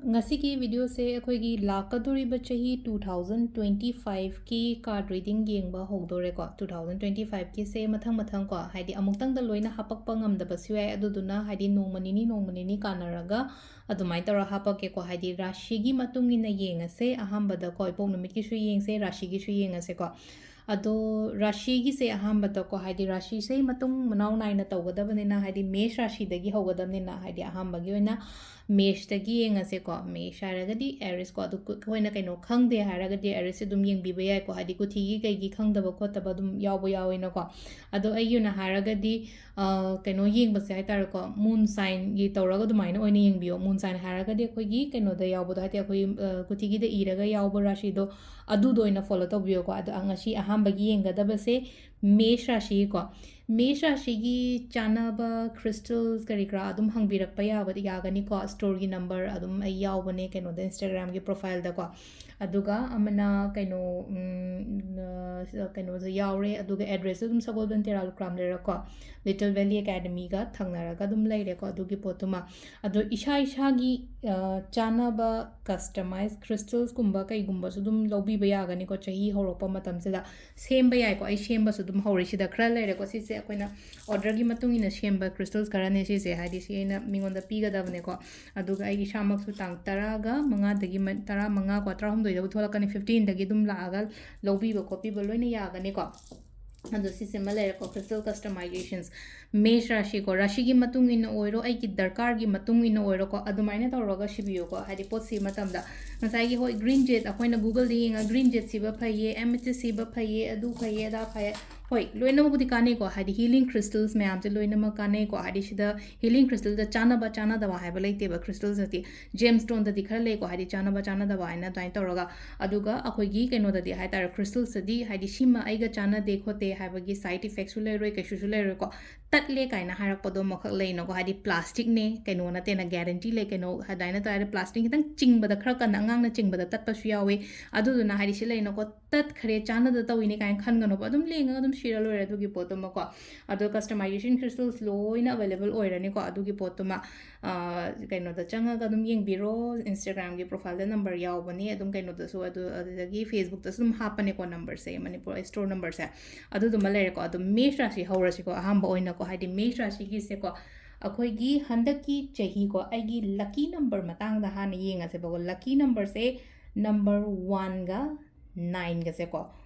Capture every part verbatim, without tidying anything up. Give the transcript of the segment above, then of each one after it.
ꯉꯁꯤꯒꯤ ꯚꯤꯗꯤꯑꯣꯁꯦ ꯑꯩꯈꯣꯏꯒꯤ ꯂꯥꯛꯀꯗꯧꯔꯤꯕ ꯆꯍꯤ two thousand twenty five ꯀꯤ card reading ꯌꯦꯡꯕ ꯍꯧꯗꯣꯔꯦꯀꯣ꯫ Two thousand twenty five ꯀꯤꯁꯦ ꯃꯊꯪ ꯃꯊꯪ ꯀꯣ, ꯍꯥꯏꯗꯤ ꯑꯃꯨꯛꯇꯪꯗ ꯂꯣꯏꯅ ꯍꯥꯄꯛꯄ ꯉꯝꯗꯕꯁꯨ ꯌꯥꯏ, ꯑꯗꯨꯗꯨꯅ ꯍꯥꯏꯗꯤ ꯅꯣꯡꯃ ꯅꯤꯅꯤ ꯅꯣꯡꯃ ꯅꯤꯅꯤ ꯀꯥꯟꯅꯔꯒ ꯑꯗꯨꯃꯥꯏꯅ ꯇꯧꯔ ꯍꯥꯄꯛꯀꯦꯀꯣ꯫ ꯍꯥꯏꯗꯤ ꯔꯥꯁꯤꯒꯤ ꯃꯇꯨꯡ ꯏꯟꯅ ꯌꯦꯡꯉꯁꯦ꯫ ꯑꯍꯥꯟꯕꯗꯀꯣ ꯏꯄꯣꯛ ꯅꯨꯃꯤꯠꯀꯤꯁꯨ ꯌꯦꯡꯁꯦ, ꯔꯥꯁꯤꯒꯤꯁꯨ ꯌꯦꯡꯉꯁꯦꯀꯣ꯫ ꯑꯗꯣ ꯔꯥꯁꯤꯒꯤꯁꯦ ꯑꯍꯥꯟꯕꯗꯀꯣ, ꯍꯥꯏꯗꯤ ꯔꯥꯁꯤꯁꯦ ꯃꯇꯨꯡ ꯃꯅꯥꯎ ꯅꯥꯏꯅ ꯇꯧꯒꯗꯕꯅꯤꯅ, ꯍꯥꯏꯗꯤ ꯃꯦꯁ ꯔꯥꯁꯤꯗꯒꯤ ꯍꯧꯒꯗꯕꯅꯤꯅ, ꯍꯥꯏꯗꯤ ꯑꯍꯥꯟꯕꯒꯤ ꯑꯣꯏꯅ ꯃꯦꯁꯇꯒꯤ ꯌꯦꯡꯉꯁꯦꯀꯣ꯫ ꯃꯦꯁ ꯍꯥꯏꯔꯒꯗꯤ ꯑꯦꯔꯤꯁꯀꯣ, ꯑꯗꯨ ꯀꯨ-, ꯑꯩꯈꯣꯏꯅ ꯀꯩꯅꯣ ꯈꯪꯗꯦ ꯍꯥꯏꯔꯒꯗꯤ ꯑꯦꯔꯤꯁꯁꯦ ꯑꯗꯨꯝ ꯌꯦꯡꯕꯤꯕ ꯌꯥꯏꯀꯣ, ꯍꯥꯏꯗꯤ ꯀꯨꯊꯤꯒꯤ ꯀꯩꯒꯤ ꯈꯪꯗꯕ ꯈꯣꯠꯇꯕ ꯑꯗꯨꯝ ꯌꯥꯎꯕ ꯌꯥꯎꯋꯦꯅꯀꯣ꯫ ꯑꯗꯣ ꯑꯩꯒꯤ ꯑꯣꯏꯅ ꯍꯥꯏꯔꯒꯗꯤ, ꯑ, ꯀꯩꯅꯣ ꯌꯦꯡꯕꯁꯦ ꯍꯥꯏꯇꯥꯔꯦꯀꯣ, ꯃꯨꯟ ꯁꯥꯏꯟꯒꯤ ꯇꯧꯔꯒ ꯑꯗꯨꯃꯥꯏꯅ ꯑꯣꯏꯅ ꯌꯦꯡꯕꯤꯌꯣ꯫ ꯃꯨꯟ ꯁꯥꯏꯟ ꯍꯥꯏꯔꯒꯗꯤ ꯑꯩꯈꯣꯏꯒꯤ ꯀꯩꯅꯣꯗ ꯌꯥꯎꯕꯗꯣ, ꯍꯥꯏꯗꯤ ꯑꯩꯈꯣꯏ, ꯑ, ꯀꯨꯊꯤꯒꯤꯗ ꯏꯔꯒ ꯌꯥꯎꯕ ꯔꯥꯁꯤꯗꯣ, ꯑꯗꯨꯗꯣ ꯑꯣꯏꯅ ꯐꯣꯂꯣ ꯇꯧꯕꯤꯌꯣꯀꯣ꯫ ꯑꯗꯣ ꯉꯁꯤ ꯑꯍꯥꯟꯕꯒꯤ ꯌꯦꯡꯒꯗꯕꯁꯦ ꯃꯦꯁ ꯔꯥꯁꯤꯀꯣ꯫ ꯃꯦꯁ ꯔꯥꯁꯤꯒꯤ ꯆꯥꯟꯅꯕ ꯀ꯭ꯔꯤꯁꯇꯜꯁ ꯀꯔꯤ ꯀꯔꯥ ꯑꯗꯨꯝ ꯍꯪꯕꯤꯔꯛꯄ ꯌꯥꯕ, ꯌꯥꯒꯅꯤꯀꯣ꯫ ꯁ꯭ꯇꯣꯔꯒꯤ ꯅꯝꯕꯔ ꯑꯗꯨꯝ ꯑꯩ ꯌꯥꯎꯕꯅꯦ ꯀꯩꯅꯣꯗ, ꯏꯟꯁꯇꯥꯒ꯭ꯔꯥꯝꯒꯤ ꯄ꯭ꯔꯣꯐꯥꯏꯜꯗꯀꯣ꯫ ꯑꯗꯨꯒ ꯑꯃꯅ ꯀꯩꯅꯣ, ꯎꯝ, ꯑ, ꯀꯩꯅꯣꯁꯨ ꯌꯥꯎꯔꯦ꯫ ꯑꯗꯨꯒ ꯑꯦꯗ꯭ꯔꯦꯁꯁꯨ ꯑꯗꯨꯝ ꯁꯒꯣꯜꯕꯟ ꯇꯦꯔꯥ ꯂꯨꯀ꯭ꯔꯥꯝ ꯂꯩꯔꯛꯀꯣ, ꯂꯤꯇꯜ ꯚꯦꯂꯤ ꯑꯦꯀꯥꯗꯃꯤꯒ ꯊꯪꯅꯔꯒ ꯑꯗꯨꯝ ꯂꯩꯔꯦꯀꯣ ꯑꯗꯨꯒꯤ ꯄꯣꯠꯇꯨꯃ꯫ ꯑꯗꯣ ꯏꯁꯥ ꯏꯁꯥꯒꯤ, ꯑ, ꯆꯥꯅꯕ ꯀꯁꯇꯃꯥꯏꯁ ꯀ꯭ꯔꯤꯁꯇꯜꯁꯀꯨꯝꯕ ꯀꯩꯒꯨꯝꯕꯁꯨ ꯑꯗꯨꯝ ꯂꯧꯕꯤꯕ ꯌꯥꯒꯅꯤꯀꯣ ꯆꯍꯤ ꯍꯧꯔꯛꯄ ꯃꯇꯝꯁꯤꯗ꯫ ꯁꯦꯝꯕ ꯌꯥꯏꯀꯣ, ꯑꯩ ꯁꯦꯝꯕꯁꯨ ꯑꯗꯨꯝ ꯍꯧꯔꯦ꯫ ꯁꯤꯗ ꯈꯔ ꯂꯩꯔꯦꯀꯣ, ꯁꯤꯁꯦ ꯑꯩꯈꯣꯏꯅ ꯑꯣꯔꯗꯔꯒꯤ ꯃꯇꯨꯡ ꯏꯟꯅ ꯁꯦꯝꯕ ꯀ꯭ꯔꯤꯁꯇꯜꯁ ꯈꯔꯅꯦ ꯁꯤꯁꯦ, ꯍꯥꯏꯗꯤ ꯁꯤ ꯑꯩꯅ ꯃꯤꯉꯣꯟꯗ ꯄꯤꯒꯗꯕꯅꯦꯀꯣ꯫ ꯑꯗꯨꯒ ꯑꯩ ꯏꯁꯥꯃꯛꯁꯨ ꯇꯥꯡ ꯇꯔꯥꯒ ꯃꯉꯥꯗꯒꯤ ꯃ-, ꯇꯔꯥꯃꯉꯥ ꯀꯣ, ꯇꯔꯥꯍꯨꯝꯗꯣꯏꯗꯕꯨ ꯊꯣꯛꯂꯛꯀꯅꯤ, fifteenꯗꯒꯤ ꯑꯗꯨꯝ ꯂꯥꯛꯑꯒ ꯂꯧꯕꯤꯕ ꯈꯣꯠꯄꯤꯕ ꯂꯣꯏꯅ ꯌꯥꯒꯅꯤꯀꯣ꯫ ꯑꯗꯣ ꯁꯤꯁꯤꯃ ꯂꯩꯔꯦꯀꯣ, crystal customizations꯫ ꯃꯦꯁ ꯔꯥꯁꯤꯀꯣ, ꯔꯥꯁꯤꯒꯤ ꯃꯇꯨꯡ ꯏꯟꯅ ꯑꯣꯏꯔꯣ, ꯑꯩꯒꯤ ꯗꯔꯀꯥꯔꯒꯤ ꯃꯇꯨꯡ ꯏꯟꯅ ꯑꯣꯏꯔꯣꯀꯣ, ꯑꯗꯨꯃꯥꯏꯅ ꯇꯧꯔꯒ ꯁꯤꯕꯤꯌꯨꯀꯣ꯫ ꯍꯥꯏꯗꯤ ꯄꯣꯠ ꯁꯤꯕ ꯃꯇꯝꯗ ꯉꯁꯥꯏꯒꯤ, ꯍꯣꯏ, green jade ꯑꯩꯈꯣꯏꯅ Googleꯗ ꯌꯦꯡꯉꯒ green jade ꯁꯤꯕ ꯐꯩꯌꯦ, amethyst ꯁꯤꯕ ꯐꯩꯌꯦ, ꯑꯗꯨ ꯐꯩꯌꯦ, ꯑꯗꯥ ꯐꯩꯌꯦ, ꯍꯣꯏ, ꯂꯣꯏꯅꯃꯛꯄꯨꯗꯤ ꯀꯥꯟꯅꯩꯀꯣ꯫ ꯍꯥꯏꯗꯤ healing crystals ꯃꯌꯥꯝꯁꯦ ꯂꯣꯏꯅꯃꯛ ꯀꯥꯟꯅꯩꯀꯣ꯫ ꯍꯥꯏꯗꯤ ꯁꯤꯗ healing crystalꯗ ꯆꯥꯟꯅꯕ ꯆꯥꯟꯅꯗꯕ ꯍꯥꯏꯕ ꯂꯩꯇꯦꯕ꯫ Crystalꯁꯇꯤ gemstoneꯗꯗꯤ ꯈꯔ ꯂꯩꯀꯣ, ꯍꯥꯏꯗꯤ ꯆꯥꯟꯅꯕ ꯆꯥꯟꯅꯗꯕ ꯍꯥꯏꯅ ꯑꯗꯨꯃꯥꯏꯅ ꯇꯧꯔꯒ꯫ ꯑꯗꯨꯒ ꯑꯩꯈꯣꯏꯒꯤ ꯀꯩꯅꯣꯗꯗꯤ ꯍꯥꯏꯇꯥꯔꯦ, crystalꯁꯇꯗꯤ ꯍꯥꯏꯗꯤ ꯁꯤꯃ ꯑꯩꯒ ꯆꯥꯟꯅꯗꯦ ꯈꯣꯠꯇꯦ ꯍꯥꯏꯕꯒꯤ side effectꯁꯨ ꯂꯩꯔꯣꯏ, ꯀꯩꯁꯨꯁꯨ ꯂꯩꯔꯣꯏꯀꯣ꯫ ꯇꯠꯂꯦ ꯀꯥꯏꯅ ꯍꯥꯏꯔꯛꯄꯗꯣ ꯑꯃꯈꯛ ꯂꯩꯅꯀꯣ, ꯍꯥꯏꯗꯤ plasticꯅꯦ, ꯀꯩꯅꯣ ꯅꯠꯇꯦꯅ guarantee ꯂꯩ, ꯀꯩꯅꯣ ꯑꯗꯨꯃꯥꯏꯅ ꯇꯧꯔꯦ꯫ Plastic ꯈꯤꯇꯪ ꯆꯤꯡꯕꯗ, ꯈꯔ ꯀꯟꯅ ꯑꯉꯥꯡꯅ ꯆꯤꯡꯕꯗ ꯇꯠꯄꯁꯨ ꯌꯥꯎꯋꯤ꯫ ꯑꯗꯨꯗꯨꯅ ꯍꯥꯏꯗꯤ ꯁꯤ ꯂꯩꯅꯀꯣ, ꯇꯠꯈ꯭ꯔꯦ, ꯆꯥꯟꯅꯗ ꯇꯧꯏꯅꯦ ꯀꯥꯏꯅ ꯈꯟꯒꯅꯣꯕ꯫ ꯑꯗꯨꯝ ꯂꯦꯡꯉꯒ ꯑꯗꯨꯝ ꯁꯤꯔ ꯂꯣꯏꯔꯦ ꯑꯗꯨꯒꯤ ꯄꯣꯠꯇꯨꯃꯀꯣ꯫ ꯑꯗꯣ customization crystals ꯂꯣꯏꯅ available ꯑꯣꯏꯔꯅꯤꯀꯣ꯫ ꯑꯗꯨꯒꯤ ꯄꯣꯠꯇꯨꯃ, ꯑ, ꯀꯩꯅꯣꯗ ꯆꯪꯉꯒ ꯑꯗꯨꯝ ꯌꯦꯡꯕꯤꯔꯣ꯫ Instagram-ꯒꯤ profile-ꯗ number ꯌꯥꯎꯕꯅꯤ꯫ ꯑꯗꯨꯝ ꯀꯩꯅꯣꯗꯁꯨ, ꯑꯗꯨ, ꯑꯗꯨꯗꯒꯤ Facebook-ꯇꯁꯨ ꯑꯗꯨꯝ ꯍꯥꯞꯄꯅꯦꯀꯣ number-ꯁꯦ, ꯃꯅꯤꯄꯨꯔ store number-ꯁꯦ꯫ ꯑꯗꯨꯗꯨꯃ ꯂꯩꯔꯦꯀꯣ꯫ ꯑꯗꯣ ꯃꯦꯁ ꯔꯥꯁꯤ ꯍꯧꯔꯁꯤꯀꯣ꯫ ꯑꯍꯥꯟꯕ ꯑꯣꯏꯅꯀꯣ, ꯍꯥꯏꯗꯤ ꯃꯦꯁ ꯔꯥꯁꯤꯒꯤꯁꯦꯀꯣ, ꯑꯩꯈꯣꯏꯒꯤ ꯍꯟꯗꯛꯀꯤ ꯆꯍꯤꯀꯣ, ꯑꯩꯒꯤ lucky number ꯃꯇꯥꯡꯗ ꯍꯥꯟꯅ ꯌꯦꯡꯉꯁꯦꯕꯀꯣ꯫ Lucky number-ꯁꯦ number one-ꯒ nine-ꯒꯁꯦꯀꯣ,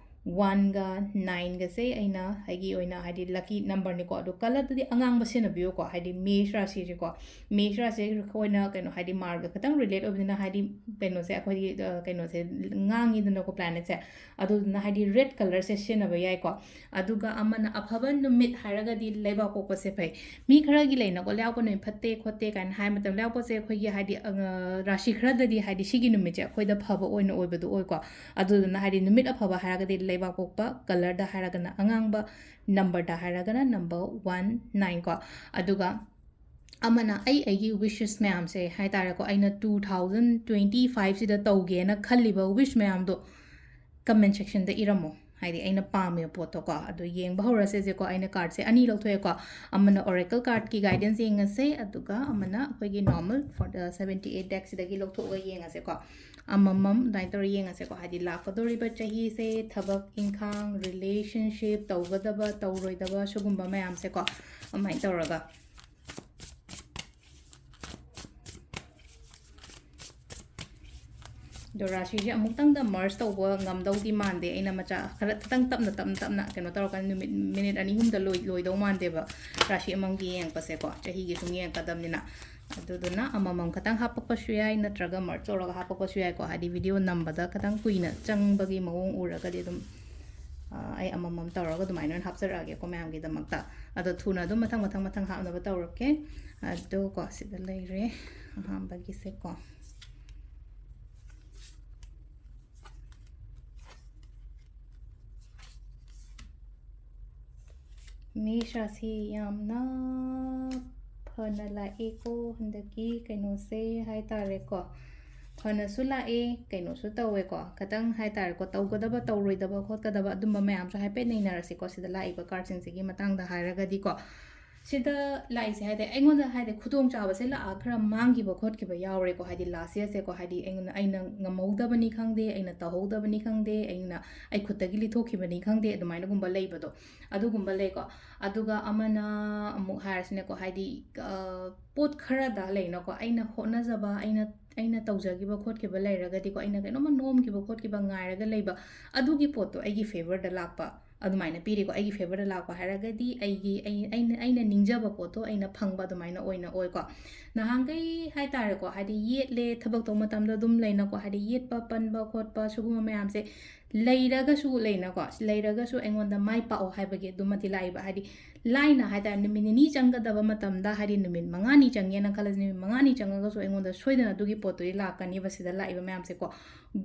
one-ꯒ nine-ꯒꯁꯦ ꯑꯩꯅ ꯑꯩꯒꯤ ꯑꯣꯏꯅ ꯍꯥꯏꯗꯤ lucky number-ꯅꯤꯀꯣ꯫ ꯑꯗꯣ colour-ꯗꯨꯗꯤ ꯑꯉꯥꯡꯕ ꯁꯤꯖꯤꯟꯅꯕꯤꯌꯨꯀꯣ, ꯍꯥꯏꯗꯤ ꯃꯦꯁ ꯔꯥꯁꯤꯁꯦꯀꯣ, ꯃꯦꯁ ꯔꯥꯁꯤꯁꯦ ꯑꯩꯈꯣꯏꯅ ꯀꯩꯅꯣ ꯍꯥꯏꯗꯤ Mars-ꯒ ꯈꯤꯇꯪ relate ꯑꯣꯏꯕꯅꯤꯅ, ꯍꯥꯏꯗꯤ ꯀꯩꯅꯣꯁꯦ ꯑꯩꯈꯣꯏꯒꯤ, ꯑ, ꯀꯩꯅꯣꯁꯦ ꯉꯥꯡꯉꯤꯗꯅꯀꯣ planet-ꯁꯦ꯫ ꯑꯗꯨꯗꯨꯅ ꯍꯥꯏꯗꯤ red colour-ꯁꯦ ꯁꯤꯖꯤꯟꯅꯕ ꯌꯥꯏꯀꯣ꯫ ꯑꯗꯨꯒ ꯑꯃꯅ ꯑꯐꯕ ꯅꯨꯃꯤꯠ ꯍꯥꯏꯔꯒꯗꯤ ꯂꯩꯕꯥꯛꯄꯣꯛꯄꯁꯦ ꯐꯩ꯫ ꯃꯤ ꯈꯔꯒꯤ ꯂꯩꯅꯀꯣ, ꯂꯩꯕꯥꯛꯄꯣꯛꯄ ꯅꯨꯃꯤꯠ ꯐꯠꯇꯦ ꯈꯣꯠꯇꯦ ꯀꯥꯏꯅ ꯍꯥꯏ ꯃꯇꯝꯗ, ꯂꯩꯕꯥꯛꯄꯣꯛꯄꯁꯦ ꯑꯩꯈꯣꯏꯒꯤ ꯍꯥꯏꯗꯤ, ꯑ, ꯔꯥꯁꯤ ꯈꯔꯗꯗꯤ ꯍꯥꯏꯗꯤ ꯁꯤꯒꯤ ꯅꯨꯃꯤꯠꯁꯦ ꯑꯩꯈꯣꯏꯗ ꯐꯕ ꯑꯣꯏꯅ ꯑꯣꯏꯕꯗꯣ ꯑꯣꯏꯀꯣ꯫ ꯑꯗꯨꯗꯨꯅ ꯍꯥꯏꯗꯤ ꯅꯨꯃꯤꯠ ꯑꯐꯕ ꯍꯥꯏꯔꯒꯗꯤ ꯂꯩꯕꯥꯛꯄꯣꯛꯄ, colour-ꯗ ꯍꯥꯏꯔꯒꯅ ꯑꯉꯥꯡꯕ, number-ꯗ ꯍꯥꯏꯔꯒꯅ number one nine ꯀꯣ꯫ ꯑꯗꯨꯒ ꯑꯃꯅ ꯑꯩ ꯑꯩꯒꯤ wishes ꯃꯌꯥꯝꯁꯦ ꯍꯥꯏ ꯇꯥꯔꯦꯀꯣ, ꯑꯩꯅ two thousand twenty five-ꯁꯤꯗ ꯇꯧꯒꯦꯅ ꯈꯜꯂꯤꯕ wish ꯃꯌꯥꯝꯗꯣ comment section-ꯗ ꯏꯔꯝꯃꯣ꯫ ꯍꯥꯏꯗꯤ ꯑꯩꯅ ꯄꯥꯝꯃꯤꯕ ꯄꯣꯠꯇꯣꯀꯣ꯫ ꯑꯗꯣ ꯌꯦꯡꯕ ꯍꯧꯔꯁꯦꯁꯦꯀꯣ꯫ ꯑꯩꯅ card-ꯁꯦ ꯑꯅꯤ ꯂꯧꯊꯣꯛꯑꯦꯀꯣ꯫ ꯑꯃꯅ oracle card-ꯀꯤ guidance ꯌꯦꯡꯉꯁꯦ, ꯑꯗꯨꯒ ꯑꯃꯅ ꯑꯩꯈꯣꯏꯒꯤ normal for the seventy eight deck-ꯁꯤꯗꯒꯤ ꯂꯧꯊꯣꯛꯑꯒ ꯌꯦꯡꯉꯁꯦꯀꯣ꯫ ꯑꯃꯃꯝ ꯑꯗꯨꯃꯥꯏꯅ ꯇꯧꯔ ꯌꯦꯡꯉꯁꯦꯀꯣ꯫ ꯍꯥꯏꯗꯤ ꯂꯥꯛꯀꯗꯧꯔꯤꯕ ꯆꯍꯤꯁꯦ ꯊꯕꯛ ꯏꯪꯈꯥꯡ, relationship, ꯇꯧꯒꯗꯕ ꯇꯧꯔꯣꯏꯗꯕ ꯁꯤꯒꯨꯝꯕ ꯃꯌꯥꯝꯁꯦꯀꯣ꯫ ꯑꯗꯨꯃꯥꯏꯅ ꯇꯧꯔꯒ ꯑꯗꯣ ꯔꯥꯁꯤꯁꯦ ꯑꯃꯨꯛꯇꯪꯗ merge ꯇꯧꯕ ꯉꯝꯗꯧꯗꯤ ꯃꯥꯟꯗꯦ꯫ ꯑꯩꯅ ꯃꯆꯥ ꯈꯔ ꯈꯤꯇꯪ ꯇꯞꯅ, ꯇꯞꯅ, ꯇꯞꯅ ꯀꯩꯅꯣ ꯇꯧꯔꯀꯥꯟꯗ ꯅꯨꯃꯤꯠ, minute ꯑꯅꯤ ꯑꯍꯨꯝꯗ ꯂꯣꯏ-, ꯂꯣꯏꯗꯧ ꯃꯥꯟꯗꯦꯕ꯫ ꯔꯥꯁꯤ ꯑꯃꯃꯝꯒꯤ ꯌꯦꯡꯉꯛꯄꯁꯦꯀꯣ, ꯆꯍꯤꯒꯤ ꯁꯨꯝ ꯌꯦꯡꯉꯛꯀꯗꯕꯅꯤꯅ꯫ ꯑꯗꯨꯗꯨꯅ ꯑꯃꯃꯝ ꯈꯛꯇꯪ ꯍꯥꯞꯄꯛꯄꯁꯨ ꯌꯥꯏ, ꯅꯠꯇ꯭ꯔꯒ merge ꯇꯧꯔꯒ ꯍꯥꯞꯄꯛꯄꯁꯨ ꯌꯥꯏꯀꯣ꯫ ꯍꯥꯏꯗꯤ video ꯅꯝꯕꯗ ꯈꯤꯇꯪ ꯀꯨꯏꯅ ꯆꯪꯕꯒꯤ ꯃꯑꯣꯡ ꯎꯔꯒꯗꯤ ꯑꯗꯨꯝ, ꯑ, ꯑꯩ ꯑꯃꯃꯝ ꯇꯧꯔꯒ ꯑꯗꯨꯃꯥꯏꯅ ꯑꯣꯏꯅ ꯍꯥꯞꯆꯔꯛꯑꯒꯦꯀꯣ ꯃꯌꯥꯝꯒꯤꯗꯃꯛꯇ꯫ ꯑꯗꯣ ꯊꯨꯅ ꯑꯗꯨꯝ ꯃꯊꯪ, ꯃꯊꯪ, ꯃꯊꯪ ꯍꯥꯞꯅꯕ ꯇꯧꯔꯛꯀꯦ꯫ ꯑꯗꯣꯀꯣ, ꯁꯤꯗ ꯂꯩꯔꯦ ꯑꯍꯥꯟꯕꯒꯤꯁꯦꯀꯣ꯫ ꯃꯦꯁ ꯔꯥꯁꯤ ꯌꯥꯝꯅ ꯐꯅ ꯂꯥꯛꯑꯦꯀꯣ ꯍꯟꯗꯛꯀꯤ ꯀꯩꯅꯣꯁꯦ ꯍꯥꯏ ꯇꯥꯔꯦꯀꯣ꯫ ꯐꯅꯁꯨ ꯂꯥꯛꯑꯦ, ꯀꯩꯅꯣꯁꯨ ꯇꯧꯋꯦꯀꯣ, ꯈꯤꯇꯪ ꯍꯥꯏꯇꯥꯔꯦꯀꯣ, ꯇꯧꯒꯗꯕ, ꯇꯧꯔꯣꯏꯗꯕ, ꯈꯣꯠꯀꯗꯕ, ꯑꯗꯨꯝꯕ ꯃꯌꯥꯝꯁꯨ ꯍꯥꯏꯐꯦꯠ ꯅꯩꯅꯔꯁꯤꯀꯣ, ꯁꯤꯗ ꯂꯥꯛꯏꯕ ꯀꯥꯔꯠꯁꯤꯡꯁꯤꯒꯤ ꯃꯇꯥꯡꯗ ꯍꯥꯏꯔꯒꯗꯤꯀꯣ꯫ ꯁꯤꯗ ꯂꯥꯛꯏꯁꯦ ꯍꯥꯏꯗꯤ ꯑꯩꯉꯣꯟꯗ ꯍꯥꯏꯗꯤ ꯈꯨꯗꯣꯡꯆꯥꯕꯁꯦ ꯂꯥꯛꯑ ꯈꯔ ꯃꯥꯡꯈꯤꯕ ꯈꯣꯠꯈꯤꯕ ꯌꯥꯎꯔꯦꯀꯣ, ꯍꯥꯏꯗꯤ ꯂꯥꯁ ꯌꯔꯁꯦꯀꯣ, ꯍꯥꯏꯗꯤ ꯑꯩꯉꯣꯟꯗ, ꯑꯩꯅ ꯉꯝꯍꯧꯗꯕꯅꯤ ꯈꯪꯗꯦ, ꯑꯩꯅ ꯇꯧꯍꯧꯗꯕꯅꯤ ꯈꯪꯗꯦ, ꯑꯩꯅ, ꯑꯩ ꯈꯨꯠꯇꯒꯤ ꯂꯤꯊꯣꯛꯈꯤꯕꯅꯤ ꯈꯪꯗꯦ, ꯑꯗꯨꯃꯥꯏꯅꯒꯨꯝꯕ ꯂꯩꯕꯗꯣ, ꯑꯗꯨꯒꯨꯝꯕ ꯂꯩꯀꯣ꯫ ꯑꯗꯨꯒ ꯑꯃꯅ ꯑꯃꯨꯛ ꯍꯥꯏꯔꯁꯤꯅꯦꯀꯣ, ꯍꯥꯏꯗꯤ, ꯑ, ꯄꯣꯠ ꯈꯔꯗ ꯂꯩꯅꯀꯣ, ꯑꯩꯅ ꯍꯣꯠꯅꯖꯕ, ꯑꯩꯅ, ꯑꯩꯅ ꯇꯧꯖꯈꯤꯕ ꯈꯣꯠꯈꯤꯕ ꯂꯩꯔꯒꯗꯤꯀꯣ, ꯑꯩꯅ ꯀꯩꯅꯣꯝꯃ ꯅꯣꯝꯈꯤꯕ ꯈꯣꯠꯈꯤꯕ ꯉꯥꯏꯔꯒ ꯂꯩꯕ, ꯑꯗꯨꯒꯤ ꯄꯣꯠꯇꯣ ꯑꯩꯒꯤ ꯐꯦꯕꯔꯗ ꯂꯥꯛꯄ, ꯑꯗꯨꯃꯥꯏꯅ ꯄꯤꯔꯤꯀꯣ꯫ ꯑꯩꯒꯤ ꯐꯦꯕꯔꯗ ꯂꯥꯛꯄ ꯍꯥꯏꯔꯒꯗꯤ ꯑꯩꯒꯤ, ꯑꯩ, ꯑꯩꯅ, ꯑꯩꯅ ꯅꯤꯡꯖꯕ ꯄꯣꯠꯇꯣ ꯑꯩꯅ ꯐꯪꯕ ꯑꯗꯨꯃꯥꯏꯅ ꯑꯣꯏꯅ ꯑꯣꯏꯀꯣ꯫ ꯅꯍꯥꯟꯈꯩ ꯍꯥꯏꯇꯥꯔꯦꯀꯣ, ꯍꯥꯏꯗꯤ ꯌꯦꯠꯂꯦ, ꯊꯕꯛ ꯇꯧꯕ ꯃꯇꯝꯗ ꯑꯗꯨꯝ ꯂꯩꯅꯀꯣ, ꯍꯥꯏꯗꯤ ꯌꯦꯠꯄ, ꯄꯟꯕ ꯈꯣꯠꯄ ꯁꯤꯒꯨꯝꯕ ꯃꯌꯥꯝꯁꯦ ꯂꯩꯔꯒꯁꯨ ꯂꯩꯅꯀꯣ, ꯂꯩꯔꯒꯁꯨ ꯑꯩꯉꯣꯟꯗ ꯃꯥꯏ ꯄꯥꯛꯑꯣ ꯍꯥꯏꯕꯒꯤ ꯑꯗꯨꯃꯗꯤ ꯂꯥꯛꯏꯕ꯫ ꯍꯥꯏꯗꯤ ꯂꯥꯏꯅ ꯍꯥꯏꯇꯥꯔꯦ, ꯅꯨꯃꯤꯠ ꯅꯤꯅꯤ ꯆꯪꯒꯗꯕ ꯃꯇꯝꯗ, ꯍꯥꯏꯗꯤ ꯅꯨꯃꯤꯠ ꯃꯉꯥꯅꯤ ꯆꯪꯉꯦꯅ ꯈꯜꯂꯁꯤ, ꯅꯨꯃꯤꯠ ꯃꯉꯥꯅꯤ ꯆꯪꯉꯒꯁꯨ ꯑꯩꯉꯣꯟꯗ ꯁꯣꯏꯗꯅ ꯑꯗꯨꯒꯤ ꯄꯣꯠꯇꯨꯗꯤ ꯂꯥꯛꯀꯅꯤꯕ, ꯁꯤꯗ ꯂꯥꯛꯏꯕ ꯃꯌꯥꯝꯁꯦꯀꯣ꯫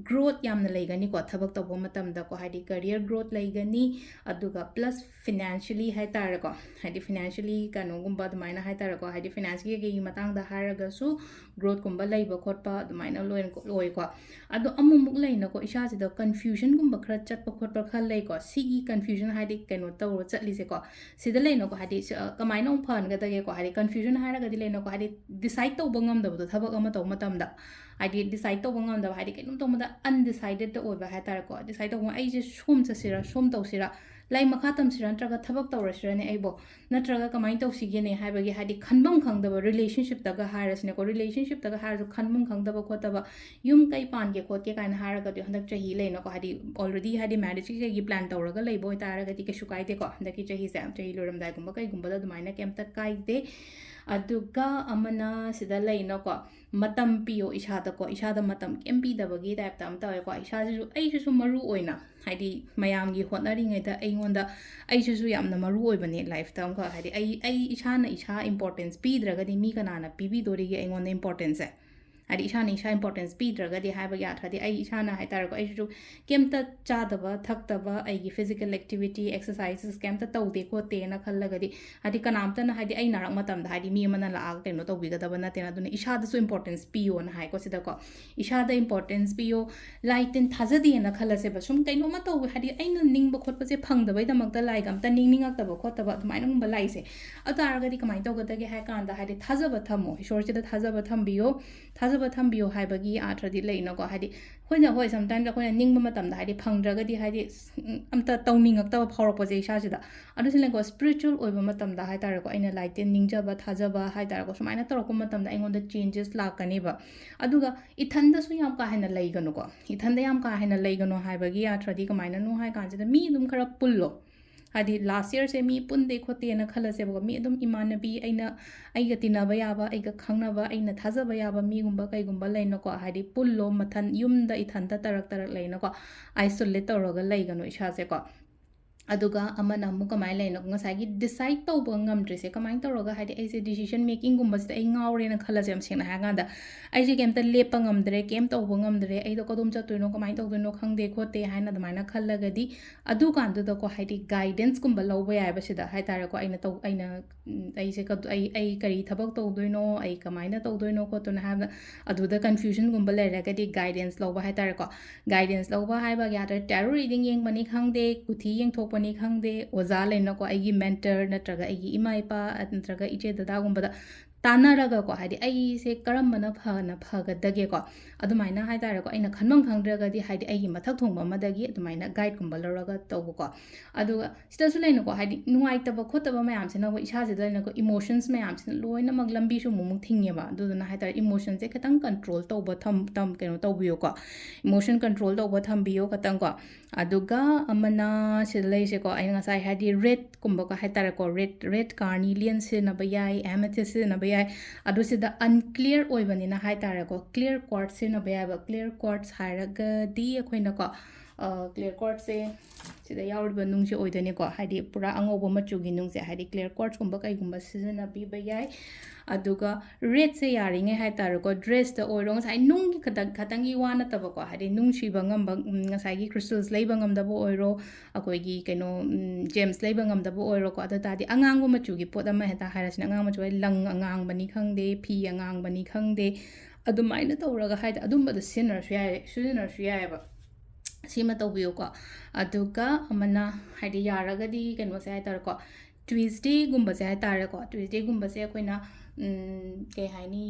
ꯒ꯭ꯔꯣꯠ ꯌꯥꯝꯅ ꯂꯩꯒꯅꯤꯀꯣ, ꯊꯕꯛ ꯇꯧꯕ ꯃꯇꯝꯗꯀꯣ, ꯍꯥꯏꯗꯤ ꯀꯔꯤꯌꯔ ꯒ꯭ꯔꯣꯠ ꯂꯩꯒꯅꯤ, ꯑꯗꯨꯒ ꯄ꯭ꯂꯁ ꯐꯤꯅꯥꯟꯁꯤꯌꯦꯜꯂꯤ ꯍꯥꯏꯇꯥꯔꯦꯀꯣ, ꯍꯥꯏꯗꯤ ꯐꯤꯅꯥꯟꯁꯤꯌꯦꯜꯂꯤ ꯀꯩꯅꯣꯒꯨꯝꯕ ꯑꯗꯨꯃꯥꯏꯅ ꯍꯥꯏꯇꯥꯔꯦꯀꯣ, ꯍꯥꯏꯗꯤ ꯐꯤꯅꯥꯟꯁꯀꯤ ꯀꯩꯒꯤ ꯃꯇꯥꯡꯗ ꯍꯥꯏꯔꯒꯁꯨ ꯒ꯭ꯔꯣꯠꯀꯨꯝꯕ ꯂꯩꯕ ꯈꯣꯠꯄ ꯑꯗꯨꯃꯥꯏꯅ ꯂꯣꯏꯅ ꯑꯣꯏꯀꯣ꯫ ꯑꯗꯣ ꯑꯃꯨꯛꯃꯨꯛ ꯂꯩꯅꯀꯣ, ꯏꯁꯥꯁꯤꯗ ꯀꯟꯐ꯭ꯌꯨꯖꯟꯒꯨꯝꯕ ꯈꯔ ꯆꯠꯄ ꯈꯣꯠꯄ ꯈꯔ ꯂꯩꯀꯣ꯫ ꯁꯤꯒꯤ ꯀꯟꯐ꯭ꯌꯨꯖꯟ ꯍꯥꯏꯗꯤ ꯀꯩꯅꯣ ꯇꯧꯔ ꯆꯠꯂꯤꯁꯦꯀꯣ, ꯁꯤꯗ ꯂꯩꯅꯀꯣ, ꯍꯥꯏꯗꯤ ꯁ-, ꯑ, ꯀꯃꯥꯏꯅ ꯑꯃꯨꯛ ꯐꯍꯟꯒꯗꯒꯦꯀꯣ, ꯍꯥꯏꯗꯤ ꯀꯟꯐ꯭ꯌꯨꯖꯟ ꯍꯥꯏꯔꯒꯗꯤ ꯂꯩꯅꯀꯣ, ꯍꯥꯏꯗꯤ ꯗꯤꯁꯥꯏꯠ ꯇꯧꯕ ꯉꯝꯗꯕꯗꯣ ꯊꯕꯛ ꯑꯃ ꯇꯧꯕ ꯃꯇꯝꯗ, ꯍꯥꯏꯗꯤ ꯗꯤꯁꯥꯏꯠ ꯇꯧꯕ ꯉꯝꯗꯕ, ꯍꯥꯏꯗꯤ ꯀꯩꯅꯣꯝ ꯇꯧꯕꯗ ꯑꯟꯗꯤꯁꯥꯏꯗꯦꯠꯇ ꯑꯣꯏꯕ ꯍꯥꯏꯇꯥꯔꯦꯀꯣ꯫ ꯗꯤꯁꯥꯏꯠ ꯇꯧꯕ, ꯑꯩꯁꯦ ꯁꯣꯝ ꯆꯠꯁꯤꯔꯥ, ꯁꯣꯝ ꯇꯧꯁꯤꯔꯥ, ꯂꯥꯏꯔꯤꯛ ꯃꯈꯥ ꯇꯝꯁꯤꯔꯥ, ꯅꯠꯇ꯭ꯔꯒ ꯊꯕꯛ ꯇꯧꯔꯁꯤꯔꯅꯦ ꯑꯩꯕꯣ, ꯅꯠꯇ꯭ꯔꯒ ꯀꯃꯥꯏꯅ ꯇꯧꯁꯤꯒꯦꯅꯦ ꯍꯥꯏꯕꯒꯤ, ꯍꯥꯏꯗꯤ ꯈꯟꯐꯝ ꯈꯪꯗꯕ, ꯔꯤꯂꯦꯁꯟꯁꯤꯞꯇꯒ ꯍꯥꯏꯔꯁꯤꯅꯦꯀꯣ, ꯔꯤꯂꯦꯁꯟꯁꯤꯞꯇꯒ ꯍꯥꯏꯔꯁꯨ ꯈꯟꯐꯝ ꯈꯪꯗꯕ ꯈꯣꯠꯇꯕ, ꯌꯨꯝ ꯀꯩ ꯄꯥꯟꯒꯦ ꯈꯣꯠꯀꯦ ꯀꯥꯏꯅ ꯍꯥꯏꯔꯒꯗꯤ ꯍꯟꯗꯛ ꯆꯍꯤ ꯂꯩꯅꯀꯣ, ꯍꯥꯏꯗꯤ ꯑꯣꯜꯔꯦꯗꯤ ꯍꯥꯏꯗꯤ ꯃꯦꯔꯤꯖꯀꯤ ꯀꯩꯒꯤ ꯄ꯭ꯂꯥꯟ ꯇꯧꯔꯒ ꯂꯩꯕ ꯑꯣꯏꯇꯥꯔꯒꯗꯤ ꯀꯩꯁꯨ ꯀꯥꯏꯗꯦꯀꯣ, ꯍꯟꯗꯛꯀꯤ ꯆꯍꯤꯁꯦ, ꯆꯍꯤ ꯂꯣꯏꯔꯝꯗꯥꯏꯒꯨꯝꯕ ꯀꯩꯒꯨꯝꯕꯗ ꯑꯗꯨꯃꯥꯏꯅ ꯀꯩꯝꯇ ꯀꯥꯏꯗꯦ꯫ ꯑꯗꯨꯒ ꯑꯃꯅ ꯁꯤꯗ ꯂꯩꯅꯀꯣ, ꯃꯇꯝ ꯄꯤꯌꯣ ꯏꯁꯥꯗꯀꯣ, ꯏꯁꯥꯗ ꯃꯇꯝ ꯀꯩꯝ ꯄꯤꯗꯕꯒꯤ ꯇꯥꯏꯞꯇ ꯑꯃ ꯇꯧꯋꯦꯀꯣ꯫ ꯏꯁꯥꯁꯤꯁꯨ, ꯑꯩꯁꯤꯁꯨ ꯃꯔꯨ ꯑꯣꯏꯅ, ꯍꯥꯏꯗꯤ ꯃꯌꯥꯝꯒꯤ ꯍꯣꯠꯅꯔꯤꯉꯩꯗ ꯑꯩꯉꯣꯟꯗ, ꯑꯩꯁꯤꯁꯨ ꯌꯥꯝꯅ ꯃꯔꯨ ꯑꯣꯏꯕꯅꯦ ꯂꯥꯏꯐꯇ ꯑꯃꯈꯛ, ꯍꯥꯏꯗꯤ ꯑꯩ, ꯑꯩ ꯏꯁꯥꯅ ꯏꯁꯥ ꯏꯝꯄꯣꯔꯇꯦꯟꯁ ꯄꯤꯗ꯭ꯔꯒꯗꯤ ꯃꯤ ꯀꯅꯥꯅ ꯄꯤꯕꯤꯗꯣꯔꯤꯒꯦ ꯑꯩꯉꯣꯟꯗ ꯏꯝꯄꯣꯔꯇꯦꯟꯁꯁꯦ? ꯍꯥꯏꯗꯤ ꯏꯁꯥꯅ ꯏꯁꯥ importance ꯄꯤꯗ꯭ꯔꯒꯗꯤ ꯍꯥꯏꯕꯒꯤ ꯑꯥꯔꯊꯗꯤ, ꯑꯩ ꯏꯁꯥꯅ ꯍꯥꯏ ꯇꯥꯔꯦꯀꯣ, ꯑꯩꯁꯨ ꯀꯩꯝꯇ ꯆꯥꯗꯕ ꯊꯛꯇꯕ, ꯑꯩꯒꯤ physical activity, exercises ꯀꯩꯝꯇ ꯇꯧꯗꯦ ꯈꯣꯠꯇꯦꯅ ꯈꯜꯂꯒꯗꯤ, ꯍꯥꯏꯗꯤ ꯀꯅꯥꯝꯇꯅ, ꯍꯥꯏꯗꯤ ꯑꯩ ꯅꯥꯔꯛ ꯃꯇꯝꯗ ꯍꯥꯏꯗꯤ ꯃꯤ ꯑꯃꯅ ꯂꯥꯛꯑꯒ ꯀꯩꯅꯣ ꯇꯧꯕꯤꯒꯗꯕ ꯅꯠꯇꯦꯅ꯫ ꯑꯗꯨꯅ ꯏꯁꯥꯗꯁꯨ importance ꯄꯤꯌꯣꯅ ꯍꯥꯏꯀꯣ ꯁꯤꯗꯀꯣ꯫ ꯏꯁꯥꯗ importance ꯄꯤꯌꯣ꯫ ꯂꯥꯏ ꯇꯤꯟ ꯊꯥꯖꯗꯦꯅ ꯈꯜꯂꯁꯦꯕ, ꯁꯨꯝ ꯀꯩꯅꯣꯝꯃ ꯇꯧꯋꯦ, ꯍꯥꯏꯗꯤ ꯑꯩꯅ ꯅꯤꯡꯕ ꯈꯣꯠꯄꯁꯦ ꯐꯪꯗꯕꯩꯗꯃꯛꯇ ꯂꯥꯏꯒ ꯑꯝꯇ ꯅꯤꯡꯅꯤꯡꯉꯛꯇꯕ ꯈꯣꯠꯇꯕ ꯑꯗꯨꯃꯥꯏꯅꯒꯨꯝꯕ ꯂꯥꯛꯏꯁꯦ꯫ ꯑꯗꯨ ꯇꯥꯔꯒꯗꯤ ꯀꯃꯥꯏꯅ ꯇꯧꯒꯗꯒꯦ ꯍꯥꯏ ꯀꯥꯟꯗ, ꯍꯥꯏꯗꯤ ꯊꯥꯖꯕ ꯊꯝꯃꯣ, ꯏꯁꯣꯔꯁꯤꯗ ꯊꯥꯖꯕ ꯊꯝꯕꯤꯌꯣ꯫ ꯊꯥꯖꯕ ꯊꯝꯕꯤꯌꯣ ꯍꯥꯏꯕꯒꯤ ꯑꯥꯔꯊꯗꯤ ꯂꯩꯅꯀꯣ, ꯍꯥꯏꯗꯤ ꯑꯩꯈꯣꯏꯅ, ꯍꯣꯏ, sometimes ꯑꯩꯈꯣꯏꯅ ꯅꯤꯡꯕ ꯃꯇꯝꯗ ꯍꯥꯏꯗꯤ ꯐꯪꯗ꯭ꯔꯒꯗꯤ ꯍꯥꯏꯗꯤ, ꯎꯝ, ꯑꯝꯇ ꯇꯧꯅꯤꯡꯉꯛꯇꯕ ꯐꯥꯎꯔꯛꯄꯁꯦ ꯏꯁꯥꯁꯤꯗ꯫ ꯑꯗꯨꯁꯨ ꯂꯩꯀꯣ, spiritual ꯑꯣꯏꯕ ꯃꯇꯝꯗ ꯍꯥꯏ ꯇꯥꯔꯦꯀꯣ, ꯑꯩꯅ ꯂꯥꯏ ꯇꯤꯟ ꯅꯤꯡꯖꯕ, ꯊꯥꯖꯕ ꯍꯥꯏ ꯇꯥꯔꯦꯀꯣ, ꯁꯨꯃꯥꯏꯅ ꯇꯧꯔꯛꯄ ꯃꯇꯝꯗ ꯑꯩꯉꯣꯟꯗ changes ꯂꯥꯛꯀꯅꯦꯕ꯫ ꯑꯗꯨꯒ ꯏꯊꯟꯗꯁꯨ ꯌꯥꯝ ꯀꯥ ꯍꯦꯟꯅ ꯂꯩꯒꯅꯨꯀꯣ꯫ ꯏꯊꯟꯗ ꯌꯥꯝ ꯀꯥ ꯍꯦꯟꯅ ꯂꯩꯒꯅꯨ ꯍꯥꯏꯕꯒꯤ ꯑꯥꯔꯊꯗꯤ ꯀꯃꯥꯏꯅꯅꯣ ꯍꯥꯏ ꯀꯥꯟꯁꯤꯗ, ꯃꯤ ꯑꯗꯨꯝ ꯈꯔ ꯄꯨꯜꯂꯣ꯫ ꯍꯥꯏꯗꯤ last yearꯁꯦ ꯃꯤ ꯄꯨꯟꯗꯦ ꯈꯣꯠꯇꯦꯅ ꯈꯜꯂꯁꯦꯕꯀꯣ, ꯃꯤ ꯑꯗꯨꯝ ꯏꯃꯥꯟꯅꯕꯤ, ꯑꯩꯅ, ꯑꯩꯒ ꯇꯤꯟꯅꯕ ꯌꯥꯕ, ꯑꯩꯒ ꯈꯪꯅꯕ, ꯑꯩꯅ ꯊꯥꯖꯕ ꯌꯥꯕ ꯃꯤꯒꯨꯝꯕ ꯀꯩꯒꯨꯝꯕ ꯂꯩꯅꯀꯣ, ꯍꯥꯏꯗꯤ ꯄꯨꯜꯂꯣ꯫ ꯃꯊꯟ, ꯌꯨꯝꯗ ꯏꯊꯟꯇ ꯇꯔꯛ ꯇꯔꯛ ꯂꯩꯅꯀꯣ, isolate ꯇꯧꯔꯒ ꯂꯩꯒꯅꯨ ꯏꯁꯥꯁꯦꯀꯣ꯫ ꯑꯗꯨꯒ ꯑꯃꯅ ꯑꯃꯨꯛ ꯀꯃꯥꯏꯅ ꯂꯩꯅꯣ, ꯉꯁꯥꯏꯒꯤ decide ꯇꯧꯕ ꯉꯝꯗ꯭ꯔꯤꯁꯦ ꯀꯃꯥꯏꯅ ꯇꯧꯔꯒ, ꯍꯥꯏꯗꯤ ꯑꯩꯁꯦ decision makingꯒꯨꯝꯕꯁꯤꯗ ꯑꯩ ꯉꯥꯎꯔꯦꯅ ꯈꯜꯂꯁꯦ, ꯌꯥꯝ ꯁꯦꯡꯅ ꯍꯥꯏꯔꯀꯥꯟꯗ, ꯑꯩꯁꯦ ꯀꯩꯝꯇ ꯂꯦꯞꯄ ꯉꯝꯗ꯭ꯔꯦ, ꯀꯩꯝ ꯇꯧꯕ ꯉꯝꯗ꯭ꯔꯦ, ꯑꯩꯗꯣ ꯀꯗꯣꯝ ꯆꯠꯇꯣꯏꯅꯣ, ꯀꯃꯥꯏꯅ ꯇꯧꯗꯣꯏꯅꯣ ꯈꯪꯗꯦ ꯈꯣꯠꯇꯦ ꯍꯥꯏꯅ ꯑꯗꯨꯃꯥꯏꯅ ꯈꯜꯂꯒꯗꯤ, ꯑꯗꯨꯀꯥꯟꯗꯨꯗꯀꯣ, ꯍꯥꯏꯗꯤ guidanceꯀꯨꯝꯕ ꯂꯧꯕ ꯌꯥꯏꯑꯕ ꯁꯤꯗ, ꯍꯥꯏ ꯇꯥꯔꯦꯀꯣ꯫ ꯑꯩꯅ ꯇꯧ-, ꯑꯩꯅ, ꯎꯝ, ꯑꯩꯁꯦ ꯀꯗ-, ꯑꯩ, ꯑꯩ ꯀꯔꯤ ꯊꯕꯛ ꯇꯧꯗꯣꯏꯅꯣ, ꯑꯩ ꯀꯃꯥꯏꯅ ꯇꯧꯗꯣꯏꯅꯣ ꯈꯣꯠꯇꯣꯏꯅꯣ ꯍꯥꯏꯕꯗ, ꯑꯗꯨꯗ confusionꯒꯨꯝꯕ ꯂꯩꯔꯒꯗꯤ guidance ꯂꯧꯕ ꯍꯥꯏ ꯇꯥꯔꯦꯀꯣ꯫ Guidance ꯂꯧꯕ ꯍꯥꯏꯕ ꯌꯥꯗ꯭ꯔꯦ, tarot reading ꯌꯦꯡꯕꯅꯤ ꯈꯪꯗꯦ, ꯀꯨꯊꯤ ꯌꯦꯡꯊꯣꯛꯄꯅꯤ ꯈꯪꯗꯦ, ꯑꯣꯖꯥ ꯂꯩꯅꯀꯣ, ꯑꯩꯒꯤ mentor ꯅꯠꯇ꯭ꯔꯒ ꯑꯩꯒꯤ ꯏꯃꯥ ꯏꯄꯥ ꯅꯠꯇ꯭ꯔꯒ ꯏꯆꯦ ꯗꯗꯥꯒꯨꯝꯕꯗ ꯇꯥꯟꯅꯔꯒꯀꯣ, ꯍꯥꯏꯗꯤ ꯑꯩꯁꯦ ꯀꯔꯝꯕꯅ ꯐꯅ ꯐꯒꯗꯒꯦꯀꯣ, ꯑꯗꯨꯃꯥꯏꯅ ꯍꯥꯏ ꯇꯥꯔꯦꯀꯣ, ꯑꯩꯅ ꯈꯟꯐꯝ ꯈꯪꯗ꯭ꯔꯒꯗꯤ, ꯍꯥꯏꯗꯤ ꯑꯩꯒꯤ ꯃꯊꯛ ꯊꯣꯡꯕ ꯑꯃꯗꯒꯤ ꯑꯗꯨꯃꯥꯏꯅ guideꯀꯨꯝꯕ ꯂꯧꯔꯒ ꯇꯧꯕꯀꯣ꯫ ꯑꯗꯨꯒ ꯁꯤꯗꯁꯨ ꯂꯩꯅꯀꯣ, ꯍꯥꯏꯗꯤ ꯅꯨꯡꯉꯥꯏꯇꯕ ꯈꯣꯠꯇꯕ ꯃꯌꯥꯝꯁꯤꯅꯀꯣ, ꯏꯁꯥꯁꯤꯗ ꯂꯩꯅꯀꯣ, emotions ꯃꯌꯥꯝꯁꯤꯅ ꯂꯣꯏꯅꯃꯛ ꯂꯝꯕꯤꯁꯨ ꯑꯃꯨꯛ ꯑꯃꯨꯛ ꯊꯤꯡꯉꯦꯕ꯫ ꯑꯗꯨꯗꯨꯅ ꯍꯥꯏ ꯇꯥꯔꯦ, emotionꯁꯦ ꯈꯤꯇꯪ control ꯇꯧꯕ ꯊꯝ-, ꯇꯝ-, ꯀꯩꯅꯣ ꯇꯧꯕꯤꯌꯨꯀꯣ, emotion control ꯇꯧꯕ ꯊꯝꯕꯤꯌꯣ ꯈꯇꯪꯀꯣ꯫ ꯑꯗꯨꯒ ꯑꯃꯅ ꯁꯤꯗ ꯂꯩꯔꯤꯁꯦꯀꯣ, ꯑꯩꯅ ꯉꯁꯥꯏ ꯍꯥꯏꯗꯤ redꯀꯨꯝꯕꯀꯣ ꯍꯥꯏ ꯇꯥꯔꯦꯀꯣ, red, red carnelian ꯁꯤꯖꯤꯟꯅꯕ ꯌꯥꯏ, amethyst ꯁꯤꯖꯤꯟꯅꯕ ꯌꯥꯏ꯫ ꯑꯗꯨ ꯁꯤꯗ unclear ꯑꯣꯏꯕꯅꯤꯅ ꯍꯥꯏ ꯇꯥꯔꯦꯀꯣ, clear quartz ꯁꯤꯖꯤꯟꯅꯕ ꯌꯥꯏꯑꯕ꯫ Clear quartz ꯍꯥꯏꯔꯒꯗꯤ ꯑꯩꯈꯣꯏꯅꯀꯣ, ꯀ꯭ꯂꯤꯌꯔ ꯀ꯭ꯋꯥꯔꯠꯁꯦ ꯁꯤꯗ ꯌꯥꯎꯔꯤꯕ ꯅꯨꯡꯁꯦ ꯑꯣꯏꯗꯣꯏꯅꯦꯀꯣ, ꯍꯥꯏꯗꯤ ꯄꯨꯔꯥ ꯑꯉꯧꯕ ꯃꯆꯨꯒꯤ ꯅꯨꯡꯁꯦ, ꯍꯥꯏꯗꯤ ꯀ꯭ꯂꯤꯌꯔ ꯀ꯭ꯋꯥꯔꯠꯁꯀꯨꯝꯕ ꯀꯩꯒꯨꯝꯕ ꯁꯤꯖꯤꯟꯅꯕꯤꯕ ꯌꯥꯏ꯫ ꯑꯗꯨꯒ ꯔꯦꯗꯁꯦ ꯌꯥꯔꯤꯉꯩ ꯍꯥꯏꯇꯥꯔꯦꯀꯣ, ꯗ꯭ꯔꯦꯁꯇ ꯑꯣꯏꯔꯣ, ꯉꯁꯥꯏ ꯅꯨꯡꯒꯤ ꯈꯇꯪ, ꯈꯇꯪꯒꯤ ꯋꯥ ꯅꯠꯇꯕꯀꯣ, ꯍꯥꯏꯗꯤ ꯅꯨꯡ ꯁꯤꯕ ꯉꯝꯕ, ꯎꯝ, ꯉꯁꯥꯏꯒꯤ ꯀ꯭ꯔꯤꯁꯇꯜꯁ ꯂꯩꯕ ꯉꯝꯗꯕ ꯑꯣꯏꯔꯣ, ꯑꯩꯈꯣꯏꯒꯤ ꯀꯩꯅꯣ, ꯎꯝ, ꯖꯦꯝꯁ ꯂꯩꯕ ꯉꯝꯗꯕ ꯑꯣꯏꯔꯣꯀꯣ, ꯑꯗꯨ ꯇꯥꯔꯗꯤ ꯑꯉꯥꯡꯕ ꯃꯆꯨꯒꯤ ꯄꯣꯠ ꯑꯃ ꯍꯦꯛꯇ ꯍꯥꯏꯔꯁꯤꯅꯦ, ꯑꯉꯥꯡꯕ ꯃꯆꯨ ꯍꯥꯏꯗꯤ ꯂꯪ ꯑꯉꯥꯡꯕꯅꯤ ꯈꯪꯗꯦ, ꯐꯤ ꯑꯉꯥꯡꯕꯅꯤ ꯈꯪꯗꯦ, ꯑꯗꯨꯃꯥꯏꯅ ꯇꯧꯔꯒ ꯍꯥꯏꯗꯤ ꯑꯗꯨꯝꯕꯗꯣ ꯁꯤꯖꯤꯟꯅꯔꯁꯨ ꯌꯥꯏ, ꯁꯤꯖꯤꯟꯅꯔꯁꯨ ꯌꯥꯏꯑꯕ꯫ ꯁꯤꯃ ꯇꯧꯕꯤꯌꯨꯀꯣ꯫ ꯑꯗꯨꯒ ꯑꯃꯅ ꯍꯥꯏꯗꯤ ꯌꯥꯔꯒꯗꯤ ꯀꯩꯅꯣꯁꯦ ꯍꯥꯏꯇꯥꯔꯦꯀꯣ, ꯇ꯭ꯋꯤꯁꯗꯦꯒꯨꯝꯕꯁꯦ ꯍꯥꯏꯇꯥꯔꯦꯀꯣ, ꯇ꯭ꯋꯤꯁꯗꯦꯒꯨꯝꯕꯁꯦ ꯑꯩꯈꯣꯏꯅ, ꯎꯝ, ꯀꯩ ꯍꯥꯏꯅꯤ,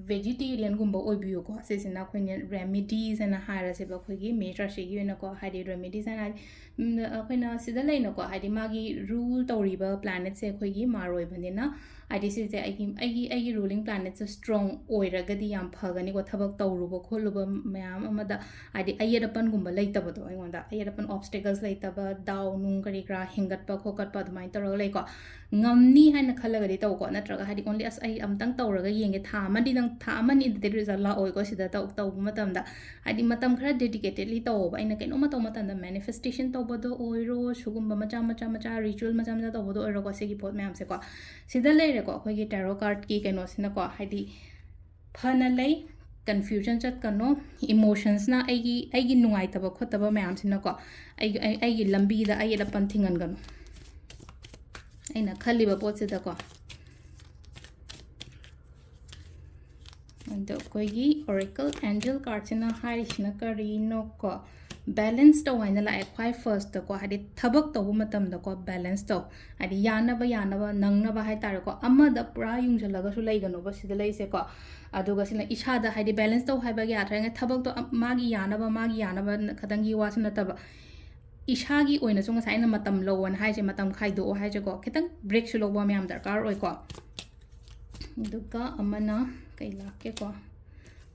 ꯚꯦꯖꯤꯇꯦꯔꯤꯌꯟꯒꯨꯝꯕ ꯑꯣꯏꯕꯤꯌꯨꯀꯣ꯫ ꯁꯤꯁꯤꯅ ꯑꯩꯈꯣꯏꯅ ꯔꯦꯃꯤꯗꯤꯁ ꯍꯥꯏꯅ ꯍꯥꯏꯔꯁꯦꯕ, ꯑꯩꯈꯣꯏꯒꯤ ꯃꯦꯁ ꯔꯥꯁꯤꯒꯤ ꯑꯣꯏꯅꯀꯣ, ꯍꯥꯏꯗꯤ ꯔꯦꯃꯤꯗꯤꯁ ꯍꯥꯏꯅ ꯍꯥꯏꯗꯤ, ꯎꯝ, ꯑꯩꯈꯣꯏꯅ ꯁꯤꯗ ꯂꯩꯅꯀꯣ, ꯍꯥꯏꯗꯤ ꯃꯥꯒꯤ ꯔꯨꯜ ꯇꯧꯔꯤꯕ ꯄ꯭ꯂꯥꯅꯦꯠꯁꯦ ꯑꯩꯈꯣꯏꯒꯤ ꯃꯥꯔ ꯑꯣꯏꯕꯅꯤꯅ, ꯍꯥꯏꯗꯤ ꯁꯤꯁꯦ ꯑꯩꯒꯤ, ꯑꯩꯒꯤ, ꯑꯩꯒꯤ ꯔꯨꯂꯤꯡ ꯄ꯭ꯂꯥꯅꯦꯠꯁꯦ ꯁ꯭ꯇ꯭ꯔꯣꯡ ꯑꯣꯏꯔꯒꯗꯤ ꯌꯥꯝ ꯐꯒꯅꯤꯀꯣ, ꯊꯕꯛ ꯇꯧꯔꯨꯕ ꯈꯣꯠꯂꯨꯕ ꯃꯌꯥꯝ ꯑꯃꯗ ꯍꯥꯏꯗꯤ ꯑꯌꯦꯠ ꯑꯄꯟꯒꯨꯝꯕ ꯂꯩꯇꯕꯗꯣ, ꯑꯩꯉꯣꯟꯗ ꯑꯌꯦꯠ ꯑꯄꯟ ꯑꯣꯞꯁꯇꯦꯀꯜꯁ ꯂꯩꯇꯕ, ꯗꯥꯎ ꯅꯨꯡ ꯀꯔꯤ ꯀꯔꯥ ꯍꯦꯟꯒꯠꯄ ꯈꯣꯠꯀꯠꯄ ꯑꯗꯨꯃꯥꯏꯅ ꯇꯧꯔꯒ ꯂꯩꯀꯣ꯫ ꯉꯝꯅꯤ ꯍꯥꯏꯅ ꯈꯜꯂꯒꯗꯤ ꯇꯧꯀꯣ, ꯅꯠꯇ꯭ꯔꯒ ꯍꯥꯏꯗꯤ only ꯑꯁ ꯑꯩ ꯑꯝꯇꯪ ꯇꯧꯔꯒ ꯌꯦꯡꯒꯦ, ꯊꯥ ꯑꯃꯅꯤꯗꯪ, ꯊꯥ ꯑꯃꯅꯤꯗꯗꯤ ꯔꯤꯖꯜ ꯂꯥꯛꯑꯣꯏꯀꯣ ꯁꯤꯗ ꯇꯧ-, ꯇꯧꯕ ꯃꯇꯝꯗ꯫ ꯍꯥꯏꯗꯤ ꯃꯇꯝ ꯈꯔ ꯗꯦꯗꯤꯀꯦꯇꯦꯠꯂꯤ ꯇꯧꯋꯣꯕ꯫ ꯑꯩꯅ ꯀꯩꯅꯣꯝꯃ ꯇꯧꯕ ꯃꯇꯝꯗ, ꯃꯦꯅꯤꯐꯦꯁꯇꯦꯁꯟ ꯇꯧꯕꯗꯣ ꯑꯣꯏꯔꯣ, ꯁꯤꯒꯨꯝꯕ ꯃꯆꯥ ꯃꯆꯥ ꯃꯆꯥ ꯔꯤꯆꯨꯋꯦꯜ ꯃꯆꯥ ꯃꯆꯥ ꯇꯧꯕꯗꯣ ꯑꯣꯏꯔꯣꯀꯣ, ꯁꯤꯒꯤ ꯄꯣꯠ ꯃꯌꯥꯝꯁꯦꯀꯣ꯫ ꯁꯤꯗ ꯂꯩꯔꯦꯀꯣ ꯑꯩꯈꯣꯏꯒꯤ ꯇꯦꯔꯣ ꯀꯥꯔꯠꯀꯤ ꯀꯩꯅꯣꯁꯤꯅꯀꯣ, ꯍꯥꯏꯗꯤ ꯐꯅ ꯂꯩ, ꯀꯟꯐ꯭ꯌꯨꯖꯟ ꯆꯠꯀꯅꯣ, ꯏꯃꯣꯁꯟꯁꯅ ꯑꯩꯒꯤ, ꯑꯩꯒꯤ ꯅꯨꯡꯉꯥꯏꯇꯕ ꯈꯣꯠꯇꯕ ꯃꯌꯥꯝꯁꯤꯅꯀꯣ, ꯑꯩꯒꯤ, ꯑꯩ-, ꯑꯩꯒꯤ ꯂꯝꯕꯤꯗ ꯑꯌꯦꯠ ꯑꯄꯟ ꯊꯤꯡꯍꯟꯒꯅꯨ꯫ ꯑꯩꯅ ꯈꯜꯂꯤꯕ ꯄꯣꯠꯁꯤꯗꯀꯣ꯫ ꯑꯗꯣ ꯑꯩꯈꯣꯏꯒꯤ ꯑꯣꯔꯦꯀꯜ ꯑꯦꯟꯖꯦꯜ ꯀꯥꯔꯠꯁꯤꯅ ꯍꯥꯏꯔꯤꯁꯤꯅ ꯀꯔꯤꯅꯣꯀꯣ? ꯕꯦꯂꯦꯟꯁ ꯇꯧ ꯍꯥꯏꯅ ꯂꯥꯛꯑꯦ ꯈ꯭ꯋꯥꯏ ꯐꯥꯔꯁꯇꯀꯣ, ꯍꯥꯏꯗꯤ ꯊꯕꯛ ꯇꯧꯕ ꯃꯇꯝꯗꯀꯣ ꯕꯦꯂꯦꯟꯁ ꯇꯧ, ꯍꯥꯏꯗꯤ ꯌꯥꯅꯕ ꯌꯥꯅꯕ ꯅꯪꯅꯕ ꯍꯥꯏꯇꯥꯔꯦꯀꯣ, ꯑꯃꯗ ꯄꯨꯔꯥ ꯌꯨꯡꯁꯤꯜꯂꯒꯁꯨ ꯂꯩꯒꯅꯣꯕ ꯁꯤꯗ ꯂꯩꯁꯦꯀꯣ꯫ ꯑꯗꯨꯒ ꯁꯤꯅ ꯏꯁꯥꯗ ꯍꯥꯏꯗꯤ ꯕꯦꯂꯦꯟꯁ ꯇꯧ ꯍꯥꯏꯕꯒꯤ ꯑꯥꯔꯊ ꯍꯥꯏꯅ ꯊꯕꯛꯇꯣ ꯑꯝ-, ꯃꯥꯒꯤ ꯌꯥꯅꯕ, ꯃꯥꯒꯤ ꯌꯥꯅꯕ ꯈꯇꯪꯒꯤ ꯋꯥꯁꯨ ꯅꯠꯇꯕ, ꯏꯁꯥꯒꯤ ꯑꯣꯏꯅꯁꯨ ꯉꯁꯥꯏ ꯑꯩꯅ ꯃꯇꯝ ꯂꯧꯑꯣꯅ ꯍꯥꯏꯁꯦ, ꯃꯇꯝ ꯈꯥꯏꯗꯣꯛꯑꯣ ꯍꯥꯏꯁꯦꯀꯣ, ꯈꯤꯇꯪ ꯕ꯭ꯔꯦꯛꯁꯨ ꯂꯧꯕ ꯑꯃ ꯌꯥꯝ ꯗꯔꯀꯥꯔ ꯑꯣꯏꯀꯣ꯫ ꯑꯗꯨꯒ ꯑꯃꯅ ꯀꯩ ꯂꯥꯛꯀꯦꯀꯣ?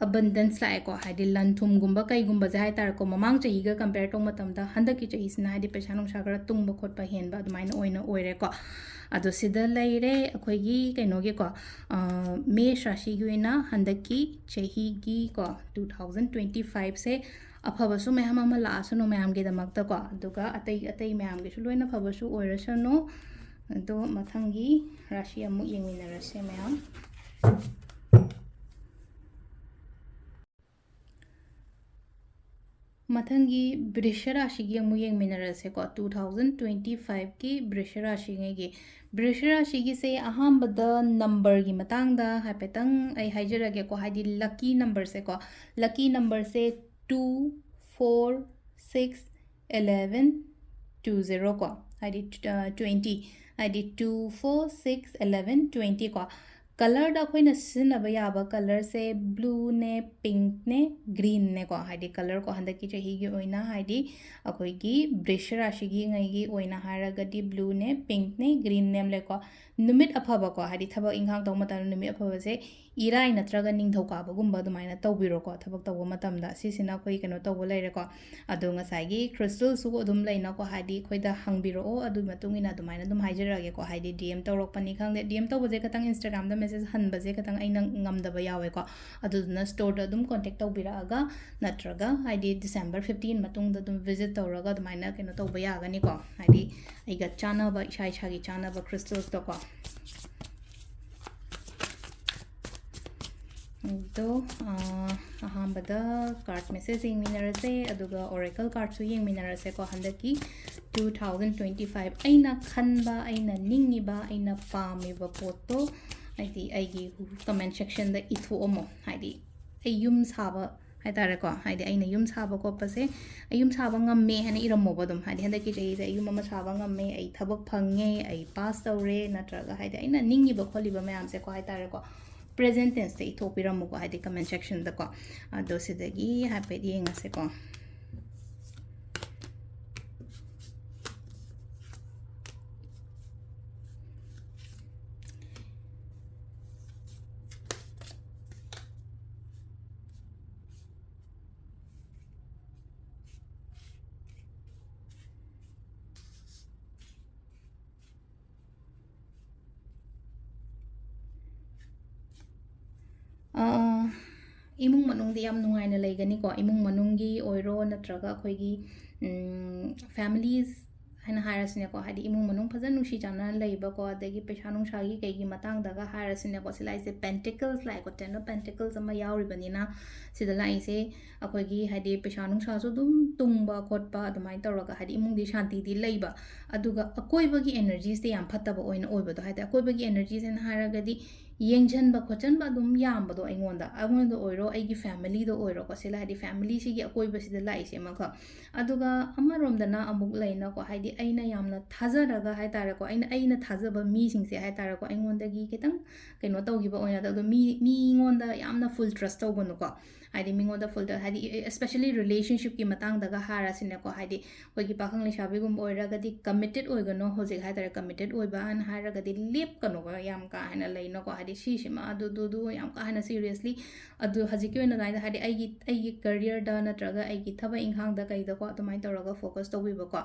ꯑꯕꯟꯗꯦꯟꯁ ꯂꯥꯛꯑꯦꯀꯣ, ꯍꯥꯏꯗꯤ ꯂꯟ ꯊꯨꯝꯒꯨꯝꯕ ꯀꯩꯒꯨꯝꯕꯁꯦ ꯍꯥꯏꯇꯥꯔꯦꯀꯣ, ꯃꯃꯥꯡ ꯆꯍꯤꯒ ꯀꯝꯄꯦꯌꯔ ꯇꯧꯕ ꯃꯇꯝꯗ ꯍꯟꯗꯛꯀꯤ ꯆꯍꯤꯁꯤꯅ ꯍꯥꯏꯗꯤ ꯄꯩꯁꯥ ꯅꯨꯡꯁꯥ ꯈꯔ ꯇꯨꯡꯕ ꯈꯣꯠꯄ ꯍꯦꯟꯕ ꯑꯗꯨꯃꯥꯏꯅ ꯑꯣꯏꯅ ꯑꯣꯏꯔꯦꯀꯣ꯫ ꯑꯗꯣ ꯁꯤꯗ ꯂꯩꯔꯦ ꯑꯩꯈꯣꯏꯒꯤ ꯀꯩꯅꯣꯒꯤꯀꯣ, ꯑ, ꯃꯦꯁ ꯔꯥꯁꯤꯒꯤ ꯑꯣꯏꯅ ꯍꯟꯗꯛꯀꯤ ꯆꯍꯤꯒꯤꯀꯣ, two thousand twenty fiveꯁꯦ ꯑꯐꯕꯁꯨ ꯃꯌꯥꯝ ꯑꯃ ꯂꯥꯛꯑꯁꯅꯨ ꯃꯌꯥꯝꯒꯤꯗꯃꯛꯇꯀꯣ, ꯑꯗꯨꯒ ꯑꯇꯩ ꯑꯇꯩ ꯃꯌꯥꯝꯒꯤꯁꯨ ꯂꯣꯏꯅ ꯐꯕꯁꯨ ꯑꯣꯏꯔꯁꯅꯨ꯫ ꯑꯗꯣ ꯃꯊꯪꯒꯤ ꯔꯥꯁꯤ ꯑꯃꯨꯛ ꯌꯦꯡꯃꯤꯟꯅꯔꯁꯦ ꯃꯌꯥꯝ꯫ ꯃꯊꯪꯒꯤ ꯕ꯭ꯔꯤꯁ ꯔꯥꯁꯤꯒꯤ ꯑꯃꯨꯛ ꯌꯦꯡꯃꯤꯟꯅꯔꯁꯦꯀꯣ꯫ Two thousand twenty fiveꯀꯤ ꯕ꯭ꯔꯤꯁ ꯔꯥꯁꯤꯉꯩꯒꯤ, ꯕ꯭ꯔꯤꯁ ꯔꯥꯁꯤꯒꯤꯁꯦ ꯑꯍꯥꯟꯕꯗ ꯅꯝꯕꯔꯒꯤ ꯃꯇꯥꯡꯗ ꯍꯥꯏꯐꯦꯠꯇꯪ ꯑꯩ ꯍꯥꯏꯖꯔꯒꯦꯀꯣ, ꯍꯥꯏꯗꯤ ꯂꯛꯀꯤ ꯅꯝꯕꯔꯁꯦꯀꯣ, ꯂꯛꯀꯤ ꯅꯝꯕꯔꯁꯦ two, four, six, eleven, two zero ꯀꯣ, ꯍꯥꯏꯗꯤ twenty, ꯍꯥꯏꯗꯤ two, four, six, eleven, twenty ꯀꯣ꯫ ꯀꯂꯔꯗ ꯑꯩꯈꯣꯏꯅ ꯁꯤꯖꯤꯟꯅꯕ ꯌꯥꯕ ꯀꯂꯔꯁꯦ ꯕ꯭ꯂꯨꯅꯦ, ꯄꯤꯡꯛꯅꯦ, ꯒ꯭ꯔꯤꯟꯅꯦꯀꯣ꯫ ꯍꯥꯏꯗꯤ ꯀꯂꯔꯀꯣ, ꯍꯟꯗꯛꯀꯤ ꯆꯍꯤꯒꯤ ꯑꯣꯏꯅ ꯍꯥꯏꯗꯤ ꯑꯩꯈꯣꯏꯒꯤ ꯕ꯭ꯔꯤꯁ ꯔꯥꯁꯤꯒꯤ ꯉꯩꯒꯤ ꯑꯣꯏꯅ ꯍꯥꯏꯔꯒꯗꯤ ꯕ꯭ꯂꯨꯅꯦ, ꯄꯤꯡꯛꯅꯦ, ꯒ꯭ꯔꯤꯟꯅꯦ ꯑꯃ ꯂꯩꯀꯣ꯫ ꯅꯨꯃꯤꯠ ꯑꯐꯕꯀꯣ, ꯍꯥꯏꯗꯤ ꯊꯕꯛ ꯏꯪꯈꯥꯡ ꯇꯧꯕ ꯃꯇꯝꯗ ꯅꯨꯃꯤꯠ ꯑꯐꯕꯁꯦ ꯏꯔꯥꯏ ꯅꯠꯇ꯭ꯔꯒ ꯅꯤꯡꯊꯧꯀꯥꯕꯒꯨꯝꯕ ꯑꯗꯨꯃꯥꯏꯅ ꯇꯧꯕꯤꯔꯣꯀꯣ꯫ ꯊꯕꯛ ꯇꯧꯕ ꯃꯇꯝꯗ ꯁꯤꯁꯤꯅ ꯑꯩꯈꯣꯏ ꯀꯩꯅꯣ ꯇꯧꯕ ꯂꯩꯔꯦꯀꯣ꯫ ꯑꯗꯣ ꯉꯁꯥꯏꯒꯤ ꯀ꯭ꯔꯤꯁꯇꯜꯁꯨ ꯑꯗꯨꯝ ꯂꯩꯅꯀꯣ, ꯍꯥꯏꯗꯤ ꯑꯩꯈꯣꯏꯗ ꯍꯪꯕꯤꯔꯛꯑꯣ, ꯑꯗꯨꯒꯤ ꯃꯇꯨꯡ ꯏꯟꯅ ꯑꯗꯨꯃꯥꯏꯅ ꯑꯗꯨꯝ ꯍꯥꯏꯖꯔꯛꯑꯒꯦꯀꯣ꯫ ꯍꯥꯏꯗꯤ ꯗꯤ ꯑꯦꯝ ꯇꯧꯔꯛꯄꯅꯤ ꯈꯪꯗꯦ, ꯗꯤ ꯑꯦꯝ ꯇꯧꯕꯁꯦ ꯈꯇꯪ, ꯏꯟꯁꯇꯥꯒ꯭ꯔꯥꯝꯗ ꯃꯦꯁꯦꯖ ꯍꯟꯕꯁꯦ ꯈꯇꯪ ꯑꯩꯅ ꯉꯝꯗꯕ ꯌꯥꯎꯋꯦꯀꯣ꯫ ꯑꯗꯨꯗꯨꯅ ꯁ꯭ꯇꯣꯔꯗ ꯑꯗꯨꯝ ꯀꯣꯟꯇꯦꯛ ꯇꯧꯕꯤꯔꯛꯑꯒ, ꯅꯠꯇ꯭ꯔꯒ ꯍꯥꯏꯗꯤ ꯗꯤꯁꯦꯝꯕꯔ ꯐꯤꯐꯇꯤꯟ ꯃꯇꯨꯡꯗ ꯑꯗꯨꯝ ꯚꯤꯖꯤꯠ ꯇꯧꯔꯒ ꯑꯗꯨꯃꯥꯏꯅ ꯀꯩꯅꯣ ꯇꯧꯕ ꯌꯥꯒꯅꯤꯀꯣ꯫ ꯍꯥꯏꯗꯤ ꯑꯩꯒ ꯆꯥꯟꯅꯕ, ꯏꯁꯥ ꯏꯁꯥꯒꯤ ꯆꯥꯟꯅꯕ ꯀ꯭ꯔꯤꯁꯇꯜꯁꯇꯣꯀꯣ꯫ ꯑꯗꯣ ꯑꯍꯥꯟꯕꯗ ꯀꯥꯔꯠ ꯃꯦꯁꯦꯖ ꯌꯦꯡꯃꯤꯟꯅꯔꯁꯦ, ꯑꯗꯨꯒ ꯑꯣꯔꯦꯀꯜ ꯀꯥꯔꯠꯁꯨ ꯌꯦꯡꯃꯤꯟꯅꯔꯁꯦꯀꯣ꯫ ꯍꯟꯗꯛꯀꯤ two thousand twenty five ꯑꯩꯅ ꯈꯟꯕ, ꯑꯩꯅ ꯅꯤꯡꯉꯤꯕ, ꯑꯩꯅ ꯄꯥꯝꯃꯤꯕ ꯄꯣꯠꯇꯣ ꯍꯥꯏꯗꯤ ꯑꯩꯒꯤ ꯀꯃꯦꯟ ꯁꯦꯛꯁꯟꯗ ꯏꯊꯣꯛꯑꯝꯃꯣ꯫ ꯍꯥꯏꯗꯤ ꯑꯩ ꯌꯨꯝ ꯁꯥꯕ ꯍꯥꯏꯇꯥꯔꯦꯀꯣ, ꯍꯥꯏꯗꯤ ꯑꯩꯅ ꯌꯨꯝ ꯁꯥꯕ ꯈꯣꯠꯄꯁꯦ, ꯑꯩ ꯌꯨꯝ ꯁꯥꯕ ꯉꯝꯃꯦ ꯍꯥꯏꯅ ꯏꯔꯝꯃꯣꯕ ꯑꯗꯨꯝ꯫ ꯍꯥꯏꯗꯤ ꯍꯟꯗꯛꯀꯤ ꯆꯍꯤꯁꯦ ꯑꯩ ꯌꯨꯝ ꯑꯃ ꯁꯥꯕ ꯉꯝꯃꯦ, ꯑꯩ ꯊꯕꯛ ꯐꯪꯉꯦ, ꯑꯩ ꯄꯥꯁ ꯇꯧꯔꯦ, ꯅꯠꯇ꯭ꯔꯒ ꯍꯥꯏꯗꯤ ꯑꯩꯅ ꯅꯤꯡꯉꯤꯕ ꯈꯣꯠꯂꯤꯕ ꯃꯌꯥꯝꯁꯦꯀꯣ ꯍꯥꯏꯇꯥꯔꯦꯀꯣ, ꯄ꯭ꯔꯦꯖꯦꯟ ꯇꯦꯟꯁꯇ ꯏꯊꯣꯛꯄꯤꯔꯝꯃꯨꯀꯣ, ꯍꯥꯏꯗꯤ ꯀꯃꯦꯟ ꯁꯦꯛꯁꯟꯗꯀꯣ꯫ ꯑꯗꯣ ꯁꯤꯗꯒꯤ ꯍꯥꯏꯐꯦꯠ ꯌꯦꯡꯉꯁꯦꯀꯣ꯫ ꯑꯥ, ꯏꯃꯨꯡ ꯃꯅꯨꯡꯗꯤ ꯌꯥꯝ ꯅꯨꯡꯉꯥꯏꯅ ꯂꯩꯒꯅꯤꯀꯣ꯫ ꯏꯃꯨꯡ ꯃꯅꯨꯡꯒꯤ ꯑꯣꯏꯔꯣ, ꯅꯠꯇ꯭ꯔꯒ ꯑꯩꯈꯣꯏꯒꯤ, ꯎꯝ, families ꯍꯥꯏꯅ ꯍꯥꯏꯔꯁꯤꯅꯦꯀꯣ, ꯍꯥꯏꯗꯤ ꯏꯃꯨꯡ ꯃꯅꯨꯡ ꯐꯖꯅ ꯅꯨꯡꯁꯤ ꯆꯥꯟꯅꯅ ꯂꯩꯕꯀꯣ, ꯑꯗꯒꯤ ꯄꯩꯁꯥ ꯅꯨꯡꯁꯥꯒꯤ ꯀꯩꯒꯤ ꯃꯇꯥꯡꯗꯒ ꯍꯥꯏꯔꯁꯤꯅꯦꯀꯣ, ꯁꯤ ꯂꯥꯛꯏꯁꯦ Pentacles ꯂꯥꯛꯑꯦꯀꯣ, Ten of Pentacles ꯑꯃ ꯌꯥꯎꯔꯤꯕꯅꯤꯅ, ꯁꯤꯗ ꯂꯥꯛꯏꯁꯦ ꯑꯩꯈꯣꯏꯒꯤ ꯍꯥꯏꯗꯤ ꯄꯩꯁꯥ ꯅꯨꯡꯁꯥꯁꯨ ꯑꯗꯨꯝ ꯇꯨꯡꯕ ꯈꯣꯠꯄ ꯑꯗꯨꯃꯥꯏꯅ ꯇꯧꯔꯒ, ꯍꯥꯏꯗꯤ ꯏꯃꯨꯡꯗꯤ ꯁꯥꯟꯇꯤꯗꯤ ꯂꯩꯕ, ꯑꯗꯨꯒ ꯑꯀꯣꯏꯕꯒꯤ energyꯁꯦ ꯌꯥꯝ ꯐꯠꯇꯕ ꯑꯣꯏꯅ ꯑꯣꯏꯕꯗꯣ, ꯍꯥꯏꯗꯤ ꯑꯀꯣꯏꯕꯒꯤ energyꯁꯦꯅ ꯍꯥꯏꯔꯒꯗꯤ ꯌꯦꯡꯁꯤꯟꯕ ꯈꯣꯠꯆꯟꯕ ꯑꯗꯨꯝ ꯌꯥꯝꯕꯗꯣ ꯑꯩꯉꯣꯟꯗ, ꯑꯩꯉꯣꯟꯗ ꯑꯣꯏꯔꯣ, ꯑꯩꯒꯤ familyꯗ ꯑꯣꯏꯔꯣꯀꯣ, ꯁꯤꯗ ꯍꯥꯏꯗꯤ familyꯁꯤꯒꯤ ꯑꯀꯣꯏꯕꯁꯤꯗ ꯂꯥꯛꯏꯁꯦ ꯑꯃꯈꯛ꯫ ꯑꯗꯨꯒ ꯑꯃꯔꯣꯝꯗꯅ ꯑꯃꯨꯛ ꯂꯩꯅꯀꯣ, ꯍꯥꯏꯗꯤ ꯑꯩꯅ ꯌꯥꯝꯅ ꯊꯥꯖꯔꯒ ꯍꯥꯏ ꯇꯥꯔꯦꯀꯣ, ꯑꯩꯅ, ꯑꯩꯅ ꯊꯥꯖꯕ ꯃꯤꯁꯤꯡꯁꯦ ꯍꯥꯏ ꯇꯥꯔꯦꯀꯣ, ꯑꯩꯉꯣꯟꯗꯒꯤ ꯈꯤꯇꯪ ꯀꯩꯅꯣ ꯇꯧꯈꯤꯕ ꯑꯣꯏꯅ, ꯑꯗꯣ ꯃꯤ, ꯃꯤꯉꯣꯟꯗ ꯌꯥꯝꯅ full trust ꯇꯧꯒꯅꯨꯀꯣ꯫ ꯍꯥꯏꯗꯤ ꯃꯤꯉꯣꯟꯗ full trust, ꯍꯥꯏꯗꯤ especially relationshipꯀꯤ ꯃꯇꯥꯡꯗꯒ ꯍꯥꯏꯔꯁꯤꯅꯦꯀꯣ, ꯍꯥꯏꯗꯤ ꯑꯩꯈꯣꯏꯒꯤ ꯄꯥꯈꯪ ꯂꯩꯁꯥꯕꯤꯒꯨꯝꯕ ꯑꯣꯏꯔꯒꯗꯤ committed ꯑꯣꯏꯒꯅꯣ꯫ ꯍꯧꯖꯤꯛ ꯍꯥꯏ ꯇꯥꯔꯦ, committed ꯑꯣꯏꯕ ꯍꯥꯏꯅ ꯍꯥꯏꯔꯒꯗꯤ ꯂꯦꯞꯀꯅꯣꯕ ꯌꯥꯝ ꯀꯥ ꯍꯦꯟꯅ ꯂꯩꯅꯀꯣ, ꯍꯥꯏꯗꯤ ꯁꯤꯁꯤꯃ ꯑꯗꯨ, ꯑꯗꯨ, ꯑꯗꯨ ꯌꯥꯝ ꯀꯥ ꯍꯦꯟꯅ seriously ꯑꯗꯨ ꯍꯧꯖꯤꯛꯀꯤ ꯑꯣꯏꯅ ꯑꯗꯨꯃꯥꯏꯅ, ꯍꯥꯏꯗꯤ ꯑꯩꯒꯤ, ꯑꯩꯒꯤ careerꯗ ꯅꯠꯇ꯭ꯔꯒ ꯑꯩꯒꯤ ꯊꯕꯛ ꯏꯪꯈꯥꯡꯗ ꯀꯩꯗꯀꯣ, ꯑꯗꯨꯃꯥꯏꯅ ꯇꯧꯔꯒ focus ꯇꯧꯕꯤꯕꯀꯣ꯫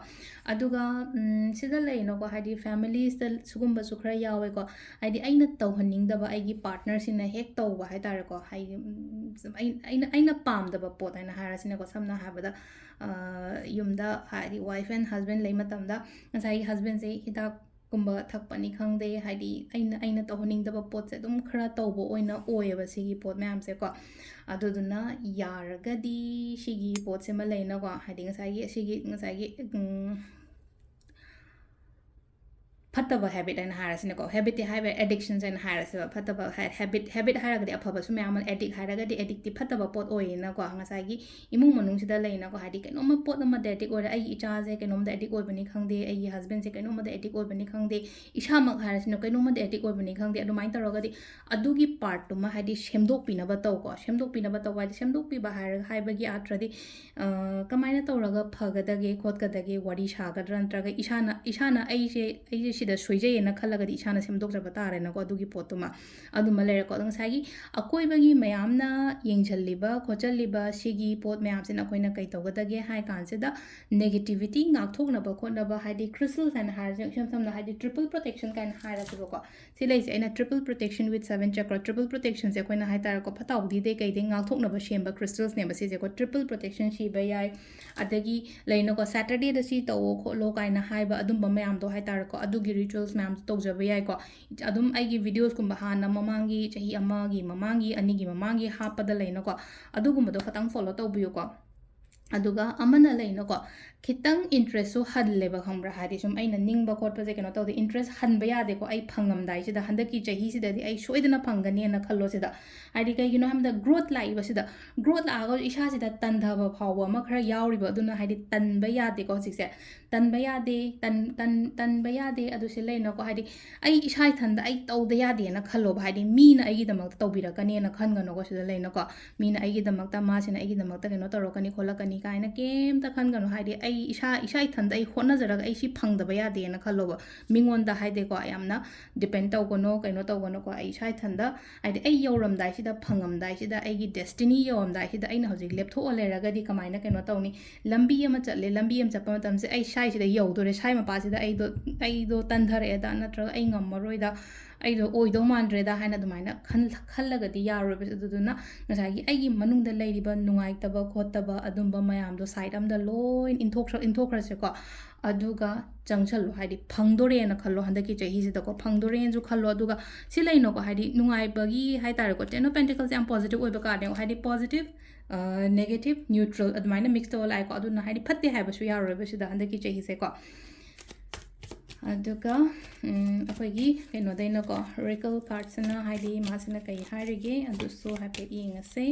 ꯑꯗꯨꯒ, ꯎꯝ, ꯁꯤꯗ ꯂꯩꯅꯀꯣ, ꯍꯥꯏꯗꯤ familiesꯇ ꯁꯤꯒꯨꯝꯕꯁꯨ ꯈꯔ ꯌꯥꯎꯋꯦꯀꯣ, ꯍꯥꯏꯗꯤ ꯑꯩꯅ ꯇꯧꯍꯟꯅꯤꯡꯗꯕ ꯑꯩꯒꯤ partnerꯁꯤꯅ ꯍꯦꯛ ꯇꯧꯕ ꯍꯥꯏ ꯇꯥꯔꯦꯀꯣ, ꯍꯥꯏꯗꯤ, ꯎꯝ, ꯑꯩ-, ꯑꯩꯅ, ꯑꯩꯅ ꯄꯥꯝꯗꯕ ꯄꯣꯠ ꯍꯥꯏꯅ ꯍꯥꯏꯔꯁꯤꯅꯦꯀꯣ, ꯁꯝꯅ ꯍꯥꯏꯔꯕꯗ, ꯑ, ꯌꯨꯝꯗ ꯍꯥꯏꯗꯤ wife and husband ꯂꯩ ꯃꯇꯝꯗ ꯉꯁꯥꯏꯒꯤ husbandꯁꯦ ꯍꯤꯗꯥꯛ ꯀꯨꯝꯕ ꯊꯛꯄꯅꯤ ꯈꯪꯗꯦ, ꯍꯥꯏꯗꯤ ꯑꯩꯅ, ꯑꯩꯅ ꯇꯧꯍꯟꯅꯤꯡꯗꯕ ꯄꯣꯠꯁꯦ ꯑꯗꯨꯝ ꯈꯔ ꯇꯧꯕ ꯑꯣꯏꯅ ꯑꯣꯏꯌꯦꯕ ꯁꯤꯒꯤ ꯄꯣꯠ ꯃꯌꯥꯝꯁꯦꯀꯣ꯫ ꯑꯗꯨꯗꯨꯅ ꯌꯥꯔꯒꯗꯤ ꯁꯤꯒꯤ ꯄꯣꯠꯁꯤꯃ ꯂꯩꯅꯀꯣ, ꯍꯥꯏꯗꯤ ꯉꯁꯥꯏꯒꯤ ꯑꯁꯤꯒꯤ, ꯉꯁꯥꯏꯒꯤ, ꯎꯝ, ꯐꯠꯇꯕ habit ꯍꯥꯏꯅ ꯍꯥꯏꯔꯁꯤꯅꯦꯀꯣ, habitꯇꯤ ꯍꯥꯏꯕ, addictions ꯍꯥꯏꯅ ꯍꯥꯏꯔꯁꯦꯕ, ꯐꯠꯇꯕ ꯍꯥꯏ-, habit, habit ꯍꯥꯏꯔꯒꯗꯤ ꯑꯐꯕꯁꯨ ꯃꯌꯥꯝ ꯑꯃ, addict ꯍꯥꯏꯔꯒꯗꯤ addictꯇꯤ ꯐꯠꯇꯕ ꯄꯣꯠ ꯑꯣꯏꯌꯦꯅꯀꯣ, ꯉꯁꯥꯏꯒꯤ ꯏꯃꯨꯡ ꯃꯅꯨꯡꯁꯤꯗ ꯂꯩꯅꯀꯣ, ꯍꯥꯏꯗꯤ ꯀꯩꯅꯣꯝꯃ ꯄꯣꯠ ꯑꯃꯗ addict ꯑꯣꯏꯔꯦ, ꯑꯩꯒꯤ ꯏꯆꯥꯁꯦ ꯀꯩꯅꯣꯝꯗ addict ꯑꯣꯏꯕꯅꯤ ꯈꯪꯗꯦ, ꯑꯩꯒꯤ husbandꯁꯦ ꯀꯩꯅꯣꯝꯃꯗ addict ꯑꯣꯏꯕꯅꯤ ꯈꯪꯗꯦ, ꯏꯁꯥꯃꯛ ꯍꯥꯏꯔꯁꯤꯅ ꯀꯩꯅꯣꯝꯃꯗ addict ꯑꯣꯏꯕꯅꯤ ꯈꯪꯗꯦ, ꯑꯗꯨꯃꯥꯏꯅ ꯇꯧꯔꯒꯗꯤ ꯑꯗꯨꯒꯤ partꯇꯨꯃ ꯍꯥꯏꯗꯤ ꯁꯦꯝꯗꯣꯛꯄꯤꯅꯕ ꯇꯧꯀꯣ꯫ ꯁꯦꯝꯗꯣꯛꯄꯤꯅꯕ ꯇꯧꯕ ꯍꯥꯏꯗꯤ, ꯁꯦꯝꯗꯣꯛꯄꯤꯕ ꯍꯥꯏꯔꯒ, ꯍꯥꯏꯕꯒꯤ ꯑꯥꯔꯊ꯭ꯔꯗꯤ, ꯑ, ꯀꯃꯥꯏꯅ ꯇꯧꯔꯒ ꯐꯒꯗꯒꯦ ꯈꯣꯠꯀꯗꯒꯦ, ꯋꯥꯔꯤ ꯁꯥꯒꯗ꯭ꯔꯥ, ꯅꯠꯇ꯭ꯔꯒ ꯏꯁꯥꯅ, ꯏꯁꯥꯅ ꯑꯩꯁꯦ, ꯑꯩꯁꯦ ꯁꯤꯗ ꯁꯣꯏꯖꯩꯌꯦꯅ ꯈꯜꯂꯒꯗꯤ ꯏꯁꯥꯅ ꯁꯦꯝꯗꯣꯛꯆꯕ ꯇꯥꯔꯦꯅꯀꯣ꯫ ꯑꯗꯨꯒꯤ ꯄꯣꯠꯇꯨꯃ ꯑꯗꯨꯃ ꯂꯩꯔꯦꯀꯣ꯫ ꯑꯗꯣ ꯉꯁꯥꯏꯒꯤ ꯑꯀꯣꯏꯕꯒꯤ ꯃꯌꯥꯝꯅ ꯌꯦꯡꯁꯤꯜꯂꯤꯕ ꯈꯣꯠꯆꯜꯂꯤꯕ ꯁꯤꯒꯤ ꯄꯣꯠ ꯃꯌꯥꯝꯁꯤꯅ ꯑꯩꯈꯣꯏꯅ ꯀꯩ ꯇꯧꯒꯗꯒꯦ ꯍꯥꯏ ꯀꯥꯟꯁꯤꯗ, negativity ꯉꯥꯛꯊꯣꯛꯅꯕ ꯈꯣꯠꯅꯕ, ꯍꯥꯏꯗꯤ crystals ꯍꯥꯏꯅ ꯍꯥꯏꯔꯁꯦ, ꯏꯁꯝ ꯁꯝꯅ ꯍꯥꯏꯗꯤ triple protection ꯀꯥꯏꯅ ꯍꯥꯏꯔꯁꯦꯕꯀꯣ꯫ ꯁꯤ ꯂꯩꯁꯦ ꯑꯩꯅ triple protection with seven chakra, triple protectionꯁꯦ ꯑꯩꯈꯣꯏꯅ ꯍꯥꯏꯇꯥꯔꯦꯀꯣ, ꯐꯠꯇ ꯍꯥꯎꯗꯤꯗꯩ ꯀꯩꯗꯩ ꯉꯥꯛꯊꯣꯛꯅꯕ ꯁꯦꯝꯕ crystalsꯅꯦꯕ ꯁꯤꯁꯦꯀꯣ꯫ Triple protection ꯁꯤꯕ ꯌꯥꯏ, ꯑꯗꯒꯤ ꯂꯩꯅꯀꯣ, Saturdayꯗ ꯁꯤ ꯇꯧꯋꯣ ꯈꯣꯠꯂꯣ ꯀꯥꯏꯅ ꯍꯥꯏꯕ ꯑꯗꯨꯝꯕ ꯃꯌꯥꯝꯗꯣ ꯍꯥꯏꯇꯥꯔꯦꯀꯣ, ꯑꯗꯨꯒꯤ rituals ꯃꯌꯥꯝꯗꯣ ꯇꯧꯖꯕ ꯌꯥꯏꯀꯣ꯫ ꯑꯗꯨꯝ ꯑꯩꯒꯤ videosꯀꯨꯝꯕ ꯍꯥꯟꯅ ꯃꯃꯥꯡꯒꯤ ꯆꯍꯤ ꯑꯃꯒꯤ ꯃꯃꯥꯡꯒꯤ, ꯑꯅꯤꯒꯤ ꯃꯃꯥꯡꯒꯤ ꯍꯥꯞꯄꯗ ꯂꯩꯅꯀꯣ, ꯑꯗꯨꯒꯨꯝꯕꯗꯣ ꯈꯇꯪ follow ꯇꯧꯕꯤꯌꯨꯀꯣ꯫ ꯑꯗꯨꯒ ꯑꯃꯅ ꯂꯩꯅꯀꯣ, ꯈꯤꯇꯪ interestꯁꯨ ꯍꯜꯂꯦꯕ, ꯈꯪꯕ꯭ꯔꯥ? ꯍꯥꯏꯗꯤ ꯁꯨꯝ ꯑꯩꯅ ꯅꯤꯡꯕ ꯈꯣꯠꯄꯁꯦ ꯀꯩꯅꯣ ꯇꯧꯗꯦ, interest ꯍꯟꯕ ꯌꯥꯗꯦꯀꯣ꯫ ꯑꯩ ꯐꯪꯉꯝꯗꯥꯏꯁꯤꯗ, ꯍꯟꯗꯛꯀꯤ ꯆꯍꯤꯁꯤꯗꯗꯤ ꯑꯩ ꯁꯣꯏꯗꯅ ꯐꯪꯒꯅꯦꯅ ꯈꯜꯂꯣ ꯁꯤꯗ꯫ ꯍꯥꯏꯗꯤ ꯀꯩꯒꯤꯅꯣ ꯍꯥꯏꯕꯗ growth ꯂꯥꯛꯏꯕꯁꯤꯗ, growth ꯂꯥꯛꯑꯒ ꯏꯁꯥꯁꯤꯗ ꯇꯟꯊꯕ ꯐꯥꯎꯕ ꯑꯃ ꯈꯔ ꯌꯥꯎꯔꯤꯕ, ꯑꯗꯨꯅ ꯍꯥꯏꯗꯤ ꯇꯟꯕ ꯌꯥꯗꯦꯀꯣ ꯍꯧꯖꯤꯛꯁꯦ꯫ ꯇꯟꯕ ꯌꯥꯗꯦ, ꯇꯟ-, ꯇꯟ-, ꯇꯟꯕ ꯌꯥꯗꯦ꯫ ꯑꯗꯨ ꯁꯤ ꯂꯩꯅꯀꯣ, ꯍꯥꯏꯗꯤ ꯑꯩ ꯏꯁꯥ ꯏꯊꯟꯗ ꯑꯩ ꯇꯧꯗ ꯌꯥꯗꯦꯅ ꯈꯜꯂꯣꯕ, ꯍꯥꯏꯗꯤ ꯃꯤꯅ ꯑꯩꯒꯤꯗꯃꯛꯇ ꯇꯧꯕꯤꯔꯛꯀꯅꯦꯅ ꯈꯟꯒꯅꯨꯀꯣ ꯁꯤꯗ ꯂꯩꯅꯀꯣ꯫ ꯃꯤꯅ ꯑꯩꯒꯤꯗꯃꯛꯇ, ꯃꯥꯁꯤꯅ ꯑꯩꯒꯤꯗꯃꯛꯇ ꯀꯩꯅꯣ ꯇꯧꯔꯛꯀꯅꯤ ꯈꯣꯠꯂꯛꯀꯅꯤ ꯀꯥꯏꯅ ꯀꯩꯝꯇ ꯈꯟꯒꯅꯨ꯫ ꯍꯥꯏꯗꯤ ꯑꯩ ꯏꯁꯥ, ꯏꯁꯥ ꯏꯊꯟꯗ ꯑꯩ ꯍꯣꯠꯅꯖꯔꯒ ꯑꯩ ꯁꯤ ꯐꯪꯗꯕ ꯌꯥꯗꯦꯅ ꯈꯜꯂꯣꯕ꯫ ꯃꯤꯉꯣꯟꯗ ꯍꯥꯏꯗꯤꯀꯣ ꯌꯥꯝꯅ depend ꯇꯧꯒꯅꯣ, ꯀꯩꯅꯣ ꯇꯧꯒꯅꯨꯀꯣ꯫ ꯑꯩ ꯏꯁꯥ ꯏꯊꯟꯗ, ꯍꯥꯏꯗꯤ ꯑꯩ ꯌꯧꯔꯝꯗꯥꯏꯁꯤꯗ, ꯐꯪꯉꯝꯗꯥꯏꯁꯤꯗ, ꯑꯩꯒꯤ destiny ꯌꯧꯔꯝꯗꯥꯏꯁꯤꯗ ꯑꯩꯅ ꯍꯧꯖꯤꯛ ꯂꯦꯞꯊꯣꯛꯑ ꯂꯩꯔꯒꯗꯤ ꯀꯃꯥꯏꯅ ꯀꯩꯅꯣ ꯇꯧꯅꯤ? ꯂꯝꯕꯤ ꯑꯃ ꯆꯠꯂꯦ, ꯂꯝꯕꯤ ꯑꯃ ꯆꯠꯄ ꯃꯇꯝꯁꯦ ꯑꯩ ꯁ꯭ꯋꯥꯏꯁꯤꯗ ꯌꯧꯗꯣꯔꯦ, ꯁ꯭ꯋꯥꯏ ꯃꯄꯥꯁꯤꯗ ꯑꯩꯗꯣ, ꯑꯩꯗꯣ ꯇꯟꯊꯔꯛꯑꯦꯗ, ꯅꯠꯇ꯭ꯔꯒ ꯑꯩ ꯉꯝꯃꯔꯣꯏꯗ, ꯑꯩꯗꯣ ꯑꯣꯏꯗꯧ ꯃꯥꯟꯗ꯭ꯔꯦꯗ ꯍꯥꯏꯅ ꯑꯗꯨꯃꯥꯏꯅ ꯈꯟ-, ꯈꯜꯂꯒꯗꯤ ꯌꯥꯔꯣꯏꯕ꯫ ꯑꯗꯨꯗꯨꯅ ꯉꯁꯥꯏꯒꯤ ꯑꯩꯒꯤ ꯃꯅꯨꯡꯗ ꯂꯩꯔꯤꯕ ꯅꯨꯡꯉꯥꯏꯇꯕ ꯈꯣꯠꯇꯕ ꯑꯗꯨꯝꯕ ꯃꯌꯥꯝꯗꯣ side ꯑꯝꯗ ꯂꯣꯏ ꯏꯟꯊꯣꯛꯈ꯭ꯔ-, ꯏꯟꯊꯣꯛꯈ꯭ꯔꯁꯦꯀꯣ꯫ ꯑꯗꯨꯒ ꯆꯪꯁꯜꯂꯣ, ꯍꯥꯏꯗꯤ ꯐꯪꯗꯣꯔꯦꯅ ꯈꯜꯂꯣ, ꯍꯟꯗꯛꯀꯤ ꯆꯍꯤꯁꯤꯗꯀꯣ ꯐꯪꯗꯣꯔꯦꯅꯁꯨ ꯈꯜꯂꯣ꯫ ꯑꯗꯨꯒ ꯁꯤ ꯂꯩꯅꯀꯣ, ꯍꯥꯏꯗꯤ ꯅꯨꯡꯉꯥꯏꯕꯒꯤ ꯍꯥꯏꯇꯥꯔꯦꯀꯣ, Ten of Pentacles ꯌꯥꯝ positive ꯑꯣꯏꯕ cardꯅꯦ, ꯍꯥꯏꯗꯤ positive, negative, neutral ꯑꯗꯨꯃꯥꯏꯅ mix ꯇꯧꯔ ꯂꯥꯛꯑꯦꯀꯣ꯫ ꯑꯗꯨꯅ ꯍꯥꯏꯗꯤ ꯐꯠꯇꯦ ꯍꯥꯏꯕꯁꯨ ꯌꯥꯔꯣꯏꯕ ꯁꯤꯗ ꯍꯟꯗꯛꯀꯤ ꯆꯍꯤꯁꯦꯀꯣ꯫ ꯑꯗꯨꯒ ꯎꯝ, ꯑꯩꯈꯣꯏꯒꯤ ꯀꯩꯅꯣꯗꯩꯅꯀꯣ, oracle cardꯁꯤꯅ ꯍꯥꯏꯗꯤ ꯃꯥꯁꯤꯅ ꯀꯩ ꯍꯥꯏꯔꯤꯒꯦ ꯑꯗꯨꯁꯨ ꯍꯥꯏꯐꯦꯠ ꯌꯦꯡꯉꯁꯦ꯫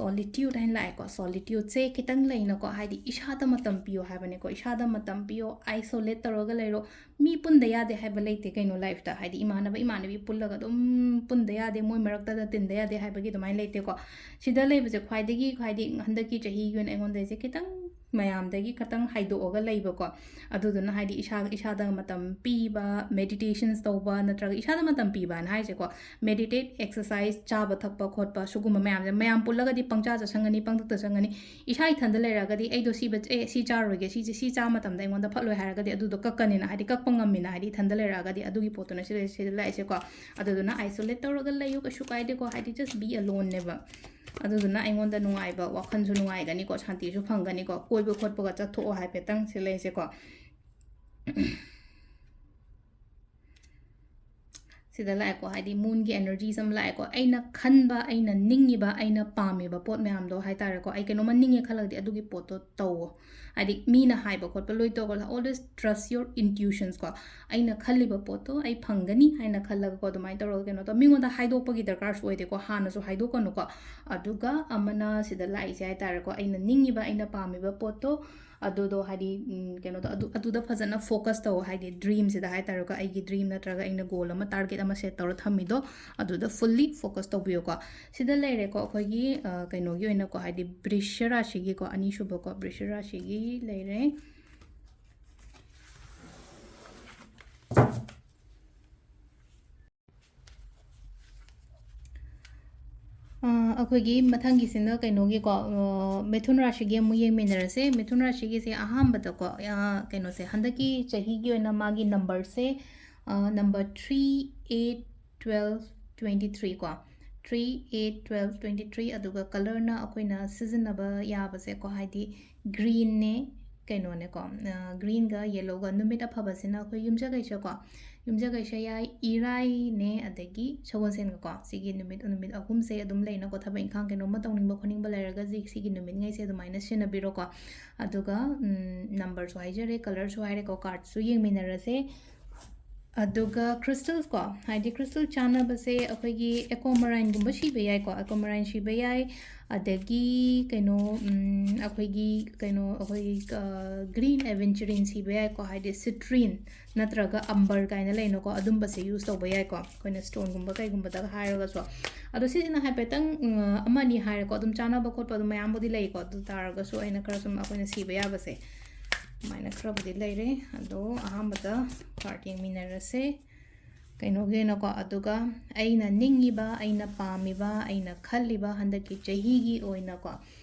ꯁꯣꯂꯤꯇ꯭ꯌꯨꯠ ꯍꯥꯏꯅ ꯂꯥꯛꯑꯦꯀꯣ꯫ ꯁꯣꯂꯤꯇ꯭ꯌꯨꯠꯁꯦ ꯈꯤꯇꯪ ꯂꯩꯅꯀꯣ, ꯍꯥꯏꯗꯤ ꯏꯁꯥꯗ ꯃꯇꯝ ꯄꯤꯌꯣ ꯍꯥꯏꯕꯅꯦꯀꯣ꯫ ꯏꯁꯥꯗ ꯃꯇꯝ ꯄꯤꯌꯣ, ꯑꯥꯏꯁꯣꯂꯦꯠ ꯇꯧꯔꯒ ꯂꯩꯔꯣ꯫ ꯃꯤ ꯄꯨꯟꯗ ꯌꯥꯗꯦ ꯍꯥꯏꯕ ꯂꯩꯇꯦ ꯀꯩꯅꯣ ꯂꯥꯏꯐꯇ꯫ ꯍꯥꯏꯗꯤ ꯏꯃꯥꯟꯅꯕ ꯏꯃꯥꯟꯅꯕꯤ ꯄꯨꯜꯂꯒ ꯑꯗꯨꯝ ꯄꯨꯟꯗ ꯌꯥꯗꯦ, ꯃꯣꯏ ꯃꯔꯛꯇꯗ ꯇꯤꯟꯗ ꯌꯥꯗꯦ ꯍꯥꯏꯕꯒꯤ ꯑꯗꯨꯃꯥꯏꯅ ꯂꯩꯇꯦꯀꯣ꯫ ꯁꯤꯗ ꯂꯩꯕꯁꯦ ꯈ꯭ꯋꯥꯏꯗꯒꯤ, ꯍꯥꯏꯗꯤ ꯍꯟꯗꯛꯀꯤ ꯆꯍꯤꯒꯤ ꯑꯣꯏꯅ ꯑꯩꯉꯣꯟꯗ ꯑꯩꯁꯦ ꯈꯤꯇꯪ ꯃꯌꯥꯝꯗꯒꯤ ꯈꯤꯇꯪ ꯍꯥꯏꯗꯣꯛꯑꯒ ꯂꯩꯕꯀꯣ꯫ ꯑꯗꯨꯗꯨꯅ ꯍꯥꯏꯗꯤ ꯏꯁꯥ, ꯏꯁꯥꯗ ꯃꯇꯝ ꯄꯤꯕ, ꯃꯦꯗꯤꯇꯦꯁꯟꯁ ꯇꯧꯕ, ꯅꯠꯇ꯭ꯔꯒ ꯏꯁꯥꯗ ꯃꯇꯝ ꯄꯤꯕ ꯍꯥꯏꯅ ꯍꯥꯏꯁꯦꯀꯣ, ꯃꯦꯗꯤꯇꯦꯠ, ꯑꯦꯛꯁꯔꯁꯥꯏꯁ, ꯆꯥꯕ ꯊꯛꯄ ꯈꯣꯠꯄ, ꯁꯤꯒꯨꯝꯕ ꯃꯌꯥꯝꯁꯦ꯫ ꯃꯌꯥꯝ ꯄꯨꯜꯂꯒꯗꯤ ꯄꯪꯆꯥ ꯆꯥꯁꯟꯒꯅꯤ, ꯄꯪꯊꯛꯇ ꯆꯪꯒꯅꯤ꯫ ꯏꯁꯥ ꯏꯊꯟꯗ ꯂꯩꯔꯒꯗꯤ ꯑꯩꯗꯣ ꯁꯤꯕ-, ꯑꯦ, ꯁꯤ ꯆꯥꯔꯣꯏꯒꯦ, ꯁꯤꯁꯦ, ꯁꯤ ꯆꯥ ꯃꯇꯝꯗ ꯑꯩꯉꯣꯟꯗ ꯐꯠꯂꯣꯏ ꯍꯥꯏꯔꯒꯗꯤ ꯑꯗꯨꯗꯣ ꯀꯛꯀꯅꯤꯅ, ꯍꯥꯏꯗꯤ ꯀꯛꯄ ꯉꯝꯃꯤꯅ, ꯍꯥꯏꯗꯤ ꯏꯊꯟꯗ ꯂꯩꯔꯛꯑꯒꯗꯤ꯫ ꯑꯗꯨꯒꯤ ꯄꯣꯠꯇꯨꯅ ꯁꯤꯗ, ꯁꯤꯗ ꯂꯥꯛꯏꯁꯦꯀꯣ꯫ ꯑꯗꯨꯗꯨꯅ ꯑꯥꯏꯁꯣꯂꯦꯠ ꯇꯧꯔꯒ ꯂꯩꯌꯨ, ꯀꯩꯁꯨ ꯀꯥꯏꯗꯦꯀꯣ, ꯍꯥꯏꯗꯤ just be aloneꯅꯦꯕ꯫ ꯑꯗꯨꯗꯨꯅ ꯑꯩꯉꯣꯟꯗ ꯅꯨꯡꯉꯥꯏꯕ, ꯋꯥꯈꯜꯁꯨ ꯅꯨꯡꯉꯥꯏꯒꯅꯤꯀꯣ, ꯁꯥꯟꯇꯤꯁꯨ ꯐꯪꯒꯅꯤꯀꯣ꯫ ꯀꯣꯏꯕ ꯈꯣꯠꯄꯒ ꯆꯠꯊꯣꯛꯑꯣ ꯍꯥꯏꯐꯦꯠꯇꯪ ꯁꯤ ꯂꯩꯁꯦꯀꯣ꯫ ꯁꯤꯗ ꯂꯥꯛꯑꯦꯀꯣ, ꯍꯥꯏꯗꯤ moonꯒꯤ energies ꯑꯃ ꯂꯥꯛꯑꯦꯀꯣ꯫ ꯑꯩꯅ ꯈꯟꯕ, ꯑꯩꯅ ꯅꯤꯡꯉꯤꯕ, ꯑꯩꯅ ꯄꯥꯝꯃꯤꯕ ꯄꯣꯠ ꯃꯌꯥꯝꯗꯣ ꯍꯥꯏꯇꯥꯔꯦꯀꯣ, ꯑꯩ ꯀꯩꯅꯣꯝꯃ ꯅꯤꯡꯉꯦ ꯈꯜꯂꯒꯗꯤ ꯑꯗꯨꯒꯤ ꯄꯣꯠꯇꯣ ꯇꯧꯋꯣ꯫ ꯍꯥꯏꯗꯤ ꯃꯤꯅ ꯍꯥꯏꯕ ꯈꯣꯠꯄ ꯂꯣꯏ ꯇꯧꯔꯒ, always trust your intuitions ꯀꯣ꯫ ꯑꯩꯅ ꯈꯜꯂꯤꯕ ꯄꯣꯠꯇꯣ ꯑꯩ ꯐꯪꯒꯅꯤ ꯍꯥꯏꯅ ꯈꯜꯂꯒꯀꯣ, ꯑꯗꯨꯃꯥꯏꯅ ꯇꯧꯔꯒ ꯀꯩꯅꯣ ꯇꯧ꯫ ꯃꯤꯉꯣꯟꯗ ꯍꯥꯏꯗꯣꯛꯄꯒꯤ ꯗꯔꯀꯥꯔꯁꯨ ꯑꯣꯏꯗꯦꯀꯣ, ꯍꯥꯟꯅꯁꯨ ꯍꯥꯏꯗꯣꯛꯀꯅꯨꯀꯣ꯫ ꯑꯗꯨꯒ ꯑꯃꯅ ꯁꯤꯗ ꯂꯥꯛꯏꯁꯦ ꯍꯥꯏꯇꯥꯔꯦꯀꯣ, ꯑꯩꯅ ꯅꯤꯡꯉꯤꯕ, ꯑꯩꯅ ꯄꯥꯝꯃꯤꯕ ꯄꯣꯠꯇꯣ, ꯑꯗꯨꯗꯣ ꯍꯥꯏꯗꯤ, ꯎꯝ, ꯀꯩꯅꯣꯗꯣ, ꯑꯗꯨ, ꯑꯗꯨꯗ ꯐꯖꯅ focus ꯇꯧ, ꯍꯥꯏꯗꯤ dreamꯁꯤꯗ ꯍꯥꯏꯇꯥꯔꯦꯀꯣ, ꯑꯩꯒꯤ dream ꯅꯠꯇ꯭ꯔꯒ ꯑꯩꯅ goal ꯑꯃ, target ꯑꯃ set ꯇꯧꯔ ꯊꯝꯃꯤꯗꯣ, ꯑꯗꯨꯗ fully focus ꯇꯧꯕꯤꯌꯨꯀꯣ꯫ ꯁꯤꯗ ꯂꯩꯔꯦꯀꯣ, ꯑꯩꯈꯣꯏꯒꯤ, ꯑ, ꯀꯩꯅꯣꯒꯤ ꯑꯣꯏꯅꯀꯣ, ꯍꯥꯏꯗꯤ ꯕ꯭ꯔꯤꯁ ꯔꯥꯁꯤꯒꯤꯀꯣ, ꯑꯅꯤꯁꯨꯕꯀꯣ, ꯕ꯭ꯔꯤꯁ ꯔꯥꯁꯤꯒꯤ ꯂꯩꯔꯦ꯫ ꯑ, ꯑꯩꯈꯣꯏꯒꯤ ꯃꯊꯪꯒꯤꯁꯤꯅ ꯀꯩꯅꯣꯒꯤꯀꯣ, ꯑ, ꯃꯤꯊꯨꯟ ꯔꯥꯁꯤꯒꯤ ꯑꯃꯨꯛ ꯌꯦꯡꯃꯤꯟꯅꯔꯁꯦ꯫ ꯃꯤꯊꯨꯟ ꯔꯥꯁꯤꯒꯤꯁꯦ ꯑꯍꯥꯟꯕꯗꯀꯣ, ꯑ, ꯀꯩꯅꯣꯁꯦ, ꯍꯟꯗꯛꯀꯤ ꯆꯍꯤꯒꯤ ꯑꯣꯏꯅ ꯃꯥꯒꯤ numberꯁꯦ, ꯑ, number three, eight, twelve, twenty three ꯀꯣ, three, eight, twelve, twenty three꯫ ꯑꯗꯨꯒ colorꯅ ꯑꯩꯈꯣꯏꯅ ꯁꯤꯖꯤꯟꯅꯕ ꯌꯥꯕꯁꯦꯀꯣ, ꯍꯥꯏꯗꯤ greenꯅꯦ, ꯀꯩꯅꯣꯅꯦꯀꯣ, ꯑ, greenꯒ yellowꯒ꯫ ꯅꯨꯃꯤꯠ ꯑꯐꯕꯁꯤꯅ ꯑꯩꯈꯣꯏ ꯌꯨꯝꯖꯀꯩꯁꯀꯣ, ꯌꯨꯝꯖꯀꯩꯁ ꯌꯥꯏ, ꯏꯔꯥꯏꯅꯦ, ꯑꯗꯒꯤ ꯁꯒꯣꯜꯁꯦꯟꯒꯀꯣ꯫ ꯁꯤꯒꯤ ꯅꯨꯃꯤꯠ, ꯅꯨꯃꯤꯠ ꯑꯍꯨꯝꯁꯦ ꯑꯗꯨꯝ ꯂꯩꯅꯀꯣ, ꯊꯕꯛ ꯏꯪꯈꯥꯡ ꯀꯩꯅꯣꯝꯃ ꯇꯧꯅꯤꯡꯕ ꯈꯣꯠꯅꯤꯡꯕ ꯂꯩꯔꯒꯗꯤ ꯁꯤꯒꯤ ꯅꯨꯃꯤꯠꯉꯩꯁꯦ ꯑꯗꯨꯃꯥꯏꯅ ꯁꯤꯖꯤꯟꯅꯕꯤꯔꯣꯀꯣ꯫ ꯑꯗꯨꯒ, ꯎꯝ, numberꯁꯨ ꯍꯥꯏꯖꯔꯦ, colorꯁꯨ ꯍꯥꯏꯔꯦꯀꯣ, cardꯁꯨ ꯌꯦꯡꯃꯤꯟꯅꯔꯁꯦ꯫ ꯑꯗꯨꯒ crystals ꯀꯣ, ꯍꯥꯏꯗꯤ crystal ꯆꯥꯟꯅꯕꯁꯦ ꯑꯩꯈꯣꯏꯒꯤ aquamarine ꯒꯨꯝꯕ ꯁꯤꯕ ꯌꯥꯏꯀꯣ, aquamarine ꯁꯤꯕ ꯌꯥꯏ꯫ ꯑꯗꯒꯤ ꯀꯩꯅꯣ, ꯎꯝ, ꯑꯩꯈꯣꯏꯒꯤ ꯀꯩꯅꯣ, ꯑꯩꯈꯣꯏꯒꯤ, ꯑ, green aventurine ꯁꯤꯕ ꯌꯥꯏꯀꯣ, ꯍꯥꯏꯗꯤ citrine ꯅꯠꯇ꯭ꯔꯒ amber ꯀꯥꯏꯅ ꯂꯩꯅꯀꯣ, ꯑꯗꯨꯝꯕꯁꯦ use ꯇꯧꯕ ꯌꯥꯏꯀꯣ, ꯑꯩꯈꯣꯏꯅ stone ꯒꯨꯝꯕ ꯀꯩꯒꯨꯝꯕꯗꯒ ꯍꯥꯏꯔꯒꯁꯨ꯫ ꯑꯗꯣ ꯁꯤꯁꯤꯅ ꯍꯥꯏꯐꯦꯠꯇꯪ, ꯎꯝ, ꯑꯃ ꯑꯅꯤ ꯍꯥꯏꯔꯦꯀꯣ, ꯑꯗꯨꯝ ꯆꯥꯟꯅꯕ ꯈꯣꯠꯄ ꯑꯗꯨꯝ ꯃꯌꯥꯝꯕꯨꯗꯤ ꯂꯩꯀꯣ, ꯑꯗꯨ ꯇꯥꯔꯒꯁꯨ ꯑꯩꯅ ꯈꯔ ꯁꯨꯝ ꯑꯩꯈꯣꯏꯅ ꯁꯤꯕ ꯌꯥꯕꯁꯦ ꯑꯗꯨꯃꯥꯏꯅ ꯈꯔꯕꯨꯗꯤ ꯂꯩꯔꯦ꯫ ꯑꯗꯣ ꯑꯍꯥꯟꯕꯗ card ꯌꯦꯡꯃꯤꯟꯅꯔꯁꯦ꯫ ꯀꯩꯅꯣꯒꯤ ꯑꯣꯏꯅꯀꯣ, ꯑꯗꯨꯒ ꯑꯩꯅ ꯅꯤꯡꯉꯤꯕ, ꯑꯩꯅ ꯄꯥꯝꯃꯤꯕ, ꯑꯩꯅ ꯈꯜꯂꯤꯕ ꯍꯟꯗꯛꯀꯤ ꯆꯍꯤꯒꯤ ꯑꯣꯏꯅꯀꯣ,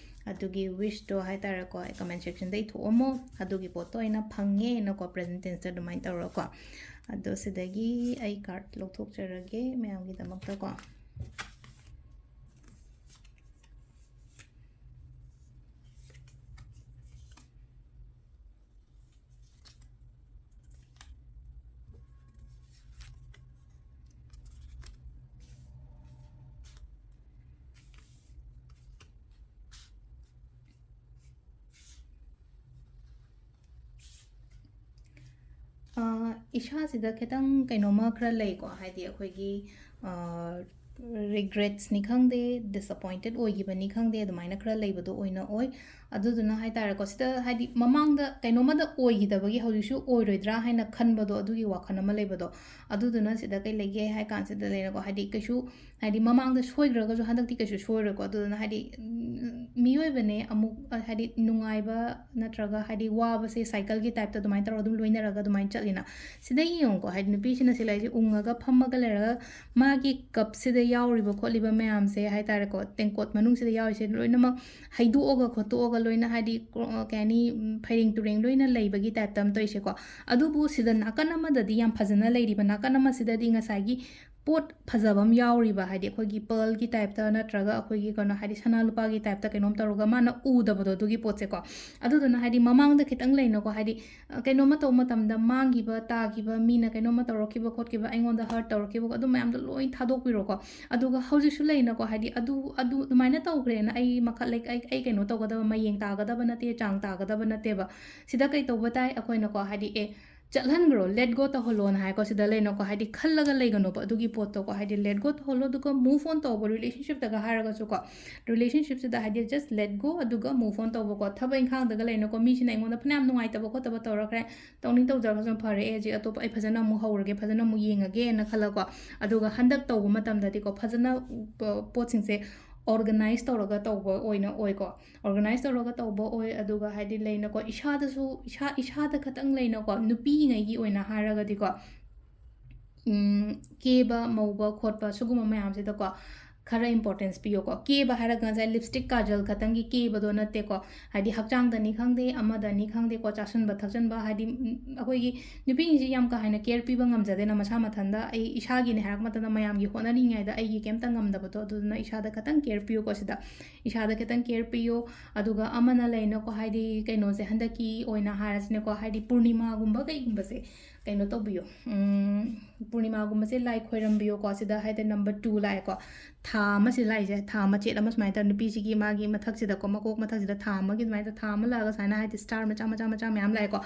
ꯑꯗꯨꯒꯤ wish ꯇꯣ ꯍꯥꯏ ꯇꯥꯔꯦꯀꯣ, ꯑꯩ comment section ꯗ ꯏꯊꯣꯛꯑꯝꯃꯣ, ꯑꯗꯨꯒꯤ ꯄꯣꯠꯇꯣ ꯑꯩꯅ ꯐꯪꯉꯦꯅꯀꯣ, present tense ꯇ ꯑꯗꯨꯃꯥꯏꯅ ꯇꯧꯔꯒꯀꯣ꯫ ꯑꯗꯣ ꯁꯤꯗꯒꯤ ꯑꯩ card ꯂꯧꯊꯣꯛꯆꯔꯒꯦ ꯃꯌꯥꯝꯒꯤꯗꯃꯛꯇꯀꯣ꯫ ꯑ, ꯏꯁꯥꯁꯤꯗ ꯈꯤꯇꯪ ꯀꯩꯅꯣꯝꯃ ꯈꯔ ꯂꯩꯀꯣ, ꯍꯥꯏꯗꯤ ꯑꯩꯈꯣꯏꯒꯤ, ꯑ, regrets ꯅꯤ ꯈꯪꯗꯦ, disappointed ꯑꯣꯏꯈꯤꯕꯅꯤ ꯈꯪꯗꯦ, ꯑꯗꯨꯃꯥꯏꯅ ꯈꯔ ꯂꯩꯕꯗꯣ ꯑꯣꯏꯅ ꯑꯣꯏ꯫ ꯑꯗꯨꯗꯨꯅ ꯍꯥꯏ ꯇꯥꯔꯦꯀꯣ, ꯁꯤꯗ ꯍꯥꯏꯗꯤ ꯃꯃꯥꯡꯗ ꯀꯩꯅꯣꯝꯃꯗ ꯑꯣꯏꯈꯤꯗꯕꯒꯤ ꯍꯧꯖꯤꯛꯁꯨ ꯑꯣꯏꯔꯣꯏꯗ꯭ꯔꯥ ꯍꯥꯏꯅ ꯈꯟꯕꯗꯣ, ꯑꯗꯨꯒꯤ ꯋꯥꯈꯜ ꯑꯃ ꯂꯩꯕꯗꯣ꯫ ꯑꯗꯨꯗꯨꯅ ꯁꯤꯗ ꯀꯩ ꯂꯩꯒꯦ ꯍꯥꯏ ꯀꯥꯟꯁꯤꯗ ꯂꯩꯔꯦꯀꯣ, ꯍꯥꯏꯗꯤ ꯀꯩꯁꯨ, ꯍꯥꯏꯗꯤ ꯃꯃꯥꯡꯗ ꯁꯣꯏꯈ꯭ꯔꯒꯁꯨ ꯍꯟꯗꯛꯇꯤ ꯀꯩꯁꯨ ꯁꯣꯏꯔꯣꯏꯀꯣ꯫ ꯑꯗꯨꯗꯨꯅ ꯍꯥꯏꯗꯤ, ꯎꯝ, ꯃꯤꯑꯣꯏꯕꯅꯦ ꯑꯃꯨꯛ, ꯑ, ꯍꯥꯏꯗꯤ ꯅꯨꯡꯉꯥꯏꯕ ꯅꯠꯇ꯭ꯔꯒ ꯍꯥꯏꯗꯤ ꯋꯥꯕꯁꯦ cycle ꯒꯤ type ꯇ ꯑꯗꯨꯃꯥꯏꯅ ꯇꯧꯔꯒ ꯑꯗꯨꯝ ꯂꯣꯏꯅꯔꯒ ꯑꯗꯨꯃꯥꯏꯅ ꯆꯠꯂꯤꯅ꯫ ꯁꯤꯗ ꯌꯦꯡꯉꯨꯀꯣ, ꯍꯥꯏꯗꯤ ꯅꯨꯄꯤꯁꯤꯅ ꯁꯤ ꯂꯩꯔꯤꯁꯦ ꯎꯪꯉꯒ ꯐꯝꯃꯒ ꯂꯩꯔꯒ ꯃꯥꯒꯤ cup ꯁꯤꯗ ꯌꯥꯎꯔꯤꯕ ꯈꯣꯠꯂꯤꯕ ꯃꯌꯥꯝꯁꯦ ꯍꯥꯏ ꯇꯥꯔꯦꯀꯣ, ꯇꯦꯡꯀꯣꯠ ꯃꯅꯨꯡꯁꯤꯗ ꯌꯥꯎꯔꯤꯁꯦ ꯂꯣꯏꯅꯃꯛ ꯍꯩꯗꯣꯛꯑꯒ ꯈꯣꯠꯇꯣꯛꯑꯒ ꯂꯣꯏꯅ ꯍꯥꯏꯗꯤ ꯀ꯭ꯔꯣ-, ꯀꯩ ꯍꯥꯏꯅꯤ, ꯎꯝ, ꯐꯩꯔꯦꯡ ꯇꯨꯔꯦꯡ ꯂꯣꯏꯅ ꯂꯩꯕꯒꯤ type ꯇ ꯑꯃ ꯇꯧꯔꯤꯁꯦꯀꯣ꯫ ꯑꯗꯨꯕꯨ ꯁꯤꯗ ꯅꯥꯀꯟ ꯑꯃꯗꯗꯤ ꯌꯥꯝ ꯐꯖꯅ ꯂꯩꯔꯤꯕ, ꯅꯥꯀꯟ ꯑꯃꯁꯤꯗꯗꯤ ꯉꯁꯥꯏꯒꯤ ꯄꯣꯠ ꯐꯖꯕ ꯑꯃ ꯌꯥꯎꯔꯤꯕ, ꯍꯥꯏꯗꯤ ꯑꯩꯈꯣꯏꯒꯤ pearl ꯒꯤ type ꯇ ꯅꯠꯇ꯭ꯔꯒ ꯑꯩꯈꯣꯏꯒꯤ ꯀꯩꯅꯣ, ꯍꯥꯏꯗꯤ ꯁꯅꯥ ꯂꯨꯄꯥꯒꯤ type ꯇ ꯀꯩꯅꯣꯝ ꯇꯧꯔꯒ ꯃꯥꯅ ꯎꯗꯕꯗꯣ ꯑꯗꯨꯒꯤ ꯄꯣꯠꯁꯦꯀꯣ꯫ ꯑꯗꯨꯗꯨꯅ ꯍꯥꯏꯗꯤ ꯃꯃꯥꯡꯗ ꯈꯤꯇꯪ ꯂꯩꯅꯀꯣ, ꯍꯥꯏꯗꯤ, ꯑ, ꯀꯩꯅꯣꯝꯃ ꯇꯧꯕ ꯃꯇꯝꯗ ꯃꯥꯡꯈꯤꯕ, ꯇꯥꯈꯤꯕ, ꯃꯤꯅ ꯀꯩꯅꯣꯝꯃ ꯇꯧꯔꯛꯈꯤꯕ ꯈꯣꯠꯈꯤꯕ, ꯑꯩꯉꯣꯟꯗ hurt ꯇꯧꯔꯛꯈꯤꯕ, ꯑꯗꯨ ꯃꯌꯥꯝꯗꯣ ꯂꯣꯏ ꯊꯥꯗꯣꯛꯄꯤꯔꯣꯀꯣ꯫ ꯑꯗꯨꯒ ꯍꯧꯖꯤꯛꯁꯨ ꯂꯩꯅꯀꯣ, ꯍꯥꯏꯗꯤ ꯑꯗꯨ, ꯑꯗꯨ ꯑꯗꯨꯃꯥꯏꯅ ꯇꯧꯈ꯭ꯔꯦꯅ ꯑꯩ ꯃꯈꯜ ꯂꯩ-, ꯑꯩ, ꯑꯩ ꯀꯩꯅꯣ ꯇꯧꯒꯗꯕ, ꯃꯌꯦꯡ ꯇꯥꯒꯗꯕ ꯅꯠꯇꯦ, ꯆꯥꯡ ꯇꯥꯒꯗꯕ ꯅꯠꯇꯦꯕ꯫ ꯁꯤꯗ ꯀꯩ ꯇꯧꯕ ꯇꯥꯏ ꯑꯩꯈꯣꯏꯅꯀꯣ, ꯍꯥꯏꯗꯤ, ꯑꯦ, ꯆꯠꯍꯟꯈ꯭ꯔꯣ, let go ꯇꯧꯍꯜꯂꯣꯅ ꯍꯥꯏꯀꯣ꯫ ꯁꯤꯗ ꯂꯩꯅꯀꯣ, ꯍꯥꯏꯗꯤ ꯈꯜꯂꯒ ꯂꯩꯒꯅꯣꯕ ꯑꯗꯨꯒꯤ ꯄꯣꯠꯇꯣꯀꯣ, ꯍꯥꯏꯗꯤ let go ꯇꯧꯍꯜꯂꯣ꯫ ꯑꯗꯨꯒ move on ꯇꯧꯕ, relationshipꯇꯒ ꯍꯥꯏꯔꯒꯁꯨꯀꯣ, relationshipꯁꯤꯗ ꯍꯥꯏꯗꯤ just let go ꯑꯗꯨꯒ move on ꯇꯧꯕꯀꯣ꯫ ꯊꯕꯛ ꯏꯪꯈꯥꯡꯗꯒ ꯂꯩꯅꯀꯣ, ꯃꯤꯁꯤꯅ ꯑꯩꯉꯣꯟꯗ ꯐꯅꯌꯥꯝ ꯅꯨꯡꯉꯥꯏꯇꯕ ꯈꯣꯠꯇꯕ ꯇꯧꯔꯛꯈ꯭ꯔꯦ, ꯇꯧꯅꯤꯡ ꯇꯧꯖꯔꯒꯁꯨ ꯐꯔꯦ, ꯑꯩ ꯍꯧꯖꯤꯛ ꯑꯇꯣꯞꯄ ꯑꯩ ꯐꯖꯅ ꯑꯃꯨꯛ ꯍꯧꯔꯒꯦ, ꯐꯖꯅ ꯑꯃꯨꯛ ꯌꯦꯡꯉꯒꯦꯅ ꯈꯜꯂꯀꯣ꯫ ꯑꯗꯨꯒ ꯍꯟꯗꯛ ꯇꯧꯕ ꯃꯇꯝꯗꯗꯤꯀꯣ, ꯐꯖꯅ ꯄ-, ꯄꯣꯠꯁꯤꯡꯁꯦ organize ꯇꯧꯔꯒ ꯇꯧꯕ ꯑꯣꯏꯅ ꯑꯣꯏꯀꯣ꯫ Organize ꯇꯧꯔꯒ ꯇꯧꯕ ꯑꯣꯏ꯫ ꯑꯗꯨꯒ ꯍꯥꯏꯗꯤ ꯂꯩꯅꯀꯣ, ꯏꯁꯥꯗꯁꯨ, ꯏꯁꯥ, ꯏꯁꯥꯗ ꯈꯇꯪ ꯂꯩꯅꯀꯣ, ꯅꯨꯄꯤꯉꯩꯒꯤ ꯑꯣꯏꯅ ꯍꯥꯏꯔꯒꯗꯤꯀꯣ, ꯎꯝ, ꯀꯦꯕ ꯃꯧꯕ ꯈꯣꯠꯄ ꯁꯤꯒꯨꯝꯕ ꯃꯌꯥꯝꯁꯤꯗꯀꯣ ꯈꯔ importance ꯄꯤꯌꯣꯀꯣ꯫ ꯀꯦꯕ ꯍꯥꯏꯔꯒ ꯉꯁꯥꯏ lipstick ꯀꯥꯖꯜ ꯈꯛꯇꯪꯒꯤ ꯀꯦꯕꯗꯣ ꯅꯠꯇꯦꯀꯣ꯫ ꯍꯥꯏꯗꯤ ꯍꯛꯆꯥꯡꯗꯅꯤ ꯈꯪꯗꯦ, ꯑꯃꯗꯅꯤ ꯈꯪꯗꯦꯀꯣ, ꯆꯥꯁꯟꯕ ꯊꯛꯆꯟꯕ, ꯍꯥꯏꯗꯤ, ꯎꯝ, ꯑꯩꯈꯣꯏꯒꯤ ꯅꯨꯄꯤꯁꯤꯡꯁꯤ ꯌꯥꯝ ꯀꯥ ꯍꯦꯟꯅ care ꯄꯤꯕ ꯉꯝꯖꯗꯦꯅ ꯃꯁꯥ ꯃꯊꯟꯗ꯫ ꯑꯩ ꯏꯁꯥꯒꯤꯅꯦ ꯍꯥꯏꯔꯛꯄ ꯃꯇꯝꯗ, ꯃꯌꯥꯝꯒꯤ ꯍꯣꯠꯅꯔꯤꯉꯩꯗ ꯑꯩꯒꯤ ꯀꯩꯝꯇ ꯉꯝꯗꯕꯗꯣ, ꯑꯗꯨꯗꯨꯅ ꯏꯁꯥꯗ ꯈꯇꯪ care ꯄꯤꯌꯨꯀꯣ꯫ ꯁꯤꯗ ꯏꯁꯥꯗ ꯈꯤꯇꯪ care ꯄꯤꯌꯨ꯫ ꯑꯗꯨꯒ ꯑꯃꯅ ꯂꯩꯅꯀꯣ, ꯍꯥꯏꯗꯤ ꯀꯩꯅꯣꯁꯦ, ꯍꯟꯗꯛꯀꯤ ꯑꯣꯏꯅ ꯍꯥꯏꯔꯁꯤꯅꯦꯀꯣ, ꯍꯥꯏꯗꯤ ꯄꯨꯔꯅꯤꯃꯥꯒꯨꯝꯕ ꯀꯩꯒꯨꯝꯕꯁꯦ ꯀꯩꯅꯣ ꯇꯧꯕꯤꯌꯣ, ꯎꯝ, ꯄꯨꯔꯅꯤꯃꯥꯒꯨꯝꯕꯁꯦ ꯂꯥꯏ ꯈꯣꯏꯔꯝꯕꯤꯌꯣꯀꯣ꯫ ꯁꯤꯗ ꯍꯥꯏꯗꯤ number two ꯂꯥꯛꯑꯦꯀꯣ, ꯊꯥ ꯑꯃꯁꯤꯗ ꯂꯥꯛꯏꯁꯦ, ꯊꯥ ꯃꯆꯦꯠ ꯑꯃ ꯁꯨꯃꯥꯏꯅ ꯇꯧꯔ ꯅꯨꯄꯤꯁꯤꯒꯤ ꯃꯥꯒꯤ ꯃꯊꯛꯁꯤꯗꯀꯣ, ꯃꯀꯣꯛ ꯃꯊꯛꯁꯤꯗ ꯊꯥ ꯑꯃꯒꯤ ꯑꯗꯨꯃꯥꯏꯅ ꯊꯥ ꯑꯃ ꯂꯥꯛꯑꯒ ꯁꯨꯃꯥꯏꯅ ꯍꯥꯏꯗꯤ star ꯃꯆꯥ ꯃꯆꯥ ꯃꯆꯥ ꯃꯌꯥꯝ ꯂꯥꯛꯑꯦꯀꯣ꯫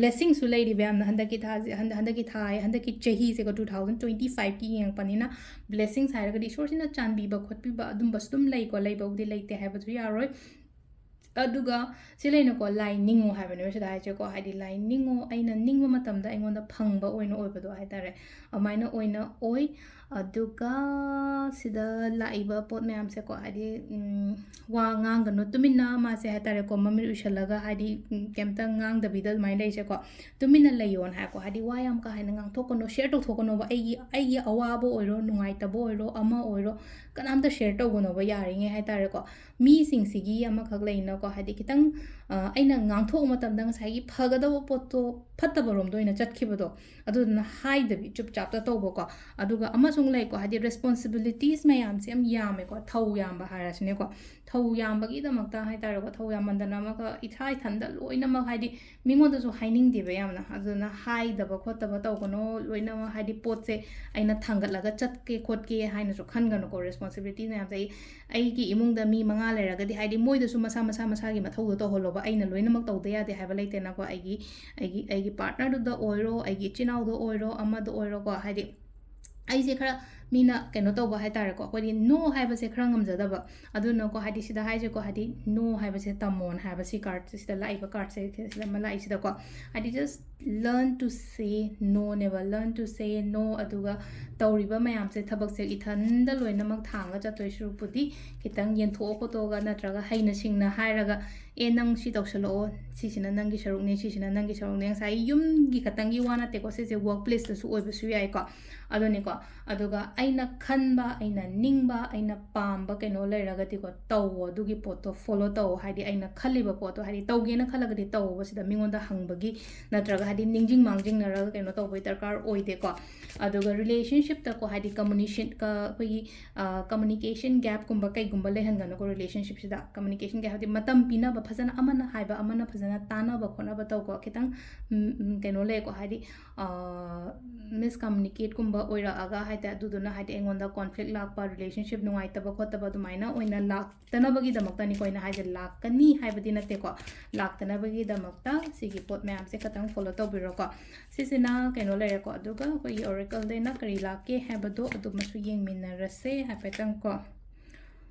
Blessingꯁꯨ ꯂꯩꯔꯤꯕ ꯌꯥꯝꯅ ꯍꯟꯗꯛꯀꯤ ꯊꯥꯁꯦ, ꯍꯟꯗꯛ, ꯍꯟꯗꯛꯀꯤ ꯊꯥ, ꯍꯟꯗꯛꯀꯤ ꯆꯍꯤꯁꯦꯀꯣ, two thousand twenty fiveꯀꯤ ꯌꯦꯡꯉꯛꯄꯅꯤꯅ blessings ꯍꯥꯏꯔꯒꯗꯤ ꯏꯁꯣꯔꯁꯤꯅ ꯆꯥꯟꯕꯤꯕ ꯈꯣꯠꯄꯤꯕ ꯑꯗꯨꯝꯕꯁꯨ ꯑꯗꯨꯝ ꯂꯩꯀꯣ, ꯂꯩꯕꯕꯨꯗꯤ ꯂꯩꯇꯦ ꯍꯥꯏꯕꯁꯨ ꯌꯥꯔꯣꯏ꯫ ꯑꯗꯨꯒ ꯁꯤ ꯂꯩꯅꯀꯣ, ꯂꯥꯏ ꯅꯤꯡꯉꯣ ꯍꯥꯏꯕꯅꯦꯕ ꯁꯤꯗ ꯍꯥꯏꯁꯦꯀꯣ, ꯍꯥꯏꯗꯤ ꯂꯥꯏ ꯅꯤꯡꯉꯣ, ꯑꯩꯅ ꯅꯤꯡꯕ ꯃꯇꯝꯗ ꯑꯩꯉꯣꯟꯗ ꯐꯪꯕ ꯑꯣꯏꯅ ꯑꯣꯏꯕꯗꯣ ꯍꯥꯏꯇꯥꯔꯦ, ꯑꯗꯨꯃꯥꯏꯅ ꯑꯣꯏꯅ ꯑꯣꯏ꯫ ꯑꯗꯨꯒ ꯁꯤꯗ ꯂꯥꯛꯏꯕ ꯄꯣꯠ ꯃꯌꯥꯝꯁꯦꯀꯣ, ꯍꯥꯏꯗꯤ, ꯎꯝ, ꯋꯥ ꯉꯥꯡꯒꯅꯨ, ꯇꯨꯃꯤꯟꯅ ꯃꯥꯁꯦ ꯍꯥꯏꯇꯥꯔꯦꯀꯣ, ꯃꯃꯤꯠ ꯎꯏꯁꯜꯂꯒ ꯍꯥꯏꯗꯤ, ꯎꯝ, ꯀꯩꯝꯇ ꯉꯥꯡꯗꯕꯤꯗ ꯑꯗꯨꯃꯥꯏꯅ ꯂꯩꯁꯦꯀꯣ, ꯇꯨꯃꯤꯟꯅ ꯂꯩꯌꯣꯅ ꯍꯥꯏꯀꯣ, ꯍꯥꯏꯗꯤ ꯋꯥ ꯌꯥꯝ ꯀꯥ ꯍꯦꯟꯅ ꯉꯥꯡꯊꯣꯛꯀꯅꯣ, share ꯇꯧꯊꯣꯛꯀꯅꯣꯕ꯫ ꯑꯩꯒꯤ, ꯑꯩꯒꯤ ꯑꯋꯥꯕ ꯑꯣꯏꯔꯣ, ꯅꯨꯡꯉꯥꯏꯇꯕ ꯑꯣꯏꯔꯣ, ꯑꯃ ꯑꯣꯏꯔꯣ, ꯀꯅꯥꯝꯇ share ꯇꯧꯒꯅꯣꯕ ꯌꯥꯔꯤꯉꯩ ꯍꯥꯏꯇꯥꯔꯦꯀꯣ꯫ ꯃꯤꯁꯤꯡꯁꯤꯒꯤ ꯑꯃꯈꯛ ꯂꯩꯅꯀꯣ, ꯍꯥꯏꯗꯤ ꯈꯤꯇꯪ, ꯑ, ꯑꯩꯅ ꯉꯥꯡꯊꯣꯛꯄ ꯃꯇꯝꯗ ꯉꯁꯥꯏꯒꯤ ꯐꯒꯗꯕ ꯄꯣꯠꯇꯣ ꯐꯠꯇꯕ ꯔꯣꯝꯗ ꯑꯣꯏꯅ ꯆꯠꯈꯤꯕꯗꯣ, ꯑꯗꯨꯗꯨꯅ ꯍꯥꯏꯗꯕꯤ ꯆꯨꯞ ꯆꯥꯞꯇ ꯇꯧꯕꯀꯣ꯫ ꯑꯗꯨꯒ ꯑꯃꯁꯨ ꯁꯨꯝ ꯂꯩꯀꯣ, ꯍꯥꯏꯗꯤ responsibilities ꯃꯌꯥꯝꯁꯦ ꯌꯥꯝ ꯌꯥꯝꯃꯦꯀꯣ, ꯊꯧ ꯌꯥꯝꯕ ꯍꯥꯏꯔꯁꯤꯅꯦꯀꯣ꯫ ꯊꯧ ꯌꯥꯝꯕꯒꯤꯗꯃꯛꯇ ꯍꯥꯏꯇꯥꯔꯦꯀꯣ, ꯊꯧ ꯌꯥꯝꯃꯟꯗꯅ ꯑꯃꯒ ꯏꯁꯥ ꯏꯊꯟꯗ ꯂꯣꯏꯅꯃꯛ, ꯍꯥꯏꯗꯤ ꯃꯤꯉꯣꯟꯗꯁꯨ ꯍꯥꯏꯅꯤꯡꯗꯦꯕ ꯌꯥꯝꯅ꯫ ꯑꯗꯨꯅ ꯍꯥꯏꯗꯕ ꯈꯣꯠꯇꯕ ꯇꯧꯒꯅꯣ, ꯂꯣꯏꯅꯃꯛ ꯍꯥꯏꯗꯤ ꯄꯣꯠꯁꯦ ꯑꯩꯅ ꯊꯥꯡꯒꯠꯂꯒ ꯆꯠꯀꯦ ꯈꯣꯠꯀꯦ ꯍꯥꯏꯅꯁꯨ ꯈꯟꯒꯅꯨꯀꯣ꯫ Responsibility ꯃꯌꯥꯝꯁꯦ ꯑꯩ, ꯑꯩꯒꯤ ꯏꯃꯨꯡꯗ ꯃꯤ ꯃꯉꯥ ꯂꯩꯔꯒꯗꯤ, ꯍꯥꯏꯗꯤ ꯃꯣꯏꯗꯁꯨ ꯃꯁꯥ ꯃꯁꯥ ꯃꯁꯥꯒꯤ ꯃꯊꯧꯗꯣ ꯇꯧꯍꯜꯂꯣꯕ꯫ ꯑꯩꯅ ꯂꯣꯏꯅꯃꯛ ꯇꯧꯗ ꯌꯥꯗꯦ ꯍꯥꯏꯕ ꯂꯩꯇꯦꯅꯀꯣ꯫ ꯑꯩꯒꯤ, ꯑꯩꯒꯤ, ꯑꯩꯒꯤ partnerꯗꯨꯗ ꯑꯣꯏꯔꯣ, ꯑꯩꯒꯤ ꯏꯆꯤꯟ ꯏꯅꯥꯎꯗ ꯑꯣꯏꯔꯣ, ꯑꯃꯗ ꯑꯣꯏꯔꯣꯀꯣ, ꯍꯥꯏꯗꯤ ꯑꯩꯁꯦ ꯈꯔ ꯃꯤꯅ ꯀꯩꯅꯣ ꯇꯧꯕ ꯍꯥꯏꯇꯥꯔꯦꯀꯣ, ꯑꯩꯈꯣꯏꯗꯤ no ꯍꯥꯏꯕꯁꯦ ꯈꯔ ꯉꯝꯖꯗꯕ꯫ ꯑꯗꯨꯅꯀꯣ, ꯍꯥꯏꯗꯤ ꯁꯤꯗ ꯍꯥꯏꯁꯦꯀꯣ, ꯍꯥꯏꯗꯤ no ꯍꯥꯏꯕꯁꯦ ꯇꯝꯃꯣꯅ ꯍꯥꯏꯕ, ꯁꯤ cardꯁꯦ, ꯁꯤꯗ ꯂꯥꯛꯏꯕ cardꯁꯦ, ꯁꯤꯗ ꯑꯃ ꯂꯥꯛꯏꯁꯤꯗꯀꯣ, ꯍꯥꯏꯗꯤ just learn to say no ꯅꯦꯕ, learn to say no꯫ ꯑꯗꯨꯒ ꯇꯧꯔꯤꯕ ꯃꯌꯥꯝꯁꯦ, ꯊꯕꯛꯁꯦ ꯏꯊꯟꯗ ꯂꯣꯏꯅꯃꯛ ꯊꯥꯡꯉ ꯆꯠꯇꯣꯏ ꯁꯔꯨꯛꯄꯨꯗꯤ, ꯈꯤꯇꯪ ꯌꯦꯟꯊꯣꯛꯑ ꯈꯣꯠꯇꯣꯛꯑꯒ, ꯅꯠꯇ꯭ꯔꯒ ꯍꯩꯅ ꯁꯤꯡꯅ ꯍꯥꯏꯔꯒ, "ꯑꯦ, ꯅꯪ ꯁꯤ ꯇꯧꯁꯜꯂꯛꯑꯣ, ꯁꯤꯁꯤꯅ ꯅꯪꯒꯤ ꯁꯔꯨꯛꯅꯦ, ꯁꯤꯁꯤꯅ ꯅꯪꯒꯤ ꯁꯔꯨꯛꯅꯦ"꯫ ꯉꯁꯥꯏ ꯌꯨꯝꯒꯤ ꯈꯛꯇꯪꯒꯤ ꯋꯥ ꯅꯠꯇꯦꯀꯣ, ꯁꯤꯁꯦ workplaceꯇꯁꯨ ꯑꯣꯏꯕꯁꯨ ꯌꯥꯏꯀꯣ꯫ ꯑꯗꯨꯅꯤꯀꯣ, ꯑꯗꯨꯒ ꯑꯩꯅ ꯈꯟꯕ, ꯑꯩꯅ ꯅꯤꯡꯕ, ꯑꯩꯅ ꯄꯥꯝꯕ ꯀꯩꯅꯣ ꯂꯩꯔꯒꯗꯤꯀꯣ, ꯇꯧꯋꯣ, ꯑꯗꯨꯒꯤ ꯄꯣꯠꯇꯣ follow ꯇꯧꯋꯣ꯫ ꯍꯥꯏꯗꯤ ꯑꯩꯅ ꯈꯜꯂꯤꯕ ꯄꯣꯠꯇꯣ, ꯍꯥꯏꯗꯤ ꯇꯧꯒꯦꯅ ꯈꯜꯂꯒꯗꯤ ꯇꯧꯋꯣꯕ, ꯁꯤꯗ ꯃꯤꯉꯣꯟꯗ ꯍꯪꯕꯒꯤ ꯅꯠꯇ꯭ꯔꯒ ꯍꯥꯏꯗꯤ ꯅꯤꯡꯁꯤꯡ ꯃꯥꯡꯖꯤꯡꯅꯔꯒ ꯀꯩꯅꯣ ꯇꯧꯕꯒꯤ ꯗꯔꯀꯥꯔ ꯑꯣꯏꯗꯦꯀꯣ꯫ ꯑꯗꯨꯒ relationshipꯇꯀꯣ, ꯍꯥꯏꯗꯤ communication, ꯀ-, ꯑꯩꯈꯣꯏꯒꯤ, ꯑ, communication gapꯀꯨꯝꯕ ꯀꯩꯒꯨꯝꯕ ꯂꯩꯍꯟꯒꯅꯨꯀꯣ relationshipꯁꯤꯗ꯫ Communication gap ꯍꯥꯏꯗꯤ ꯃꯇꯝ ꯄꯤꯅꯕ, ꯐꯖꯅ ꯑꯃꯅ ꯍꯥꯏꯕ ꯑꯃꯅ ꯐꯖꯅ ꯇꯥꯅꯕ ꯈꯣꯠꯅꯕ ꯇꯧꯀꯣ꯫ ꯈꯤꯇꯪ, ꯎꯝ, ꯎꯝ, ꯀꯩꯅꯣ ꯂꯩꯀꯣ, ꯍꯥꯏꯗꯤ, ꯑ, miscommunicateꯀꯨꯝꯕ ꯑꯣꯏꯔꯛꯑꯒ ꯍꯥꯏꯇꯥꯔꯦ, ꯑꯗꯨꯗꯨꯅ ꯍꯥꯏꯗꯤ ꯑꯩꯉꯣꯟꯗ conflict ꯂꯥꯛꯄ, relationship ꯅꯨꯡꯉꯥꯏꯇꯕ ꯈꯣꯠꯇꯕ ꯑꯗꯨꯃꯥꯏꯅ ꯑꯣꯏꯅ ꯂꯥꯛꯇꯅꯕꯒꯤꯗꯃꯛꯇꯅꯤꯀꯣ ꯑꯩꯅ ꯍꯥꯏꯁꯦ, ꯂꯥꯛꯀꯅꯤ ꯍꯥꯏꯕꯗꯤ ꯅꯠꯇꯦꯀꯣ꯫ ꯂꯥꯛꯇꯅꯕꯒꯤꯗꯃꯛꯇ ꯁꯤꯒꯤ ꯄꯣꯠ ꯃꯌꯥꯝꯁꯦ ꯈꯇꯪ follow ꯇꯧꯕꯤꯔꯣꯀꯣ꯫ ꯁꯤꯁꯤꯅ ꯀꯩꯅꯣ ꯂꯩꯔꯦꯀꯣ, ꯑꯗꯨꯒ ꯑꯩꯈꯣꯏꯒꯤ oracleꯗꯩꯅ ꯀꯔꯤ ꯂꯥꯛꯀꯦ ꯍꯥꯏꯕꯗꯣ ꯑꯗꯨꯃꯁꯨ ꯌꯦꯡꯃꯤꯟꯅꯔꯁꯦ ꯍꯥꯏꯐꯦꯠꯇꯪꯀꯣ꯫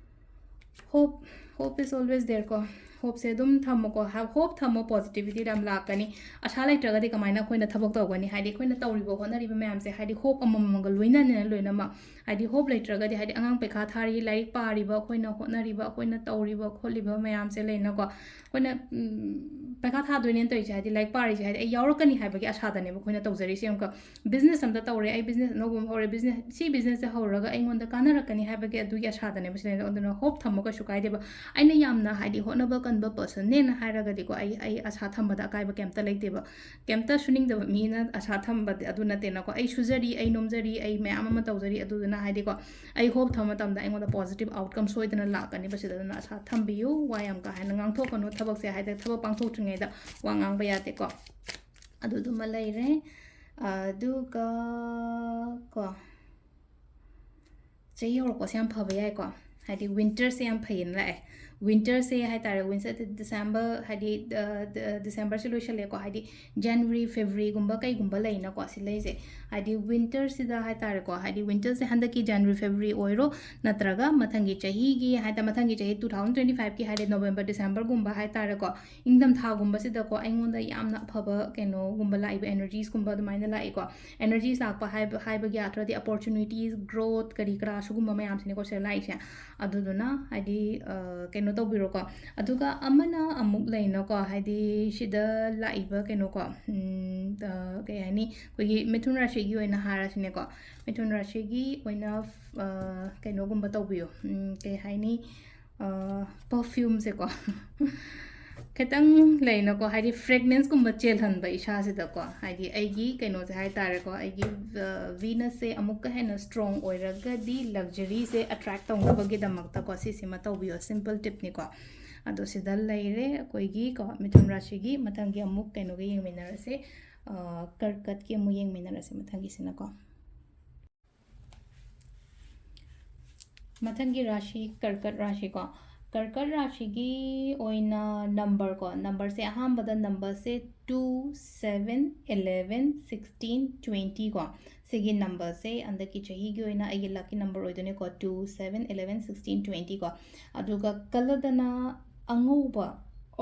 Hope, hope is always there ꯀꯣ꯫ Hopeꯁꯦ ꯑꯗꯨꯝ ꯊꯝꯃꯣꯀꯣ꯫ ꯍꯥ-, hope ꯊꯝꯃꯣ, positivity ꯌꯥꯝ ꯂꯥꯛꯀꯅꯤ꯫ ꯑꯁꯥ ꯂꯩꯇ꯭ꯔꯒꯗꯤ ꯀꯃꯥꯏꯅ ꯑꯩꯈꯣꯏꯅ ꯊꯕꯛ ꯇꯧꯒꯅꯤ? ꯍꯥꯏꯗꯤ ꯑꯩꯈꯣꯏꯅ ꯇꯧꯔꯤꯕ ꯍꯣꯠꯅꯔꯤꯕ ꯃꯌꯥꯝꯁꯦ, ꯍꯥꯏꯗꯤ hope ꯑꯃꯃꯝꯒ ꯂꯣꯏꯅꯅ ꯂꯣꯏꯅꯃꯛ, ꯍꯥꯏꯗꯤ ꯍꯣꯞ ꯂꯩꯇ꯭ꯔꯒꯗꯤ, ꯍꯥꯏꯗꯤ ꯑꯉꯥꯡ ꯄꯩꯈꯥ ꯊꯥꯔꯤ, ꯂꯥꯏꯔꯤꯛ ꯄꯥꯔꯤꯕ ꯑꯩꯈꯣꯏꯅ, ꯍꯣꯠꯅꯔꯤꯕ ꯑꯩꯈꯣꯏꯅ, ꯇꯧꯔꯤꯕ ꯈꯣꯠꯂꯤꯕ ꯃꯌꯥꯝꯁꯦ ꯂꯩꯅꯀꯣ, ꯑꯩꯈꯣꯏꯅ ꯎꯝ, ꯄꯩꯈꯥ ꯊꯥꯗꯣꯏꯅꯦꯅ ꯇꯧꯔꯤꯁꯦ, ꯍꯥꯏꯗꯤ ꯂꯥꯏꯔꯤꯛ ꯄꯥꯔꯤꯁꯦ, ꯍꯥꯏꯗꯤ ꯑꯩ ꯌꯥꯎꯔꯛꯀꯅꯤ ꯍꯥꯏꯕꯒꯤ ꯑꯁꯥꯗꯅꯦꯕ ꯑꯩꯈꯣꯏꯅ ꯇꯧꯖꯔꯤꯁꯦ꯫ ꯑꯃꯨꯛꯀ ꯕꯤꯖꯤꯅꯦꯁ ꯑꯝꯇ ꯇꯧꯔꯦ, ꯑꯩ ꯕꯤꯖꯤꯅꯦꯁ ꯑꯅꯧꯕ ꯑꯃ ꯍꯧꯔꯦ, ꯕꯤꯖꯤꯅꯦꯁ, ꯁꯤ ꯕꯤꯖꯤꯅꯦꯁꯁꯦ ꯍꯧꯔꯒ ꯑꯩꯉꯣꯟꯗ ꯀꯥꯟꯅꯔꯛꯀꯅꯤ ꯍꯥꯏꯕꯒꯤ ꯑꯗꯨꯒꯤ ꯑꯁꯥꯗꯅꯦꯕ ꯁꯤꯗ꯫ ꯑꯗꯨꯅ ꯍꯣꯞ ꯊꯝꯃꯣ, ꯀꯩꯁꯨ ꯀꯥꯏꯗꯦꯕ꯫ ꯑꯩꯅ ꯌꯥꯝꯅ ꯍꯥꯏꯗꯤ ꯍꯣꯠꯅꯕ ꯀꯟꯕ ꯄꯔꯁꯟꯅꯦꯅ ꯍꯥꯏꯔꯒꯗꯤꯀꯣ, ꯑꯩ, ꯑꯩ ꯑꯁꯥ ꯊꯝꯕꯗ ꯑꯀꯥꯏꯕ ꯀꯩꯝꯇ ꯂꯩꯇꯦꯕ꯫ ꯀꯩꯝꯇ ꯁꯨꯅꯤꯡꯗꯕ ꯃꯤꯅ ꯑꯁꯥ ꯊꯝꯕꯗꯤ ꯑꯗꯨ ꯅꯠꯇꯦꯅꯀꯣ꯫ ꯑꯩ ꯁꯨꯖꯔꯤ, ꯑꯩ ꯅꯣꯝꯖꯔꯤ, ꯑꯩ ꯃꯌꯥꯝ ꯑꯃ ꯇꯧꯖꯔꯤ, ꯑꯗꯨꯗꯨꯅ ꯍꯥꯏꯗꯤꯀꯣ, ꯑꯩ ꯍꯣꯞ ꯊꯝꯕ ꯃꯇꯝꯗ ꯑꯩꯉꯣꯟꯗ ꯄꯣꯖꯤꯇꯤꯚ ꯑꯥꯎꯠꯀꯝ ꯁꯣꯏꯗꯅ ꯂꯥꯛꯀꯅꯤꯕ ꯁꯤꯗ꯫ ꯑꯗꯨꯅ ꯑꯁꯥ ꯊꯝꯕꯤꯌꯨ, ꯋꯥ ꯌꯥꯝ ꯀꯥ ꯍꯦꯟꯅ ꯉꯥꯡꯊꯣꯛꯀꯅꯨ, ꯊꯕꯛꯁꯦ ꯍꯥꯏꯗꯤ ꯊꯕꯛ ꯄꯥꯡꯊꯣꯛꯇ꯭ꯔꯤꯉꯩꯗ ꯋꯥ ꯉꯥꯡꯕ ꯌꯥꯗꯦꯀꯣ꯫ ꯑꯗꯨꯗꯨꯃ ꯂꯩꯔꯦ꯫ ꯑꯗꯨꯒ ꯀꯣ, ꯆꯍꯤ ꯍꯧꯔꯛꯄꯁꯦ ꯌꯥꯝ ꯐꯕ ꯌꯥꯏꯀꯣ, ꯍꯥꯏꯗꯤ ꯋꯤꯟꯇꯔꯁꯦ ꯌꯥꯝ ꯐꯩꯌꯦꯅ ꯂꯥꯛꯑꯦ꯫ ꯋꯤꯟꯇꯔꯁꯦ ꯍꯥꯏꯇꯥꯔꯦ, ꯋꯤꯟꯇꯔ, ꯗꯤꯁꯦꯝꯕꯔ, ꯍꯥꯏꯗꯤ ꯗꯤꯁꯦꯝꯕꯔꯁꯦ ꯂꯣꯏꯁꯜꯂꯦꯀꯣ, ꯍꯥꯏꯗꯤ ꯖꯅꯋꯥꯔꯤ, ꯐꯦꯕ꯭ꯔꯨꯋꯥꯔꯤꯒꯨꯝꯕ ꯀꯩꯒꯨꯝꯕ ꯂꯩꯅꯀꯣ, ꯁꯤ ꯂꯩꯁꯦ꯫ ꯍꯥꯏꯗꯤ ꯋꯤꯟꯇꯔꯁꯤꯗ ꯍꯥꯏꯇꯥꯔꯦꯀꯣ, ꯍꯥꯏꯗꯤ ꯋꯤꯟꯇꯔꯁꯦ ꯍꯟꯗꯛꯀꯤ ꯖꯅꯋꯥꯔꯤ, ꯐꯦꯕ꯭ꯔꯨꯋꯥꯔꯤ ꯑꯣꯏꯔꯣ, ꯅꯠꯇ꯭ꯔꯒ ꯃꯊꯪꯒꯤ ꯆꯍꯤꯒꯤ ꯍꯥꯏꯇꯥꯔꯦ, ꯃꯊꯪꯒꯤ ꯆꯍꯤ two thousand twenty fiveꯀꯤ ꯍꯥꯏꯗꯤ ꯅꯣꯕꯦꯝꯕꯔ, ꯗꯤꯁꯦꯝꯕꯔꯒꯨꯝꯕ ꯍꯥꯏꯇꯥꯔꯦꯀꯣ, ꯏꯪꯊꯝꯊꯥꯒꯨꯝꯕꯁꯤꯗꯀꯣ, ꯑꯩꯉꯣꯟꯗ ꯌꯥꯝꯅ ꯑꯐꯕ ꯀꯩꯅꯣꯒꯨꯝꯕ ꯂꯥꯛꯏꯕ, ꯑꯦꯅꯔꯖꯤꯁꯀꯨꯝꯕ ꯑꯗꯨꯃꯥꯏꯅ ꯂꯥꯛꯏꯀꯣ꯫ ꯑꯦꯅꯔꯖꯤꯁ ꯂꯥꯛꯄ ꯍꯥꯏꯕ, ꯍꯥꯏꯕꯒꯤ ꯑꯥꯔꯊꯗꯤ ꯑꯣꯄꯣꯔꯆꯨꯅꯤꯇꯤꯁ, ꯒ꯭ꯔꯣꯠ, ꯀꯔꯤ ꯀꯔꯥ ꯁꯤꯒꯨꯝꯕ ꯃꯌꯥꯝꯁꯤꯅꯦꯀꯣ ꯁꯤꯗ ꯂꯥꯛꯏꯁꯦ꯫ ꯑꯗꯨꯗꯨꯅ ꯍꯥꯏꯗꯤ, ꯑ, ꯀꯩꯅꯣ ꯇꯧꯕꯤꯔꯣꯀꯣ꯫ ꯑꯗꯨꯒ ꯑꯃꯅ ꯑꯃꯨꯛ ꯂꯩꯅꯀꯣ, ꯍꯥꯏꯗꯤ ꯁꯤꯗ ꯂꯥꯛꯏꯕ ꯀꯩꯅꯣꯀꯣ, ꯎꯝ, ꯑ, ꯀꯩ ꯍꯥꯏꯅꯤ, ꯑꯩꯈꯣꯏꯒꯤ ꯃꯤꯊꯨꯟ ꯔꯥꯁꯤꯒꯤ ꯑꯣꯏꯅ ꯍꯥꯏꯔꯁꯤꯅꯦꯀꯣ꯫ ꯃꯤꯊꯨꯟ ꯔꯥꯁꯤꯒꯤ ꯑꯣꯏꯅ, ꯑ, ꯀꯩꯅꯣꯒꯨꯝꯕ ꯇꯧꯕꯤꯌꯣ, ꯎꯝ, ꯀꯩ ꯍꯥꯏꯅꯤ, ꯑ, ꯄꯔꯐ꯭ꯌꯨꯝꯁꯦꯀꯣ꯫ ꯈꯤꯇꯪ ꯂꯩꯅꯀꯣ, ꯍꯥꯏꯗꯤ ꯐ꯭ꯔꯦꯒꯅꯦꯟꯁꯀꯨꯝꯕ ꯆꯦꯜꯍꯟꯕ ꯏꯁꯥꯁꯤꯗꯀꯣ, ꯍꯥꯏꯗꯤ ꯑꯩꯒꯤ ꯀꯩꯅꯣꯁꯦ ꯍꯥꯏꯇꯥꯔꯦꯀꯣ, ꯑꯩꯒꯤ, ꯑ, ꯚꯤꯅꯁꯁꯦ ꯑꯃꯨꯛꯀ ꯍꯦꯟꯅ ꯁ꯭ꯇꯔꯣꯡ ꯑꯣꯏꯔꯒꯗꯤ ꯂꯛꯖꯔꯤꯁꯦ ꯑꯦꯇ꯭ꯔꯦꯛ ꯇꯧꯅꯕꯒꯤꯗꯃꯛꯇꯀꯣ, ꯁꯤꯁꯤꯃ ꯇꯧꯕꯤꯌꯣ, ꯁꯤꯝꯄꯜ ꯇꯤꯞꯅꯤꯀꯣ꯫ ꯑꯗꯣ ꯁꯤꯗ ꯂꯩꯔꯦ ꯑꯩꯈꯣꯏꯒꯤ ꯀꯣ, ꯃꯤꯊꯨꯟ ꯔꯥꯁꯤꯒꯤ꯫ ꯃꯊꯪꯒꯤ ꯑꯃꯨꯛ ꯀꯩꯅꯣꯒꯤ ꯌꯦꯡꯃꯤꯟꯅꯔꯁꯦ, ꯑ, ꯀꯔꯀꯠꯀꯤ ꯑꯃꯨꯛ ꯌꯦꯡꯃꯤꯟꯅꯔꯁꯦ ꯃꯊꯪꯒꯤꯁꯤꯅꯀꯣ꯫ ꯃꯊꯪꯒꯤ ꯔꯥꯁꯤ ꯀꯔꯀꯠ ꯔꯥꯁꯤꯀꯣ꯫ ꯀꯔꯀꯠ ꯔꯥꯁꯤꯒꯤ ꯑꯣꯏꯅ ꯅꯝꯕꯔꯀꯣ, ꯅꯝꯕꯔꯁꯦ ꯑꯍꯥꯟꯕꯗ ꯅꯝꯕꯔꯁꯦ two, seven, eleven, sixteen, twenty ꯀꯣ꯫ ꯁꯤꯒꯤ ꯅꯝꯕꯔꯁꯦ ꯍꯟꯗꯛꯀꯤ ꯆꯍꯤꯒꯤ ꯑꯣꯏꯅ ꯑꯩꯒꯤ ꯂꯛꯀꯤ number ꯑꯣꯏꯗꯣꯏꯅꯦꯀꯣ, two, seven, eleven, sixteen, twenty ꯀꯣ꯫ ꯑꯗꯨꯒ ꯀꯂꯔꯗꯅ ꯑꯉꯧꯕ,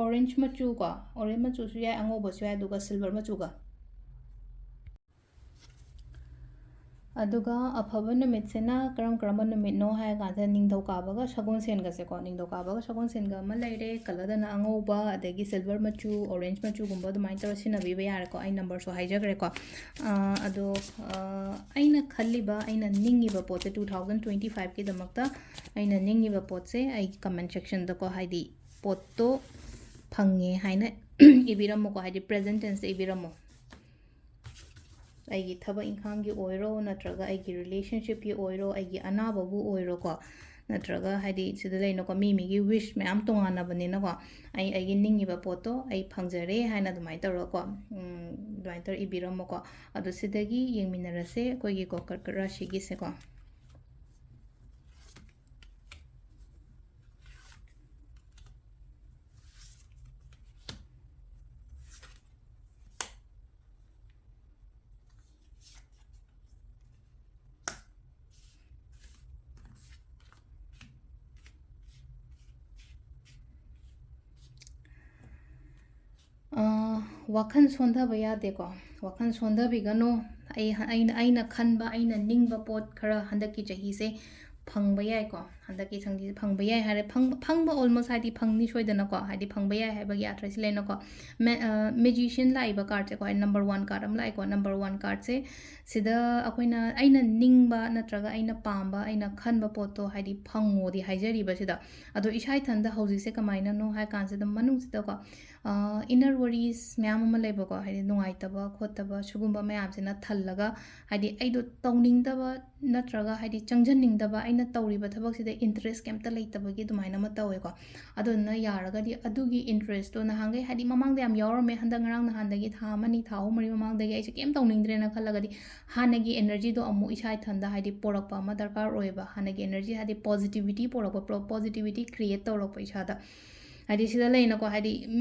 ꯑꯣꯔꯦꯟꯖ ꯃꯆꯨ ꯀꯣ, ꯑꯣꯔꯦꯟꯖ ꯃꯆꯨꯁꯨ ꯌꯥꯏ, ꯑꯉꯧꯕꯁꯨ ꯌꯥꯏ, ꯑꯗꯨꯒ ꯁꯤꯜꯚꯔ ꯃꯆꯨꯒ꯫ ꯑꯗꯨꯒ ꯑꯐꯕ ꯅꯨꯃꯤꯠꯁꯤꯅ ꯀꯔꯝ ꯀꯔꯝꯕ ꯅꯨꯃꯤꯠꯅꯣ ꯍꯥꯏꯔ ꯀꯥꯟꯗ, ꯅꯤꯡꯊꯧꯀꯥꯕꯒ ꯁꯒꯣꯜꯁꯦꯟꯒꯁꯦꯀꯣ, ꯅꯤꯡꯊꯧꯀꯥꯕꯒ ꯁꯒꯣꯜꯁꯦꯟꯒ ꯑꯃ ꯂꯩꯔꯦ, ꯀꯂꯔꯗꯅ ꯑꯉꯧꯕ, ꯑꯗꯒꯤ ꯁꯤꯜꯚꯔ ꯃꯆꯨ, ꯑꯣꯔꯦꯟꯖ ꯃꯆꯨꯒꯨꯝꯕ ꯑꯗꯨꯃꯥꯏꯅ ꯇꯧꯔ ꯁꯤꯖꯤꯟꯅꯕꯤꯕ ꯌꯥꯔꯦꯀꯣ꯫ ꯑꯩ ꯅꯝꯕꯔꯁꯨ ꯍꯥꯏꯖꯈ꯭ꯔꯦꯀꯣ꯫ ꯑꯥ, ꯑꯗꯣ, ꯑꯥ, ꯑꯩꯅ ꯈꯜꯂꯤꯕ, ꯑꯩꯅ ꯅꯤꯡꯉꯤꯕ ꯄꯣꯠꯁꯦ, two thousand twenty fiveꯀꯤꯗꯃꯛꯇ ꯑꯩꯅ ꯅꯤꯡꯉꯤꯕ ꯄꯣꯠꯁꯦ ꯑꯩ comment sectionꯗꯀꯣ, ꯍꯥꯏꯗꯤ ꯄꯣꯠꯇꯣ ꯐꯪꯉꯦ ꯍꯥꯏꯅ ꯏꯕꯤꯔꯝꯃꯨꯀꯣ, ꯍꯥꯏꯗꯤ present tenseꯇ ꯏꯕꯤꯔꯝꯃꯣ꯫ ꯑꯩꯒꯤ ꯊꯕꯛ ꯏꯪꯈꯥꯡꯒꯤ ꯑꯣꯏꯔꯣ, ꯅꯠꯇ꯭ꯔꯒ ꯑꯩꯒꯤ relationshipꯀꯤ ꯑꯣꯏꯔꯣ, ꯑꯩꯒꯤ ꯑꯅꯥꯕꯕꯨ ꯑꯣꯏꯔꯣꯀꯣ, ꯅꯠꯇ꯭ꯔꯒ ꯍꯥꯏꯗꯤ ꯁꯤꯗ ꯂꯩꯅꯀꯣ, ꯃꯤ ꯃꯤꯒꯤ wish ꯃꯌꯥꯝ ꯇꯣꯉꯥꯟꯅꯕꯅꯤꯅꯀꯣ, ꯑꯩ ꯑꯩꯒꯤ ꯅꯤꯡꯉꯤꯕ ꯄꯣꯠꯇꯣ ꯑꯩ ꯐꯪꯖꯔꯦ ꯍꯥꯏꯅ ꯑꯗꯨꯃꯥꯏꯅ ꯇꯧꯔꯒꯀꯣ, ꯎꯝ, ꯑꯗꯨꯃꯥꯏꯅ ꯇꯧꯔ ꯏꯕꯤꯔꯝꯃꯣꯀꯣ꯫ ꯑꯗꯣ ꯁꯤꯗꯒꯤ ꯌꯦꯡꯃꯤꯟꯅꯔꯁꯦ ꯑꯩꯈꯣꯏꯒꯤꯀꯣ ꯀꯔꯀꯠ ꯔꯥꯁꯤꯒꯤꯁꯦꯀꯣ꯫ ꯑꯥ, ꯋꯥꯈꯜ ꯁꯣꯟꯊꯕ ꯌꯥꯗꯦꯀꯣ꯫ ꯋꯥꯈꯜ ꯁꯣꯟꯊꯕꯤꯒꯅꯨ꯫ ꯑꯩ, ꯑꯩꯅ, ꯑꯩꯅ ꯈꯟꯕ, ꯑꯩꯅ ꯅꯤꯡꯕ ꯄꯣꯠ ꯈꯔ ꯍꯟꯗꯛꯀꯤ ꯆꯍꯤꯁꯦ ꯐꯪꯕ ꯌꯥꯏꯀꯣ꯫ ꯍꯟꯗꯛꯀꯤ ꯆꯍꯤꯁꯦ ꯐꯪꯕ ꯌꯥꯏ ꯍꯥꯏꯔꯦ꯫ ꯐꯪ-, ꯐꯪꯕ almost ꯍꯥꯏꯗꯤ ꯐꯪꯅꯤ ꯁꯣꯏꯗꯅꯀꯣ꯫ ꯍꯥꯏꯗꯤ ꯐꯪꯕ ꯌꯥꯏ ꯍꯥꯏꯕꯒꯤ ꯑꯥꯔꯊꯁꯤ ꯂꯩꯅꯀꯣ꯫ ꯃꯦ-, ꯑ, magician ꯂꯥꯛꯏꯕ cardꯁꯦꯀꯣ, ꯍꯥꯏꯗꯤ number one card ꯑꯃ ꯂꯥꯛꯑꯦꯀꯣ꯫ Number one cardꯁꯦ ꯁꯤꯗ ꯑꯩꯈꯣꯏꯅ, ꯑꯩꯅ ꯅꯤꯡꯕ ꯅꯠꯇ꯭ꯔꯒ ꯑꯩꯅ ꯄꯥꯝꯕ, ꯑꯩꯅ ꯈꯟꯕ ꯄꯣꯠꯇꯣ ꯍꯥꯏꯗꯤ ꯐꯪꯉꯣꯗꯤ ꯍꯥꯏꯖꯔꯤꯕ ꯁꯤꯗ꯫ ꯑꯗꯣ ꯏꯁꯥ ꯏꯊꯟꯗ ꯍꯧꯖꯤꯛꯁꯦ ꯀꯃꯥꯏꯅꯅꯣ ꯍꯥꯏ ꯀꯥꯟꯁꯤꯗ, ꯃꯅꯨꯡꯁꯤꯗꯀꯣ, ꯑ, inner worries ꯃꯌꯥꯝ ꯑꯃ ꯂꯩꯕꯀꯣ, ꯍꯥꯏꯗꯤ ꯅꯨꯡꯉꯥꯏꯇꯕ ꯈꯣꯠꯇꯕ ꯁꯤꯒꯨꯝꯕ ꯃꯌꯥꯝꯁꯤꯅ ꯊꯜꯂꯒ, ꯍꯥꯏꯗꯤ ꯑꯩꯗꯣ ꯇꯧꯅꯤꯡꯗꯕ ꯅꯠꯇ꯭ꯔꯒ ꯍꯥꯏꯗꯤ ꯆꯪꯖꯅꯤꯡꯗꯕ, ꯑꯩꯅ ꯇꯧꯔꯤꯕ ꯊꯕꯛꯁꯤꯗ interest ꯀꯩꯝꯇ ꯂꯩꯇꯕꯒꯤ ꯑꯗꯨꯃꯥꯏꯅ ꯑꯃ ꯇꯧꯋꯦꯀꯣ꯫ ꯑꯗꯨꯗꯨꯅ ꯌꯥꯔꯒꯗꯤ ꯑꯗꯨꯒꯤ interestꯇꯣ ꯅꯍꯥꯟꯈꯩ ꯍꯥꯏꯗꯤ ꯃꯃꯥꯡꯗ ꯌꯥꯝ ꯌꯥꯎꯔꯝꯃꯦ, ꯍꯟꯗꯛ ꯉꯔꯥꯡ ꯅꯍꯥꯟꯗꯒꯤ, ꯊꯥ ꯑꯃꯅꯤ, ꯊꯥ ꯑꯍꯨꯝ ꯃꯔꯤ ꯃꯃꯥꯡꯗꯒꯤ ꯑꯩꯁꯦ ꯀꯩꯝ ꯇꯧꯅꯤꯡꯗ꯭ꯔꯦꯅ ꯈꯜꯂꯒꯗꯤ, ꯍꯥꯟꯅꯒꯤ energyꯗꯣ ꯑꯃꯨꯛ ꯏꯁꯥ ꯏꯊꯟꯗ ꯍꯥꯏꯗꯤ ꯄꯣꯔꯛꯄ ꯑꯃ ꯗꯔꯀꯥꯔ ꯑꯣꯏꯌꯦꯕ꯫ ꯍꯥꯟꯅꯒꯤ energy ꯍꯥꯏꯗꯤ positivity ꯄꯣꯔꯛꯄ, pro-, positivity create ꯇꯧꯔꯛꯄ ꯏꯁꯥꯗ꯫ ꯍꯥꯏꯗꯤ ꯁꯤꯗ ꯂꯩꯅꯀꯣ, ꯍꯥꯏꯗꯤ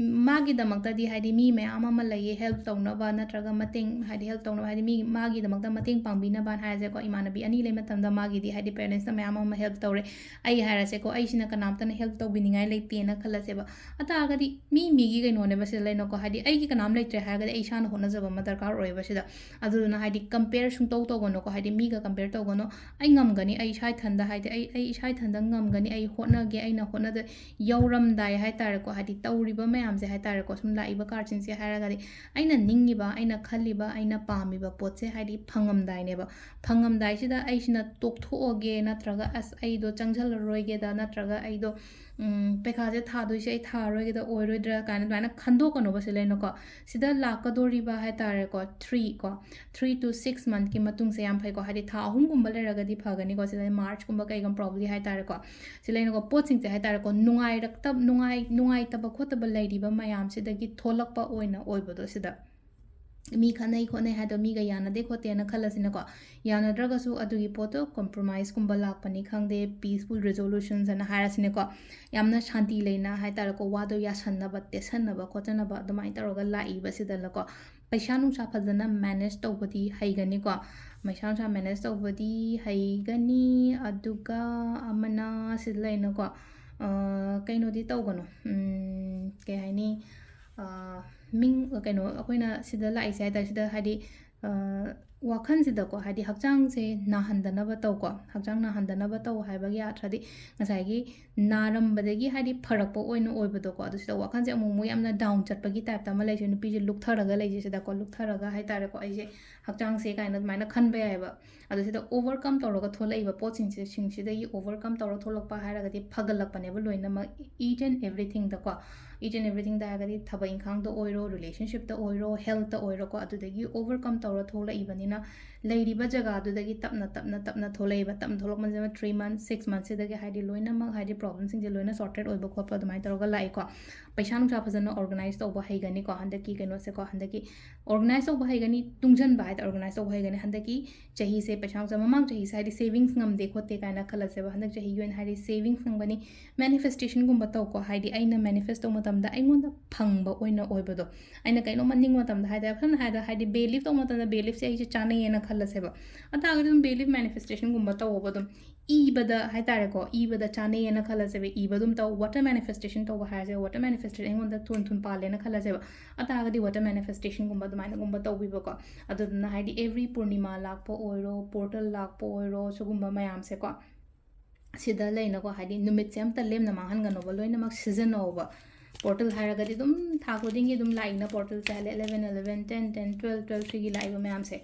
ꯃꯥꯒꯤꯗꯃꯛꯇꯗꯤ ꯍꯥꯏꯗꯤ ꯃꯤ ꯃꯌꯥꯝ ꯑꯃ ꯂꯩꯌꯦ help ꯇꯧꯅꯕ, ꯅꯠꯇ꯭ꯔꯒ ꯃꯇꯦꯡ, ꯍꯥꯏꯗꯤ help ꯇꯧꯅꯕ, ꯍꯥꯏꯗꯤ ꯃꯤ ꯃꯥꯒꯤꯗꯃꯛꯇ ꯃꯇꯦꯡ ꯄꯥꯡꯕꯤꯅꯕꯅ ꯍꯥꯏꯔꯁꯦꯀꯣ꯫ ꯏꯃꯥꯟꯅꯕꯤ ꯑꯅꯤ ꯂꯩ ꯃꯇꯝꯗ ꯃꯥꯒꯤꯗꯤ ꯍꯥꯏꯗꯤ parentsꯅ ꯃꯌꯥꯝ ꯑꯃ help ꯇꯧꯔꯦ꯫ ꯑꯩ ꯍꯥꯏꯔꯁꯦꯀꯣ, ꯑꯩꯁꯤꯅ ꯀꯅꯥꯝꯇꯅ help ꯇꯧꯕꯤꯅꯤꯡꯉꯥꯏ ꯂꯩꯇꯦꯅ ꯈꯜꯂꯁꯦꯕ꯫ ꯑꯗꯨ ꯇꯥꯔꯒꯗꯤ ꯃꯤ ꯃꯤꯒꯤ ꯀꯩꯅꯣꯅꯦꯕ ꯁꯤꯗ ꯂꯩꯅꯀꯣ, ꯍꯥꯏꯗꯤ ꯑꯩꯒꯤ ꯀꯅꯥꯝ ꯂꯩꯇ꯭ꯔꯦ ꯍꯥꯏꯔꯒꯗꯤ ꯑꯩ ꯏꯁꯥꯅ ꯍꯣꯠꯅꯖꯕ ꯑꯃ ꯗꯔꯀꯥꯔ ꯑꯣꯏꯌꯦꯕ ꯁꯤꯗ꯫ ꯑꯗꯨꯗꯨꯅ ꯍꯥꯏꯗꯤ compare ꯁꯨꯡꯇꯧ ꯇꯧꯒꯅꯨꯀꯣ, ꯍꯥꯏꯗꯤ ꯃꯤꯒ compare ꯇꯧꯒꯅꯨ꯫ ꯑꯩ ꯉꯝꯒꯅꯤ, ꯑꯩ ꯏꯁꯥ ꯏꯊꯟꯗ, ꯍꯥꯏꯗꯤ ꯑꯩ, ꯑꯩ ꯏꯁꯥ ꯏꯊꯟꯗ ꯉꯝꯒꯅꯤ, ꯑꯩ ꯍꯣꯠꯅꯒꯦ, ꯑꯩꯅ ꯍꯣꯠꯅꯖ-, ꯌꯧꯔꯝꯗꯥꯏ ꯍꯥꯏ ꯇꯥꯔꯦꯀꯣ, ꯍꯥꯏꯗꯤ ꯇꯧꯔꯤꯕ ꯃꯌꯥꯝꯁꯦ ꯍꯥꯏ ꯇꯥꯔꯦꯀꯣ, ꯁꯨꯝ ꯂꯥꯛꯏꯕ cardꯁꯤꯡꯁꯦ ꯍꯥꯏꯔꯒꯗꯤ ꯑꯩꯅ ꯅꯤꯡꯉꯤꯕ, ꯑꯩꯅ ꯈꯜꯂꯤꯕ, ꯑꯩꯅ ꯄꯥꯝꯃꯤꯕ ꯄꯣꯠꯁꯦ ꯍꯥꯏꯗꯤ ꯐꯪꯉꯝꯗꯥꯏꯅꯦꯕ꯫ ꯐꯪꯉꯝꯗꯥꯏꯁꯤꯗ ꯑꯩꯁꯤꯅ ꯇꯣꯛꯊꯣꯛꯑꯒꯦ, ꯅꯠꯇ꯭ꯔꯒ ꯑꯁ ꯑꯩꯗꯣ ꯆꯪꯁꯤꯜꯂꯔꯣꯏꯒꯦꯗ, ꯅꯠꯇ꯭ꯔꯒ ꯑꯩꯗꯣ ꯎꯝ, ꯄꯩꯈꯥꯁꯦ ꯊꯥꯗꯣꯏꯁꯦ ꯑꯩ ꯊꯥꯔꯔꯣꯏꯒꯦꯗ, ꯑꯣꯏꯔꯣꯏꯗ꯭ꯔꯥ ꯀꯥꯏꯅ ꯑꯗꯨꯃꯥꯏꯅ ꯈꯟꯗꯣꯛꯀꯅꯣꯕ ꯁꯤ ꯂꯩꯅꯀꯣ꯫ ꯁꯤꯗ ꯂꯥꯛꯀꯗꯣꯔꯤꯕ ꯍꯥꯏ ꯇꯥꯔꯦꯀꯣ, three ꯀꯣ, three to six monthꯀꯤ ꯃꯇꯨꯡꯁꯦ ꯌꯥꯝ ꯐꯩꯀꯣ, ꯍꯥꯏꯗꯤ ꯊꯥ ꯑꯍꯨꯝꯒꯨꯝꯕ ꯂꯩꯔꯒꯗꯤ ꯐꯒꯅꯤꯀꯣ, ꯁꯤꯗ Marchꯀꯨꯝꯕ ꯀꯩꯒꯨꯝꯕ probably ꯍꯥꯏ ꯇꯥꯔꯦꯀꯣ꯫ ꯁꯤ ꯂꯩꯅꯀꯣ, ꯄꯣꯠꯁꯤꯡꯁꯦ ꯍꯥꯏ ꯇꯥꯔꯦꯀꯣ, ꯅꯨꯡꯉꯥꯏꯔꯛꯇꯕ, ꯅꯨꯡꯉꯥꯏ-, ꯅꯨꯡꯉꯥꯏꯇꯕ ꯈꯣꯠꯇꯕ ꯂꯩꯔꯤꯕ ꯃꯌꯥꯝꯁꯤꯗꯒꯤ ꯊꯣꯛꯂꯛꯄ ꯑꯣꯏꯅ ꯑꯣꯏꯕꯗꯣ ꯁꯤꯗ꯫ ꯃꯤ ꯈꯠꯅꯩ ꯈꯣꯠꯅꯩ ꯍꯥꯏꯗꯣ ꯃꯤꯒ ꯌꯥꯅꯗꯦ ꯈꯣꯠꯇꯦꯅ ꯈꯜꯂꯁꯤꯅꯀꯣ, ꯌꯥꯅꯗ꯭ꯔꯒꯁꯨ ꯑꯗꯨꯒꯤ ꯄꯣꯠꯇꯣ compromiseꯀꯨꯝꯕ ꯂꯥꯛꯄꯅꯤ ꯈꯪꯗꯦ, peaceful resolutions ꯑꯅ ꯍꯥꯏꯔꯁꯤꯅꯦꯀꯣ, ꯌꯥꯝꯅ ꯁꯥꯟꯇꯤ ꯂꯩꯅ ꯍꯥꯏ ꯇꯥꯔꯦꯀꯣ, ꯋꯥꯗꯣ ꯌꯥꯁꯟꯅꯕ, ꯇꯦꯠꯁꯟꯅꯕ ꯈꯣꯠꯆꯟꯅꯕ ꯑꯗꯨꯃꯥꯏꯅ ꯇꯧꯔꯒ ꯂꯥꯛꯏꯕ ꯁꯤꯗꯅꯀꯣ꯫ ꯄꯩꯁꯥ ꯅꯨꯡꯁꯥ ꯐꯖꯅ manage ꯇꯧꯕꯗꯤ ꯍꯩꯒꯅꯤꯀꯣ, ꯄꯩꯁꯥ ꯅꯨꯡꯁꯥ manage ꯇꯧꯕꯗꯤ ꯍꯩꯒꯅꯤ꯫ ꯑꯗꯨꯒ ꯑꯃꯅ ꯁꯤꯗ ꯂꯩꯅꯀꯣ, ꯑ, ꯀꯩꯅꯣꯗꯤ ꯇꯧꯒꯅꯨ, ꯎꯝ, ꯀꯩ ꯍꯥꯏꯅꯤ, ꯑ, ꯃꯤꯡ, ꯀꯩꯅꯣ, ꯑꯩꯈꯣꯏꯅ ꯁꯤꯗ ꯂꯥꯛꯏꯁꯦ ꯍꯥꯏ ꯇꯥꯔꯦ, ꯁꯤꯗ ꯍꯥꯏꯗꯤ, ꯑ, ꯋꯥꯈꯜꯁꯤꯗꯀꯣ, ꯍꯥꯏꯗꯤ ꯍꯛꯆꯥꯡꯁꯦ ꯅꯥꯍꯟꯗꯅꯕ ꯇꯧꯀꯣ, ꯍꯛꯆꯥꯡ ꯅꯥꯍꯟꯗꯅꯕ ꯇꯧ ꯍꯥꯏꯕꯒꯤ ꯑꯥꯔꯊꯗꯤ ꯉꯁꯥꯏꯒꯤ ꯅꯥꯔꯝꯕꯗꯒꯤ ꯍꯥꯏꯗꯤ ꯐꯔꯛꯄ ꯑꯣꯏꯅ ꯑꯣꯏꯕꯗꯣꯀꯣ꯫ ꯑꯗꯨ ꯁꯤꯗ ꯋꯥꯈꯜꯁꯦ ꯑꯃꯨꯛ ꯑꯃꯨꯛ ꯌꯥꯝꯅ down ꯆꯠꯄꯒꯤ typeꯇ ꯑꯃ ꯂꯩꯁꯦ, ꯅꯨꯄꯤꯁꯦ ꯂꯨꯞꯊꯔꯒ ꯂꯩꯁꯦ ꯁꯤꯗꯀꯣ, ꯂꯨꯞꯊꯔꯒ ꯍꯥꯏ ꯇꯥꯔꯦꯀꯣ, ꯑꯩꯁꯦ ꯍꯛꯆꯥꯡꯁꯦ ꯀꯥꯏꯅ ꯑꯗꯨꯃꯥꯏꯅ ꯈꯟꯕ ꯌꯥꯏꯑꯕ꯫ ꯑꯗꯣ ꯁꯤꯗ overcome ꯇꯧꯔꯒ ꯊꯣꯛꯂꯛꯏꯕ ꯄꯣꯠꯁꯤꯡꯁꯦ, ꯁꯤꯡꯁꯤꯗꯒꯤ overcome ꯇꯧꯔ ꯊꯣꯛꯂꯛꯄ ꯍꯥꯏꯔꯒꯗꯤ ꯐꯒꯠꯂꯛꯄꯅꯦꯕ ꯂꯣꯏꯅꯃꯛ, each and everythingꯗꯀꯣ, each and everythingꯗ ꯍꯥꯏꯔꯒꯗꯤ ꯊꯕꯛ ꯏꯪꯈꯥꯡꯗ ꯑꯣꯏꯔꯣ, relationshipꯇ ꯑꯣꯏꯔꯣ, healthꯇ ꯑꯣꯏꯔꯣꯀꯣ, ꯑꯗꯨꯗꯒꯤ overcome ꯇꯧꯔ ꯊꯣꯛꯂꯛꯏꯕꯅꯤꯅ ꯂꯩꯔꯤꯕ ꯖꯒꯥꯗꯨꯗꯒꯤ ꯇꯞꯅ ꯇꯞꯅ ꯇꯞꯅ ꯊꯣꯛꯂꯛꯏꯕ꯫ ꯇꯞꯅ ꯊꯣꯛꯂꯛꯄꯁꯤꯅ three months, six monthꯁꯤꯗꯒꯤ ꯍꯥꯏꯗꯤ ꯂꯣꯏꯅꯃꯛ ꯍꯥꯏꯗꯤ problemꯁꯤꯡꯁꯦ ꯂꯣꯏꯅ sorted ꯑꯣꯏꯕ ꯈꯣꯠꯄ ꯑꯗꯨꯃꯥꯏꯅ ꯇꯧꯔꯒ ꯂꯥꯛꯏꯀꯣ꯫ ꯄꯩꯁꯥ ꯅꯨꯡꯁꯥ ꯐꯖꯅ organize ꯇꯧꯕ ꯍꯩꯒꯅꯤꯀꯣ꯫ ꯍꯟꯗꯛꯀꯤ ꯀꯩꯅꯣꯁꯦꯀꯣ, ꯍꯟꯗꯛꯀꯤ organize ꯇꯧꯕ ꯍꯩꯒꯅꯤ, ꯇꯨꯡꯁꯤꯟꯕ ꯍꯥꯏꯗꯤ organize ꯇꯧꯕ ꯍꯩꯒꯅꯤ꯫ ꯍꯟꯗꯛꯀꯤ ꯆꯍꯤꯁꯦ ꯄꯩꯁꯥ ꯅꯨꯡꯁꯥ, ꯃꯃꯥꯡ ꯆꯍꯤꯁꯦ ꯍꯥꯏꯗꯤ savings ꯉꯝꯗꯦ ꯈꯣꯠꯇꯦ ꯀꯥꯏꯅ ꯈꯜꯂꯁꯦꯕ꯫ ꯍꯟꯗꯛ ꯆꯍꯤꯒꯤ ꯑꯣꯏꯅ ꯍꯥꯏꯗꯤ savings ꯉꯝꯒꯅꯤ꯫ Manifestationꯒꯨꯝꯕ ꯇꯧꯀꯣ, ꯍꯥꯏꯗꯤ ꯑꯩꯅ manifest ꯇꯧꯕ ꯃꯇꯝꯗ ꯑꯩꯉꯣꯟꯗ ꯐꯪꯕ ꯑꯣꯏꯅ ꯑꯣꯏꯕꯗꯣ꯫ ꯑꯩꯅ ꯀꯩꯅꯣꯝꯃ ꯅꯤꯡꯕ ꯃꯇꯝꯗ ꯍꯥꯏꯇꯥꯔꯦ, ꯁꯝꯅ ꯍꯥꯏꯔꯕꯗ ꯍꯥꯏꯗꯤ believe ꯇꯧꯕ ꯃꯇꯝꯗ beliefꯁꯦ ꯑꯩꯁꯦ ꯆꯥꯅꯩꯌꯦꯅ ꯈꯜꯂꯁꯦꯕ꯫ ꯑꯗꯨ ꯇꯥꯔꯒꯗꯤ ꯑꯗꯨꯝ believe manifestationꯒꯨꯝꯕ ꯇꯧꯕ ꯑꯗꯨꯝ ꯏꯕꯗ ꯍꯥꯏꯇꯥꯔꯦꯀꯣ, ꯏꯕꯗ ꯆꯥꯅꯩꯌꯦꯅ ꯈꯜꯂꯁꯦꯕ꯫ ꯏꯕ ꯑꯗꯨꯝ ꯇꯧ, water manifestation ꯇꯧꯕ ꯍꯥꯏꯔꯁꯦ, water manifestation ꯑꯩꯉꯣꯟꯗ ꯊꯨꯅ ꯊꯨꯅ ꯄꯥꯜꯂꯦꯅ ꯈꯜꯂꯁꯦꯕ꯫ ꯑꯗꯨ ꯇꯥꯔꯒꯗꯤ water manifestationꯒꯨꯝꯕ ꯑꯗꯨꯃꯥꯏꯅꯒꯨꯝꯕ ꯇꯧꯕꯤꯕꯀꯣ꯫ ꯑꯗꯨꯗꯨꯅ ꯍꯥꯏꯗꯤ every ꯄꯨꯔꯅꯤꯃꯥ ꯂꯥꯛꯄ ꯑꯣꯏꯔꯣ, portal ꯂꯥꯛꯄ ꯑꯣꯏꯔꯣ, ꯁꯤꯒꯨꯝꯕ ꯃꯌꯥꯝꯁꯦꯀꯣ, ꯁꯤꯗ ꯂꯩꯅꯀꯣ, ꯍꯥꯏꯗꯤ ꯅꯨꯃꯤꯠꯁꯦ ꯑꯝꯇ ꯂꯦꯝꯅ ꯃꯥꯡꯍꯟꯒꯅꯣꯕ, ꯂꯣꯏꯅꯃꯛ ꯁꯤꯖꯤꯟꯅꯧꯕ꯫ Portal ꯍꯥꯏꯔꯒꯗꯤ ꯑꯗꯨꯝ ꯊꯥ ꯈꯨꯗꯤꯡꯒꯤ ꯑꯗꯨꯝ ꯂꯥꯛꯏꯅ, portalꯁꯦ ꯍꯥꯏꯗꯤ eleven eleven, ten ten, twelve twelve ꯁꯤꯒꯤ ꯂꯥꯛꯏꯕ ꯃꯌꯥꯝꯁꯦ꯫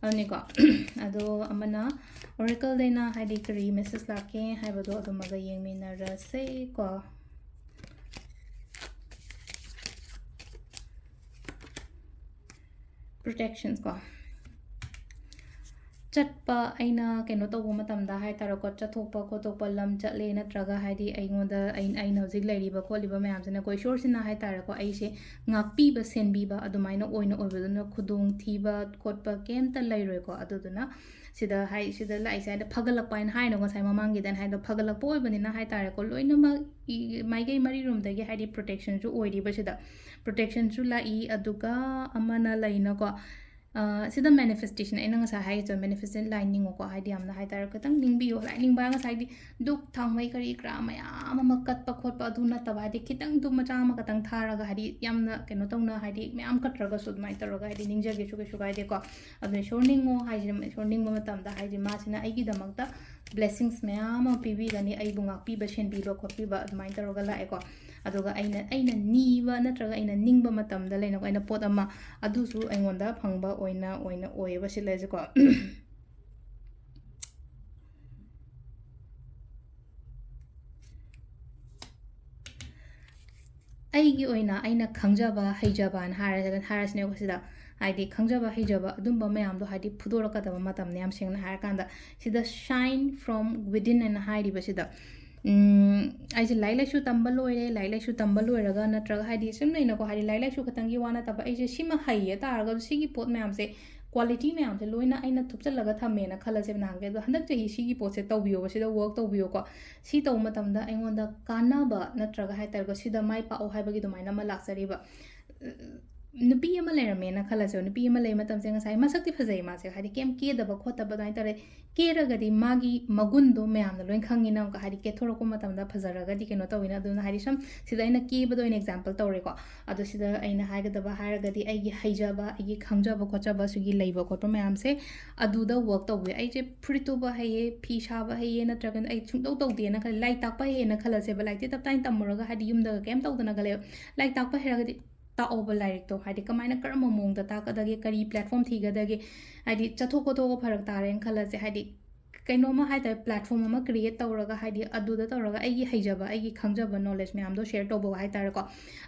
ꯑꯗꯨꯅꯤꯀꯣ꯫ ꯑꯗꯣ ꯑꯃꯅ oracleꯗꯩꯅ ꯍꯥꯏꯗꯤ ꯀꯔꯤ message ꯂꯥꯛꯀꯦ ꯍꯥꯏꯕꯗꯣ ꯑꯗꯨꯃꯒ ꯌꯦꯡꯃꯤꯟꯅꯔꯁꯦꯀꯣ꯫ Protections ꯀꯣ꯫ ꯆꯠꯄ, ꯑꯩꯅ ꯀꯩꯅꯣ ꯇꯧꯕ ꯃꯇꯝꯗ ꯍꯥꯏꯇꯥꯔꯦꯀꯣ, ꯆꯠꯊꯣꯛꯄ ꯈꯣꯠꯇꯣꯛꯄ, ꯂꯝ ꯆꯠꯂꯦ, ꯅꯠꯇ꯭ꯔꯒ ꯍꯥꯏꯗꯤ ꯑꯩꯉꯣꯟꯗ, ꯑꯩ-, ꯑꯩꯅ ꯍꯧꯖꯤꯛ ꯂꯩꯔꯤꯕ ꯈꯣꯠꯂꯤꯕ ꯃꯌꯥꯝꯁꯤꯅꯀꯣ, ꯏꯁꯣꯔꯁꯤꯅ ꯍꯥꯏꯇꯥꯔꯦꯀꯣ, ꯑꯩꯁꯦ ꯉꯥꯛꯄꯤꯕ ꯁꯦꯟꯕꯤꯕ ꯑꯗꯨꯃꯥꯏꯅ ꯑꯣꯏꯅ ꯑꯣꯏꯕꯗꯨꯅ ꯈꯨꯗꯣꯡ ꯊꯤꯕ ꯈꯣꯠꯄ ꯀꯩꯝꯇ ꯂꯩꯔꯣꯏꯀꯣ꯫ ꯑꯗꯨꯗꯨꯅ ꯁꯤꯗ ꯍꯥꯏ-, ꯁꯤꯗ ꯂꯥꯛꯏꯁꯦ ꯍꯥꯏꯗꯤ ꯐꯒꯠꯂꯛꯄ ꯍꯥꯏꯅ ꯍꯥꯏꯅꯣ, ꯉꯁꯥꯏ ꯃꯃꯥꯡꯒꯤꯗ ꯑꯩꯅ ꯍꯥꯏꯗꯣ ꯐꯒꯠꯂꯛꯄ ꯑꯣꯏꯕꯅꯤꯅ ꯍꯥꯏꯇꯥꯔꯦꯀꯣ, ꯂꯣꯏꯅꯃꯛ ꯏ-, ꯃꯥꯏꯀꯩ ꯃꯔꯤꯔꯣꯝꯗꯒꯤ ꯍꯥꯏꯗꯤ protectionꯁꯨ ꯑꯣꯏꯔꯤꯕ ꯁꯤꯗ꯫ Protectionꯁꯨ ꯂꯥꯛꯏ, ꯑꯗꯨꯒ ꯑꯃꯅ ꯂꯩꯅꯀꯣ, ꯑ, ꯁꯤꯗ manifestation, ꯑꯩꯅ ꯉꯁꯥꯏ ꯍꯥꯏꯒꯦ ꯇꯧꯕ manifestation line ꯅꯤꯡꯉꯨꯀꯣ, ꯍꯥꯏꯗꯤ ꯌꯥꯝꯅ ꯍꯥꯏꯇꯥꯔꯦ, ꯈꯤꯇꯪ ꯅꯤꯡꯕꯤꯌꯣ꯫ Line ꯅꯤꯡꯕ ꯍꯥꯏꯔꯒ ꯉꯁꯥꯏꯗꯤ ꯙꯨꯞ ꯊꯥꯎꯃꯩ ꯀꯔꯤ ꯀꯔꯥ ꯃꯌꯥꯝ ꯑꯃ ꯀꯠꯄ ꯈꯣꯠꯄ ꯑꯗꯨ ꯅꯠꯇꯕ, ꯍꯥꯏꯗꯤ ꯈꯤꯇꯪ ꯙꯨꯞ ꯃꯆꯥ ꯑꯃꯈꯛꯇꯪ ꯊꯥꯔꯒ, ꯍꯥꯏꯗꯤ ꯌꯥꯝꯅ ꯀꯩꯅꯣ ꯇꯧꯅ, ꯍꯥꯏꯗꯤ ꯃꯌꯥꯝ ꯀꯠꯇ꯭ꯔꯒꯁꯨ ꯑꯗꯨꯃꯥꯏꯅ ꯇꯧꯔꯒ, ꯍꯥꯏꯗꯤ ꯅꯤꯡꯖꯒꯦꯁꯨ ꯀꯩꯁꯨ ꯀꯥꯏꯗꯦꯀꯣ꯫ ꯑꯗꯨꯅ ꯏꯁꯣꯔ ꯅꯤꯡꯉꯣ ꯍꯥꯏꯁꯤꯅ, ꯏꯁꯣꯔ ꯅꯤꯡꯕ ꯃꯇꯝꯗ ꯍꯥꯏꯗꯤ ꯃꯥꯁꯤꯅ ꯑꯩꯒꯤꯗꯃꯛꯇ blessings ꯃꯌꯥꯝ ꯑꯃ ꯄꯤꯕꯤꯒꯅꯤ, ꯑꯩꯕꯨ ꯉꯥꯛꯄꯤꯕ, ꯁꯦꯟꯕꯤꯕ ꯈꯣꯠꯄꯤꯕ ꯑꯗꯨꯃꯥꯏꯅ ꯇꯧꯔꯒ ꯂꯥꯛꯑꯦꯀꯣ꯫ ꯑꯗꯨꯒ ꯑꯩꯅ, ꯑꯩꯅ ꯅꯤꯕ ꯅꯠꯇ꯭ꯔꯒ ꯑꯩꯅ ꯅꯤꯡꯕ ꯃꯇꯝꯗ ꯂꯩꯅꯀꯣ, ꯑꯩꯅ ꯄꯣꯠ ꯑꯃ, ꯑꯗꯨꯁꯨ ꯑꯩꯉꯣꯟꯗ ꯐꯪꯕ ꯑꯣꯏꯅ, ꯑꯣꯏꯅ ꯑꯣꯏꯌꯦꯕ ꯁꯤ ꯂꯩꯔꯤꯁꯦꯀꯣ꯫ ꯑꯩꯒꯤ ꯑꯣꯏꯅ ꯑꯩꯅ ꯈꯪꯖꯕ, ꯍꯩꯖꯕꯅ ꯍꯥꯏꯔ-, ꯍꯥꯏꯔꯁꯤꯅꯦꯀꯣ ꯁꯤꯗ꯫ ꯍꯥꯏꯗꯤ ꯈꯪꯖꯕ ꯍꯩꯖꯕ ꯑꯗꯨꯝꯕ ꯃꯌꯥꯝꯗꯣ ꯍꯥꯏꯗꯤ ꯐꯨꯗꯣꯔꯛꯀꯗꯕ ꯃꯇꯝꯅꯦ, ꯌꯥꯝ ꯁꯦꯡꯅ ꯍꯥꯏꯔꯀꯥꯟꯗ꯫ ꯁꯤꯗ shine from within ꯍꯥꯏꯅ ꯍꯥꯏꯔꯤꯕꯁꯤꯗ, ꯎꯝ, ꯑꯩꯁꯦ ꯂꯥꯏꯔꯤꯛ ꯂꯥꯏꯁꯨ ꯇꯝꯕ ꯂꯣꯏꯔꯦ, ꯂꯥꯏꯔꯤꯛ ꯂꯥꯏꯁꯨ ꯇꯝꯕ ꯂꯣꯏꯔꯒ ꯅꯠꯇ꯭ꯔꯒ ꯍꯥꯏꯗꯤ ꯁꯨꯝ ꯂꯩꯅꯀꯣ, ꯍꯥꯏꯗꯤ ꯂꯥꯏꯔꯤꯛ ꯂꯥꯏꯁꯨ ꯈꯛꯇꯪꯒꯤ ꯋꯥ ꯅꯠꯇꯕ, ꯑꯩꯁꯦ ꯁꯤꯃ ꯍꯩꯌꯦ ꯇꯥꯔꯒꯁꯨ ꯁꯤꯒꯤ ꯄꯣꯠ ꯃꯌꯥꯝꯁꯦ, quality ꯃꯌꯥꯝꯁꯦ ꯂꯣꯏꯅ ꯑꯩꯅ ꯊꯨꯞꯆꯜꯂꯒ ꯊꯝꯃꯦꯅ ꯈꯜꯂꯁꯦꯕ ꯅꯍꯥꯟꯒꯩ꯫ ꯑꯗꯣ ꯍꯟꯗꯛ ꯆꯍꯤ ꯁꯤꯒꯤ ꯄꯣꯠꯁꯦ ꯇꯧꯕꯤꯌꯣꯕ, ꯁꯤꯗ work ꯇꯧꯕꯤꯌꯣꯀꯣ꯫ ꯁꯤ ꯇꯧꯕ ꯃꯇꯝꯗ ꯑꯩꯉꯣꯟꯗ ꯀꯥꯟꯅꯕ ꯅꯠꯇ꯭ꯔꯒ ꯍꯥꯏ ꯇꯥꯔꯦꯀꯣ, ꯁꯤꯗ ꯃꯥꯏ ꯄꯥꯛꯑꯣ ꯍꯥꯏꯕꯒꯤ ꯑꯗꯨꯃꯥꯏꯅ ꯑꯃ ꯂꯥꯛꯆꯔꯤꯕ꯫ ꯅꯨꯄꯤ ꯑꯃ ꯂꯩꯔꯝꯃꯦꯅ ꯈꯜꯂꯁꯦꯕ, ꯅꯨꯄꯤ ꯑꯃ ꯂꯩꯕ ꯃꯇꯝꯁꯦ ꯉꯁꯥꯏ ꯃꯁꯛꯇꯤ ꯐꯖꯩ ꯃꯥꯁꯦ, ꯍꯥꯏꯗꯤ ꯀꯩꯝ ꯀꯦꯗꯕ ꯈꯣꯠꯇꯕ ꯑꯗꯨꯃꯥꯏꯅ ꯇꯧꯔꯦ꯫ ꯀꯦꯔꯒꯗꯤ ꯃꯥꯒꯤ ꯃꯒꯨꯟꯗꯣ ꯃꯌꯥꯝꯅ ꯂꯣꯏ ꯈꯪꯉꯤꯅ, ꯑꯃꯨꯛꯀ ꯍꯥꯏꯗꯤ ꯀꯦꯊꯣꯔꯛꯄ ꯃꯇꯝꯗ ꯐꯖꯔꯒꯗꯤ ꯀꯩꯅꯣ ꯇꯧꯋꯤꯅ꯫ ꯑꯗꯨꯅ ꯍꯥꯏꯗꯤ ꯁꯨꯝ ꯁꯤꯗ ꯑꯩꯅ ꯀꯦꯕꯗ ꯑꯣꯏꯅ example ꯇꯧꯔꯦꯀꯣ꯫ ꯑꯗꯣ ꯁꯤꯗ ꯑꯩꯅ ꯍꯥꯏꯒꯗꯕ ꯍꯥꯏꯔꯒꯗꯤ ꯑꯩꯒꯤ ꯍꯩꯖꯕ, ꯑꯩꯒꯤ ꯈꯪꯖꯕ ꯈꯣꯠꯆꯕ ꯁꯤꯒꯤ ꯂꯩꯕ ꯈꯣꯠꯄ ꯃꯌꯥꯝꯁꯦ ꯑꯗꯨꯗ work ꯇꯧꯕꯤꯌꯨ꯫ ꯑꯩꯁꯦ ꯐꯨꯔꯤꯠ ꯇꯨꯕ ꯍꯩꯌꯦ, ꯐꯤ ꯁꯥꯕ ꯍꯩꯌꯦ, ꯅꯠꯇ꯭ꯔꯒꯅ ꯑꯩ ꯁꯨꯡꯇꯧ ꯇꯧꯗꯦꯅ ꯈꯜꯂꯦ, ꯂꯥꯏꯔꯤꯛ ꯇꯥꯛꯄ ꯍꯩꯌꯦꯅ ꯈꯜꯂꯁꯦꯕ, ꯂꯥꯏꯔꯤꯛꯇꯤ ꯇꯞ ꯇꯥꯏꯅ ꯇꯝꯃꯨꯔꯒ ꯍꯥꯏꯗꯤ ꯌꯨꯝꯗꯒ ꯀꯩꯝ ꯇꯧꯗꯅꯒ ꯂꯩ, ꯂꯥꯏꯔꯤꯛ ꯇꯥꯛꯄ ꯍꯩꯔꯒꯗꯤ ꯇꯥꯛꯑꯣꯕ ꯂꯥꯏꯔꯤꯛꯇꯣ, ꯍꯥꯏꯗꯤ ꯀꯃꯥꯏꯅ ꯀꯔꯝꯕ ꯃꯑꯣꯡꯗ ꯇꯥꯛꯀꯗꯒꯦ, ꯀꯔꯤ platform ꯊꯤꯒꯗꯒꯦ, ꯍꯥꯏꯗꯤ ꯆꯠꯊꯣꯛ ꯈꯣꯠꯇꯣꯛꯄ ꯐꯔꯛ ꯇꯥꯔꯦꯅ ꯈꯜꯂꯁꯦ, ꯍꯥꯏꯗꯤ ꯀꯩꯅꯣꯝꯃ ꯍꯥꯏ ꯇꯥꯔꯦ, platform ꯑꯃ create ꯇꯧꯔꯒ, ꯍꯥꯏꯗꯤ ꯑꯗꯨꯗ ꯇꯧꯔꯒ ꯑꯩꯒꯤ ꯍꯩꯖꯕ, ꯑꯩꯒꯤ ꯈꯪꯖꯕ knowledge ꯃꯌꯥꯝꯗꯣ share ꯇꯧꯕ ꯍꯥꯏ ꯇꯥꯔꯦꯀꯣ꯫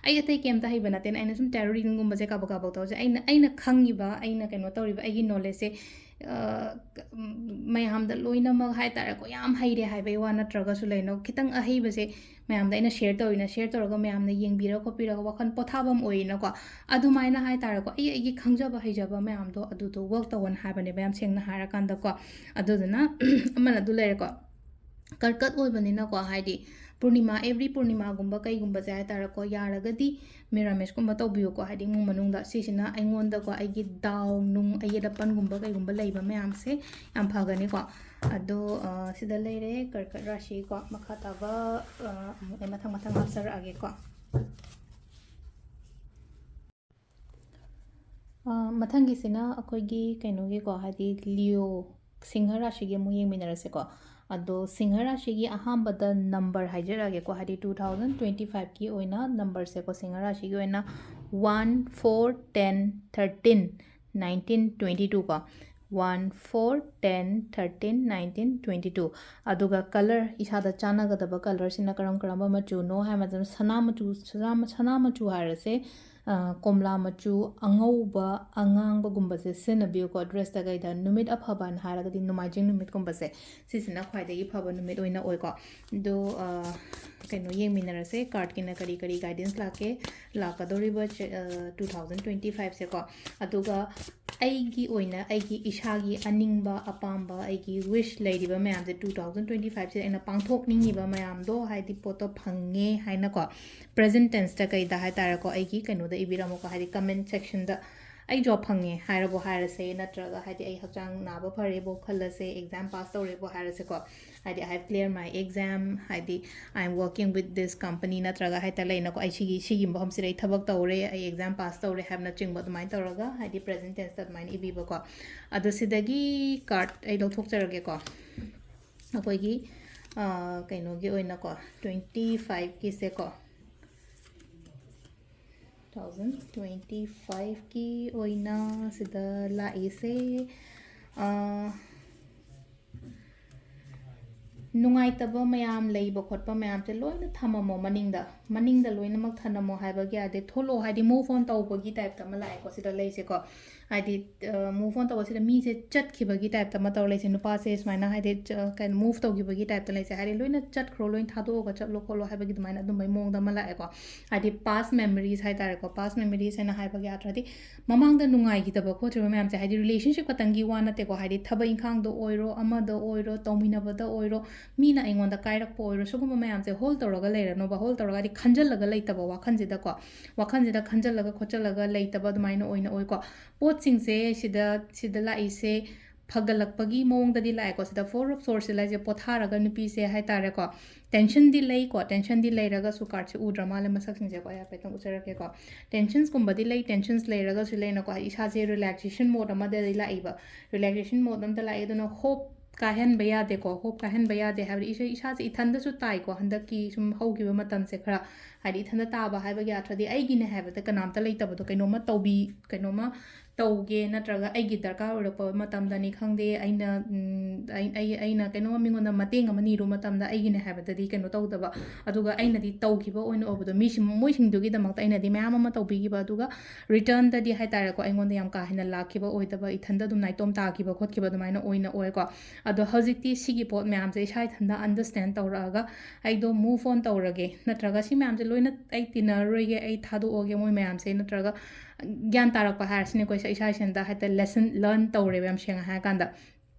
ꯑꯩ ꯑꯇꯩ ꯀꯩꯝꯇ ꯍꯩꯕ ꯅꯠꯇꯦꯅ, ꯑꯩꯅ ꯁꯨꯝ tarot readingꯒꯨꯝꯕꯁꯦ ꯀꯥꯕꯛ ꯀꯥꯕꯛ ꯇꯧꯔꯁꯦ, ꯑꯩꯅ, ꯑꯩꯅ ꯈꯪꯉꯤꯕ, ꯑꯩꯅ ꯀꯩꯅꯣ ꯇꯧꯔꯤꯕ, ꯑꯩꯒꯤ knowledgeꯁꯦ, ꯑ, ꯃꯌꯥꯝꯗ ꯂꯣꯏꯅꯃꯛ ꯍꯥꯏ ꯇꯥꯔꯦꯀꯣ, ꯌꯥꯝ ꯍꯩꯔꯦ ꯍꯥꯏꯕꯒꯤ ꯋꯥ ꯅꯠꯇ꯭ꯔꯒꯁꯨ ꯂꯩꯅꯣ, ꯈꯤꯇꯪ ꯑꯍꯩꯕꯁꯦ ꯃꯌꯥꯝꯗ ꯑꯩꯅ share ꯇꯧꯔꯤꯅ, share ꯇꯧꯔꯒ ꯃꯌꯥꯝꯅ ꯌꯦꯡꯕꯤꯔꯒ ꯈꯣꯠꯄꯤꯔꯒ ꯋꯥꯈꯜ ꯄꯣꯊꯥꯐꯝ ꯑꯣꯏꯅꯀꯣ, ꯑꯗꯨꯃꯥꯏꯅ ꯍꯥꯏ ꯇꯥꯔꯦꯀꯣ, ꯑꯩ ꯑꯩꯒꯤ ꯈꯪꯖꯕ ꯍꯩꯖꯕ ꯃꯌꯥꯝꯗꯣ ꯑꯗꯨꯗꯣ work ꯇꯧꯋꯣꯅ ꯍꯥꯏꯕꯅꯦꯕ, ꯌꯥꯝ ꯁꯦꯡꯅ ꯍꯥꯏꯔꯀꯥꯟꯗꯀꯣ꯫ ꯑꯗꯨꯗꯨꯅ ꯑꯃꯅ ꯑꯗꯨ ꯂꯩꯔꯦꯀꯣ꯫ ꯀꯔꯀꯠ ꯑꯣꯏꯕꯅꯤꯅꯀꯣ, ꯍꯥꯏꯗꯤ ꯄꯨꯔꯅꯤꯃꯥ, every ꯄꯨꯔꯅꯤꯃꯥꯒꯨꯝꯕ ꯀꯩꯒꯨꯝꯕꯁꯦ ꯍꯥꯏ ꯇꯥꯔꯦꯀꯣ, ꯌꯥꯔꯒꯗꯤ ꯃꯤꯔꯥꯃꯦꯁꯀꯨꯝꯕ ꯇꯧꯕꯤꯌꯨꯀꯣ, ꯍꯥꯏꯗꯤ ꯏꯃꯨꯡ ꯃꯅꯨꯡꯗ꯫ ꯁꯤꯁꯤꯅ ꯑꯩꯉꯣꯟꯗꯀꯣ, ꯑꯩꯒꯤ ꯗꯥꯎ ꯅꯨꯡ, ꯑꯌꯦꯠ ꯑꯄꯟꯒꯨꯝꯕ ꯀꯩꯒꯨꯝꯕ ꯂꯩꯕ ꯃꯌꯥꯝꯁꯦ ꯌꯥꯝ ꯐꯒꯅꯤꯀꯣ꯫ ꯑꯗꯣ, ꯑ, ꯁꯤꯗ ꯂꯩꯔꯦ ꯀꯔꯀꯠ ꯔꯥꯁꯤꯀꯣ꯫ ꯃꯈꯥ ꯇꯥꯕ, ꯑ, ꯑꯃꯨꯛ ꯑꯩ ꯃꯊꯪ ꯃꯊꯪ ꯍꯥꯞꯆꯔꯛꯑꯒꯦꯀꯣ꯫ ꯑ, ꯃꯊꯪꯒꯤꯁꯤꯅ ꯑꯩꯈꯣꯏꯒꯤ ꯀꯩꯅꯣꯒꯤꯀꯣ, ꯍꯥꯏꯗꯤ Leo, ꯁꯤꯡꯍ ꯔꯥꯁꯤꯒꯤ ꯑꯃꯨꯛ ꯌꯦꯡꯃꯤꯟꯅꯔꯁꯦꯀꯣ꯫ ꯑꯗꯣ ꯁꯤꯡꯍ ꯔꯥꯁꯤꯒꯤ ꯑꯍꯥꯟꯕꯗ number ꯍꯥꯏꯖꯔꯛꯑꯒꯦꯀꯣ, ꯍꯥꯏꯗꯤ two thousand twenty fiveꯀꯤ ꯑꯣꯏꯅ numberꯁꯦꯀꯣ, ꯁꯤꯡꯍ ꯔꯥꯁꯤꯒꯤ ꯑꯣꯏꯅ one, four, ten, thirteen, nineteen, twenty two ꯀꯣ꯫ One, four, ten, thirteen, nineteen, twenty two꯫ ꯑꯗꯨꯒ colour, ꯏꯁꯥꯗ ꯆꯥꯟꯅꯒꯗꯕ colourꯁꯤꯅ ꯀꯔꯝ ꯀꯔꯝꯕ ꯃꯆꯨꯅꯣ ꯍꯥꯏꯕ ꯃꯇꯝꯗ, ꯁꯅꯥ ꯃꯆꯨ, ꯁꯅꯥ, ꯁꯅꯥ ꯃꯆꯨ ꯍꯥꯏꯔꯁꯦ, ꯑ, ꯀꯣꯝꯂꯥ ꯃꯆꯨ, ꯑꯉꯧꯕ, ꯑꯉꯥꯡꯕꯒꯨꯝꯕꯁꯦ ꯁꯤꯖꯤꯟꯅꯕꯤꯌꯨꯀꯣ꯫ ꯗ꯭ꯔꯦꯁꯇ ꯀꯩꯗ ꯅꯨꯃꯤꯠ ꯑꯐꯕꯅ ꯍꯥꯏꯔꯒꯗꯤ ꯅꯣꯡꯃꯥꯏꯖꯤꯡ ꯅꯨꯃꯤꯠꯀꯨꯝꯕꯁꯦ, ꯁꯤꯁꯤꯅ ꯈ꯭ꯋꯥꯏꯗꯒꯤ ꯐꯕ ꯅꯨꯃꯤꯠ ꯑꯣꯏꯅ ꯑꯣꯏꯀꯣ꯫ ꯑꯗꯣ, ꯑ, ꯀꯩꯅꯣ ꯌꯦꯡꯃꯤꯟꯅꯔꯁꯦ, ꯀꯥꯔꯠꯀꯤꯅ ꯀꯔꯤ ꯀꯔꯤ ꯒꯥꯏꯗꯦꯟꯁ ꯂꯥꯛꯀꯦ, ꯂꯥꯛꯀꯗꯧꯔꯤꯕ ꯆ-, ꯑ, ꯇꯨ ꯊꯥꯎꯖꯟ ꯇ꯭ꯋꯦꯟꯇꯤ ꯐꯥꯏꯚꯁꯦꯀꯣ꯫ ꯑꯗꯨꯒ ꯑꯩꯒꯤ ꯑꯣꯏꯅ ꯑꯩꯒꯤ ꯏꯁꯥꯒꯤ ꯑꯅꯤꯡꯕ, ꯑꯄꯥꯝꯕ, ꯑꯩꯒꯤ ꯋꯤꯁ ꯂꯩꯔꯤꯕ ꯃꯌꯥꯝꯁꯦ ꯇꯨ ꯊꯥꯎꯖꯟ ꯇ꯭ꯋꯦꯟꯇꯤ ꯐꯥꯏꯚꯁꯤꯗ ꯑꯩꯅ ꯄꯥꯡꯊꯣꯛꯅꯤꯡꯉꯤꯕ ꯃꯌꯥꯝꯗꯣ, ꯍꯥꯏꯗꯤ ꯄꯣꯠꯇꯣ ꯐꯪꯉꯦ ꯍꯥꯏꯅꯀꯣ, ꯄ꯭ꯔꯦꯖꯦꯟ ꯇꯦꯟꯁꯇ ꯀꯩꯗ ꯍꯥꯏ ꯇꯥꯔꯦꯀꯣ, ꯑꯩꯒꯤ ꯀꯩꯅꯣꯗ ꯏꯕꯤꯔꯝꯃꯨꯀꯣ, ꯍꯥꯏꯗꯤ ꯀꯃꯦꯟ ꯁꯦꯛꯁꯟꯗ꯫ ꯑꯩ ꯖꯣꯕ ꯐꯪꯉꯦ ꯍꯥꯏꯔꯕꯨ ꯍꯥꯏꯔꯁꯦ, ꯅꯠꯇ꯭ꯔꯒ ꯍꯥꯏꯗꯤ ꯑꯩ ꯍꯛꯆꯥꯡ ꯅꯥꯕ ꯐꯔꯦꯕꯨ ꯈꯜꯂꯁꯦ, ꯑꯦꯛꯖꯥꯝ ꯄꯥꯁ ꯇꯧꯔꯦꯕꯨ ꯍꯥꯏꯔꯁꯦꯀꯣ, ꯍꯥꯏꯗꯤ I have clear my exam, ꯍꯥꯏꯗꯤ I am working with this company, ꯅꯠꯇ꯭ꯔꯒ ꯍꯥꯏꯇꯥꯔꯦ ꯂꯩꯅꯀꯣ, ꯑꯩ ꯁꯤꯒꯤ, ꯁꯤꯒꯤ ꯃꯐꯝꯁꯤꯗ ꯑꯩ ꯊꯕꯛ ꯇꯧꯔꯦ, ꯑꯩ ꯑꯦꯛꯖꯥꯝ ꯄꯥꯁ ꯇꯧꯔꯦ ꯍꯥꯏꯕꯅꯆꯤꯡꯕ ꯑꯗꯨꯃꯥꯏꯅ ꯇꯧꯔꯒ, ꯍꯥꯏꯗꯤ ꯄ꯭ꯔꯦꯖꯦꯟ ꯇꯦꯟꯁꯇ ꯑꯗꯨꯃꯥꯏꯅ ꯏꯕꯤꯕꯀꯣ꯫ ꯑꯗꯣ ꯁꯤꯗꯒꯤ ꯀꯥꯔꯠ ꯑꯩ ꯂꯧꯊꯣꯛꯆꯔꯒꯦꯀꯣ꯫ ꯑꯩꯈꯣꯏꯒꯤ, ꯑ, ꯀꯩꯅꯣꯒꯤ ꯑꯣꯏꯅꯀꯣ, ꯇ꯭ꯋꯦꯟꯇꯤ ꯐꯥꯏꯚꯀꯤꯁꯦꯀꯣ, ꯇꯨ ꯊꯥꯎꯖꯟ ꯇ꯭ꯋꯦꯟꯇꯤ ꯐꯥꯏꯚꯀꯤ ꯑꯣꯏꯅ ꯁꯤꯗ ꯂꯥꯛꯏꯁꯦ, ꯑ, ꯅꯨꯡꯉꯥꯏꯇꯕ ꯃꯌꯥꯝ ꯂꯩꯕ ꯈꯣꯠꯄ ꯃꯌꯥꯝꯁꯦ ꯂꯣꯏꯅ ꯊꯝꯃꯝꯃꯣ ꯃꯅꯤꯡꯗ, ꯃꯅꯤꯡꯗ ꯂꯣꯏꯅꯃꯛ ꯊꯝꯃꯝꯃꯣ ꯍꯥꯏꯕꯒꯤ ꯌꯥꯗꯦ, ꯊꯣꯛꯂꯛꯑꯣ, ꯍꯥꯏꯗꯤ move on ꯇꯧꯕꯒꯤ ꯇꯥꯏꯞꯇ ꯑꯃ ꯂꯥꯛꯑꯦꯀꯣ ꯁꯤꯗ ꯂꯩꯁꯦꯀꯣ꯫ ꯍꯥꯏꯗꯤ, ꯑ, move on ꯇꯧꯕꯁꯤꯗ ꯃꯤꯁꯦ ꯆꯠꯈꯤꯕꯒꯤ ꯇꯥꯏꯞꯇ ꯑꯃ ꯇꯧꯔ ꯂꯩꯁꯦ, ꯅꯨꯄꯥꯁꯦ ꯁꯨꯃꯥꯏꯅ ꯍꯥꯏꯗꯤ, ꯆ-, ꯀꯩꯅꯣ, move ꯇꯧꯈꯤꯕꯒꯤ ꯇꯥꯏꯞꯇ ꯂꯩꯁꯦ, ꯍꯥꯏꯗꯤ ꯂꯣꯏꯅ ꯆꯠꯈ꯭ꯔꯣ, ꯂꯣꯏꯅ ꯊꯥꯗꯣꯛꯑꯒ ꯆꯠꯂꯣ ꯈꯣꯠꯂꯣ ꯍꯥꯏꯕꯒꯤ ꯑꯗꯨꯃꯥꯏꯅ ꯑꯗꯨꯝꯕꯒꯤ ꯃꯑꯣꯡꯗ ꯑꯃ ꯂꯥꯛꯑꯦꯀꯣ꯫ ꯍꯥꯏꯗꯤ past memories ꯍꯥꯏꯇꯥꯔꯦꯀꯣ, past memories ꯍꯥꯏꯅ ꯍꯥꯏꯕꯒꯤ ꯑꯥꯔꯊꯗꯤ ꯃꯃꯥꯡꯗ ꯅꯨꯡꯉꯥꯏꯈꯤꯗꯕ ꯈꯣꯠꯈꯤꯕ ꯃꯌꯥꯝꯁꯦ, ꯍꯥꯏꯗꯤ relationship ꯈꯛꯇꯪꯒꯤ ꯋꯥ ꯅꯠꯇꯦꯀꯣ, ꯍꯥꯏꯗꯤ ꯊꯕꯛ ꯏꯪꯈꯥꯡꯗ ꯑꯣꯏꯔꯣ, ꯑꯃꯗ ꯑꯣꯏꯔꯣ, ꯇꯧꯃꯤꯟꯅꯕꯗ ꯑꯣꯏꯔꯣ, ꯃꯤꯅ ꯑꯩꯉꯣꯟꯗ ꯀꯥꯏꯔꯛꯄ ꯑꯣꯏꯔꯣ, ꯁꯤꯒꯨꯝꯕ ꯃꯌꯥꯝꯁꯦ hold ꯇꯧꯔꯒ ꯂꯩꯔꯅꯣꯕ, hold ꯇꯧꯔꯒ ꯍꯥꯏꯗꯤ ꯈꯟꯖꯜꯂꯒ ꯂꯩꯇꯕ, ꯋꯥꯈꯜꯁꯤꯗꯀꯣ, ꯋꯥꯈꯜꯁꯤꯗ ꯈꯟꯖꯜꯂꯒ ꯈꯣꯠꯆꯜꯂꯒ ꯂꯩꯇꯕ ꯑꯗꯨꯃꯥꯏꯅ ꯑꯣꯏꯅ ꯑꯣꯏꯀꯣ꯫ ꯄꯣꯠꯁꯤꯡꯁꯦ ꯁꯤꯗ, ꯁꯤꯗ ꯂꯥꯛꯏꯁꯦ ꯐꯒꯠꯂꯛꯄꯒꯤ ꯃꯑꯣꯡꯗꯗꯤ ꯂꯥꯛꯑꯦꯀꯣ꯫ ꯁꯤꯗ Four of Swordsꯁꯦ ꯂꯥꯛꯏꯁꯦ ꯄꯣꯊꯥꯔꯒ ꯅꯨꯄꯤꯁꯦ ꯍꯥꯏꯇꯥꯔꯦꯀꯣ, ꯇꯦꯟꯁꯟꯗꯤ ꯂꯩꯀꯣ, ꯇꯦꯟꯁꯟꯗꯤ ꯂꯩꯔꯒꯁꯨ, ꯀꯥꯔꯠꯁꯦ ꯎꯗ꯭ꯔ ꯃꯥꯜꯂꯦ ꯃꯁꯛꯁꯤꯡꯁꯦꯀꯣ, ꯑꯩ ꯍꯥꯏꯐꯦꯠꯇꯪ ꯎꯠꯆꯔꯛꯀꯦꯀꯣ꯫ ꯇꯦꯟꯁꯟꯁꯀꯨꯝꯕꯗꯤ ꯂꯩ, ꯇꯦꯟꯁꯟꯁ ꯂꯩꯔꯒꯁꯨ ꯂꯩꯅꯀꯣ, ꯍꯥꯏꯗꯤ ꯏꯁꯥꯁꯦ relaxation mode ꯑꯃꯗꯗꯤ ꯂꯥꯛꯏꯕ, relaxation mode ꯑꯃꯗ ꯂꯥꯛꯑꯦ꯫ ꯑꯗꯨꯅ hope ꯀꯥꯏꯍꯟꯕ ꯌꯥꯗꯦꯀꯣ, hope ꯀꯥꯏꯍꯟꯕ ꯌꯥꯗꯦ ꯍꯥꯏꯕꯗꯤ ꯏꯁꯥ, ꯏꯁꯥꯁꯦ ꯏꯊꯟꯗꯁꯨ ꯇꯥꯏꯀꯣ, ꯍꯟꯗꯛꯀꯤ ꯁꯨꯝ ꯍꯧꯈꯤꯕ ꯃꯇꯝꯁꯦ ꯈꯔ ꯍꯥꯏꯗꯤ ꯏꯊꯟꯗ ꯇꯥꯕ ꯍꯥꯏꯕꯒꯤ ꯑꯥꯔꯊꯗꯤ ꯑꯩꯒꯤꯅꯦ ꯍꯥꯏꯕꯗ ꯀꯅꯥꯝꯇ ꯂꯩꯇꯕꯗꯣ, ꯀꯩꯅꯣꯝꯃ ꯇꯧꯕꯤ, ꯀꯩꯅꯣꯝꯃ ꯇꯧꯒꯦ, ꯅꯠꯇ꯭ꯔꯒ ꯑꯩꯒꯤ ꯗꯔꯀꯥꯔ ꯑꯣꯏꯔꯛꯄ ꯃꯇꯝꯗꯅꯤ ꯈꯪꯗꯦ, ꯑꯩꯅ, ꯎꯝ, ꯑꯩ, ꯑꯩ, ꯑꯩꯅ ꯀꯩꯅꯣꯝꯃ ꯃꯤꯉꯣꯟꯗ ꯃꯇꯦꯡ ꯑꯃ ꯅꯤꯔꯨ ꯃꯇꯝꯗ ꯑꯩꯒꯤꯅꯦ ꯍꯥꯏꯕꯗꯗꯤ ꯀꯩꯅꯣ ꯇꯧꯗꯕ, ꯑꯗꯨꯒ ꯑꯩꯅꯗꯤ ꯇꯧꯈꯤꯕ ꯑꯣꯏꯅ ꯑꯣꯏꯕꯗꯣ, ꯃꯤꯁꯤꯡ, ꯃꯣꯏꯁꯤꯡꯗꯨꯒꯤꯗꯃꯛꯇ ꯑꯩꯅꯗꯤ ꯃꯌꯥꯝ ꯑꯃ ꯇꯧꯕꯤꯈꯤꯕ, ꯑꯗꯨꯒ ꯔꯤꯇꯔꯟꯗꯗꯤ ꯍꯥꯏ ꯇꯥꯔꯦꯀꯣ, ꯑꯩꯉꯣꯟꯗ ꯌꯥꯝ ꯀꯥ ꯍꯦꯟꯅ ꯂꯥꯛꯈꯤꯕ ꯑꯣꯏꯗꯕ, ꯏꯊꯟꯗ ꯑꯗꯨꯝ ꯅꯥꯏꯇꯣꯝ ꯇꯥꯈꯤꯕ ꯈꯣꯠꯈꯤꯕ ꯑꯗꯨꯃꯥꯏꯅ ꯑꯣꯏꯅ ꯑꯣꯏꯀꯣ꯫ ꯑꯗꯣ ꯍꯧꯖꯤꯛꯇꯤ ꯁꯤꯒꯤ ꯄꯣꯠ ꯃꯌꯥꯝꯁꯦ ꯏꯁꯥ ꯏꯊꯟꯗ ꯑꯟꯗꯔꯁ꯭ꯇꯦꯟ ꯇꯧꯔꯛꯑꯒ ꯑꯩꯗꯣ ꯃꯨꯚ ꯑꯣꯟ ꯇꯧꯔꯒꯦ, ꯅꯠꯇ꯭ꯔꯒ ꯁꯤ ꯃꯌꯥꯝꯁꯦ ꯂꯣꯏꯅ ꯑꯩ ꯇꯤꯟꯅꯔꯔꯣꯏꯒꯦ, ꯑꯩ ꯊꯥꯗꯣꯛꯑꯒꯦ ꯃꯣꯏ ꯃꯌꯥꯝꯁꯦ, ꯅꯠꯇ꯭ꯔꯒ ꯒ꯭ꯌꯥꯟ ꯇꯥꯔꯛꯄ ꯍꯥꯏꯔꯁꯤꯅꯦꯀꯣ, ꯏꯁꯥ, ꯏꯁꯥ ꯏꯊꯟꯗ ꯍꯦꯛꯇ ꯂꯦꯁꯟ ꯂꯔꯟ ꯇꯧꯔꯦꯕ, ꯌꯥꯝ ꯁꯦꯡꯅ ꯍꯥꯏꯔꯀꯥꯟꯗ꯫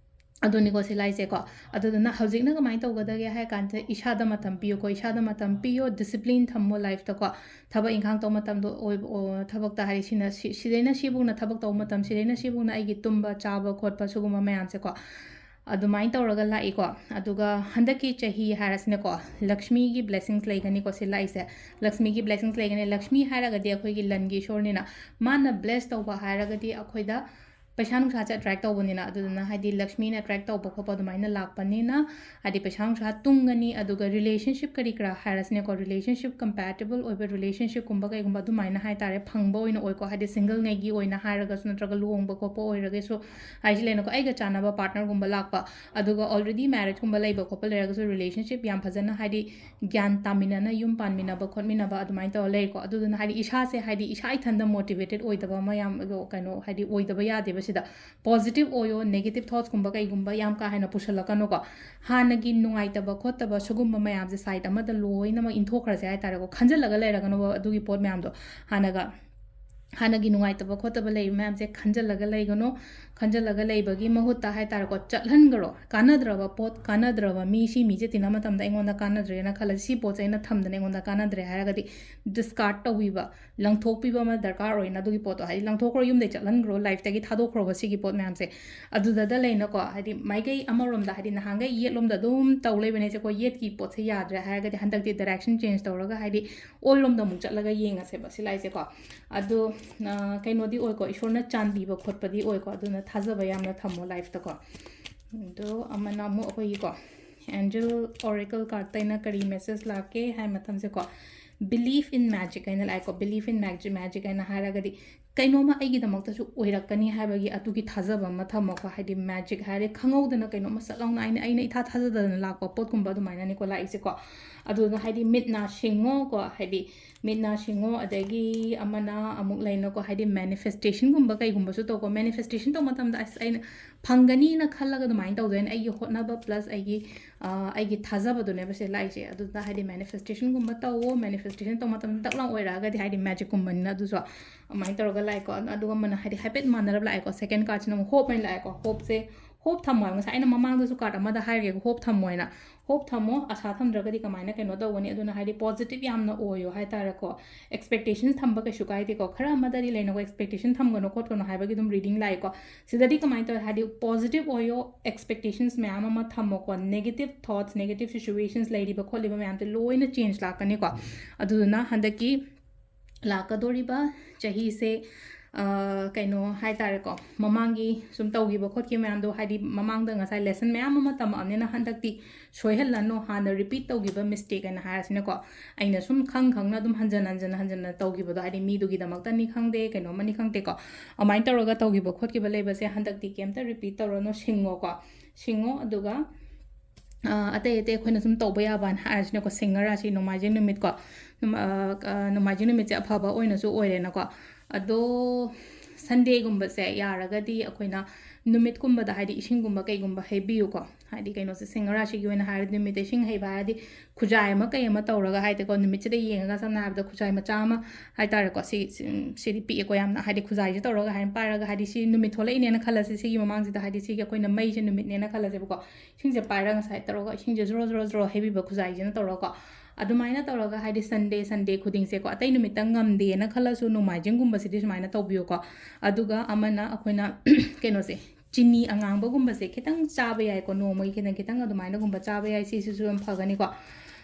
ꯑꯗꯨꯅꯤꯀꯣ ꯁꯤ ꯂꯥꯏꯁꯦꯀꯣ꯫ ꯑꯗꯨꯗꯨꯅ ꯍꯧꯖꯤꯛꯅ ꯀꯃꯥꯏꯅ ꯇꯧꯒꯗꯒꯦ ꯍꯥꯏ ꯀꯥꯟꯗ, ꯏꯁꯥꯗ ꯃꯇꯝ ꯄꯤꯌꯨꯀꯣ, ꯏꯁꯥꯗ ꯃꯇꯝ ꯄꯤꯌꯣ, ꯗꯤꯁꯤꯄ꯭ꯂꯤꯟ ꯊꯝꯃꯣ ꯂꯥꯏꯐꯇꯀꯣ꯫ ꯊꯕꯛ ꯏꯪꯈꯥꯡ ꯇꯧꯕ ꯃꯇꯝꯗꯣ ꯑꯣꯏꯕ, ꯑꯣ, ꯊꯕꯛꯇ ꯍꯥꯏꯗꯤ ꯁꯤꯅ, ꯁꯤ-, ꯁꯤꯗꯩꯅ ꯁꯤꯕꯨꯛꯅ ꯊꯕꯛ ꯇꯧꯕ ꯃꯇꯝ, ꯁꯤꯗꯩꯅ ꯁꯤꯕꯨꯛꯅ ꯑꯩꯒꯤ ꯇꯨꯝꯕ, ꯆꯥꯕ, ꯈꯣꯠꯄ, ꯁꯤꯒꯨꯝꯕ ꯃꯌꯥꯝꯁꯦꯀꯣ꯫ ꯑꯗꯨꯃꯥꯏꯅ ꯇꯧꯔꯒ ꯂꯥꯛꯏꯀꯣ꯫ ꯑꯗꯨꯒ ꯍꯟꯗꯛꯀꯤ ꯆꯍꯤ ꯍꯥꯏꯔꯁꯤꯅꯦꯀꯣ, ꯂꯛꯁꯃꯤꯒꯤ ꯕ꯭ꯂꯦꯁꯤꯡꯁ ꯂꯩꯒꯅꯤꯀꯣ ꯁꯤ ꯂꯥꯛꯏꯁꯦ꯫ ꯂꯛꯁꯃꯤꯒꯤ ꯕ꯭ꯂꯦꯁꯤꯡꯁ ꯂꯩꯒꯅꯤ꯫ ꯂꯛꯁꯃꯤ ꯍꯥꯏꯔꯒꯗꯤ ꯑꯩꯈꯣꯏꯒꯤ ꯂꯟꯒꯤ ꯏꯁꯣꯔꯅꯤꯅ, ꯃꯥꯅ ꯕ꯭ꯂꯦꯁ ꯇꯧꯕ ꯍꯥꯏꯔꯒꯗꯤ ꯑꯩꯈꯣꯏꯗ ꯄꯩꯁꯥ ꯅꯨꯡꯁꯥꯁꯦ ꯑꯦꯇ꯭ꯔꯦꯛ ꯇꯧꯕꯅꯤꯅ, ꯑꯗꯨꯗꯨꯅ ꯍꯥꯏꯗꯤ ꯂꯛꯁꯃꯤꯅ ꯑꯦꯇ꯭ꯔꯦꯛ ꯇꯧꯕ ꯈꯣꯠꯄ ꯑꯗꯨꯃꯥꯏꯅ ꯂꯥꯛꯄꯅꯤꯅ, ꯍꯥꯏꯗꯤ ꯄꯩꯁꯥ ꯅꯨꯡꯁꯥ ꯇꯨꯡꯒꯅꯤ꯫ ꯑꯗꯨꯒ ꯔꯤꯂꯦꯁꯟꯁꯤꯞ ꯀꯔꯤ ꯀꯔꯥ ꯍꯥꯏꯔꯁꯤꯅꯦꯀꯣ, ꯔꯤꯂꯦꯁꯟꯁꯤꯞ, ꯀꯝꯄꯦꯇꯤꯕꯜ ꯑꯣꯏꯕ ꯔꯤꯂꯦꯁꯟꯁꯤꯞꯀꯨꯝꯕ ꯀꯩꯒꯨꯝꯕ ꯑꯗꯨꯃꯥꯏꯅ ꯍꯥꯏ ꯇꯥꯔꯦ, ꯐꯪꯕ ꯑꯣꯏꯅ ꯑꯣꯏꯀꯣ꯫ ꯍꯥꯏꯗꯤ ꯁꯤꯡꯒꯜꯉꯩꯒꯤ ꯑꯣꯏꯅ ꯍꯥꯏꯔꯒꯁꯨ, ꯅꯠꯇ꯭ꯔꯒ ꯂꯨꯍꯣꯡꯕ ꯈꯣꯠꯄ ꯑꯣꯏꯔꯒꯁꯨ, ꯍꯥꯏꯁꯤ ꯂꯩꯅꯀꯣ, ꯑꯩꯒ ꯆꯥꯟꯅꯕ ꯄꯥꯔꯠꯅꯔꯒꯨꯝꯕ ꯂꯥꯛꯄ, ꯑꯗꯨꯒ ꯑꯣꯜꯔꯦꯗꯤ ꯃꯦꯔꯤꯠꯀꯨꯝꯕ ꯂꯩꯕ ꯈꯣꯠꯄ ꯂꯩꯔꯒꯁꯨ, ꯔꯤꯂꯦꯁꯟꯁꯤꯞ ꯌꯥꯝ ꯐꯖꯅ ꯍꯥꯏꯗꯤ ꯒ꯭ꯌꯥꯟ ꯇꯥꯃꯤꯟꯅꯅ ꯌꯨꯝ ꯄꯥꯟꯃꯤꯟꯅꯕ ꯈꯣꯠꯃꯤꯟꯅꯕ ꯑꯗꯨꯃꯥꯏꯅ ꯇꯧꯔ ꯂꯩꯀꯣ꯫ ꯑꯗꯨꯗꯨꯅ ꯍꯥꯏꯗꯤ ꯏꯁꯥꯁꯦ, ꯍꯥꯏꯗꯤ ꯏꯁꯥ ꯏꯊꯟꯗ ꯃꯣꯇꯤꯚꯦꯇꯦꯠ ꯑꯣꯏꯗꯕ ꯑꯃ ꯌꯥꯝ, ꯀꯩꯅꯣ, ꯍꯥꯏꯗꯤ ꯑꯣꯏꯗꯕ ꯌꯥꯗꯦꯕ ꯁꯤꯗ꯫ ꯄꯣꯖꯤꯇꯤꯚ ꯑꯣꯏꯌꯣ, ꯅꯦꯒꯦꯇꯤꯚ ꯊꯣꯠꯁꯀꯨꯝꯕ ꯀꯩꯒꯨꯝꯕ ꯌꯥꯝ ꯀꯥ ꯍꯦꯟꯅ ꯄꯨꯁꯜꯂꯛꯀꯅꯨꯀꯣ꯫ ꯍꯥꯟꯅꯒꯤ ꯅꯨꯡꯉꯥꯏꯇꯕ ꯈꯣꯠꯇꯕ ꯁꯤꯒꯨꯝꯕ ꯃꯌꯥꯝꯁꯦ ꯁꯥꯏꯠ ꯑꯃꯗ ꯂꯣꯏꯅꯃꯛ ꯏꯟꯊꯣꯛꯈ꯭ꯔꯁꯦ ꯍꯥꯏ ꯇꯥꯔꯦꯀꯣ꯫ ꯈꯟꯖꯜꯂꯒ ꯂꯩꯔꯒꯅꯣꯕ ꯑꯗꯨꯒꯤ ꯄꯣꯠ ꯃꯌꯥꯝꯗꯣ꯫ ꯍꯥꯟꯅꯒ, ꯍꯥꯟꯅꯒꯤ ꯅꯨꯡꯉꯥꯏꯇꯕ ꯈꯣꯠꯇꯕ ꯂꯩꯕ ꯃꯌꯥꯝꯁꯦ ꯈꯟꯖꯜꯂꯒ ꯂꯩꯒꯅꯣ꯫ ꯈꯟꯖꯜꯂꯒ ꯂꯩꯕꯒꯤ ꯃꯍꯨꯠꯇ ꯍꯥꯏ ꯇꯥꯔꯦꯀꯣ, ꯆꯠꯍꯟꯈ꯭ꯔꯣ꯫ ꯀꯥꯟꯅꯗ꯭ꯔꯕ ꯄꯣꯠ, ꯀꯥꯟꯅꯗ꯭ꯔꯕ ꯃꯤ, ꯁꯤ ꯃꯤꯁꯦ ꯇꯤꯟꯅ ꯃꯇꯝꯗ ꯑꯩꯉꯣꯟꯗ ꯀꯥꯟꯅꯗ꯭ꯔꯦꯅ ꯈꯜꯂꯁꯤ, ꯁꯤ ꯄꯣꯠꯁꯦ ꯑꯩꯅ ꯊꯝꯗꯅ ꯑꯩꯉꯣꯟꯗ ꯀꯥꯟꯅꯗ꯭ꯔꯦ ꯍꯥꯏꯔꯒꯗꯤ ꯗꯤꯁꯀꯥꯔꯗ ꯇꯧꯕꯤꯕ, ꯂꯪꯊꯣꯛꯄꯤꯕ ꯑꯃ ꯗꯔꯀꯥꯔ ꯑꯣꯏꯅ꯫ ꯑꯗꯨꯒꯤ ꯄꯣꯠꯇꯣ ꯍꯥꯏꯗꯤ ꯂꯪꯊꯣꯛꯈ꯭ꯔꯣ, ꯌꯨꯝꯗꯩ ꯆꯠꯍꯟꯈ꯭ꯔꯣ, ꯂꯥꯏꯐꯇꯒꯤ ꯊꯥꯗꯣꯛꯈ꯭ꯔꯣꯕ ꯁꯤꯒꯤ ꯄꯣꯠ ꯃꯌꯥꯝꯁꯦ꯫ ꯑꯗꯨꯗ ꯂꯩꯅꯀꯣ, ꯍꯥꯏꯗꯤ ꯃꯥꯏꯀꯩ ꯑꯃꯔꯣꯝꯗ, ꯍꯥꯏꯗꯤ ꯅꯍꯥꯟꯈꯩ ꯌꯦꯠꯂꯣꯝꯗ ꯑꯗꯨꯝ ꯇꯧ ꯂꯩꯕꯅꯦ ꯁꯦꯀꯣ, ꯌꯦꯠꯀꯤ ꯄꯣꯠꯁꯦ ꯌꯥꯗ꯭ꯔꯦ ꯍꯥꯏꯔꯒꯗꯤ ꯍꯟꯗꯛꯇꯤ ꯗꯥꯏꯔꯦꯛꯁꯟ ꯆꯦꯟꯖ ꯇꯧꯔꯒ ꯍꯥꯏꯗꯤ ꯑꯣꯏꯔꯣꯝꯗ ꯑꯃꯨꯛ ꯆꯠꯂꯒ ꯌꯦꯡꯉꯁꯦꯕ ꯁꯤ ꯂꯥꯏꯁꯦꯀꯣ꯫ ꯑꯗꯣ, ꯑ, ꯀꯩꯅꯣꯗꯤ ꯑꯣꯏꯀꯣ, ꯏꯁꯣꯔꯅ ꯆꯥꯟꯕꯤꯕ ꯈꯣꯠꯄꯗꯤ ꯑꯣꯏꯀꯣ, ꯑꯗꯨꯅ ꯊꯥꯖꯕ ꯌꯥꯝꯅ ꯊꯝꯃꯣ ꯂꯥꯏꯐꯇꯀꯣ꯫ ꯑꯗꯣ ꯑꯃꯅ ꯑꯃꯨꯛ ꯑꯩꯈꯣꯏꯒꯤꯀꯣ, ꯑꯦꯟꯖꯦꯜ ꯑꯣꯔꯦꯀꯜ ꯀꯥꯔꯠꯇꯩꯅ ꯀꯔꯤ ꯃꯦꯁꯦꯖ ꯂꯥꯛꯀꯦ ꯍꯥꯏ ꯃꯇꯝꯁꯦꯀꯣ, Belief in magic ꯍꯥꯏꯅ ꯂꯥꯛꯑꯦꯀꯣ꯫ Belief in magic, magic ꯍꯥꯏꯅ ꯍꯥꯏꯔꯒꯗꯤ ꯀꯩꯅꯣꯝꯃ ꯑꯩꯒꯤꯗꯃꯛꯇꯁꯨ ꯑꯣꯏꯔꯛꯀꯅꯤ ꯍꯥꯏꯕꯒꯤ ꯑꯗꯨꯒꯤ ꯊꯥꯖꯕ ꯑꯃ ꯊꯝꯃꯣꯀꯣ꯫ ꯍꯥꯏꯗꯤ magic ꯍꯥꯏꯔꯦ, ꯈꯪꯍꯧꯗꯅ ꯀꯩꯅꯣꯝꯃ ꯁꯠ ꯂꯥꯎꯅ ꯑꯩꯅ, ꯑꯩꯅ ꯏꯊꯥ ꯊꯥꯖꯗꯅ ꯂꯥꯛꯄ ꯄꯣꯠꯀꯨꯝꯕ ꯑꯗꯨꯃꯥꯏꯅꯅꯤꯀꯣ ꯂꯥꯛꯏꯁꯦꯀꯣ꯫ ꯑꯗꯨꯅ ꯍꯥꯏꯗꯤ ꯃꯤꯠ ꯅꯥ ꯁꯤꯡꯉꯣꯀꯣ, ꯍꯥꯏꯗꯤ ꯃꯤꯠ ꯅꯥ ꯁꯤꯡꯉꯣ꯫ ꯑꯗꯒꯤ ꯑꯃꯅ ꯑꯃꯨꯛ ꯂꯩꯅꯀꯣ, ꯍꯥꯏꯗꯤ manifestationꯒꯨꯝꯕ ꯀꯩꯒꯨꯝꯕꯁꯨ ꯇꯧꯀꯣ꯫ Manifestation ꯇꯧꯕ ꯃꯇꯝꯗ ꯑꯁ ꯑꯩꯅ ꯐꯪꯒꯅꯤꯅ ꯈꯜꯂꯒ ꯑꯗꯨꯃꯥꯏꯅ ꯇꯧꯗꯣꯏꯅꯦ꯫ ꯑꯩꯒꯤ ꯍꯣꯠꯅꯕ plus ꯑꯩꯒꯤ, ꯑ, ꯑꯩꯒꯤ ꯊꯥꯖꯕꯗꯨꯅꯦꯕ ꯁꯦ ꯂꯥꯛꯏꯁꯦ꯫ ꯑꯗꯨꯅ ꯍꯥꯏꯗꯤ manifestationꯒꯨꯝꯕ ꯇꯧꯋꯣ꯫ Manifestation ꯇꯧꯕ ꯃꯇꯝꯗ ꯗꯛ ꯂꯥꯎ ꯑꯣꯏꯔꯛꯑꯒꯗꯤ ꯍꯥꯏꯗꯤ magicꯀꯨꯝꯕꯅꯤꯅ ꯑꯗꯨꯁꯨ ꯑꯗꯨꯃꯥꯏꯅ ꯇꯧꯔꯒ ꯂꯥꯛꯑꯦꯀꯣ꯫ ꯑꯗꯨꯒ ꯑꯃꯅ ꯍꯥꯏꯗꯤ ꯍꯥꯏꯐꯦꯠ ꯃꯥꯟꯅꯔꯞ ꯂꯥꯛꯑꯦꯀꯣ꯫ Second cardꯁꯤꯅ ꯑꯃꯨꯛ hope ꯑꯣꯏꯅ ꯂꯥꯛꯑꯦꯀꯣ꯫ Hopeꯁꯦ, hope ꯊꯝꯃꯣ ꯍꯥꯏꯕ꯫ ꯉꯁꯥꯏ ꯑꯩꯅ ꯃꯃꯥꯡꯗꯁꯨ card ꯑꯃꯗ ꯍꯥꯏꯈ꯭ꯔꯦꯀꯣ, hope ꯊꯝꯃꯣ ꯍꯥꯏꯅ꯫ Hope ꯊꯝꯃꯣ, ꯑꯁꯥ ꯊꯝꯗ꯭ꯔꯒꯗꯤ ꯀꯃꯥꯏꯅ ꯀꯩꯅꯣ ꯇꯧꯒꯅꯤ? ꯑꯗꯨꯅ ꯍꯥꯏꯗꯤ positive ꯌꯥꯝꯅ ꯑꯣꯏꯌꯣ ꯍꯥꯏꯇꯥꯔꯦꯀꯣ꯫ Expectations ꯊꯝꯕ ꯀꯩꯁꯨ ꯀꯥꯏꯗꯦꯀꯣ꯫ ꯈꯔ ꯑꯃꯗꯗꯤ ꯂꯩꯅꯀꯣ, expectation ꯊꯝꯒꯅꯣ ꯈꯣꯠꯀꯅꯣ ꯍꯥꯏꯕꯒꯤ ꯑꯗꯨꯝ reading ꯂꯥꯛꯑꯦꯀꯣ꯫ ꯁꯤꯗꯗꯤ ꯀꯃꯥꯏꯅ ꯇꯧꯋꯦ? ꯍꯥꯏꯗꯤ positive ꯑꯣꯏꯌꯣ, expectations ꯃꯌꯥꯝ ꯑꯃ ꯊꯝꯃꯣꯀꯣ꯫ Negative thoughts, negative situations ꯂꯩꯔꯤꯕ ꯈꯣꯠꯂꯤꯕ ꯃꯌꯥꯝꯁꯦ ꯂꯣꯏꯅ change ꯂꯥꯛꯀꯅꯤꯀꯣ꯫ ꯑꯗꯨꯗꯨꯅ ꯍꯟꯗꯛꯀꯤ ꯂꯥꯛꯀꯗꯧꯔꯤꯕ ꯆꯍꯤꯁꯦ, ꯑ, ꯀꯩꯅꯣ ꯍꯥꯏꯇꯥꯔꯦꯀꯣ, ꯃꯃꯥꯡꯒꯤ ꯁꯨꯝ ꯇꯧꯈꯤꯕ ꯈꯣꯠꯈꯤꯕ ꯃꯌꯥꯝꯗꯣ, ꯍꯥꯏꯗꯤ ꯃꯃꯥꯡꯗ ꯉꯁꯥꯏ lesson ꯃꯌꯥꯝ ꯑꯃ ꯇꯝꯃꯛꯑꯕꯅꯤꯅ ꯍꯟꯗꯛꯇꯤ ꯁꯣꯏꯍꯜꯂꯅꯨ꯫ ꯍꯥꯟꯅ repeat ꯇꯧꯈꯤꯕ mistake ꯍꯥꯏꯅ ꯍꯥꯏꯔꯁꯤꯅꯀꯣ, ꯑꯩꯅ ꯁꯨꯝ ꯈꯪ ꯈꯪꯅ ꯑꯗꯨꯝ ꯍꯟꯖꯟ ꯍꯟꯖꯟ ꯍꯟꯖꯟꯅ ꯇꯧꯈꯤꯕꯗꯣ, ꯍꯥꯏꯗꯤ ꯃꯤꯗꯨꯒꯤꯗꯃꯛꯇꯅꯤ ꯈꯪꯗꯦ, ꯀꯩꯅꯣꯝꯃꯅꯤ ꯈꯪꯗꯦꯀꯣ, ꯑꯗꯨꯃꯥꯏꯅ ꯇꯧꯔꯒ ꯇꯧꯈꯤꯕ ꯈꯣꯠꯈꯤꯕ ꯂꯩꯕꯁꯦ ꯍꯟꯗꯛꯇꯤ ꯀꯩꯝꯇ repeat ꯇꯧꯔꯅꯨ, ꯁꯤꯡꯉꯣꯀꯣ, ꯁꯤꯡꯉꯣ꯫ ꯑꯗꯨꯒ, ꯑ, ꯑꯇꯩ ꯑꯇꯩ ꯑꯩꯈꯣꯏꯅ ꯁꯨꯝ ꯇꯧꯕ ꯌꯥꯕꯅ ꯍꯥꯏꯔꯁꯤꯅꯀꯣ, ꯁꯤꯡꯍ ꯔꯥꯁꯤ, ꯅꯣꯡꯃꯥꯏꯖꯤꯡ ꯅꯨꯃꯤꯠꯀꯣ, ꯅꯣꯡꯃ-, ꯑ, ꯑ, ꯅꯣꯡꯃꯥꯏꯖꯤꯡ ꯅꯨꯃꯤꯠꯁꯦ ꯑꯐꯕ ꯑꯣꯏꯅꯁꯨ ꯑꯣꯏꯔꯦꯅꯀꯣ꯫ ꯑꯗꯣ Sundayꯒꯨꯝꯕꯁꯦ ꯌꯥꯔꯒꯗꯤ ꯑꯩꯈꯣꯏꯅ ꯅꯨꯃꯤꯠꯀꯨꯝꯕꯗ ꯍꯥꯏꯗꯤ ꯏꯁꯤꯡꯒꯨꯝꯕ ꯀꯩꯒꯨꯝꯕ ꯍꯩꯕꯤꯌꯨꯀꯣ꯫ ꯍꯥꯏꯗꯤ ꯀꯩꯅꯣꯁꯦ, ꯁꯤꯡꯍ ꯔꯥꯁꯤꯒꯤ ꯑꯣꯏꯅ ꯍꯥꯏꯔꯗꯤ ꯅꯨꯃꯤꯠꯇ ꯏꯁꯤꯡ ꯍꯩꯕ ꯍꯥꯏꯔꯗꯤ ꯈꯨꯖꯥꯏ ꯑꯃ ꯀꯩ ꯑꯃ ꯇꯧꯔꯒ ꯍꯥꯏꯗꯤꯀꯣ, ꯅꯨꯃꯤꯠꯁꯤꯗ ꯌꯦꯡꯉꯒ ꯁꯝꯅ ꯍꯥꯏꯔꯕꯗ ꯈꯨꯖꯥꯏ ꯃꯆꯥ ꯑꯃ ꯍꯥꯏꯇꯥꯔꯦꯀꯣ, ꯁꯤ, ꯁꯤ, ꯁꯤꯗꯤ ꯄꯤꯛꯑꯦꯀꯣ ꯌꯥꯝꯅ, ꯍꯥꯏꯗꯤ ꯈꯨꯖꯥꯏꯁꯦ ꯇꯧꯔꯒ ꯍꯥꯏꯅ ꯄꯥꯏꯔꯒ, ꯍꯥꯏꯗꯤ ꯁꯤ ꯅꯨꯃꯤꯠ ꯊꯣꯛꯂꯛꯏꯅꯦꯅ ꯈꯜꯂꯁꯤ, ꯁꯤꯒꯤ ꯃꯃꯥꯡꯁꯤꯗ ꯍꯥꯏꯗꯤ ꯁꯤꯒꯤ ꯑꯩꯈꯣꯏꯅ ꯃꯩꯁꯦ ꯅꯨꯃꯤꯠꯅꯦꯅ ꯈꯜꯂꯁꯦꯕꯀꯣ, ꯏꯁꯤꯡꯁꯦ ꯄꯥꯏꯔꯒ ꯉꯁꯥꯏ ꯇꯧꯔꯒ ꯏꯁꯤꯡꯁꯦ ꯖꯣꯔꯣ ꯖꯣꯔꯣ ꯖꯣꯔꯣ ꯍꯩꯕꯤꯕ ꯈꯨꯖꯥꯏꯁꯤꯅ ꯇꯧꯔꯒꯀꯣ꯫ ꯑꯗꯨꯃꯥꯏꯅ ꯇꯧꯔꯒ ꯍꯥꯏꯗꯤ Sunday, Sunday ꯈꯨꯗꯤꯡꯁꯦꯀꯣ, ꯑꯇꯩ ꯅꯨꯃꯤꯠꯇ ꯉꯝꯗꯦꯅ ꯈꯜꯂꯁꯨ ꯅꯣꯡꯃꯥꯏꯖꯤꯡꯒꯨꯝꯕꯁꯤꯗꯤ ꯁꯨꯃꯥꯏꯅ ꯇꯧꯕꯤꯌꯨꯀꯣ꯫ ꯑꯗꯨꯒ ꯑꯃꯅ ꯑꯩꯈꯣꯏꯅ ꯀꯩꯅꯣꯁꯦ, ꯆꯤꯅꯤ ꯑꯉꯥꯡꯕꯒꯨꯝꯕꯁꯦ ꯈꯤꯇꯪ ꯆꯥꯕ ꯌꯥꯏꯀꯣ, ꯅꯣꯡꯃꯒꯤ ꯈꯤꯇꯪ ꯈꯤꯇꯪ ꯑꯗꯨꯃꯥꯏꯅꯒꯨꯝꯕ ꯆꯥꯕ ꯌꯥꯏ, ꯁꯤꯁꯤꯁꯨ ꯌꯥꯝ ꯐꯒꯅꯤꯀꯣ꯫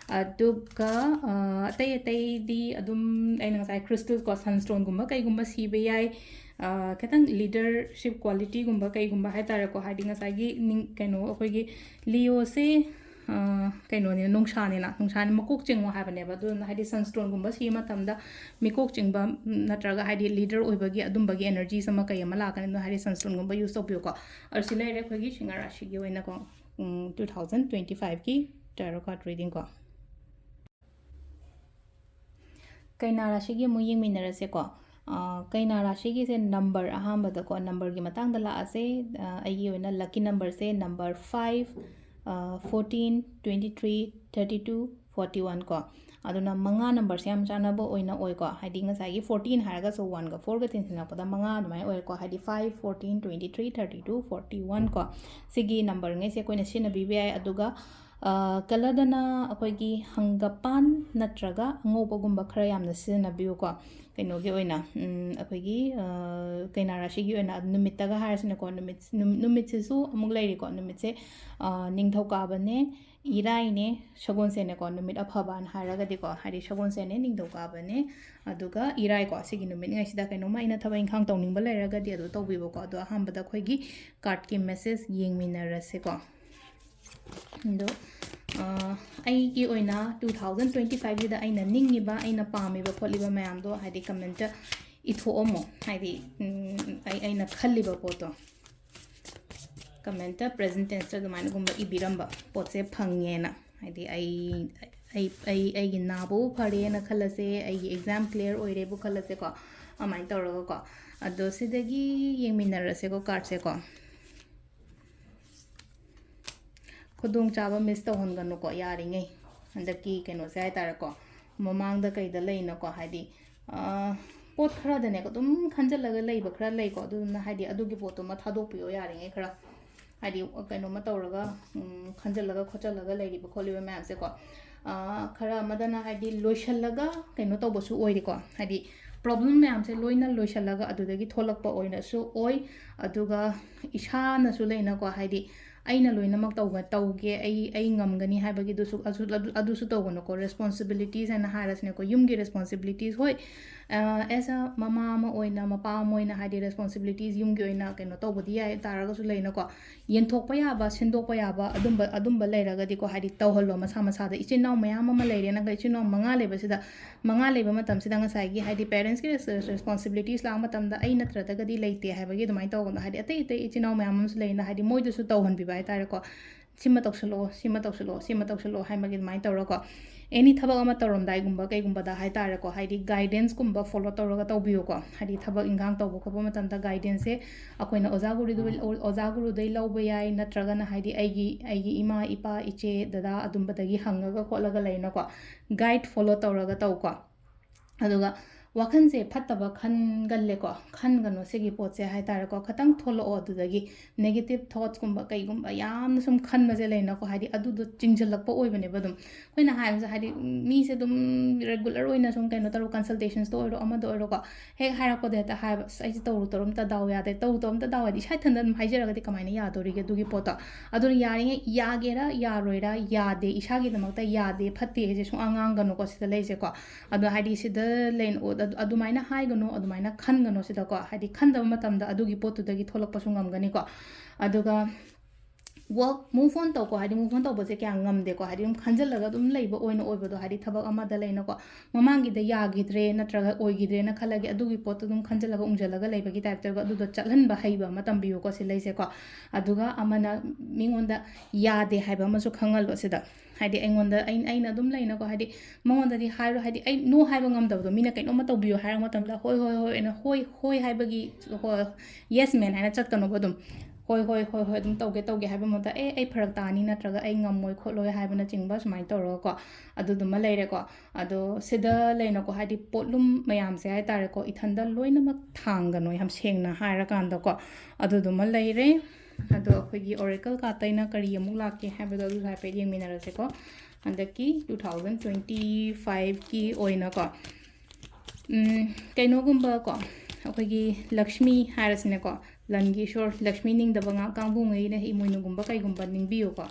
ꯑꯗꯨꯒ, ꯑ, ꯑꯇꯩ ꯑꯇꯩꯗꯤ ꯑꯗꯨꯝ ꯑꯩꯅ ꯉꯁꯥꯏ crystalꯀꯣ, sunstoneꯒꯨꯝꯕ ꯀꯩꯒꯨꯝꯕ ꯁꯤꯕ ꯌꯥꯏ꯫ ꯑ, ꯈꯤꯇꯪ leadership qualityꯒꯨꯝꯕ ꯀꯩꯒꯨꯝꯕ ꯍꯥꯏꯇꯥꯔꯦꯀꯣ, ꯍꯥꯏꯗꯤ ꯉꯁꯥꯏꯒꯤ ꯅꯤꯡ-, ꯀꯩꯅꯣ, ꯑꯩꯈꯣꯏꯒꯤ Leoꯁꯦ ꯀꯩꯅꯣꯅꯤꯅ, ꯅꯨꯡꯁꯥꯅꯤꯅ, ꯅꯨꯡꯁꯥꯅꯤ, ꯃꯀꯣꯛ ꯆꯤꯡꯉꯣ ꯍꯥꯏꯕꯅꯦꯕ꯫ ꯑꯗꯨꯅ ꯍꯥꯏꯗꯤ sunscreenꯒꯨꯝꯕ ꯁꯤꯕ ꯃꯇꯝꯗ ꯃꯤꯀꯣꯛ ꯆꯤꯡꯕ, ꯎꯝ, ꯅꯠꯇ꯭ꯔꯒ ꯍꯥꯏꯗꯤ leader ꯑꯣꯏꯕꯒꯤ ꯑꯗꯨꯝꯕꯒꯤ energies ꯑꯃ ꯀꯩ ꯑꯃ ꯂꯥꯛꯀꯅꯤ꯫ ꯑꯗꯨꯅ ꯍꯥꯏꯗꯤ sunscreenꯒꯨꯝꯕ use ꯇꯧꯕꯤꯌꯨꯀꯣ꯫ ꯑꯁꯤ ꯂꯩꯔꯦ ꯑꯩꯈꯣꯏꯒꯤ ꯁꯤꯡꯍꯥ ꯔꯥꯁꯤꯒꯤ ꯑꯣꯏꯅꯀꯣ, ꯎꯝ, two thousand twenty fiveꯀꯤ tarot card readingꯀꯣ꯫ ꯀꯩꯅꯥ ꯔꯥꯁꯤꯒꯤ ꯑꯃꯨꯛ ꯌꯦꯡꯃꯤꯟꯅꯔꯁꯦꯀꯣ꯫ ꯑ, ꯀꯩꯅꯥ ꯔꯥꯁꯤꯒꯤꯁꯦ number, ꯑꯍꯥꯟꯕꯗꯀꯣ numberꯒꯤ ꯃꯇꯥꯡꯗ ꯂꯥꯛꯑꯁꯦ꯫ ꯑ, ꯑꯩꯒꯤ ꯑꯣꯏꯅ lucky numberꯁꯦ number five, ꯑ, fourteen, twenty three, thirty two, forty one ꯀꯣ꯫ ꯑꯗꯨꯅ ꯃꯉꯥ numberꯁꯦ ꯌꯥꯝ ꯆꯥꯟꯅꯕ ꯑꯣꯏꯅ ꯑꯣꯏꯀꯣ꯫ ꯍꯥꯏꯗꯤ ꯉꯁꯥꯏꯒꯤ fourteen ꯍꯥꯏꯔꯒꯁꯨ oneꯒ fourꯒ ꯇꯤꯟꯁꯤꯜꯂꯛꯄꯗ ꯃꯉꯥ ꯑꯗꯨꯃꯥꯏꯅ ꯑꯣꯏꯔꯦꯀꯣ꯫ ꯍꯥꯏꯗꯤ five, fourteen, twenty three, thirty two, forty one ꯀꯣ꯫ ꯁꯤꯒꯤ numberꯉꯩꯁꯦ ꯑꯩꯈꯣꯏꯅ ꯁꯤꯖꯤꯟꯅꯕꯤꯕ ꯌꯥꯏ꯫ ꯑꯗꯨꯒ, ꯑ, colourꯗꯅ ꯑꯩꯈꯣꯏꯒꯤ ꯍꯪꯒꯄꯥꯟ ꯅꯠꯇ꯭ꯔꯒ ꯑꯉꯧꯕꯒꯨꯝꯕ ꯈꯔ ꯌꯥꯝꯅ ꯁꯤꯖꯤꯟꯅꯕꯤꯌꯨꯀꯣ꯫ ꯀꯩꯅꯣꯒꯤ ꯑꯣꯏꯅ, ꯎꯝ, ꯑꯩꯈꯣꯏꯒꯤ, ꯑ, ꯀꯩꯅꯥ ꯔꯥꯁꯤꯒꯤ ꯑꯣꯏꯅ ꯅꯨꯃꯤꯠꯇꯒ ꯍꯥꯏꯔꯁꯤꯅꯀꯣ, ꯅꯨꯃꯤꯠ, ꯅꯨꯝ-, ꯅꯨꯃꯤꯠꯁꯤꯁꯨ ꯑꯃꯨꯛ ꯂꯩꯔꯤꯀꯣ꯫ ꯅꯨꯃꯤꯠꯁꯦ, ꯑ, ꯅꯤꯡꯊꯧꯀꯥꯕꯅꯦ, ꯏꯔꯥꯏꯅꯦ, ꯁꯒꯣꯜꯁꯦꯟꯅꯦꯀꯣ꯫ ꯅꯨꯃꯤꯠ ꯑꯐꯕꯅ ꯍꯥꯏꯔꯒꯗꯤꯀꯣ, ꯍꯥꯏꯗꯤ ꯁꯒꯣꯜꯁꯦꯟꯅꯦ, ꯅꯤꯡꯊꯧꯀꯥꯕꯅꯦ, ꯑꯗꯨꯒ ꯏꯔꯥꯏꯀꯣ꯫ ꯁꯤꯒꯤ ꯅꯨꯃꯤꯠꯉꯩꯁꯤꯗ ꯀꯩꯅꯣꯝꯃ ꯑꯩꯅ ꯊꯕꯛ ꯏꯪꯈꯥꯡ ꯇꯧꯅꯤꯡꯕ ꯂꯩꯔꯒꯗꯤ ꯑꯗꯨ ꯇꯧꯕꯤꯕꯀꯣ꯫ ꯑꯗꯣ ꯑꯍꯥꯟꯕꯗ ꯑꯩꯈꯣꯏꯒꯤ cardꯀꯤ message ꯌꯦꯡꯃꯤꯟꯅꯔꯁꯦꯀꯣ꯫ ꯑꯗꯣ, ꯑ, ꯑꯩꯒꯤ ꯑꯣꯏꯅ two thousand twenty fiveꯁꯤꯗ ꯑꯩꯅ ꯅꯤꯡꯉꯤꯕ, ꯑꯩꯅ ꯄꯥꯝꯃꯤꯕ ꯈꯣꯠꯂꯤꯕ ꯃꯌꯥꯝꯗꯣ ꯍꯥꯏꯗꯤ commentꯇ ꯏꯊꯣꯛꯑꯝꯃꯣ꯫ ꯍꯥꯏꯗꯤ, ꯎꯝ, ꯑꯩ, ꯑꯩꯅ ꯈꯜꯂꯤꯕ ꯄꯣꯠꯇꯣ commentꯇ present tenseꯇ ꯑꯗꯨꯃꯥꯏꯅꯒꯨꯝꯕ ꯏꯕꯤꯔꯝꯕ ꯄꯣꯠꯁꯦ ꯐꯪꯉꯦꯅ꯫ ꯍꯥꯏꯗꯤ ꯑꯩ, ꯑꯩ, ꯑꯩ, ꯑꯩꯒꯤ ꯅꯥꯕꯕꯨ ꯐꯔꯦꯅ ꯈꯜꯂꯁꯦ, ꯑꯩꯒꯤ exam clear ꯑꯣꯏꯔꯦꯕꯨ ꯈꯜꯂꯁꯦꯀꯣ, ꯑꯗꯨꯃꯥꯏꯅ ꯇꯧꯔꯒꯀꯣ꯫ ꯑꯗꯣ ꯁꯤꯗꯒꯤ ꯌꯦꯡꯃꯤꯟꯅꯔꯁꯦꯀꯣ cardꯁꯦꯀꯣ꯫ ꯈꯨꯗꯣꯡꯆꯥꯕ miss ꯇꯧꯍꯟꯒꯅꯨꯀꯣ, ꯌꯥꯔꯤꯉꯩ꯫ ꯍꯟꯗꯛꯀꯤ ꯀꯩꯅꯣꯁꯦ ꯍꯥꯏꯇꯥꯔꯦꯀꯣ, ꯃꯃꯥꯡꯗ ꯀꯩꯗ ꯂꯩꯅꯀꯣ, ꯍꯥꯏꯗꯤ, ꯑ, ꯄꯣꯠ ꯈꯔꯗꯅꯦꯀꯣ, ꯑꯗꯨꯝ ꯈꯟꯖꯤꯜꯂꯒ ꯂꯩꯕ ꯈꯔ ꯂꯩꯀꯣ, ꯑꯗꯨꯗꯨꯅ ꯍꯥꯏꯗꯤ ꯑꯗꯨꯒꯤ ꯄꯣꯠꯇꯨꯃ ꯊꯥꯗꯣꯛꯄꯤꯌꯣ ꯌꯥꯔꯤꯉꯩ ꯈꯔ꯫ ꯍꯥꯏꯗꯤ ꯀꯩꯅꯣꯝꯃ ꯇꯧꯔꯒ, ꯎꯝ, ꯈꯟꯖꯤꯜꯂꯒ ꯈꯣꯠꯆꯜꯂꯒ ꯂꯩꯔꯤꯕ ꯈꯣꯠꯂꯤꯕ ꯃꯌꯥꯝꯁꯦꯀꯣ, ꯑ, ꯈꯔ ꯑꯃꯗꯅ ꯍꯥꯏꯗꯤ ꯂꯣꯏꯁꯤꯜꯂꯒ ꯀꯩꯅꯣ ꯇꯧꯕꯁꯨ ꯑꯣꯏꯔꯤꯀꯣ, ꯍꯥꯏꯗꯤ problem ꯃꯌꯥꯝꯁꯦ ꯂꯣꯏꯅ ꯂꯣꯏꯁꯤꯜꯂꯒ ꯑꯗꯨꯗꯒꯤ ꯊꯣꯛꯂꯛꯄ ꯑꯣꯏꯅꯁꯨ ꯑꯣꯏ꯫ ꯑꯗꯨꯒ ꯏꯁꯥꯅꯁꯨ ꯂꯩꯅꯀꯣ, ꯍꯥꯏꯗꯤ, ꯑꯩꯅ ꯂꯣꯏꯅꯃꯛ ꯇꯧꯒ ꯇꯧꯒꯦ, ꯑꯩ ꯑꯩ ꯉꯝꯒꯅꯤ ꯍꯥꯏꯕꯒꯤꯗꯨꯁꯨ ꯑꯗꯨꯁꯨ ꯇꯧꯒꯅꯨꯀꯣ꯫ ꯔꯦꯁꯄꯣꯟꯁꯤꯕꯤꯂꯤꯇꯤꯁ ꯍꯥꯏꯅ ꯍꯥꯏꯔꯁꯤꯅꯦꯀꯣ, ꯌꯨꯝꯒꯤ ꯔꯦꯁꯄꯣꯟꯁꯤꯕꯤꯂꯤꯇꯤꯁ꯫ ꯍꯣꯏ, ꯑꯦꯁ ꯑ ꯃꯃꯥ ꯑꯃ ꯑꯣꯏꯅ, ꯃꯄꯥ ꯑꯃ ꯑꯣꯏꯅ ꯍꯥꯏꯗꯤ ꯔꯦꯁꯄꯣꯟꯁꯤꯕꯤꯂꯤꯇꯤꯁ ꯌꯨꯝꯒꯤ ꯑꯣꯏꯅ ꯀꯩꯅꯣ ꯇꯧꯕꯗꯤ ꯌꯥꯏ ꯇꯥꯔꯒꯁꯨ ꯂꯩꯅꯀꯣ, ꯌꯦꯟꯊꯣꯛꯄ ꯌꯥꯕ, ꯁꯤꯟꯗꯣꯛꯄ ꯌꯥꯕ ꯑꯗꯨꯝꯕ ꯑꯗꯨꯝꯕ ꯂꯩꯔꯒꯗꯤꯀꯣ, ꯍꯥꯏꯗꯤ ꯇꯧꯍꯜꯂꯣ ꯃꯁꯥ ꯃꯁꯥꯗ꯫ ꯏꯆꯤꯟ ꯏꯅꯥꯎ ꯃꯌꯥꯝ ꯑꯃ ꯂꯩꯔꯦ, ꯅꯪꯒ ꯏꯆꯤꯟ ꯏꯅꯥꯎ ꯃꯉꯥ ꯂꯩꯕꯁꯤꯗ, ꯃꯉꯥ ꯂꯩꯕ ꯃꯇꯝꯁꯤꯗ ꯉꯁꯥꯏꯒꯤ ꯍꯥꯏꯗꯤ ꯄꯦꯔꯦꯟꯁꯀꯤ ꯔꯦꯁꯄꯣꯟꯁꯤꯕꯤꯂꯤꯇꯤꯁ ꯂꯥꯛꯄ ꯃꯇꯝꯗ ꯑꯩ ꯅꯠꯇ꯭ꯔꯒꯗꯤ ꯂꯩꯇꯦ ꯍꯥꯏꯕꯒꯤ ꯑꯗꯨꯃꯥꯏꯅ ꯇꯧꯒꯅꯣ꯫ ꯍꯥꯏꯗꯤ ꯑꯇꯩ ꯑꯇꯩ ꯏꯆꯤꯟ ꯏꯅꯥꯎ ꯃꯌꯥꯝ ꯑꯃꯁꯨ ꯂꯩꯅ, ꯍꯥꯏꯗꯤ ꯃꯣꯏꯗꯁꯨ ꯇꯧꯍꯟꯕꯤꯕ ꯍꯥꯏꯇꯥꯔꯦꯀꯣ꯫ ꯁꯤꯃ ꯇꯧꯁꯜꯂꯛꯑꯣ, ꯁꯤꯃ ꯇꯧꯁꯜꯂꯛꯑꯣ, ꯁꯤꯃ ꯇꯧꯁꯜꯂꯛꯑꯣ ꯍꯥꯏꯕꯒꯤ ꯑꯗꯨꯃꯥꯏꯅ ꯇꯧꯔꯒꯀꯣ꯫ ꯑꯦꯅꯤ ꯊꯕꯛ ꯑꯃ ꯇꯧꯔꯝꯗꯥꯏꯒꯨꯝꯕ ꯀꯩꯒꯨꯝꯕꯗ ꯍꯥꯏꯇꯥꯔꯦꯀꯣ, ꯍꯥꯏꯗꯤ ꯒꯥꯏꯗꯦꯟꯁꯀꯨꯝꯕ ꯐꯣꯂꯣ ꯇꯧꯔꯒ ꯇꯧꯕꯤꯌꯨꯀꯣ꯫ ꯍꯥꯏꯗꯤ ꯊꯕꯛ ꯏꯟꯈꯥꯡ ꯇꯧꯕ ꯈꯣꯠꯄ ꯃꯇꯝꯗ ꯒꯥꯏꯗꯦꯟꯁꯁꯦ ꯑꯩꯈꯣꯏꯅ ꯑꯣꯖꯥ ꯒꯨꯔꯨꯗ, ꯑꯣꯖꯥ ꯒꯨꯔꯨꯗꯩ ꯂꯧꯕ ꯌꯥꯏ, ꯅꯠꯇ꯭ꯔꯒꯅ ꯍꯥꯏꯗꯤ ꯑꯩꯒꯤ ꯑꯩꯒꯤ ꯏꯃꯥ, ꯏꯄꯥ, ꯏꯆꯦ, ꯗꯗꯥ ꯑꯗꯨꯝꯕꯗꯒꯤ ꯍꯪꯉꯒ ꯈꯣꯠꯂꯒ ꯂꯩꯅꯀꯣ, ꯒꯥꯏꯗ ꯐꯣꯂꯣ ꯇꯧꯔꯒ ꯇꯧꯀꯣ꯫ ꯑꯗꯨꯒ ꯋꯥꯈꯜꯁꯦ ꯐꯠꯇꯕ ꯈꯟꯒꯜꯂꯦꯀꯣ, ꯈꯟꯒꯅꯣ ꯁꯤꯒꯤ ꯄꯣꯠꯁꯦ ꯍꯥꯏꯇꯥꯔꯦꯀꯣ꯫ ꯈꯤꯇꯪ ꯊꯣꯛꯂꯛꯑꯣ ꯑꯗꯨꯗꯒꯤ, ꯅꯦꯒꯦꯇꯤꯞ ꯊꯣꯠꯁꯀꯨꯝꯕ ꯀꯩꯒꯨꯝꯕ ꯌꯥꯝꯅ ꯁꯨꯝ ꯈꯟꯕꯁꯦ ꯂꯩꯅꯀꯣ, ꯍꯥꯏꯗꯤ ꯑꯗꯨꯗꯣ ꯆꯤꯡꯁꯤꯜꯂꯛꯄ ꯑꯣꯏꯕꯅꯦꯕ꯫ ꯑꯗꯨꯝ ꯑꯩꯈꯣꯏꯅ ꯍꯥꯏꯕꯁꯦ, ꯍꯥꯏꯗꯤ ꯃꯤꯁꯦ ꯑꯗꯨꯝ ꯔꯦꯒꯨꯂꯔ ꯑꯣꯏꯅ ꯁꯨꯝ ꯀꯩꯅꯣ ꯇꯧꯔꯣ, ꯀꯟꯁꯜꯇꯦꯁꯟꯁꯇ ꯑꯣꯏꯔꯣ, ꯑꯃꯗ ꯑꯣꯏꯔꯣꯀꯣ, ꯍꯦꯛ ꯍꯥꯏꯔꯛꯄꯗ ꯍꯦꯛꯇ ꯍꯥꯏꯕ, "ꯑꯁ, ꯑꯩꯁꯦ ꯇꯧꯔꯨ ꯇꯧꯔꯨ ꯑꯝꯇ ꯗꯥꯎ ꯌꯥꯗꯦ, ꯇꯧꯔꯨ ꯇꯧꯔꯨ ꯑꯝꯇ ꯗꯥꯎ ꯌꯥꯗꯦ", ꯏꯁꯥ ꯏꯊꯟꯗ ꯑꯗꯨꯝ ꯍꯥꯏꯖꯔꯒꯗꯤ ꯀꯃꯥꯏꯅ ꯌꯥꯗꯣꯔꯤꯒꯦ ꯑꯗꯨꯒꯤ ꯄꯣꯠꯇꯣ? ꯑꯗꯨꯅ ꯌꯥꯔꯤꯉꯩ, ꯌꯥꯒꯦꯔꯥ ꯌꯥꯔꯣꯏꯔꯥ, ꯌꯥꯗꯦ, ꯏꯁꯥꯒꯤꯗꯃꯛꯇ ꯌꯥꯗꯦ, ꯐꯠꯇꯦ ꯍꯥꯏꯁꯦ ꯁꯨꯡꯉꯥꯡ ꯉꯥꯡꯒꯅꯨꯀꯣ ꯁꯤꯗ ꯂꯩꯁꯦꯀꯣ꯫ ꯑꯗꯣ ꯍꯥꯏꯗꯤ ꯁꯤꯗ ꯂꯩ-, ꯑꯗꯨ-, ꯑꯗꯨꯃꯥꯏꯅ ꯍꯥꯏꯒꯅꯨ, ꯑꯗꯨꯃꯥꯏꯅ ꯈꯟꯒꯅꯨ ꯁꯤꯗꯀꯣ꯫ ꯍꯥꯏꯗꯤ ꯈꯟꯗꯕ ꯃꯇꯝꯗ ꯑꯗꯨꯒꯤ ꯄꯣꯠꯇꯨꯗꯒꯤ ꯊꯣꯛꯂꯛꯄꯁꯨ ꯉꯝꯒꯅꯤꯀꯣ꯫ ꯑꯗꯨꯒ ꯋꯥꯛ, ꯃꯨꯚ ꯑꯣꯟ ꯇꯧꯀꯣ꯫ ꯍꯥꯏꯗꯤ ꯃꯨꯚ ꯑꯣꯟ ꯇꯧꯕꯁꯦ ꯀꯌꯥ ꯉꯝꯗꯦꯀꯣ꯫ ꯍꯥꯏꯗꯤ ꯑꯗꯨꯝ ꯈꯟꯖꯤꯜꯂꯒ ꯑꯗꯨꯝ ꯂꯩꯕ ꯑꯣꯏꯅ ꯑꯣꯏꯕꯗꯣ, ꯍꯥꯏꯗꯤ ꯊꯕꯛ ꯑꯃꯗ ꯂꯩꯅꯀꯣ, ꯃꯃꯥꯡꯒꯤꯗ ꯌꯥꯈꯤꯗ꯭ꯔꯦ ꯅꯠꯇ꯭ꯔꯒ ꯑꯣꯏꯈꯤꯗ꯭ꯔꯦꯅ ꯈꯜꯂꯒꯦ, ꯑꯗꯨꯒꯤ ꯄꯣꯠꯇꯣ ꯑꯗꯨꯝ ꯈꯟꯖꯤꯜꯂꯒ ꯎꯝꯖꯤꯜꯂꯒ ꯂꯩꯕꯒꯤ ꯇꯥꯏꯞꯇ ꯑꯗꯨꯗꯣ ꯆꯠꯍꯟꯕ ꯍꯩꯕ ꯑꯃ ꯇꯝꯕꯤꯌꯨꯀꯣ ꯁꯤ ꯂꯩꯁꯦꯀꯣ꯫ ꯑꯗꯨꯒ ꯑꯃꯅ ꯃꯤꯉꯣꯟꯗ ꯌꯥꯗꯦ ꯍꯥꯏꯕ ꯑꯃꯁꯨ ꯈꯪꯍꯜꯂꯣ ꯁꯤꯗ꯫ ꯍꯥꯏꯗꯤ ꯑꯩꯉꯣꯟꯗ, ꯑꯩ-, ꯑꯩꯅ ꯑꯗꯨꯝ ꯂꯩꯅꯀꯣ, ꯍꯥꯏꯗꯤ ꯃꯉꯣꯟꯗꯗꯤ ꯍꯥꯏꯔꯣ, ꯍꯥꯏꯗꯤ ꯑꯩ ꯅꯣ ꯍꯥꯏꯕ ꯉꯝꯗꯕꯗꯣ, ꯃꯤꯅ ꯀꯩꯅꯣꯝꯃ ꯇꯧꯕꯤꯌꯣ ꯍꯥꯏꯔꯛꯄ ꯃꯇꯝꯗ ꯍꯣꯏ, ꯍꯣꯏ, ꯍꯣꯏ ꯑꯅ ꯍꯣꯏ, ꯍꯣꯏ ꯍꯥꯏꯕꯒꯤ, ꯍꯣꯏ, ꯌꯦꯁ ꯃꯦꯟ ꯍꯥꯏꯅ ꯆꯠꯀꯅꯣꯕ꯫ ꯑꯗꯨꯝ ꯍꯣꯏ, ꯍꯣꯏ, ꯍꯣꯏ, ꯍꯣꯏ ꯑꯗꯨꯝ ꯇꯧꯒꯦ, ꯇꯧꯒꯦ ꯍꯥꯏꯕ ꯃꯇꯝꯗ, "ꯑꯦ, ꯑꯩ ꯐꯔꯛ ꯇꯥꯅꯤ", ꯅꯠꯇ꯭ꯔꯒ "ꯑꯩ ꯉꯝꯃꯣꯏ ꯈꯣꯠꯂꯣꯏ" ꯍꯥꯏꯕꯅꯆꯤꯡꯕ ꯁꯨꯃꯥꯏꯅ ꯇꯧꯔꯒꯀꯣ, ꯑꯗꯨꯗꯨꯃ ꯂꯩꯔꯦꯀꯣ꯫ ꯑꯗꯣ ꯁꯤꯗ ꯂꯩꯅꯀꯣ, ꯍꯥꯏꯗꯤ ꯄꯣꯠꯂꯨꯝ ꯃꯌꯥꯝꯁꯦ ꯍꯥꯏꯇꯥꯔꯦꯀꯣ, ꯏꯊꯟꯗ ꯂꯣꯏꯅꯃꯛ ꯊꯥꯡꯒꯅꯣ, ꯌꯥꯝ ꯁꯦꯡꯅ ꯍꯥꯏꯔꯀꯥꯟꯗꯀꯣ꯫ ꯑꯗꯨꯗꯨꯃ ꯂꯩꯔꯦ꯫ ꯑꯗꯣ ꯑꯩꯈꯣꯏꯒꯤ ꯑꯣꯔꯦꯀꯜ ꯀꯥꯔꯠꯇꯩꯅ ꯀꯔꯤ ꯑꯃꯨꯛ ꯂꯥꯛꯀꯦ ꯍꯥꯏꯕꯗꯣ ꯑꯗꯨꯁꯨ ꯍꯥꯏꯐꯦꯠ ꯌꯦꯡꯃꯤꯟꯅꯔꯁꯦꯀꯣ꯫ ꯍꯟꯗꯛꯀꯤ two thousand twenty fiveꯀꯤ ꯑꯣꯏꯅꯀꯣ, ꯎꯝ, ꯀꯩꯅꯣꯒꯨꯝꯕ ꯀꯣ, ꯑꯩꯈꯣꯏꯒꯤ ꯂꯛꯁꯃꯤ ꯍꯥꯏꯔꯁꯤꯅꯦꯀꯣ, ꯂꯟꯒꯤ ꯏꯁꯣꯔ ꯂꯛꯁꯃꯤ ꯅꯤꯡꯗꯕ ꯉꯥ ꯀꯥꯡꯕꯨꯉꯩꯅ ꯏꯃꯣꯏꯅꯨꯒꯨꯝꯕ ꯀꯩꯒꯨꯝꯕ ꯅꯤꯡꯕꯤꯌꯨꯀꯣ꯫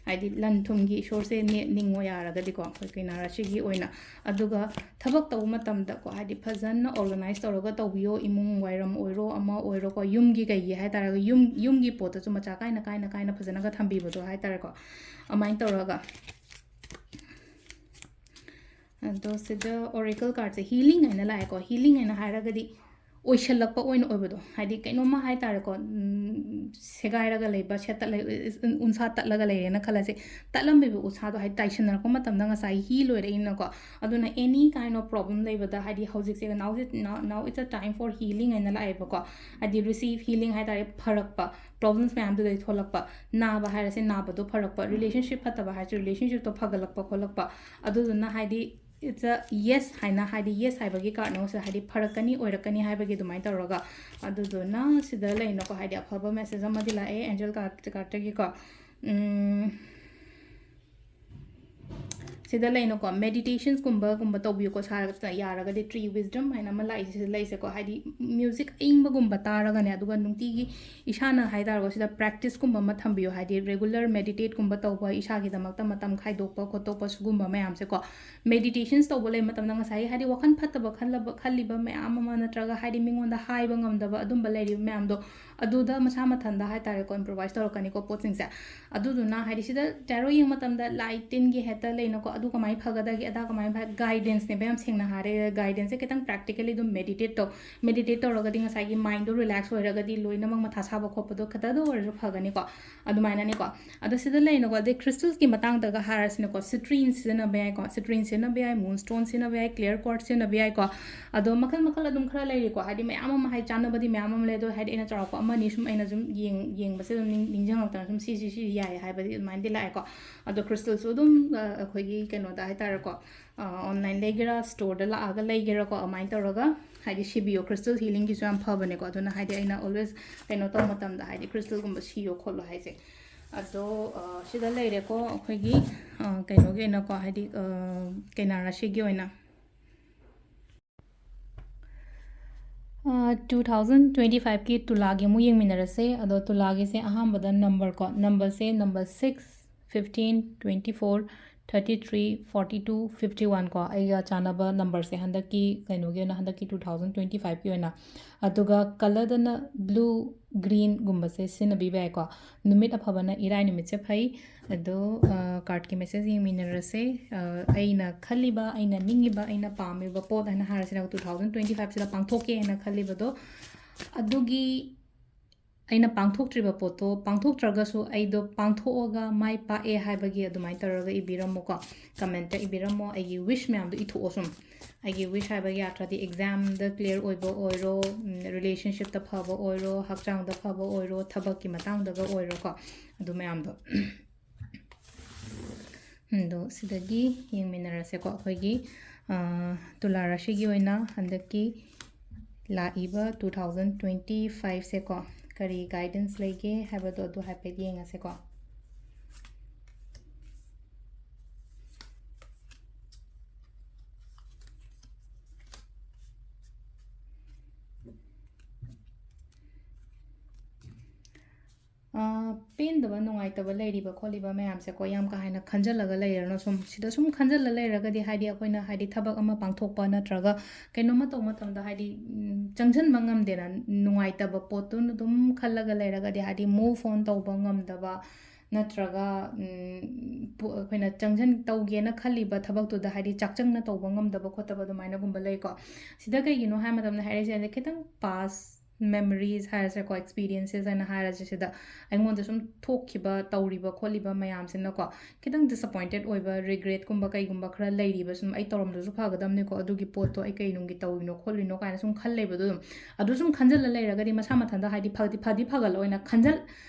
ꯍꯥꯏꯗꯤ ꯂꯟ ꯊꯨꯝꯒꯤ ꯏꯁꯣꯔꯁꯦ ꯅꯦ-, ꯅꯤꯡꯉꯣ ꯌꯥꯔꯒꯗꯤꯀꯣ, ꯑꯩꯈꯣꯏ ꯀꯩꯅꯥ ꯔꯥꯁꯤꯒꯤ ꯑꯣꯏꯅ꯫ ꯑꯗꯨꯒ ꯊꯕꯛ ꯇꯧꯕ ꯃꯇꯝꯗꯀꯣ, ꯍꯥꯏꯗꯤ ꯐꯖꯅ organize ꯇꯧꯔꯒ ꯇꯧꯕꯤꯌꯣ, ꯏꯃꯨꯡ ꯋꯥꯏꯔꯝ ꯑꯣꯏꯔꯣ, ꯑꯃ ꯑꯣꯏꯔꯣꯀꯣ, ꯌꯨꯝꯒꯤ ꯀꯩꯒꯤ ꯍꯥꯏ ꯇꯥꯔꯒ ꯌꯨꯝ, ꯌꯨꯝꯒꯤ ꯄꯣꯠꯇꯁꯨ ꯃꯆꯥ ꯀꯥꯏꯅ, ꯀꯥꯏꯅ, ꯀꯥꯏꯅ ꯐꯖꯅꯒ ꯊꯝꯕꯤꯕꯗꯣ ꯍꯥꯏ ꯇꯥꯔꯦꯀꯣ, ꯑꯗꯨꯃꯥꯏꯅ ꯇꯧꯔꯒ꯫ ꯑꯗꯣ ꯁꯤꯗ oracle cardꯁꯦ healing ꯍꯥꯏꯅ ꯂꯥꯛꯑꯦꯀꯣ꯫ Healing ꯍꯥꯏꯅ ꯍꯥꯏꯔꯒꯗꯤ ꯑꯣꯏꯁꯜꯂꯛꯄ ꯑꯣꯏꯅ ꯑꯣꯏꯕꯗꯣ, ꯍꯥꯏꯗꯤ ꯀꯩꯅꯣꯝꯃ ꯍꯥꯏ ꯇꯥꯔꯦꯀꯣ, ꯎꯝ, ꯁꯦꯒꯥꯏꯔꯒ ꯂꯩꯕ, ꯁꯦꯠꯇꯠ ꯂꯩ-, ꯎꯟꯁꯥ ꯇꯠꯂꯒ ꯂꯩꯔꯦꯅ ꯈꯜꯂꯁꯦ, ꯇꯠꯂꯝꯃꯤꯕ ꯎꯟꯁꯥꯗꯣ ꯍꯥꯏꯗꯤ ꯇꯥꯏꯁꯟꯅꯔꯛꯄ ꯃꯇꯝꯗ ꯉꯁꯥꯏ ꯍꯤ ꯂꯣꯏꯔꯛꯏꯅꯀꯣ꯫ ꯑꯗꯨꯅ any kind of problem ꯂꯩꯕꯗ ꯍꯥꯏꯗꯤ ꯍꯧꯖꯤꯛꯁꯦ now, now, now it's a time for healing ꯍꯥꯏꯅ ꯂꯥꯛꯑꯦꯕꯀꯣ꯫ ꯍꯥꯏꯗꯤ receive healing ꯍꯥꯏ ꯇꯥꯔꯦ, ꯐꯔꯛꯄ, problems ꯃꯌꯥꯝꯗꯨꯗꯩ ꯊꯣꯛꯂꯛꯄ, ꯅꯥꯕ ꯍꯥꯏꯔꯁꯦ ꯅꯥꯕꯗꯣ ꯐꯔꯛꯄ, relationship ꯐꯠꯇꯕ ꯍꯥꯏꯔꯁꯦ relationshipꯇꯣ ꯐꯒꯠꯂꯛꯄ ꯈꯣꯠꯂꯛꯄ꯫ ꯑꯗꯨꯗꯨꯅ ꯍꯥꯏꯗꯤ it's a yes ꯍꯥꯏꯅ, ꯍꯥꯏꯗꯤ yes ꯍꯥꯏꯕꯒꯤ cardꯅꯦ ꯁꯤꯗ, ꯍꯥꯏꯗꯤ ꯐꯔꯛꯀꯅꯤ, ꯑꯣꯏꯔꯛꯀꯅꯤ ꯍꯥꯏꯕꯒꯤ ꯑꯗꯨꯃꯥꯏꯅ ꯇꯧꯔꯒ꯫ ꯑꯗꯨꯗꯨꯅ ꯁꯤꯗ ꯂꯩꯅꯀꯣ, ꯍꯥꯏꯗꯤ ꯑꯐꯕ message ꯑꯃꯗꯤ ꯂꯥꯛꯑꯦ angel card, cardꯇꯒꯤꯀꯣ꯫ ꯎꯝ, ꯁꯤꯗ ꯂꯩꯅꯀꯣ, meditationsꯀꯨꯝꯕ, ꯀꯨꯝꯕ ꯇꯧꯕꯤꯌꯨꯀꯣ, ꯁꯥꯔꯒ ꯌꯥꯔꯒꯗꯤ tree wisdom ꯍꯥꯏꯅ ꯑꯃ ꯂꯥꯛꯏꯁꯦ ꯁꯤꯗ ꯂꯩꯁꯦꯀꯣ, ꯍꯥꯏꯗꯤ music ꯑꯏꯪꯕꯒꯨꯝꯕ ꯇꯥꯔꯒꯅꯦ, ꯑꯗꯨꯒ ꯅꯨꯡꯇꯤꯒꯤ ꯏꯁꯥꯅ ꯍꯥꯏ ꯇꯥꯔꯒꯣ ꯁꯤꯗ practiceꯀꯨꯝꯕ ꯑꯃ ꯊꯝꯕꯤꯌꯨ, ꯍꯥꯏꯗꯤ regular meditateꯀꯨꯝꯕ ꯇꯧꯕ, ꯏꯁꯥꯒꯤꯗꯃꯛꯇ ꯃꯇꯝ ꯈꯥꯏꯗꯣꯛꯄ ꯈꯣꯠꯇꯣꯛꯄ ꯁꯤꯒꯨꯝꯕ ꯃꯌꯥꯝꯁꯦꯀꯣ꯫ Meditations ꯇꯧꯕ ꯂꯩꯕ ꯃꯇꯝꯗ ꯉꯁꯥꯏꯒꯤ ꯍꯥꯏꯗꯤ ꯋꯥꯈꯜ ꯐꯠꯇꯕ ꯈꯜꯂꯕ, ꯈꯜꯂꯤꯕ ꯃꯌꯥꯝ ꯑꯃ, ꯅꯠꯇ꯭ꯔꯒ ꯍꯥꯏꯗꯤ ꯃꯤꯉꯣꯟꯗ ꯍꯥꯏꯕ ꯉꯝꯗꯕ ꯑꯗꯨꯝꯕ ꯂꯩꯔꯤꯕ ꯃꯌꯥꯝꯗꯣ, ꯑꯗꯨꯗ ꯃꯁꯥ ꯃꯊꯟꯗ ꯍꯥꯏ ꯇꯥꯔꯦꯀꯣ improvise ꯇꯧꯔꯛꯀꯅꯤꯀꯣ ꯄꯣꯠꯁꯤꯡꯁꯦ꯫ ꯑꯗꯨꯗꯨꯅ ꯍꯥꯏꯗꯤ ꯁꯤꯗ tarot ꯌꯦꯡꯕ ꯃꯇꯝꯗ ꯂꯥꯏ ꯇꯤꯟꯒꯤ ꯍꯦꯛꯇ ꯂꯩꯅꯀꯣ, ꯑꯗꯨ ꯀꯃꯥꯏꯅ ꯐꯒꯗꯒꯦ, ꯑꯗꯥ ꯀꯃꯥꯏꯅ ꯐ-, guidanceꯅꯦꯕ ꯌꯥꯝ ꯁꯦꯡꯅ ꯍꯥꯏꯔꯦ꯫ Guidanceꯁꯦ ꯈꯤꯇꯪ practically ꯑꯗꯨꯝ meditate ꯇꯧ꯫ Meditate ꯇꯧꯔꯒꯗꯤ ꯉꯁꯥꯏꯒꯤ mindꯗꯣ relax ꯑꯣꯏꯔꯒꯗꯤ ꯂꯣꯏꯅꯃꯛ ꯃꯊꯥ ꯁꯥꯕ ꯈꯣꯠꯄꯗꯣ ꯈꯤꯇꯗ ꯑꯣꯏꯔꯁꯨ ꯐꯒꯅꯤꯀꯣ꯫ ꯑꯗꯨꯃꯥꯏꯅꯅꯦꯀꯣ꯫ ꯑꯗꯣ ꯁꯤꯗ ꯂꯩꯅꯀꯣ, ꯑꯗꯩ crystalsꯀꯤ ꯃꯇꯥꯡꯗꯒ ꯍꯥꯏꯔꯁꯤꯅꯀꯣ, citrine ꯁꯤꯖꯤꯟꯅꯕ ꯌꯥꯏꯀꯣ, citrine ꯁꯤꯖꯤꯟꯅꯕ ꯌꯥꯏ, moonstone ꯁꯤꯖꯤꯟꯅꯕ ꯌꯥꯏ, clear quartz ꯁꯤꯖꯤꯟꯅꯕ ꯌꯥꯏꯀꯣ꯫ ꯑꯗꯣ ꯃꯈꯜ ꯃꯈꯜ ꯑꯗꯨꯝ ꯈꯔ ꯂꯩꯔꯤꯀꯣ, ꯍꯥꯏꯗꯤ ꯃꯌꯥꯝ ꯑꯃ ꯍꯥꯏ ꯆꯥꯟꯅꯕꯗꯤ ꯃꯌꯥꯝ ꯑꯃ ꯂꯩ, ꯑꯗꯣ ꯍꯥꯏꯗꯤ ꯑꯩꯅ ꯆꯥꯎꯔꯥꯛꯄ ꯑꯃꯅꯤ ꯁꯨꯝ ꯑꯩꯅ ꯁꯨꯝ ꯌꯦꯡ-, ꯌꯦꯡꯕꯁꯦ ꯑꯗꯨꯝ ꯅꯤꯡ-, ꯅꯤꯡꯁꯤꯡꯉꯛꯇꯅ ꯁꯨꯝ ꯁꯤ, ꯁꯤ, ꯁꯤ ꯌꯥꯏ ꯍꯥꯏꯕꯗꯤ ꯑꯗꯨꯃꯥꯏꯅꯗꯤ ꯂꯥꯛꯑꯦꯀꯣ꯫ ꯑꯗꯣ crystalꯁꯨ ꯑꯗꯨꯝ, ꯑ, ꯑꯩꯈꯣꯏꯒꯤ ꯀꯩꯅꯣꯗ ꯍꯥꯏ ꯇꯥꯔꯦꯀꯣ, ꯑ, online ꯂꯩꯒꯦꯔꯥ, storeꯗ ꯂꯥꯛꯑꯒ ꯂꯩꯒꯦꯔꯥꯀꯣ, ꯑꯗꯨꯃꯥꯏꯅ ꯇꯧꯔꯒ ꯍꯥꯏꯗꯤ ꯁꯤꯕꯤꯌꯣ, crystal healingꯒꯤꯁꯨ ꯌꯥꯝ ꯐꯕꯅꯦꯀꯣ꯫ ꯑꯗꯨꯅ ꯍꯥꯏꯗꯤ ꯑꯩꯅ always ꯀꯩꯅꯣ ꯇꯧꯕ ꯃꯇꯝꯗ ꯍꯥꯏꯗꯤ crystalꯒꯨꯝꯕ ꯁꯤꯌꯣ ꯈꯣꯠꯂꯣ ꯍꯥꯏꯁꯦ꯫ ꯑꯗꯣ, ꯑ, ꯁꯤꯗ ꯂꯩꯔꯦꯀꯣ ꯑꯩꯈꯣꯏꯒꯤ, ꯑ, ꯀꯩꯅꯣꯒꯤ ꯑꯣꯏꯅꯀꯣ, ꯍꯥꯏꯗꯤ, ꯑ, ꯀꯩꯅꯥ ꯔꯥꯁꯤꯒꯤ ꯑꯣꯏꯅ꯫ ꯇꯨ ꯊꯥꯎꯖꯟ ꯇ꯭ꯋꯦꯟꯇꯤ ꯐꯥꯏꯚꯀꯤ ꯇꯨꯂꯥꯒꯤ ꯑꯃꯨꯛ ꯌꯦꯡꯃꯤꯟꯅꯔꯁꯦ꯫ ꯑꯗꯣ ꯇꯨꯂꯥꯒꯤꯁꯦ ꯑꯍꯥꯟꯕꯗ ꯅꯝꯕꯔ ꯀꯣ, ꯅꯝꯕꯔꯁꯦ number six, fifteen, twenty four, thirty three, forty two, fifty one ꯀꯣ, ꯑꯩꯒ ꯆꯥꯟꯅꯕ ꯅꯝꯕꯔꯁꯦ ꯍꯟꯗꯛꯀꯤ ꯀꯩꯅꯣꯒꯤ ꯑꯣꯏꯅ, ꯍꯟꯗꯛꯀꯤ ꯇꯨ ꯊꯥꯎꯖꯟ ꯇ꯭ꯋꯦꯟꯇꯤ ꯐꯥꯏꯚꯀꯤ ꯑꯣꯏꯅ꯫ ꯑꯗꯨꯒ ꯀꯂꯔꯗꯅ ꯕ꯭ꯂꯨ, ꯒ꯭ꯔꯤꯟꯒꯨꯝꯕꯁꯦ ꯁꯤꯖꯤꯟꯅꯕꯤꯕ ꯌꯥꯏꯀꯣ꯫ ꯅꯨꯃꯤꯠ ꯑꯐꯕꯅ ꯏꯔꯥꯏ ꯅꯨꯃꯤꯠꯁꯦ ꯐꯩ꯫ ꯑꯗꯣ ꯀꯥꯔꯠꯀꯤ ꯃꯦꯁꯦꯖ ꯌꯦꯡꯃꯤꯟꯅꯔꯁꯦ꯫ ꯑꯩꯅ ꯈꯜꯂꯤꯕ, ꯑꯩꯅ ꯅꯤꯡꯉꯤꯕ, ꯑꯩꯅ ꯄꯥꯝꯃꯤꯕ ꯄꯣꯠ ꯍꯥꯏꯅ ꯍꯥꯏꯔꯁꯤꯅ, ꯇꯨ ꯊꯥꯎꯖꯟ ꯇ꯭ꯋꯦꯟꯇꯤ ꯐꯥꯏꯚꯁꯤꯗ ꯄꯥꯡꯊꯣꯛꯀꯦ ꯍꯥꯏꯅ ꯈꯜꯂꯤꯕꯗꯣ, ꯑꯗꯨꯒꯤ ꯑꯩꯅ ꯄꯥꯡꯊꯣꯛꯇ꯭ꯔꯤꯕ ꯄꯣꯠꯇꯣ, ꯄꯥꯡꯊꯣꯛꯇ꯭ꯔꯒꯁꯨ ꯑꯩꯗꯣ ꯄꯥꯡꯊꯣꯛꯑꯒ ꯃꯥꯏ ꯄꯥꯛꯑꯦ ꯍꯥꯏꯕꯒꯤ ꯑꯗꯨꯃꯥꯏꯅ ꯇꯧꯔꯒ ꯏꯕꯤꯔꯝꯃꯨꯀꯣ, ꯀꯃꯦꯟꯇ ꯏꯕꯤꯔꯝꯃꯣ꯫ ꯑꯩꯒꯤ ꯋꯤꯁ ꯃꯌꯥꯝꯗꯣ ꯏꯊꯣꯛꯑꯣ ꯁꯨꯝ꯫ ꯑꯩꯒꯤ ꯋꯤꯁ ꯍꯥꯏꯕꯒꯤ ꯑꯥꯔꯊꯗꯤ ꯑꯦꯛꯖꯥꯝꯗ ꯀ꯭ꯂꯤꯌꯥꯔ ꯑꯣꯏꯕ ꯑꯣꯏꯔꯣ, ꯔꯤꯂꯦꯁꯟꯁꯤꯞꯇ ꯐꯕ ꯑꯣꯏꯔꯣ, ꯍꯛꯆꯥꯡꯗ ꯐꯕ ꯑꯣꯏꯔꯣ, ꯊꯕꯛꯀꯤ ꯃꯇꯥꯡꯗꯒ ꯑꯣꯏꯔꯣꯀꯣ, ꯑꯗꯨ ꯃꯌꯥꯝꯗꯣ꯫ ꯑꯗꯣ ꯁꯤꯗꯒꯤ ꯌꯦꯡꯃꯤꯟꯅꯔꯁꯦꯀꯣ, ꯑꯩꯈꯣꯏꯒꯤ ꯇꯨꯂꯥ ꯔꯥꯁꯤꯒꯤ ꯑꯣꯏꯅ ꯍꯟꯗꯛꯀꯤ ꯂꯥꯛꯏꯕ ꯇꯨ ꯊꯥꯎꯖꯟ ꯇ꯭ꯋꯦꯟꯇꯤ ꯐꯥꯏꯚꯁꯦꯀꯣ, ꯀꯔꯤ ꯒꯥꯏꯗꯦꯟꯁ ꯂꯩꯒꯦ ꯍꯥꯏꯕꯗꯣ ꯑꯗꯨ ꯍꯥꯏꯐꯦꯠ ꯌꯦꯡꯉꯁꯦꯀꯣ꯫ ꯄꯦꯟꯗꯕ, ꯅꯨꯡꯉꯥꯏꯇꯕ ꯂꯩꯔꯤꯕ ꯈꯣꯠꯂꯤꯕ ꯃꯌꯥꯝꯁꯦꯀꯣ, ꯌꯥꯝ ꯀꯥ ꯍꯦꯟꯅ ꯈꯟꯖꯜꯂꯒ ꯂꯩꯔꯅꯨ꯫ ꯁꯨꯝ ꯁꯤꯗ ꯁꯨꯝ ꯈꯟꯖꯜꯂ ꯂꯩꯔꯒꯗꯤ, ꯍꯥꯏꯗꯤ, ꯑꯩꯈꯣꯏꯅ, ꯍꯥꯏꯗꯤ, ꯊꯕꯛ ꯑꯃ ꯄꯥꯡꯊꯣꯛꯄ ꯅꯠꯇ꯭ꯔꯒ ꯀꯩꯅꯣꯝꯃ ꯇꯧꯕ ꯃꯇꯝꯗ, ꯍꯥꯏꯗꯤ, ꯆꯪꯁꯤꯟꯕ ꯉꯝꯗꯦꯅ, ꯅꯨꯡꯉꯥꯏꯇꯕ ꯄꯣꯠꯇꯨꯅ ꯑꯗꯨꯝ ꯈꯜꯂꯒ ꯂꯩꯔꯒꯗꯤ, ꯍꯥꯏꯗꯤ, move on ꯇꯧꯕ ꯉꯝꯗꯕ, ꯅꯠꯇ꯭ꯔꯒ ꯑꯩꯈꯣꯏꯅ ꯆꯪꯁꯤꯟ ꯇꯧꯒꯦꯅ ꯈꯜꯂꯤꯕ ꯊꯕꯛꯇꯨꯗ, ꯍꯥꯏꯗꯤ, ꯆꯥꯛꯆꯪꯅ ꯇꯧꯕ ꯉꯝꯗꯕ ꯈꯣꯠꯇꯕ ꯑꯗꯨꯃꯥꯏꯅꯒꯨꯝꯕ ꯂꯩꯀꯣ꯫ ꯁꯤꯗ ꯀꯩꯒꯤꯅꯣ ꯍꯥꯏ ꯃꯇꯝꯗ, ꯍꯥꯏꯔꯤꯁꯦ, ꯍꯥꯏꯗꯤ, ꯈꯤꯇꯪ ꯄꯥꯁ ꯃꯦꯃꯣꯔꯤꯁ ꯍꯥꯏꯔꯁꯦꯀꯣ, ꯑꯦꯛꯁꯄꯤꯔꯤꯌꯦꯟꯁꯦꯁ ꯍꯥꯏꯅ ꯍꯥꯏꯔꯁꯦ, ꯁꯤꯗ ꯑꯩꯉꯣꯟꯗ ꯁꯨꯝ ꯊꯣꯛꯈꯤꯕ, ꯇꯧꯔꯤꯕ ꯈꯣꯠꯂꯤꯕ ꯃꯌꯥꯝꯁꯤꯅꯀꯣ, ꯈꯤꯇꯪ ꯗꯤꯁꯑꯄꯣꯏꯟꯇꯦꯠ ꯑꯣꯏꯕ, ꯔꯤꯒ꯭ꯔꯦꯠꯀꯨꯝꯕ ꯀꯩꯒꯨꯝꯕ ꯈꯔ ꯂꯩꯔꯤꯕ, ꯁꯨꯝ ꯑꯩ ꯇꯧꯔꯝꯗ꯭ꯔꯁꯨ ꯐꯒꯗꯕꯅꯤꯀꯣ, ꯑꯗꯨꯒꯤ ꯄꯣꯠꯇꯣ ꯑꯩ ꯀꯩ ꯅꯨꯡꯒꯤ ꯇꯧꯔꯤꯅꯣ ꯈꯣꯠꯂꯤꯅꯣ ꯀꯥꯏꯅ ꯁꯨꯝ ꯈꯜꯂꯦꯕ꯫ ꯑꯗꯨ ꯑꯗꯨꯝ, ꯑꯗꯨ ꯁꯨꯝ ꯈꯟꯖꯜꯂ ꯂꯩꯔꯒꯗꯤ ꯃꯁꯥ ꯃꯊꯟꯇ, ꯍꯥꯏꯗꯤ, ꯐꯗꯤ ꯐꯗꯤ ꯐꯒꯠꯂꯣꯏꯅ ꯈꯟꯖꯜ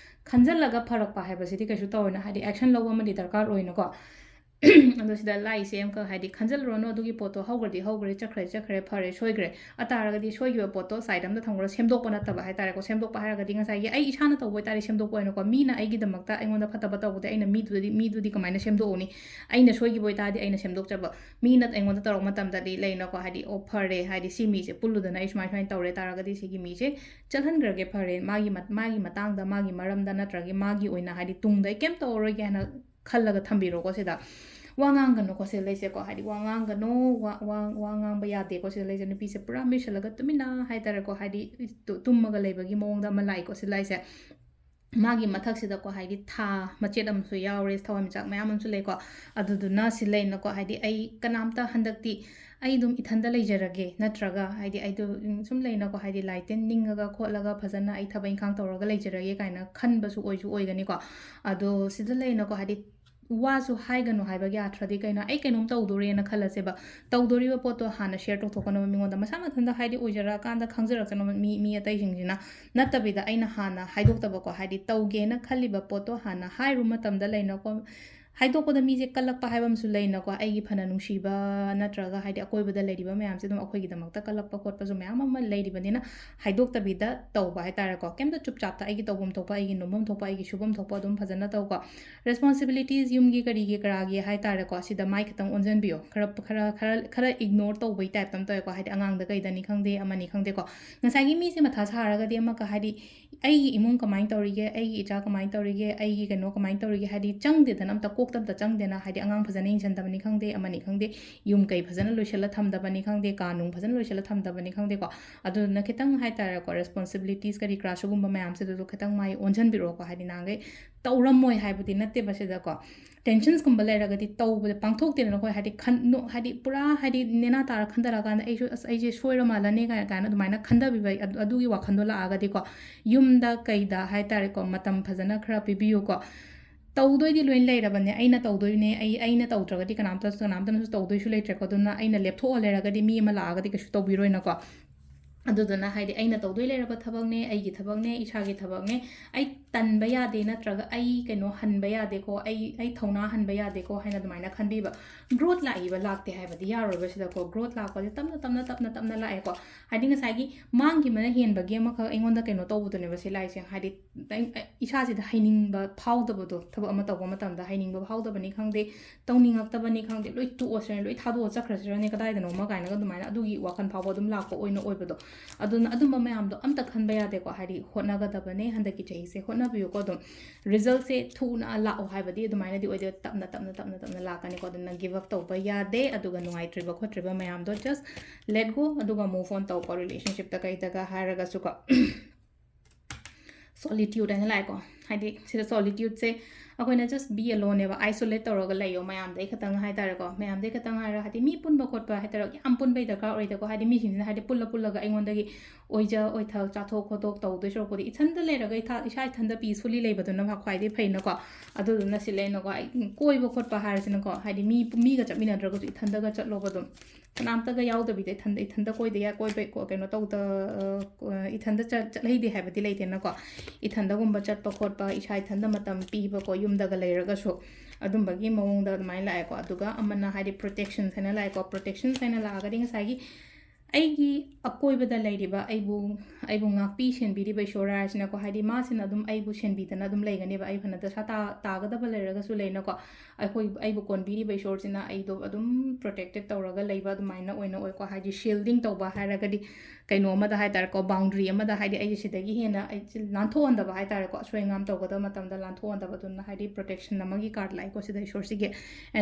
ꯈꯟꯖꯜꯂꯒ ꯐꯔꯛꯄ ꯍꯥꯏꯕꯁꯤꯗꯤ ꯀꯩꯁꯨ ꯇꯧꯔꯣꯏꯅ, ꯍꯥꯏꯗꯤ, ꯑꯦꯛꯁꯟ ꯂꯧꯕ ꯑꯃꯗꯤ ꯗꯔꯀꯥꯔ ꯑꯣꯏꯅꯀꯣ꯫ ꯑꯗꯣ ꯁꯤꯗ ꯂꯥꯏꯁꯦ ꯑꯃꯈꯛ ꯍꯥꯏꯗꯤ ꯈꯟꯖꯜꯂꯨꯔꯅꯨ, ꯑꯗꯨꯒꯤ ꯄꯣꯠꯇꯣ ꯍꯧꯈ꯭ꯔꯗꯤ ꯍꯧꯈ꯭ꯔꯦ, ꯆꯠꯈ꯭ꯔꯦ ꯆꯠꯈ꯭ꯔꯦ, ꯐꯔꯦ ꯁꯣꯏꯈ꯭ꯔꯦ꯫ ꯑꯇꯥꯔꯒꯗꯤ ꯁꯣꯏꯈꯤꯕ ꯄꯣꯠꯇꯣ side ꯑꯃꯗ ꯊꯝꯈ꯭ꯔꯒ ꯁꯦꯝꯗꯣꯛꯄ ꯅꯠꯇꯕ ꯍꯥꯏꯇꯥꯔꯦꯀꯣ꯫ ꯁꯦꯝꯗꯣꯛꯄ ꯍꯥꯏꯔꯒꯗꯤ ꯉꯁꯥꯏꯒꯤ ꯑꯩ ꯏꯁꯥꯅ ꯇꯧꯕ ꯑꯣꯏꯇꯥꯔꯗꯤ ꯁꯦꯝꯗꯣꯛꯄ ꯑꯣꯏꯅꯀꯣ, ꯃꯤꯅ ꯑꯩꯒꯤꯗꯃꯛꯇ ꯑꯩꯉꯣꯟꯗ ꯐꯠꯇꯕ ꯇꯧꯕꯗꯤ ꯑꯩꯅ ꯃꯤꯗꯨꯗꯤ, ꯃꯤꯗꯨꯗꯤ ꯀꯃꯥꯏꯅ ꯁꯦꯝꯗꯣꯛꯎꯅꯤ? ꯑꯩꯅ ꯁꯣꯏꯈꯤꯕ ꯑꯣꯏꯇꯥꯔꯗꯤ ꯑꯩꯅ ꯁꯦꯝꯗꯣꯛꯆꯕ꯫ ꯃꯤꯅ ꯑꯩꯉꯣꯟꯗ ꯇꯧꯔꯛꯄ ꯃꯇꯝꯗꯗꯤ ꯂꯩꯅꯀꯣ, ꯍꯥꯏꯗꯤ, "ꯑꯣ, ꯐꯔꯦ, ꯍꯥꯏꯗꯤ, ꯁꯤ ꯃꯤꯁꯦ ꯄꯨꯜꯂꯨꯗꯅ ꯑꯩ ꯁꯨꯃꯥꯏ ꯁꯨꯃꯥꯏꯅ ꯇꯧꯔꯦ ꯇꯥꯔꯒꯗꯤ ꯁꯤꯒꯤ ꯃꯤꯁꯦ ꯆꯠꯍꯟꯈ꯭ꯔꯒꯦ, ꯐꯔꯦ, ꯃꯥꯒꯤ ꯃꯠ-, ꯃꯥꯒꯤ ꯃꯇꯥꯡꯗ, ꯃꯥꯒꯤ ꯃꯔꯝꯗ, ꯅꯠꯇ꯭ꯔꯒ ꯃꯥꯒꯤ ꯑꯣꯏꯅ, ꯍꯥꯏꯗꯤ, ꯇꯨꯡꯗ ꯑꯩ ꯀꯩꯝ ꯇꯧꯔꯔꯣꯏꯒꯦ" ꯍꯥꯏꯅ ꯈꯜꯂꯒ ꯊꯝꯕꯤꯔꯣꯀꯣ ꯁꯤꯗ꯫ ꯋꯥ ꯉꯥꯡꯒꯅꯨꯀꯣ ꯁꯤꯗ ꯂꯩꯁꯦꯀꯣ, ꯍꯥꯏꯗꯤ, ꯋꯥ ꯉꯥꯡꯒꯅꯨ, ꯋꯥ, ꯋꯥ, ꯋꯥ ꯉꯥꯡꯕ ꯌꯥꯗꯦꯀꯣ ꯁꯤꯗ ꯂꯩꯁꯦ꯫ ꯅꯨꯄꯤꯁꯦ ꯄꯨꯔꯥ ꯃꯤꯁꯜꯂꯒ ꯇꯨꯃꯤꯟꯅ ꯍꯥꯏꯇꯥꯔꯦꯀꯣ, ꯍꯥꯏꯗꯤ, ꯇꯨ-, ꯇꯨꯝꯃꯒ ꯂꯩꯕꯒꯤ ꯃꯑꯣꯡꯗ ꯑꯃ ꯂꯥꯛꯏꯀꯣ ꯁꯤꯗ ꯂꯩꯁꯦ꯫ ꯃꯥꯒꯤ ꯃꯊꯛꯁꯤꯗꯀꯣ, ꯍꯥꯏꯗꯤ, ꯊꯥ ꯃꯆꯦꯠ ꯑꯃꯁꯨ ꯌꯥꯎꯔꯦ, ꯊꯋꯥꯟꯃꯤꯆꯥꯛ ꯃꯌꯥꯝ ꯑꯃꯁꯨ ꯂꯩꯀꯣ꯫ ꯑꯗꯨꯗꯨꯅ ꯁꯤ ꯂꯩꯅꯀꯣ, ꯍꯥꯏꯗꯤ, "ꯑꯩ ꯀꯅꯥꯝꯇ ꯍꯟꯗꯛꯇꯤ ꯑꯩ ꯑꯗꯨꯝ ꯏꯊꯟꯗ ꯂꯩꯖꯔꯒꯦ", ꯅꯠꯇ꯭ꯔꯒ, ꯍꯥꯏꯗꯤ, "ꯑꯩꯗꯣ, ꯎꯝ, ꯁꯨꯝ ꯂꯩꯅꯀꯣ, ꯍꯥꯏꯗꯤ, ꯂꯥꯏ ꯇꯤꯟ ꯅꯤꯡꯉꯒ ꯈꯣꯠꯂꯒ ꯐꯖꯅ ꯑꯩ ꯊꯕꯛ ꯏꯪꯈꯥꯡ ꯇꯧꯔꯒ ꯂꯩꯖꯔꯒꯦ" ꯀꯥꯏꯅ ꯈꯟꯕꯁꯨ ꯑꯣꯏꯁꯨ ꯑꯣꯏꯒꯅꯤꯀꯣ꯫ ꯑꯗꯣ ꯁꯤꯗ ꯂꯩꯅꯀꯣ, ꯍꯥꯏꯗꯤ, ꯋꯥꯁꯨ ꯍꯥꯏꯒꯅꯨ ꯍꯥꯏꯕꯒꯤ ꯑꯥꯔꯊꯗꯤ ꯀꯩꯅꯣ? ꯑꯩ ꯀꯩꯅꯣꯝ ꯇꯧꯗꯣꯔꯦꯅ ꯈꯜꯂꯁꯦꯕ, ꯇꯧꯗꯣꯔꯤꯕ ꯄꯣꯠꯇꯣ ꯍꯥꯟꯅ share ꯇꯧꯊꯣꯛꯀꯅꯣꯕ ꯃꯤꯉꯣꯟꯗ, ꯃꯁꯥ ꯃꯊꯟꯇ, ꯍꯥꯏꯗꯤ, ꯑꯣꯏꯖꯔꯛꯑꯀꯥꯟꯗ ꯈꯪꯖꯔꯛꯆꯅꯣꯕ ꯃꯤ, ꯃꯤ ꯑꯇꯩꯁꯤꯡꯁꯤꯅ꯫ ꯅꯠꯇꯕꯤꯗ ꯑꯩꯅ ꯍꯥꯟꯅ ꯍꯥꯏꯗꯣꯛꯇꯕꯀꯣ, ꯍꯥꯏꯗꯤ, ꯇꯧꯒꯦꯅ ꯈꯜꯂꯤꯕ ꯄꯣꯠꯇꯣ ꯍꯥꯟꯅ ꯍꯥꯏꯔꯨ ꯃꯇꯝꯗ ꯂꯩꯅꯀꯣ, ꯍꯥꯏꯗꯣꯛꯄꯗ ꯃꯤꯁꯦ ꯀꯜꯂꯛꯄ ꯍꯥꯏꯕ ꯑꯃꯁꯨ ꯂꯩꯅꯀꯣ꯫ ꯑꯩꯒꯤ ꯐꯅ ꯅꯨꯡꯁꯤꯕ ꯅꯠꯇ꯭ꯔꯒ, ꯍꯥꯏꯗꯤ, ꯑꯀꯣꯏꯕꯗ ꯂꯩꯔꯤꯕ ꯃꯌꯥꯝꯁꯦ ꯑꯗꯨꯝ ꯑꯩꯈꯣꯏꯒꯤꯗꯃꯛꯇ ꯀꯜꯂꯛꯄ ꯈꯣꯠꯄꯁꯨ ꯃꯌꯥꯝ ꯑꯃ ꯂꯩꯔꯤꯕꯅꯤꯅ, ꯍꯥꯏꯗꯣꯛꯇꯕꯤꯗ ꯇꯧꯕ ꯍꯥꯏꯇꯥꯔꯦꯀꯣ꯫ ꯀꯩꯝꯇ ꯆꯨꯞ ꯆꯥꯞꯇ ꯑꯩꯒꯤ ꯇꯧꯐꯝ ꯊꯣꯛꯄ, ꯑꯩꯒꯤ ꯅꯣꯝꯐꯝ ꯊꯣꯛꯄ, ꯑꯩꯒꯤ ꯁꯨꯐꯝ ꯊꯣꯛꯄ ꯑꯗꯨꯝ ꯐꯖꯅ ꯇꯧꯀꯣ꯫ Responsibilities, ꯌꯨꯝꯒꯤ ꯀꯔꯤꯒꯤ ꯀꯔꯥꯒꯤ ꯍꯥꯏꯇꯥꯔꯦꯀꯣ, ꯁꯤꯗ ꯃꯥꯏ ꯈꯤꯇꯪ ꯑꯣꯟꯁꯤꯟꯕꯤꯌꯣ꯫ ꯈꯔ, ꯈꯔ, ꯈꯔ, ꯈꯔ ignore ꯇꯧꯕꯩ type ꯑꯃ ꯇꯧꯋꯦꯀꯣ, ꯍꯥꯏꯗꯤ, ꯑꯉꯥꯡꯗ ꯀꯩꯗꯅꯤ ꯈꯪꯗꯦ, ꯑꯃꯅꯤ ꯈꯪꯗꯦꯀꯣ꯫ ꯉꯁꯥꯏꯒꯤ ꯃꯤꯁꯦ ꯃꯊꯥ ꯁꯥꯔꯒꯗꯤ ꯑꯃꯒ, ꯍꯥꯏꯗꯤ, ꯑꯩꯒꯤ ꯏꯃꯨꯡ ꯀꯃꯥꯏꯅ ꯇꯧꯔꯤꯒꯦ, ꯑꯩꯒꯤ ꯏꯆꯥ ꯀꯃꯥꯏꯅ ꯇꯧꯔꯤꯒꯦ, ꯑꯩꯒꯤ ꯀꯩꯅꯣ ꯀꯃꯥꯏꯅ ꯇꯧꯔꯤꯒꯦ, ꯍꯥꯏꯗꯤ, ꯆꯪꯗꯦꯗꯅ, ꯑꯝꯇ ꯀꯣꯛꯇ ꯑꯝꯇ ꯆꯪꯗꯦꯅ, ꯍꯥꯏꯗꯤ, ꯑꯉꯥꯡ ꯐꯖꯅ ꯌꯦꯡꯁꯤꯟꯗꯕꯅꯤ ꯈꯪꯗꯦ, ꯑꯃꯅꯤ ꯈꯪꯗꯦ, ꯌꯨꯝ ꯀꯩ ꯐꯖꯅ ꯂꯣꯏꯁꯤꯜꯂ ꯊꯝꯗꯕꯅꯤ ꯈꯪꯗꯦ, ꯀꯥ ꯅꯨꯡ ꯐꯖꯅ ꯂꯣꯏꯁꯤꯜꯂ ꯊꯝꯗꯕꯅꯤ ꯈꯪꯗꯦꯀꯣ꯫ ꯑꯗꯨꯗꯨꯅ ꯈꯤꯇꯪ ꯍꯥꯏꯇꯥꯔꯦꯀꯣ, responsibilities ꯀꯔꯤ ꯀꯔꯥ ꯁꯤꯒꯨꯝꯕ ꯃꯌꯥꯝꯁꯤꯗꯁꯨ ꯈꯤꯇꯪ ꯃꯥꯏ ꯑꯣꯟꯁꯤꯟꯕꯤꯔꯛꯑꯣꯀꯣ꯫ ꯍꯥꯏꯗꯤ, ꯅꯍꯥꯟꯈꯩ ꯇꯧꯔꯝꯃꯣꯏ ꯍꯥꯏꯕꯗꯤ ꯅꯠꯇꯦꯕ ꯁꯤꯗꯀꯣ꯫ Tensions ꯀꯨꯝꯕ ꯂꯩꯔꯒꯗꯤ ꯇꯧꯕꯗ ꯄꯥꯡꯊꯣꯛꯇꯦꯗꯅ ꯑꯩꯈꯣꯏ, ꯍꯥꯏꯗꯤ, ꯈꯟ-, ꯅꯣ-, ꯍꯥꯏꯗꯤ, ꯄꯨꯔꯥ, ꯍꯥꯏꯗꯤ, ꯅꯦꯅꯥ ꯇꯥꯔ ꯈꯟꯊꯔꯛꯑꯀꯥꯟꯗ ꯑꯩꯁꯨ, "ꯑꯁ, ꯑꯩꯁꯦ ꯁꯣꯏꯔ ꯃꯥꯜꯂꯅꯦ" ꯀꯥꯏꯅ, ꯀꯥꯏꯅ ꯑꯗꯨꯃꯥꯏꯅ ꯈꯟꯊꯕꯤꯕ, ꯑꯗꯨ-, ꯑꯗꯨꯒꯤ ꯋꯥꯈꯟꯗꯣ ꯂꯥꯛꯑꯒꯗꯤꯀꯣ, ꯌꯨꯝꯗ ꯀꯩꯗ ꯍꯥꯏꯇꯥꯔꯦꯀꯣ, ꯃꯇꯝ ꯐꯖꯅ ꯈꯔ ꯄꯤꯕꯤꯌꯨꯀꯣ꯫ ꯇꯧꯗꯣꯏꯗꯤ ꯂꯣꯏ ꯂꯩꯔꯕꯅꯦ, ꯑꯩꯅ ꯇꯧꯗꯣꯏꯅꯦ, ꯑꯩ, ꯑꯩꯅ ꯇꯧꯗ꯭ꯔꯒꯗꯤ ꯀꯅꯥꯝꯇ, ꯀꯅꯥꯝꯇꯅꯁꯨ ꯇꯧꯗꯣꯏꯁꯨ ꯂꯩꯇ꯭ꯔꯦꯀꯣ꯫ ꯑꯗꯨꯅ ꯑꯩꯅ ꯂꯦꯞꯊꯣꯛꯑ ꯂꯩꯔꯒꯗꯤ ꯃꯤ ꯑꯃ ꯂꯥꯛꯑꯒꯗꯤ ꯀꯩꯁꯨ ꯇꯧꯕꯤꯔꯣꯏꯅꯀꯣ꯫ ꯑꯗꯨꯗꯨꯅ, ꯍꯥꯏꯗꯤ, ꯑꯩꯅ ꯇꯧꯗꯣꯏ ꯂꯩꯔꯕ ꯊꯕꯛꯅꯦ, ꯑꯩꯒꯤ ꯊꯕꯛꯅꯦ, ꯏꯁꯥꯒꯤ ꯊꯕꯛꯅꯦ, ꯑꯩ ꯇꯟꯕ ꯌꯥꯗꯦ, ꯅꯠꯇ꯭ꯔꯒ ꯑꯩ ꯀꯩꯅꯣ ꯍꯟꯕ ꯌꯥꯗꯦꯀꯣ, ꯑꯩ ꯑꯩ ꯊꯧꯅꯥ ꯍꯟꯕ ꯌꯥꯗꯦꯀꯣ ꯍꯥꯏꯅ ꯑꯗꯨꯃꯥꯏꯅ ꯈꯟꯕꯤꯕ꯫ ꯒ꯭ꯔꯣꯠ ꯂꯥꯛꯏꯕ ꯂꯥꯛꯇꯦ ꯍꯥꯏꯕꯗꯤ ꯌꯥꯔꯣꯏꯕ ꯁꯤꯗꯀꯣ꯫ ꯒ꯭ꯔꯣꯠ ꯂꯥꯛꯄꯁꯦ ꯇꯞꯅ ꯇꯞꯅ ꯇꯞꯅ ꯇꯞꯅ ꯂꯥꯛꯑꯦꯀꯣ꯫ ꯍꯥꯏꯗꯤ ꯉꯁꯥꯏꯒꯤ ꯃꯥꯡꯈꯤꯕꯅ ꯍꯦꯟꯕꯒꯤ ꯑꯃꯈꯛ ꯑꯩꯉꯣꯟꯗ ꯀꯩꯅꯣ ꯇꯧꯕꯗꯨꯅꯦꯕ ꯁꯤ ꯂꯥꯛꯏꯁꯦ꯫ ꯍꯥꯏꯗꯤ ꯑꯩ- ꯑꯩ- ꯏꯁꯥꯁꯤꯗ ꯍꯩꯅꯤꯡꯕ ꯐꯥꯎꯗꯕꯗꯣ, ꯊꯕꯛ ꯑꯃ ꯇꯧꯕ ꯃꯇꯝꯗ ꯍꯩꯅꯤꯡꯕ ꯐꯥꯎꯗꯕꯅꯤ ꯈꯪꯗꯦ, ꯇꯧꯅꯤꯡꯉꯛꯇꯕꯅꯤ ꯈꯪꯗꯦ, ꯂꯣꯏ ꯇꯣꯛꯑꯁꯤꯔꯅꯦ, ꯂꯣꯏ ꯊꯥꯗꯣꯛꯑ ꯆꯠꯈ꯭ꯔꯁꯤꯔꯅꯦ ꯀꯗꯥꯏꯗꯅꯣꯃ ꯀꯥꯏꯅꯒ ꯑꯗꯨꯃꯥꯏꯅ ꯑꯗꯨꯒꯤ ꯋꯥꯈꯜ ꯐꯥꯎꯕ ꯑꯗꯨꯝ ꯂꯥꯛꯄ ꯑꯣꯏꯅ ꯑꯣꯏꯕꯗꯣ꯫ ꯑꯗꯨꯅ ꯑꯗꯨꯝꯕ ꯃꯌꯥꯝꯗꯣ ꯑꯝꯇ ꯈꯟꯕ ꯌꯥꯗꯦꯀꯣ꯫ ꯍꯥꯏꯗꯤ ꯍꯣꯠꯅꯒꯗꯕꯅꯦ, ꯍꯟꯗꯛꯀꯤ ꯆꯍꯤꯁꯦ ꯍꯣꯠꯅꯕꯤꯌꯨꯀꯣ꯫ ꯑꯗꯨꯝ ꯔꯤꯖꯜꯁꯦ ꯊꯨꯅ ꯂꯥꯛꯑꯣ ꯍꯥꯏꯕꯗꯤ ꯑꯗꯨꯃꯥꯏꯅꯗꯤ ꯑꯣꯏꯗꯦ, ꯇꯞꯅ ꯇꯞꯅ ꯇꯞꯅ ꯇꯞꯅ ꯂꯥꯛꯀꯅꯤꯀꯣ꯫ ꯑꯗꯨꯅ ꯒꯤꯞ ꯑꯞ ꯇꯧꯕ ꯌꯥꯗꯦ꯫ ꯑꯗꯨꯒ ꯅꯨꯡꯉꯥꯏꯇ꯭ꯔꯤꯕ ꯈꯣꯠꯇ꯭ꯔꯤꯕ ꯃꯌꯥꯝꯗꯣ just let go, ꯑꯗꯨꯒ move on ꯇꯧꯀꯣ꯫ ꯔꯤꯂꯦꯁꯟꯁꯤꯞꯇ ꯀꯩꯗꯒ ꯍꯥꯏꯔꯒꯁꯨꯀꯣ꯫ ꯁꯣꯂꯤꯇ꯭ꯌꯨꯠ ꯍꯥꯏꯅ ꯂꯥꯛꯑꯦꯀꯣ꯫ ꯍꯥꯏꯗꯤ ꯁꯤꯗ ꯁꯣꯂꯤꯇ꯭ꯌꯨꯠꯁꯦ ꯑꯩꯈꯣꯏꯅ just be aloneꯅꯦꯕ, isolate ꯇꯧꯔꯒ ꯂꯩꯌꯣ, ꯃꯌꯥꯝꯗꯩ ꯈꯇꯪ ꯍꯥꯏꯇꯥꯔꯦꯀꯣ꯫ ꯃꯌꯥꯝꯗꯩ ꯈꯇꯪ ꯍꯥꯏꯔ ꯍꯥꯏꯗꯤ ꯃꯤ ꯄꯨꯟꯕ ꯈꯣꯠꯄ ꯍꯥꯏꯇꯥꯔꯦ, ꯌꯥꯝ ꯄꯨꯟꯕꯩ ꯗꯔꯀꯥꯔ ꯑꯣꯏꯗꯦꯀꯣ꯫ ꯍꯥꯏꯗꯤ ꯃꯤꯁꯤꯡꯁꯤꯅ ꯍꯥꯏꯗꯤ ꯄꯨꯜꯂ ꯄꯨꯜꯂꯒ ꯑꯩꯉꯣꯟꯗꯒꯤ ꯑꯣꯏꯖ ꯑꯣꯏꯊ ꯆꯥꯊꯣꯛ ꯈꯣꯠꯇꯣꯛ ꯇꯧꯗꯣꯏ ꯁꯔꯨꯛꯄꯨꯗꯤ ꯏꯊꯟꯗ ꯂꯩꯔꯒ ꯏꯊꯥ ꯏꯁꯥ ꯏꯊꯟꯗ ꯄꯤꯁꯐꯨꯜꯂꯤ ꯂꯩꯕꯗꯨꯅ ꯈ꯭ꯋꯥꯏꯗꯩ ꯐꯩꯅꯀꯣ꯫ ꯑꯗꯨꯗꯨꯅ ꯁꯤ ꯂꯩꯅꯀꯣ꯫ ꯑꯩ ꯀꯣꯏꯕ ꯈꯣꯠꯄ ꯍꯥꯏꯔꯁꯤꯅꯀꯣ, ꯍꯥꯏꯗꯤ ꯃꯤ ꯃꯤꯒ ꯆꯠꯃꯤꯟꯅꯗ꯭ꯔꯒꯁꯨ ꯏꯊꯟꯗꯒ ꯆꯠꯂꯣꯕ ꯑꯗꯨꯝ꯫ ꯀꯅꯥꯝꯇꯒ ꯌꯥꯎꯗꯕꯤꯗ ꯏꯊꯟꯗ ꯏꯊꯟꯗ ꯀꯣꯏꯗ ꯌꯥ ꯀꯣꯏꯕ ꯀꯣ- ꯀꯩꯅꯣ ꯇꯧꯗ ꯑ, ꯏꯊꯟꯗ ꯆꯠ ꯆꯠꯍꯩꯗꯦ ꯍꯥꯏꯕꯗꯤ ꯂꯩꯇꯦꯅꯀꯣ꯫ ꯏꯊꯟꯗꯒꯨꯝꯕ ꯆꯠꯄ ꯈꯣꯠꯄ, ꯏꯁꯥ ꯏꯊꯟꯗ ꯃꯇꯝ ꯄꯤꯕꯀꯣ, ꯌꯨꯝꯗꯒ ꯂꯩꯔꯒꯁꯨ ꯑꯗꯨꯝꯕꯒꯤ ꯃꯑꯣꯡꯗ ꯑꯗꯨꯃꯥꯏꯅ ꯂꯥꯛꯑꯦꯀꯣ꯫ ꯑꯗꯨꯒ ꯑꯃꯅ ꯍꯥꯏꯗꯤ protections ꯍꯥꯏꯅ ꯂꯥꯛꯑꯦꯀꯣ꯫ Protections ꯍꯥꯏꯅ ꯂꯥꯛꯑꯒꯗꯤ ꯉꯁꯥꯏꯒꯤ ꯑꯩꯒꯤ ꯑꯀꯣꯏꯕꯗ ꯂꯩꯔꯤꯕ ꯑꯩꯕꯨ ꯑꯩꯕꯨ ꯉꯥꯛꯄꯤ ꯁꯦꯟꯕꯤꯔꯤꯕ ꯏꯁꯣꯔ ꯍꯥꯏꯔꯁꯤꯅꯀꯣ꯫ ꯍꯥꯏꯗꯤ ꯃꯥꯁꯤꯅ ꯑꯗꯨꯝ ꯑꯩꯕꯨ ꯁꯦꯟꯕꯤꯗꯅ ꯑꯗꯨꯝ ꯂꯩꯒꯅꯦꯕ꯫ ꯑꯩ ꯐꯅ ꯗꯁꯥ ꯇꯥ ꯇꯥꯒꯗꯕ ꯂꯩꯔꯒꯁꯨ ꯂꯩꯅꯀꯣ꯫ ꯑꯩꯈꯣꯏ ꯑꯩꯕꯨ ꯀꯣꯟꯕꯤꯔꯤꯕ ꯏꯁꯣꯔꯁꯤꯅ ꯑꯩꯗꯣ ꯑꯗꯨꯝ protected ꯇꯧꯔꯒ ꯂꯩꯕ ꯑꯗꯨꯃꯥꯏꯅ ꯑꯣꯏꯅ ꯑꯣꯏꯀꯣ꯫ ꯍꯥꯏꯗꯤ shielding ꯇꯧꯕ ꯍꯥꯏꯔꯒꯗꯤ ꯀꯩꯅꯣ ꯑꯃꯗ ꯍꯥꯏꯇꯥꯔꯦꯀꯣ, boundary ꯑꯃꯗ, ꯍꯥꯏꯗꯤ ꯑꯩꯁꯦ ꯁꯤꯗꯒꯤ ꯍꯦꯟꯅ ꯑꯩ ꯁꯤ ꯂꯥꯟꯊꯣꯛꯍꯟꯗꯕ ꯍꯥꯏꯇꯥꯔꯦꯀꯣ, ꯑꯁꯣꯏ ꯑꯉꯥꯝ ꯇꯧꯒꯗꯕ ꯃꯇꯝꯗ ꯂꯥꯟꯊꯣꯛꯍꯟꯗꯕ꯫ ꯑꯗꯨꯅ ꯍꯥꯏꯗꯤ protection ꯑꯃꯒꯤ card ꯂꯥꯛꯏꯀꯣ ꯁꯤꯗ ꯏꯁꯣꯔꯁꯤꯒꯤ,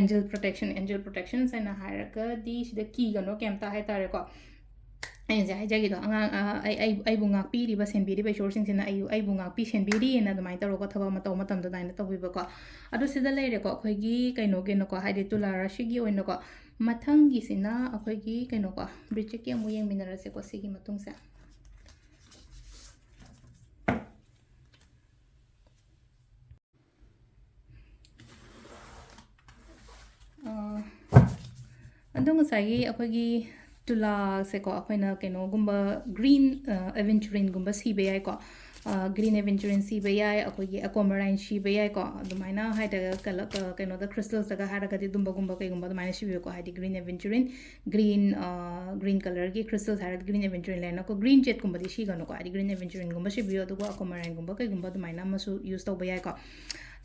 angel protection, angel protections ꯍꯥꯏꯅ ꯍꯥꯏꯔꯒꯗꯤ ꯁꯤꯗ ꯀꯤꯒꯅꯣ ꯀꯩꯝꯇ ꯍꯥꯏꯇꯥꯔꯦꯀꯣ꯫ ꯑꯩꯅ ꯉꯁꯥꯏ ꯍꯥꯏꯖꯈꯤꯗꯣ, ꯑꯉꯥꯡ ꯑ, ꯑꯩ ꯑꯩ ꯑꯩꯕꯨ ꯉꯥꯛꯄꯤꯔꯤꯕ ꯁꯦꯟꯕꯤꯔꯤꯕ ꯏꯁꯣꯔꯁꯤꯡꯁꯤꯅ ꯑꯩ ꯑꯩꯕꯨ ꯉꯥꯛꯄꯤ ꯁꯦꯟꯕꯤꯔꯤꯅ ꯑꯗꯨꯃꯥꯏꯅ ꯇꯧꯔꯒ ꯊꯕꯛ ꯑꯃ ꯇꯧꯕ ꯃꯇꯝꯗ ꯑꯗꯨꯃꯥꯏꯅ ꯇꯧꯕꯤꯕꯀꯣ꯫ ꯑꯗꯨ ꯁꯤꯗ ꯂꯩꯔꯦꯀꯣ ꯑꯩꯈꯣꯏꯒꯤ ꯀꯩꯅꯣꯒꯤꯅꯀꯣ, ꯍꯥꯏꯗꯤ ꯇꯨꯂꯥ ꯔꯥꯁꯤꯒꯤ ꯑꯣꯏꯅꯀꯣ꯫ ꯃꯊꯪꯒꯤꯁꯤꯅ ꯑꯩꯈꯣꯏꯒꯤ ꯀꯩꯅꯣꯀꯣ, ꯕ꯭ꯔꯤꯆꯤꯛꯀꯤ ꯑꯃꯨꯛ ꯌꯦꯡꯃꯤꯟꯅꯔꯁꯦꯀꯣ ꯁꯤꯒꯤ ꯃꯇꯨꯡꯁꯦ꯫ ꯑ, ꯑꯗꯣ ꯉꯁꯥꯏꯒꯤ ꯑꯩꯈꯣꯏꯒꯤ ꯇꯨꯂꯥꯁꯦꯀꯣ, ꯑꯩꯈꯣꯏꯅ ꯀꯩꯅꯣꯒꯨꯝꯕ green, ꯑ, aventurine ꯒꯨꯝꯕ ꯁꯤꯕ ꯌꯥꯏꯀꯣ꯫ ꯒ꯭ꯔꯤꯟ ꯑꯦꯚꯦꯟꯆꯨꯔꯤꯟ ꯁꯤꯕ ꯌꯥꯏ, ꯑꯩꯈꯣꯏꯒꯤ ꯑꯦꯀꯣꯃꯔꯥꯏꯟ ꯁꯤꯕ ꯌꯥꯏꯀꯣ꯫ ꯑꯗꯨꯃꯥꯏꯅ ꯍꯥꯏꯔꯒ ꯀꯩꯅꯣꯗ ꯈ꯭ꯔꯤꯁꯇꯜꯁꯇꯒ ꯍꯥꯏꯔꯒꯗꯤ ꯑꯗꯨꯝꯕꯒꯨꯝꯕ ꯀꯩꯒꯨꯝꯕ ꯑꯗꯨꯃꯥꯏꯅ ꯁꯤꯕꯤꯌꯨꯀꯣ꯫ ꯍꯥꯏꯗꯤ ꯒ꯭ꯔꯤꯟ ꯑꯦꯚꯦꯟꯆꯨꯔꯤꯟ, ꯒ꯭ꯔꯤꯟ ꯒ꯭ꯔꯤꯟ ꯀꯂꯔꯒꯤ ꯈ꯭ꯔꯤꯁꯇꯜꯁ ꯍꯥꯏꯔꯒꯗꯤ ꯒ꯭ꯔꯤꯟ ꯑꯦꯚꯦꯟꯆꯨꯔꯤꯟ ꯂꯩꯔꯦꯅꯀꯣ꯫ ꯒ꯭ꯔꯤꯟ ꯖꯦꯠꯀꯨꯝꯕꯗꯤ ꯁꯤꯒꯅꯨꯀꯣ, ꯍꯥꯏꯗꯤ ꯒ꯭ꯔꯤꯟ ꯑꯦꯚꯦꯟꯆꯨꯔꯤꯟꯒꯨꯝꯕ ꯁꯤꯕꯤꯌꯨ, ꯑꯗꯨꯒ ꯑꯦꯀꯣꯃꯔꯥꯏꯟꯒꯨꯝꯕ ꯀꯩꯒꯨꯝꯕ ꯑꯗꯨꯃꯥꯏꯅ ꯑꯃꯁꯨ ꯌꯨꯁ ꯇꯧꯕ ꯌꯥꯏꯀꯣ꯫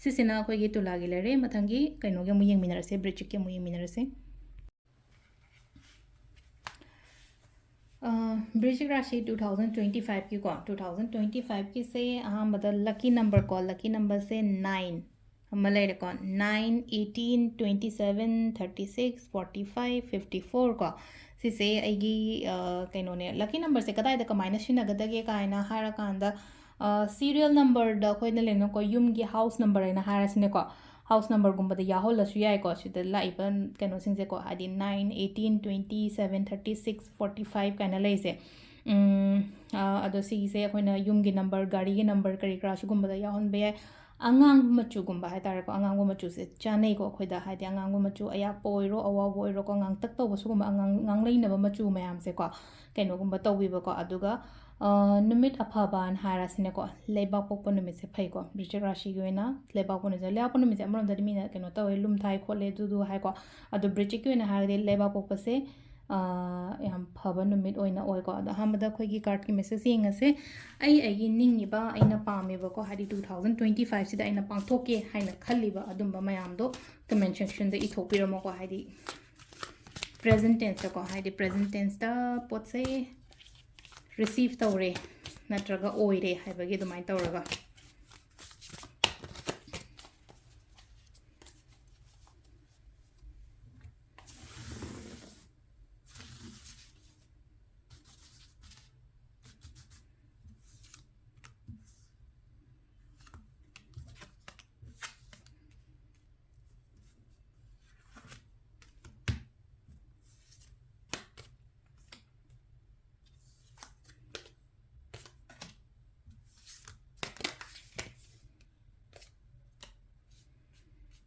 ꯁꯤꯁꯤꯅ ꯑꯩꯈꯣꯏꯒꯤ ꯇꯨꯂꯥꯒꯤ ꯂꯩꯔꯦ꯫ ꯃꯊꯪꯒꯤ ꯀꯩꯅꯣꯒꯤ ꯑꯃꯨꯛ ꯌꯦꯡꯃꯤꯟꯅꯔꯁꯦ, ꯕ꯭ꯔꯤꯆꯤꯛꯀꯤ ꯑꯃꯨꯛ ꯌꯦꯡꯃꯤꯟꯅꯔꯁꯦ꯫ ꯕ꯭ꯔꯤꯆꯤꯛ ꯔꯥꯁꯤ ꯇꯨ ꯊꯥꯎꯖꯟ ꯇ꯭ꯋꯦꯟꯇꯤ ꯐꯥꯏꯚꯀꯤꯀꯣ, ꯇꯨ ꯊꯥꯎꯖꯟ ꯇ꯭ꯋꯦꯟꯇꯤ ꯐꯥꯏꯚꯀꯤꯁꯦ ꯑꯍꯥꯟꯕꯗ ꯂꯛꯀꯤ ꯅꯝꯕꯔ ꯀꯣ, ꯂꯛꯀꯤ ꯅꯝꯕꯔꯁꯦ ꯅꯥꯏꯟ ꯑꯃ ꯂꯩꯔꯦꯀꯣ, nine, eighteen, twenty seven, thirty six, forty five, fifty four ꯀꯣ꯫ ꯁꯤꯁꯦ ꯑꯩꯒꯤ ꯀꯩꯅꯣꯅꯦ, ꯂꯛꯀꯤ ꯅꯝꯕꯔꯁꯦ ꯀꯗꯥꯏꯗ ꯀꯃꯥꯏꯅ ꯁꯤꯖꯤꯟꯅꯒꯗꯒꯦ ꯀꯥꯏꯅ ꯍꯥꯏꯔꯀꯥꯟꯗ, ꯁꯤꯔꯤꯌꯦꯜ ꯅꯝꯕꯔꯗ ꯑꯩꯈꯣꯏꯅ ꯂꯩꯅꯀꯣ, ꯌꯨꯝꯒꯤ ꯍꯥꯎꯁ ꯅꯝꯕꯔ ꯍꯥꯏꯅ ꯍꯥꯏꯔꯁꯤꯅꯦꯀꯣ꯫ ꯍꯥꯎꯁ ꯅꯝꯕꯔꯒꯨꯝꯕꯗ ꯌꯥꯎꯍꯜꯂꯁꯨ ꯌꯥꯏꯀꯣ꯫ ꯁꯤꯗ ꯂꯥꯛꯏꯕ ꯀꯩꯅꯣꯁꯤꯡꯁꯦꯀꯣ, ꯍꯥꯏꯗꯤ nine, eighteen, twenty seven, thirty six, forty five ꯀꯥꯏꯅ ꯂꯩꯁꯦ꯫ ꯑꯗꯣ ꯁꯤꯒꯤꯁꯦ ꯑꯩꯈꯣꯏꯅ ꯌꯨꯝꯒꯤ ꯅꯝꯕꯔ, ꯒꯥꯔꯤꯒꯤ ꯅꯝꯕꯔ, ꯀꯔꯤ ꯀꯔꯥ ꯁꯤꯒꯨꯝꯕꯗ ꯌꯥꯎꯍꯟꯕ ꯌꯥꯏ꯫ ꯑꯉꯥꯡꯕ ꯃꯆꯨꯒꯨꯝꯕ ꯍꯥꯏꯇꯥꯔꯦꯀꯣ, ꯑꯉꯥꯡꯕ ꯃꯆꯨꯁꯦ ꯆꯥꯅꯩꯀꯣ ꯑꯩꯈꯣꯏꯗ, ꯍꯥꯏꯗꯤ ꯑꯉꯥꯡꯕ ꯃꯆꯨ, ꯑꯌꯥꯛꯄ ꯑꯣꯏꯔꯣ, ꯑꯋꯥꯎꯕ ꯑꯣꯏꯔꯣꯀꯣ, ꯉꯥꯡꯇꯛ ꯇꯧꯕ ꯁꯤꯒꯨꯝꯕ ꯑꯉꯥꯡ, ꯉꯥꯡꯂꯩꯅꯕ ꯃꯆꯨ ꯃꯌꯥꯝꯁꯦꯀꯣ, ꯀꯩꯅꯣꯒꯨꯝꯕ ꯇꯧꯕꯤꯕꯀꯣ꯫ ꯑꯗꯨꯒ ꯅꯨꯃꯤꯠ ꯑꯐꯕꯅ ꯍꯥꯏꯔꯁꯤꯅꯦꯀꯣ, ꯂꯩꯕꯥꯛ ꯄꯣꯛꯄ ꯅꯨꯃꯤꯠꯁꯦ ꯐꯩꯀꯣ꯫ ꯕ꯭ꯔꯤꯆꯤꯛ ꯔꯥꯁꯤꯒꯤ ꯑꯣꯏꯅ ꯂꯩꯕꯥꯛ ꯄꯣꯛꯄ ꯅꯨꯃꯤꯠꯁꯦ, ꯂꯩꯕꯥꯛ ꯄꯣꯛꯄ ꯅꯨꯃꯤꯠꯁꯦ ꯑꯃꯔꯣꯝꯗꯗꯤ ꯃꯤꯅ ꯀꯩꯅꯣ ꯇꯧꯋꯦ, ꯂꯨꯝꯊꯥꯏ ꯈꯣꯠꯂꯦ ꯑꯗꯨꯗꯨ ꯍꯥꯏꯀꯣ꯫ ꯑꯗꯣ ꯕ꯭ꯔꯤꯆꯤꯛꯀꯤ ꯑꯣꯏꯅ ꯍꯥꯏꯔꯒꯗꯤ ꯂꯩꯕꯥꯛ ꯄꯣꯛꯄꯁꯦ ꯌꯥꯝ ꯐꯕ ꯅꯨꯃꯤꯠ ꯑꯣꯏꯅ ꯑꯣꯏꯀꯣ꯫ ꯑꯗꯣ ꯑꯍꯥꯟꯕꯗ ꯑꯩꯈꯣꯏꯒꯤ ꯀꯥꯔꯠꯀꯤ ꯃꯦꯁꯦꯖ ꯌꯦꯡꯉꯁꯦ꯫ ꯑꯩ ꯑꯩꯒꯤ ꯅꯤꯡꯉꯤꯕ, ꯑꯩꯅ ꯄꯥꯝꯃꯤꯕꯀꯣ, ꯍꯥꯏꯗꯤ ꯇꯨ ꯊꯥꯎꯖꯟ ꯇ꯭ꯋꯦꯟꯇꯤ ꯐꯥꯏꯚꯁꯤꯗ ꯑꯩꯅ ꯄꯥꯡꯊꯣꯛꯀꯦ ꯍꯥꯏꯅ ꯈꯜꯂꯤꯕ ꯑꯗꯨꯝꯕ ꯃꯌꯥꯝꯗꯣ ꯀꯃꯦꯟ ꯁꯦꯛꯁꯟꯗ ꯏꯊꯣꯛꯄꯤꯔꯝꯃꯣꯀꯣ꯫ ꯍꯥꯏꯗꯤ ꯄ꯭ꯔꯦꯖꯦꯟ ꯇꯦꯟꯁꯇꯀꯣ, ꯍꯥꯏꯗꯤ ꯄ꯭ꯔꯦꯖꯦꯟ ꯇꯦꯟꯁꯇ ꯄꯣꯠꯁꯦ ꯔꯤꯁꯤꯞ ꯇꯧꯔꯦ ꯅꯠꯇ꯭ꯔꯒ ꯑꯣꯏꯔꯦ ꯍꯥꯏꯕꯒꯤ ꯑꯗꯨꯃꯥꯏꯅ ꯇꯧꯔꯒ꯫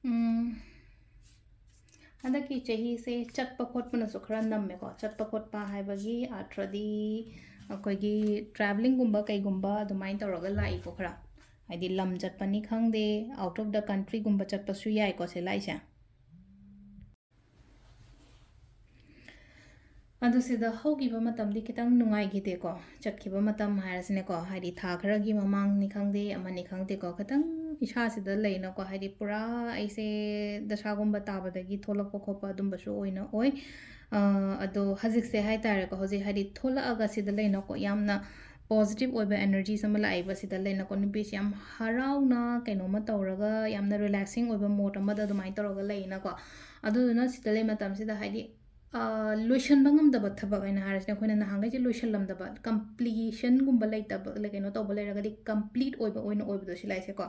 ꯎꯝ, ꯍꯟꯗꯛꯀꯤ ꯆꯍꯤꯁꯦ ꯆꯠꯄ ꯈꯣꯠꯄꯅꯁꯨ ꯈꯔ ꯅꯝꯃꯦꯀꯣ꯫ ꯆꯠꯄ ꯈꯣꯠꯄ ꯍꯥꯏꯕꯒꯤ ꯑꯥꯔꯊꯗꯤ, ꯑꯩꯈꯣꯏꯒꯤ ꯇ꯭ꯔꯥꯕꯂꯤꯡꯒꯨꯝꯕ ꯀꯩꯒꯨꯝꯕ ꯑꯗꯨꯃꯥꯏꯅ ꯇꯧꯔꯒ ꯂꯥꯛꯏꯀꯣ ꯈꯔ꯫ ꯍꯥꯏꯗꯤ ꯂꯝ ꯆꯠꯄꯅꯤ ꯈꯪꯗꯦ, out of the countryꯒꯨꯝꯕ ꯆꯠꯄꯁꯨ ꯌꯥꯏꯀꯣ ꯁꯤ ꯂꯥꯛꯏꯁꯦ꯫ ꯑꯗꯨ ꯁꯤꯗ ꯍꯧꯈꯤꯕ ꯃꯇꯝꯗꯤ ꯈꯤꯇꯪ ꯅꯨꯡꯉꯥꯏꯈꯤꯗꯦꯀꯣ, ꯆꯠꯈꯤꯕ ꯃꯇꯝ ꯍꯥꯏꯔꯁꯤꯅꯦꯀꯣ, ꯍꯥꯏꯗꯤ ꯊꯥ ꯈꯔꯒꯤ ꯃꯃꯥꯡꯅꯤ ꯈꯪꯗꯦ, ꯑꯃꯅꯤ ꯈꯪꯗꯦꯀꯣ, ꯈꯤꯇꯪ ꯏꯁꯥꯁꯤꯗ ꯂꯩꯅꯀꯣ, ꯍꯥꯏꯗꯤ ꯄꯨꯔꯥ ꯑꯩꯁꯦ ꯗꯁꯥꯒꯨꯝꯕ ꯇꯥꯕꯗꯒꯤ ꯊꯣꯛꯂꯛꯄ ꯈꯣꯠꯄ ꯑꯗꯨꯝꯕꯁꯨ ꯑꯣꯏꯅ ꯑꯣꯏ꯫ ꯑ, ꯑꯗꯣ ꯍꯧꯖꯤꯛꯁꯦ ꯍꯥꯏ ꯇꯥꯔꯦꯀꯣ, ꯍꯧꯖꯤꯛ ꯍꯥꯏꯗꯤ ꯊꯣꯛꯂꯛꯑꯒ ꯁꯤꯗ ꯂꯩꯅꯀꯣ, ꯌꯥꯝꯅ positive ꯑꯣꯏꯕ energies ꯑꯃ ꯂꯥꯛꯏꯕ ꯁꯤꯗ ꯂꯩꯅꯀꯣ, ꯅꯨꯄꯤꯁꯦ ꯌꯥꯝ ꯍꯔꯥꯎꯅ ꯀꯩꯅꯣꯝꯃ ꯇꯧꯔꯒ ꯌꯥꯝꯅ relaxing ꯑꯣꯏꯕ mood ꯑꯃꯗ ꯑꯗꯨꯃꯥꯏꯅ ꯇꯧꯔꯒ ꯂꯩꯅꯀꯣ꯫ ꯑꯗꯨꯗꯨꯅ ꯁꯤꯗ ꯂꯩ ꯃꯇꯝꯁꯤꯗ ꯍꯥꯏꯗꯤ, ꯑ, ꯂꯣꯏꯁꯟꯕ ꯉꯝꯗꯕ ꯊꯕꯛ ꯍꯥꯏꯅ ꯍꯥꯏꯔꯁꯤꯅꯦ, ꯑꯩꯈꯣꯏꯅ ꯅꯍꯥꯟꯈꯩꯁꯦ ꯂꯣꯏꯁꯜꯂꯝꯗꯕ, completionꯒꯨꯝꯕ ꯂꯩꯇꯕ, ꯂꯩ-, ꯀꯩꯅꯣ ꯇꯧꯕ ꯂꯩꯔꯒꯗꯤ complete ꯑꯣꯏꯕ ꯑꯣꯏꯅ ꯑꯣꯏꯕꯗꯣ ꯁꯤ ꯂꯥꯛꯏꯁꯦꯀꯣ꯫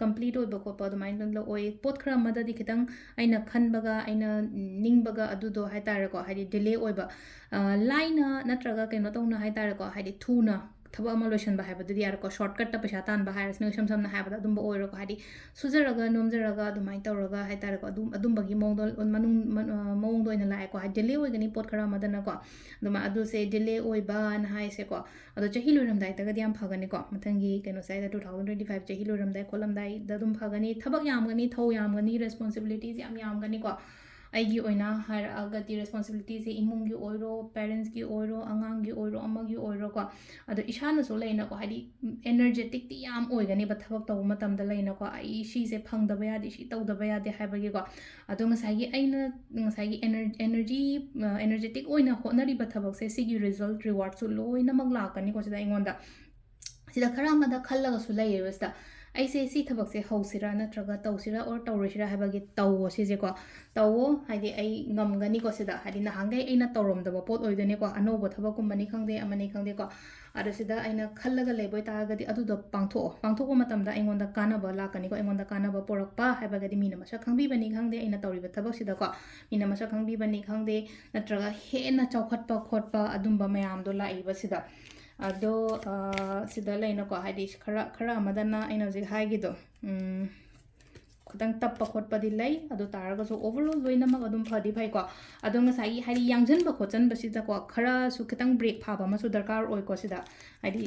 Complete ꯑꯣꯏꯕ ꯈꯣꯠꯄ ꯑꯗꯨꯃꯥꯏꯅ ꯑꯗꯨꯝ ꯑꯣꯏ꯫ ꯄꯣꯠ ꯈꯔ ꯑꯃꯗꯗꯤ ꯈꯤꯇꯪ ꯑꯩꯅ ꯈꯟꯕꯒ, ꯑꯩꯅ ꯅꯤꯡꯕꯒ ꯑꯗꯨꯗꯣ ꯍꯥꯏ ꯇꯥꯔꯦꯀꯣ, ꯍꯥꯏꯗꯤ delay ꯑꯣꯏꯕ, ꯑ, ꯂꯥꯏꯅ ꯅꯠꯇ꯭ꯔꯒ ꯀꯩꯅꯣ ꯇꯧꯅ ꯍꯥꯏ ꯇꯥꯔꯦꯀꯣ, ꯍꯥꯏꯗꯤ ꯊꯨꯅ ꯊꯕꯛ ꯑꯃ ꯂꯣꯏꯁꯟꯕ ꯍꯥꯏꯕꯗꯨꯗꯤ ꯌꯥꯔꯦꯀꯣ, shortcutꯇ ꯄꯩꯁꯥ ꯇꯥꯟꯕ ꯍꯥꯏꯔꯁꯤꯅ ꯏꯁꯝ ꯁꯝꯅ ꯍꯥꯏꯕꯗ ꯑꯗꯨꯝꯕ ꯑꯣꯏꯔꯣꯀꯣ, ꯍꯥꯏꯗꯤ ꯁꯨꯖꯔꯒ ꯅꯣꯝꯖꯔꯒ ꯑꯗꯨꯃꯥꯏꯅ ꯇꯧꯔꯒ ꯍꯥꯏ ꯇꯥꯔꯦꯀꯣ, ꯑꯗꯨꯝ, ꯑꯗꯨꯝꯕꯒꯤ ꯃꯑꯣꯡꯗ ꯃꯅꯨꯡ, ꯃ-, ꯑ, ꯃꯑꯣꯡꯗ ꯑꯣꯏꯅ ꯂꯥꯛꯑꯦꯀꯣ, ꯍꯥꯏꯗꯤ delay ꯑꯣꯏꯒꯅꯤ ꯄꯣꯠ ꯈꯔ ꯑꯃꯗꯅꯀꯣ, ꯑꯗꯨꯃꯥꯏꯅ ꯑꯗꯨꯁꯦ delay ꯑꯣꯏꯕ ꯍꯥꯏꯅ ꯍꯥꯏꯁꯦꯀꯣ꯫ ꯑꯗꯣ ꯆꯍꯤ ꯂꯣꯏꯔꯝꯗꯥꯏꯗꯒꯗꯤ ꯌꯥꯝ ꯐꯒꯅꯤꯀꯣ, ꯃꯊꯪꯒꯤ ꯀꯩꯅꯣꯁꯦ ꯍꯥꯏꯗ two thousand twenty five ꯆꯍꯤ ꯂꯣꯏꯔꯝꯗꯥꯏ ꯈꯣꯠꯂꯝꯗꯥꯏꯗ ꯑꯗꯨꯝ ꯐꯒꯅꯤ, ꯊꯕꯛ ꯌꯥꯝꯒꯅꯤ, ꯊꯧ ꯌꯥꯝꯒꯅꯤ, responsibilities ꯌꯥꯝ ꯌꯥꯝꯒꯅꯤꯀꯣ꯫ ꯑꯩꯒꯤ ꯑꯣꯏꯅ ꯍꯥꯏꯔꯛꯑꯒꯗꯤ responsibilityꯁꯦ ꯏꯃꯨꯡꯒꯤ ꯑꯣꯏꯔꯣ, parentsꯀꯤ ꯑꯣꯏꯔꯣ, ꯑꯉꯥꯡꯒꯤ ꯑꯣꯏꯔꯣ, ꯑꯃꯒꯤ ꯑꯣꯏꯔꯣꯀꯣ꯫ ꯑꯗꯣ ꯏꯁꯥꯅꯁꯨ ꯂꯩꯅꯀꯣ, ꯍꯥꯏꯗꯤ energeticꯇꯤ ꯌꯥꯝ ꯑꯣꯏꯒꯅꯦꯕ ꯊꯕꯛ ꯇꯧꯕ ꯃꯇꯝꯗ ꯂꯩꯅꯀꯣ, ꯑꯩ ꯁꯤꯁꯦ ꯐꯪꯗꯕ ꯌꯥꯗꯦ, ꯁꯤ ꯇꯧꯗꯕ ꯌꯥꯗꯦ ꯍꯥꯏꯕꯒꯤꯀꯣ꯫ ꯑꯗꯣ ꯉꯁꯥꯏꯒꯤ ꯑꯩꯅ, ꯉꯁꯥꯏꯒꯤ ener-, energy, ꯑ, energetic ꯑꯣꯏꯅ ꯍꯣꯠꯅꯔꯤꯕ ꯊꯕꯛꯁꯦ, ꯁꯤꯒꯤ result, rewardꯁꯨ ꯂꯣꯏꯅꯃꯛ ꯂꯥꯛꯀꯅꯤꯀꯣ ꯁꯤꯗ ꯑꯩꯉꯣꯟꯗ꯫ ꯁꯤꯗ ꯈꯔ ꯑꯃꯗ ꯈꯜꯂꯒꯁꯨ ꯂꯩꯌꯦꯕ ꯁꯤꯗ, "ꯑꯩꯁꯦ ꯁꯤ ꯊꯕꯛꯁꯦ ꯍꯧꯁꯤꯔꯥ ꯅꯠꯇ꯭ꯔꯒ ꯇꯧꯁꯤꯔꯥ or ꯇꯧꯔꯣꯏꯁꯤꯔꯥ?" ꯍꯥꯏꯕꯒꯤ ꯇꯧꯋꯣ ꯁꯤꯁꯦꯀꯣ꯫ ꯇꯧꯋꯣ, ꯍꯥꯏꯗꯤ ꯑꯩ ꯉꯝꯒꯅꯤꯀꯣ ꯁꯤꯗ, ꯍꯥꯏꯗꯤ ꯅꯍꯥꯟꯈꯩ ꯑꯩꯅ ꯇꯧꯔꯝꯗꯕ ꯄꯣꯠ ꯑꯣꯏꯗꯣꯏꯅꯦꯀꯣ, ꯑꯅꯧꯕ ꯊꯕꯛꯀꯨꯝꯕꯅꯤ ꯈꯪꯗꯦ, ꯑꯃꯅꯤ ꯈꯪꯗꯦꯀꯣ꯫ ꯑꯗꯣ ꯁꯤꯗ ꯑꯩꯅ ꯈꯜꯂꯒ ꯂꯩꯕ ꯑꯣꯏꯇꯥꯔꯒꯗꯤ ꯑꯗꯨꯗꯣ ꯄꯥꯡꯊꯣꯛꯑꯣ꯫ ꯄꯥꯡꯊꯣꯛꯄ ꯃꯇꯝꯗ ꯑꯩꯉꯣꯟꯗ ꯀꯥꯟꯅꯕ ꯂꯥꯛꯀꯅꯤꯀꯣ, ꯑꯩꯉꯣꯟꯗ ꯀꯥꯟꯅꯕ ꯄꯨꯔꯛꯄ ꯍꯥꯏꯕꯒꯗꯤ ꯃꯤꯅ ꯃꯁꯛ ꯈꯪꯕꯤꯕꯅꯤ ꯈꯪꯗꯦ, ꯑꯩꯅ ꯇꯧꯔꯤꯕ ꯊꯕꯛꯁꯤꯗꯀꯣ ꯃꯤꯅ ꯃꯁꯛ ꯈꯪꯕꯤꯕꯅꯤ ꯈꯪꯗꯦ, ꯅꯠꯇ꯭ꯔꯒ ꯍꯦꯟꯅ ꯆꯥꯎꯈꯠꯄ ꯈꯣꯠꯄ ꯑꯗꯨꯝꯕ ꯃꯌꯥꯝꯗꯣ ꯂꯥꯛꯏꯕ ꯁꯤꯗ꯫ ꯑꯗꯣ, ꯑ, ꯁꯤꯗ ꯂꯩꯅꯀꯣ, ꯍꯥꯏꯗꯤ ꯈꯔ, ꯈꯔ ꯑꯃꯗꯅ ꯑꯩꯅ ꯍꯧꯖꯤꯛ ꯍꯥꯏꯒꯤꯗꯣ, ꯎꯝ, ꯈꯤꯇꯪ ꯇꯞꯄ ꯈꯣꯠꯄꯗꯤ ꯂꯩ꯫ ꯑꯗꯨ ꯇꯥꯔꯒꯁꯨ overall ꯂꯣꯏꯅꯃꯛ ꯑꯗꯨꯝ ꯐꯗꯤ ꯐꯩꯀꯣ꯫ ꯑꯗꯣ ꯉꯁꯥꯏꯒꯤ ꯍꯥꯏꯗꯤ ꯌꯥꯡꯁꯤꯟꯕ ꯈꯣꯠꯆꯟꯕꯁꯤꯗꯀꯣ ꯈꯔꯁꯨ ꯈꯤꯇꯪ break ꯐꯥꯕ ꯑꯃꯁꯨ ꯗꯔꯀꯥꯔ ꯑꯣꯏꯀꯣ ꯁꯤꯗ꯫ ꯍꯥꯏꯗꯤ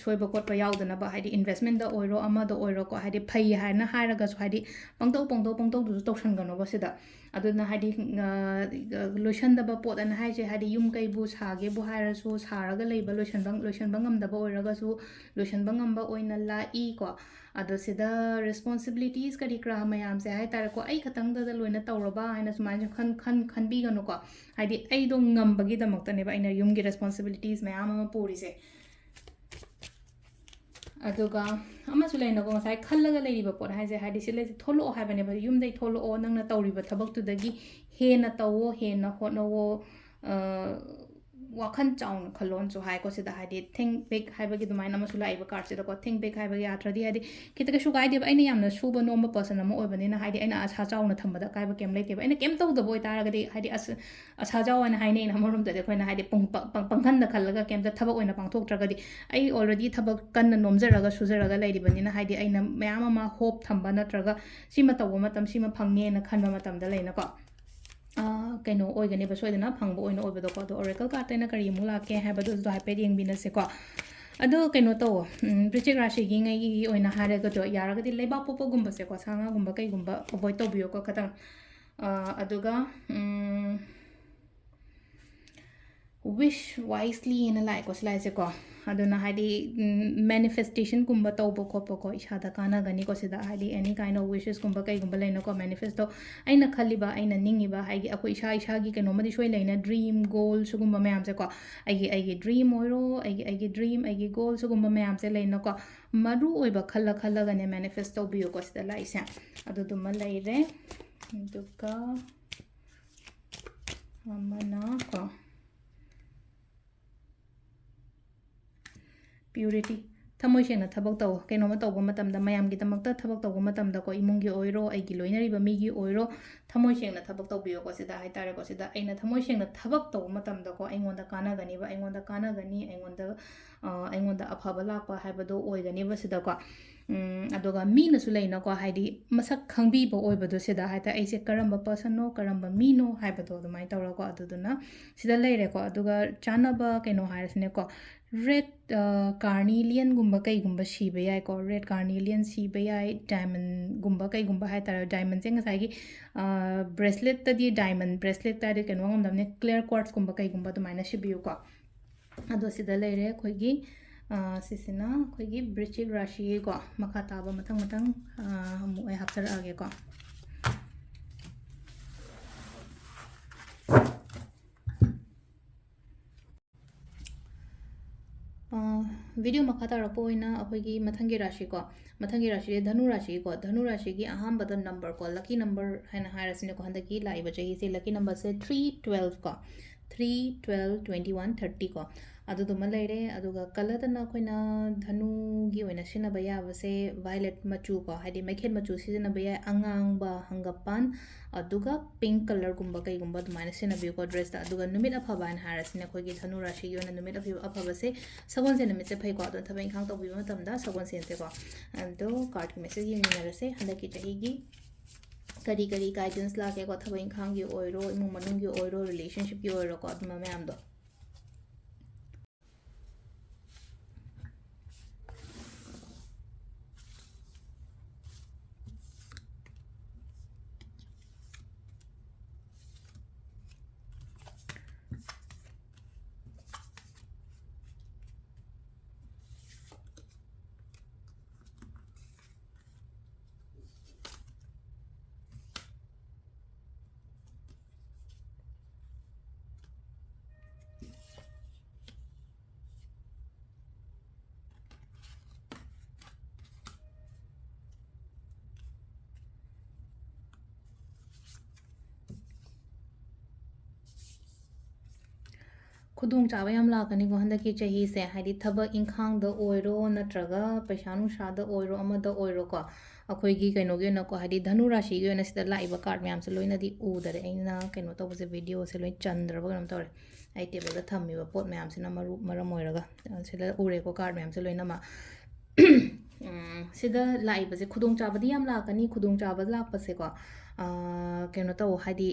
ꯁꯣꯏꯕ ꯈꯣꯠꯄ ꯌꯥꯎꯗꯅꯕ, ꯍꯥꯏꯗꯤ investmentꯇ ꯑꯣꯏꯔꯣ ꯑꯃꯗ ꯑꯣꯏꯔꯣꯀꯣ, ꯍꯥꯏꯗꯤ ꯐꯩ ꯍꯥꯏꯅ ꯍꯥꯏꯔꯒꯁꯨ ꯍꯥꯏꯗꯤ ꯄꯪꯇꯧ ꯄꯪꯇꯧ ꯄꯪꯇꯧꯗꯨꯁꯨ ꯇꯧꯁꯟꯒꯅꯣꯕ ꯁꯤꯗ꯫ ꯑꯗꯨꯅ ꯍꯥꯏꯗꯤ ꯂꯣꯏꯁꯟꯗꯕ ꯄꯣꯠ ꯑꯅ ꯍꯥꯏꯁꯦ ꯍꯥꯏꯗꯤ ꯌꯨꯝ ꯀꯩꯕꯨ ꯁꯥꯒꯦꯕꯨ ꯍꯥꯏꯔꯁꯨ, ꯁꯥꯔꯒ ꯂꯩꯕ ꯂꯣꯏꯁꯟꯕ ꯂꯣꯏꯁꯟꯕ ꯉꯝꯗꯕ ꯑꯣꯏꯔꯒꯁꯨ ꯂꯣꯏꯁꯟꯕ ꯉꯝꯕ ꯑꯣꯏꯅ ꯂꯥꯛꯏꯀꯣ꯫ ꯑꯗꯣ ꯁꯤꯗ responsibilities ꯀꯔꯤ ꯀꯔꯥ ꯃꯌꯥꯝꯁꯦ ꯍꯥꯏ ꯇꯥꯔꯦꯀꯣ, ꯑꯩ ꯈꯛꯇꯪꯗꯗ ꯂꯣꯏꯅ ꯇꯧꯔꯕ ꯍꯥꯏꯅ ꯁꯨꯃꯥꯏꯅꯁꯨ ꯈꯟ ꯈꯟ ꯈꯟꯕꯤꯒꯅꯨꯀꯣ꯫ ꯍꯥꯏꯗꯤ ꯑꯩꯗꯣ ꯉꯝꯕꯒꯤꯗꯃꯛꯇꯅꯦꯕ ꯑꯩꯅ ꯌꯨꯝꯒꯤ responsibilities ꯃꯌꯥꯝ ꯑꯃ ꯄꯨꯔꯤꯁꯦ꯫ ꯑꯗꯨꯒ ꯑꯃꯁꯨ ꯂꯩꯅꯀꯣ, ꯉꯁꯥꯏ ꯈꯜꯂꯒ ꯂꯩꯔꯤꯕ ꯄꯣꯠ ꯍꯥꯏꯁꯦ, ꯍꯥꯏꯗꯤ ꯁꯤ ꯂꯩꯁꯦ ꯊꯣꯛꯂꯛꯑꯣ ꯍꯥꯏꯕꯅꯦꯕ, ꯌꯨꯝꯗꯩ ꯊꯣꯛꯂꯛꯑꯣ, ꯅꯪꯅ ꯇꯧꯔꯤꯕ ꯊꯕꯛꯇꯨꯗꯒꯤ ꯍꯦꯟꯅ ꯇꯧꯋꯣ, ꯍꯦꯟꯅ ꯍꯣꯠꯅꯧꯋꯣ, ꯋꯥꯈꯜ ꯆꯥꯎꯅ ꯈꯜꯂꯣꯅꯁꯨ ꯍꯥꯏꯀꯣ ꯁꯤꯗ꯫ ꯍꯥꯏꯗꯤ think big ꯍꯥꯏꯕꯒꯤ ꯑꯗꯨꯃꯥꯏꯅ ꯑꯃꯁꯨ ꯂꯥꯛꯏꯕ cardꯁꯤꯗꯀꯣ꯫ Think big ꯍꯥꯏꯕꯒꯤ ꯑꯥꯔꯊꯗꯤ ꯍꯥꯏꯗꯤ ꯈꯤꯇ ꯀꯩꯁꯨ ꯀꯥꯏꯗꯦꯕ, ꯑꯩꯅ ꯌꯥꯝꯅ ꯁꯨꯕ ꯅꯣꯝꯕ person ꯑꯃ ꯑꯣꯏꯕꯅꯤꯅ ꯍꯥꯏꯗꯤ ꯑꯩꯅ ꯑꯁꯥ ꯆꯥꯎꯅ ꯊꯝꯕꯗ ꯑꯀꯥꯏꯕ ꯀꯩꯝ ꯂꯩꯇꯦꯕ꯫ ꯑꯩꯅ ꯀꯩꯝ ꯇꯧꯗꯕ ꯑꯣꯏꯇꯥꯔꯒꯗꯤ ꯍꯥꯏꯗꯤ ꯑꯁ ꯑꯁꯥ ꯖꯥꯎ ꯍꯥꯏꯅ ꯍꯥꯏꯅꯩꯅ ꯑꯃꯔꯣꯝꯗꯗꯤ ꯑꯩꯈꯣꯏꯅ ꯍꯥꯏꯗꯤ ꯄꯨꯡ-, ꯄ-, ꯄ-, ꯄꯪꯈꯟꯗ ꯈꯜꯂꯒ ꯀꯩꯝꯇ ꯊꯕꯛ ꯑꯣꯏꯅ ꯄꯥꯡꯊꯣꯛꯇ꯭ꯔꯒꯗꯤ꯫ ꯑꯩ already ꯊꯕꯛ ꯀꯟꯅ ꯅꯣꯝꯖꯔꯒ ꯁꯨꯖꯔꯒ ꯂꯩꯔꯤꯕꯅꯤꯅ ꯍꯥꯏꯗꯤ ꯑꯩꯅ ꯃꯌꯥꯝ ꯑꯃ hope ꯊꯝꯕ ꯅꯠꯇ꯭ꯔꯒ ꯁꯤꯃ ꯇꯧꯕ ꯃꯇꯝ ꯁꯤꯃ ꯐꯪꯅꯦꯅ ꯈꯟꯕ ꯃꯇꯝꯗ ꯂꯩꯅꯀꯣ꯫ ꯑꯥ, ꯀꯩꯅꯣ ꯑꯣꯏꯒꯅꯦꯕ, ꯁꯣꯏꯗꯅ ꯐꯪꯕ ꯑꯣꯏꯅ ꯑꯣꯏꯕꯗꯣꯀꯣ꯫ ꯑꯗꯣ oracle cardꯇ ꯑꯩꯅ ꯀꯔꯤ ꯑꯃꯨꯛ ꯂꯥꯛꯀꯦ ꯍꯥꯏꯕꯗꯨꯁꯨ ꯍꯥꯏꯐꯦꯠ ꯌꯦꯡꯕꯤꯅꯁꯦꯀꯣ꯫ ꯑꯗꯣ ꯀꯩꯅꯣ ꯇꯧꯋꯣ, ꯎꯝ, ꯕ꯭ꯔꯤꯆꯤꯛ ꯔꯥꯁꯤꯒꯤ ꯉꯩꯒꯤ ꯑꯣꯏꯅ ꯍꯥꯏꯔꯒꯗꯣ ꯌꯥꯔꯒꯗꯤ ꯂꯩꯕꯥꯛ ꯄꯣꯛꯄꯒꯨꯝꯕꯁꯦꯀꯣ, ꯁꯥ ꯉꯥꯒꯨꯝꯕ ꯀꯩꯒꯨꯝꯕ avoid ꯇꯧꯕꯤꯌꯣꯀꯣ ꯈꯇꯪ꯫ ꯑꯥ, ꯑꯗꯨꯒ, ꯎꯝ, wish wisely ꯍꯥꯏꯅ ꯂꯥꯛꯑꯦꯀꯣ ꯁꯤ ꯂꯥꯏꯁꯦꯀꯣ꯫ ꯑꯗꯨꯅ ꯍꯥꯏꯗꯤ, ꯎꯝ, manifestationꯒꯨꯝꯕ ꯇꯧꯕ ꯈꯣꯠꯄꯀꯣ ꯏꯁꯥꯗ ꯀꯥꯟꯅꯒꯅꯤꯀꯣ ꯁꯤꯗ꯫ ꯍꯥꯏꯗꯤ any kind of wishesꯀꯨꯝꯕ ꯀꯩꯒꯨꯝꯕ ꯂꯩꯅꯀꯣ, manifesto ꯑꯩꯅ ꯈꯜꯂꯤꯕ, ꯑꯩꯅ ꯅꯤꯡꯉꯤꯕ, ꯍꯥꯏꯗꯤ ꯑꯩꯈꯣꯏ ꯏꯁꯥ ꯏꯁꯥꯒꯤ ꯀꯩꯅꯣꯝꯃꯗꯤ ꯁꯣꯏ ꯂꯩꯅ, dream, goal ꯁꯤꯒꯨꯝꯕ ꯃꯌꯥꯝꯁꯦꯀꯣ꯫ ꯑꯩꯒꯤ, ꯑꯩꯒꯤ dream ꯑꯣꯏꯔꯣ, ꯑꯩꯒꯤ, ꯑꯩꯒꯤ dream, ꯑꯩꯒꯤ goal ꯁꯤꯒꯨꯝꯕ ꯃꯌꯥꯝꯁꯦ ꯂꯩꯅꯀꯣ꯫ ꯃꯔꯨ ꯑꯣꯏꯕ ꯈꯜꯂ ꯈꯜꯂꯒꯅꯦ manifest ꯇꯧꯕꯤꯌꯨꯀꯣ ꯁꯤꯗ ꯂꯥꯛꯏꯁꯦ꯫ ꯑꯗꯨꯗꯨꯃ ꯂꯩꯔꯦ꯫ ꯑꯗꯨꯒ ꯑꯃꯅ ꯀꯣ, purity, ꯊꯃꯣꯏ ꯁꯦꯡꯅ ꯊꯕꯛ ꯇꯧ꯫ ꯀꯩꯅꯣꯝꯃ ꯇꯧꯕ ꯃꯇꯝꯗ, ꯃꯌꯥꯝꯒꯤꯗꯃꯛꯇ ꯊꯕꯛ ꯇꯧꯕ ꯃꯇꯝꯗꯀꯣ, ꯏꯃꯨꯡꯒꯤ ꯑꯣꯏꯔꯣ, ꯑꯩꯒꯤ ꯂꯣꯏꯅꯔꯤꯕ ꯃꯤꯒꯤ ꯑꯣꯏꯔꯣ, ꯊꯃꯣꯏ ꯁꯦꯡꯅ ꯊꯕꯛ ꯇꯧꯕꯤꯌꯣꯀꯣ꯫ ꯁꯤꯗ ꯍꯥꯏꯇꯥꯔꯦꯀꯣ, ꯁꯤꯗ ꯑꯩꯅ ꯊꯃꯣꯏ ꯁꯦꯡꯅ ꯊꯕꯛ ꯇꯧꯕ ꯃꯇꯝꯗꯀꯣ, ꯑꯩꯉꯣꯟꯗ ꯀꯥꯟꯅꯒꯅꯤꯕ, ꯑꯩꯉꯣꯟꯗ ꯀꯥꯟꯅꯒꯅꯤ, ꯑꯩꯉꯣꯟꯗ, ꯑ, ꯑꯩꯉꯣꯟꯗ ꯑꯐꯕ ꯂꯥꯛꯄ ꯍꯥꯏꯕꯗꯣ ꯑꯣꯏꯒꯅꯤꯕ ꯁꯤꯗꯀꯣ꯫ ꯎꯝ, ꯑꯗꯨꯒ ꯃꯤꯅꯁꯨ ꯂꯩꯅꯀꯣ, ꯍꯥꯏꯗꯤ ꯃꯁꯛ ꯈꯪꯕꯤꯕ ꯑꯣꯏꯕꯗꯣ ꯁꯤꯗ ꯍꯥꯏꯇꯥꯔꯦ, ꯑꯩꯁꯦ ꯀꯔꯝꯕ personꯅꯣ, ꯀꯔꯝꯕ ꯃꯤꯅꯣ ꯍꯥꯏꯕꯗꯣ ꯑꯗꯨꯃꯥꯏꯅ ꯇꯧꯔꯒꯀꯣ꯫ ꯑꯗꯨꯗꯨꯅ ꯁꯤꯗ ꯂꯩꯔꯦꯀꯣ꯫ ꯑꯗꯨꯒ ꯆꯥꯅꯕ ꯀꯩꯅꯣ ꯍꯥꯏꯔꯁꯤꯅꯦꯀꯣ, red, ꯑ, carnelianꯒꯨꯝꯕ ꯀꯩꯒꯨꯝꯕ ꯁꯤꯕ ꯌꯥꯏꯀꯣ꯫ Red carnelian ꯁꯤꯕ ꯌꯥꯏ, diamondꯒꯨꯝꯕ ꯀꯩꯒꯨꯝꯕ ꯍꯥꯏꯇꯥꯔꯦ꯫ Diamondꯁꯦ ꯉꯁꯥꯏꯒꯤ, ꯑ, braceletꯇꯗꯤ diamond bracelet ꯍꯥꯏꯗꯤ ꯀꯩꯅꯣ ꯉꯝꯗꯕꯅꯤ, clear quartzꯀꯨꯝꯕ ꯀꯩꯒꯨꯝꯕ ꯑꯗꯨꯃꯥꯏꯅ ꯁꯤꯕꯤꯌꯨꯀꯣ꯫ ꯑꯗꯣ ꯁꯤꯗ ꯂꯩꯔꯦ ꯑꯩꯈꯣꯏꯒꯤ, ꯑ, ꯁꯤꯁꯤꯅ ꯑꯩꯈꯣꯏꯒꯤ ꯕ꯭ꯔꯤꯆꯤꯛ ꯔꯥꯁꯤꯒꯤꯀꯣ꯫ ꯃꯈꯥ ꯇꯥꯕ ꯃꯊꯪ ꯃꯊꯪ, ꯑ, ꯑꯃꯨꯛ ꯑꯩ ꯍꯥꯞꯆꯔꯛꯑꯒꯦꯀꯣ꯫ ꯑ, video ꯃꯈꯥ ꯇꯥꯔꯛꯄ ꯑꯣꯏꯅ ꯑꯩꯈꯣꯏꯒꯤ ꯃꯊꯪꯒꯤ ꯔꯥꯁꯤꯀꯣ, ꯃꯊꯪꯒꯤ ꯔꯥꯁꯤꯁꯦ ꯙꯅꯨ ꯔꯥꯁꯤꯀꯣ꯫ ꯙꯅꯨ ꯔꯥꯁꯤꯒꯤ ꯑꯍꯥꯟꯕꯗ number ꯀꯣ, lucky number ꯍꯥꯏꯅ ꯍꯥꯏꯔꯁꯤꯅꯦꯀꯣ, ꯍꯟꯗꯛꯀꯤ ꯂꯥꯛꯏꯕ ꯆꯍꯤꯁꯦ lucky numberꯁꯦ three twelve ꯀꯣ, three twelve twenty one thirty ꯀꯣ, ꯑꯗꯨꯗꯨꯃ ꯂꯩꯔꯦ꯫ ꯑꯗꯨꯒ colourꯗꯅ ꯑꯩꯈꯣꯏꯅ ꯙꯅꯨꯒꯤ ꯑꯣꯏꯅ ꯁꯤꯖꯤꯟꯅꯕ ꯌꯥꯕꯁꯦ violet ꯃꯆꯨ ꯀꯣ, ꯍꯥꯏꯗꯤ ꯃꯩꯈꯦꯠ ꯃꯆꯨ ꯁꯤꯖꯤꯟꯅꯕ ꯌꯥꯏ, ꯑꯉꯥꯡꯕ, ꯍꯪꯒꯄꯥꯟ, ꯑꯗꯨꯒ pink colourꯒꯨꯝꯕ ꯀꯩꯒꯨꯝꯕ ꯑꯗꯨꯃꯥꯏꯅ ꯁꯤꯖꯤꯟꯅꯕꯤꯌꯨꯀꯣ dressꯇ꯫ ꯑꯗꯨꯒ ꯅꯨꯃꯤꯠ ꯑꯐꯕ ꯍꯥꯏꯅ ꯍꯥꯏꯔꯁꯤꯅꯦ, ꯑꯩꯈꯣꯏꯒꯤ ꯙꯅꯨ ꯔꯥꯁꯤꯒꯤ ꯑꯣꯏꯅ ꯅꯨꯃꯤꯠ ꯑꯐꯕ, ꯑꯐꯕꯁꯦ ꯁꯒꯣꯜꯁꯦꯟ ꯅꯨꯃꯤꯠꯁꯦ ꯐꯩꯀꯣ꯫ ꯑꯗꯨꯅ ꯊꯕꯛ ꯏꯪꯈꯥꯡ ꯇꯧꯕꯤꯕ ꯃꯇꯝꯗ ꯁꯒꯣꯜꯁꯦꯟꯁꯦꯀꯣ꯫ ꯑꯗꯣ cardꯀꯤ message ꯌꯦꯡꯃꯤꯟꯅꯔꯁꯦ꯫ ꯍꯟꯗꯛꯀꯤ ꯆꯍꯤꯒꯤ ꯀꯔꯤ ꯀꯔꯤ guidance ꯂꯥꯛꯀꯦꯀꯣ, ꯊꯕꯛ ꯏꯪꯈꯥꯡꯒꯤ ꯑꯣꯏꯔꯣ, ꯏꯃꯨꯡ ꯃꯅꯨꯡꯒꯤ ꯑꯣꯏꯔꯣ, relationshipꯀꯤ ꯑꯣꯏꯔꯣꯀꯣ, ꯑꯗꯨꯝꯕ ꯃꯌꯥꯝꯗꯣ꯫ ꯈꯨꯗꯣꯡꯆꯥꯕ ꯌꯥꯝ ꯂꯥꯛꯀꯅꯤꯀꯣ ꯍꯟꯗꯛꯀꯤ ꯆꯍꯤꯁꯦ, ꯍꯥꯏꯗꯤ ꯊꯕꯛ ꯏꯪꯈꯥꯡꯗ ꯑꯣꯏꯔꯣ ꯅꯠꯇ꯭ꯔꯒ ꯄꯩꯁꯥ ꯅꯨꯡꯁꯥꯗ ꯑꯣꯏꯔꯣ, ꯑꯃꯗ ꯑꯣꯏꯔꯣꯀꯣ꯫ ꯑꯩꯈꯣꯏꯒꯤ ꯀꯩꯅꯣꯒꯤ ꯑꯣꯏꯅꯀꯣ, ꯍꯥꯏꯗꯤ ꯙꯅꯨ ꯔꯥꯁꯤꯒꯤ ꯑꯣꯏꯅ ꯁꯤꯗ ꯂꯥꯛꯏꯕ ꯀꯥꯔꯠ ꯃꯌꯥꯝꯁꯦ ꯂꯣꯏꯅꯗꯤ ꯎꯗꯔꯦ꯫ ꯑꯩꯅ ꯀꯩꯅꯣ ꯇꯧꯕꯁꯦ, ꯚꯤꯗꯤꯑꯣꯁꯦ ꯂꯣꯏ ꯆꯟꯗ꯭ꯔꯕ ꯀꯩꯅꯣꯝ ꯇꯧꯔꯦ꯫ ꯑꯩ ꯇꯦꯕꯜꯗ ꯊꯝꯃꯤꯕ ꯄꯣꯠ ꯃꯌꯥꯝꯁꯤꯅ ꯃꯔꯨ-, ꯃꯔꯝ ꯑꯣꯏꯔꯒ, ꯑ, ꯁꯤꯗ ꯎꯔꯦꯀꯣ ꯀꯥꯔꯠ ꯃꯌꯥꯝꯁꯦ ꯂꯣꯏꯅꯃꯛ꯫ ꯎꯝ, ꯁꯤꯗ ꯂꯥꯛꯏꯕꯁꯦ ꯈꯨꯗꯣꯡꯆꯥꯕꯗꯤ ꯌꯥꯝ ꯂꯥꯛꯀꯅꯤ꯫ ꯈꯨꯗꯣꯡꯆꯥꯕ ꯂꯥꯛꯄꯁꯦꯀꯣ, ꯑ, ꯀꯩꯅꯣ ꯇꯧ, ꯍꯥꯏꯗꯤ,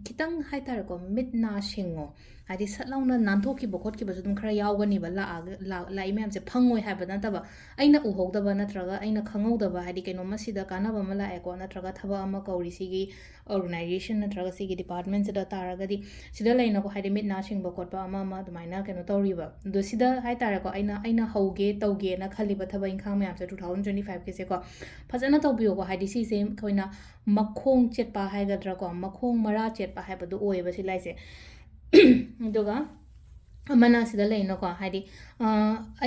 ꯈꯤꯇꯪ ꯍꯥꯏꯇꯥꯔꯦꯀꯣ, ꯃꯤꯠ ꯅꯥ ꯁꯤꯡꯉꯣ꯫ ꯍꯥꯏꯗꯤ ꯁꯠ ꯂꯥꯎꯅ ꯅꯥꯟꯊꯣꯛꯈꯤꯕ ꯈꯣꯠꯈꯤꯕꯁꯨ ꯑꯗꯨꯝ ꯈꯔ ꯌꯥꯎꯒꯅꯤꯕ꯫ ꯂꯥꯛꯑꯒ, ꯂꯥꯛ-, ꯂꯥꯛꯏ ꯃꯌꯥꯝꯁꯦ ꯐꯪꯉꯣꯏ ꯍꯥꯏꯕ ꯅꯠꯇꯕ, ꯑꯩꯅ ꯎꯍꯧꯗꯕ ꯅꯠꯇ꯭ꯔꯒ ꯑꯩꯅ ꯈꯪꯍꯧꯗꯕ, ꯍꯥꯏꯗꯤ ꯀꯩꯅꯣꯝꯃ ꯁꯤꯗ ꯀꯥꯟꯅꯕ ꯑꯃ ꯂꯥꯛꯑꯦꯀꯣ, ꯅꯠꯇ꯭ꯔꯒ ꯊꯕꯛ ꯑꯃ ꯀꯧꯔꯤ, ꯁꯤꯒꯤ organization ꯅꯠꯇ꯭ꯔꯒ ꯁꯤꯒꯤ department ꯁꯤꯗ ꯇꯥꯔꯒꯗꯤ, ꯁꯤꯗ ꯂꯩꯅꯀꯣ, ꯍꯥꯏꯗꯤ ꯃꯤꯠ ꯅꯥ ꯁꯤꯡꯕ ꯈꯣꯠꯄ ꯑꯃ ꯑꯃ ꯑꯗꯨꯃꯥꯏꯅ ꯀꯩꯅꯣ ꯇꯧꯔꯤꯕ꯫ ꯑꯗꯣ ꯁꯤꯗ ꯍꯥꯏꯇꯥꯔꯦꯀꯣ, ꯑꯩꯅ, ꯑꯩꯅ ꯍꯧꯒꯦ ꯇꯧꯒꯦꯅ ꯈꯜꯂꯤꯕ ꯊꯕꯛ ꯏꯪꯈꯥꯡ ꯃꯌꯥꯝꯁꯦ two thousand twenty five ꯀꯤꯁꯦꯀꯣ, ꯐꯖꯅ ꯇꯧꯕꯤꯌꯣꯀꯣ꯫ ꯍꯥꯏꯗꯤ ꯁꯤꯁꯦ ꯑꯩꯈꯣꯏꯅ ꯃꯈꯣꯡ ꯆꯦꯠꯄ ꯍꯥꯏꯒꯗ꯭ꯔꯥꯀꯣ, ꯃꯈꯣꯡ ꯃꯔꯥ ꯆꯦꯠꯄ ꯍꯥꯏꯕꯗꯨ ꯑꯣꯏꯌꯦꯕ ꯁꯤ ꯂꯥꯏꯁꯦ꯫ ꯑꯗꯨꯒ ꯑꯃꯅ ꯁꯤꯗ ꯂꯩꯅꯀꯣ, ꯍꯥꯏꯗꯤ, ꯑ,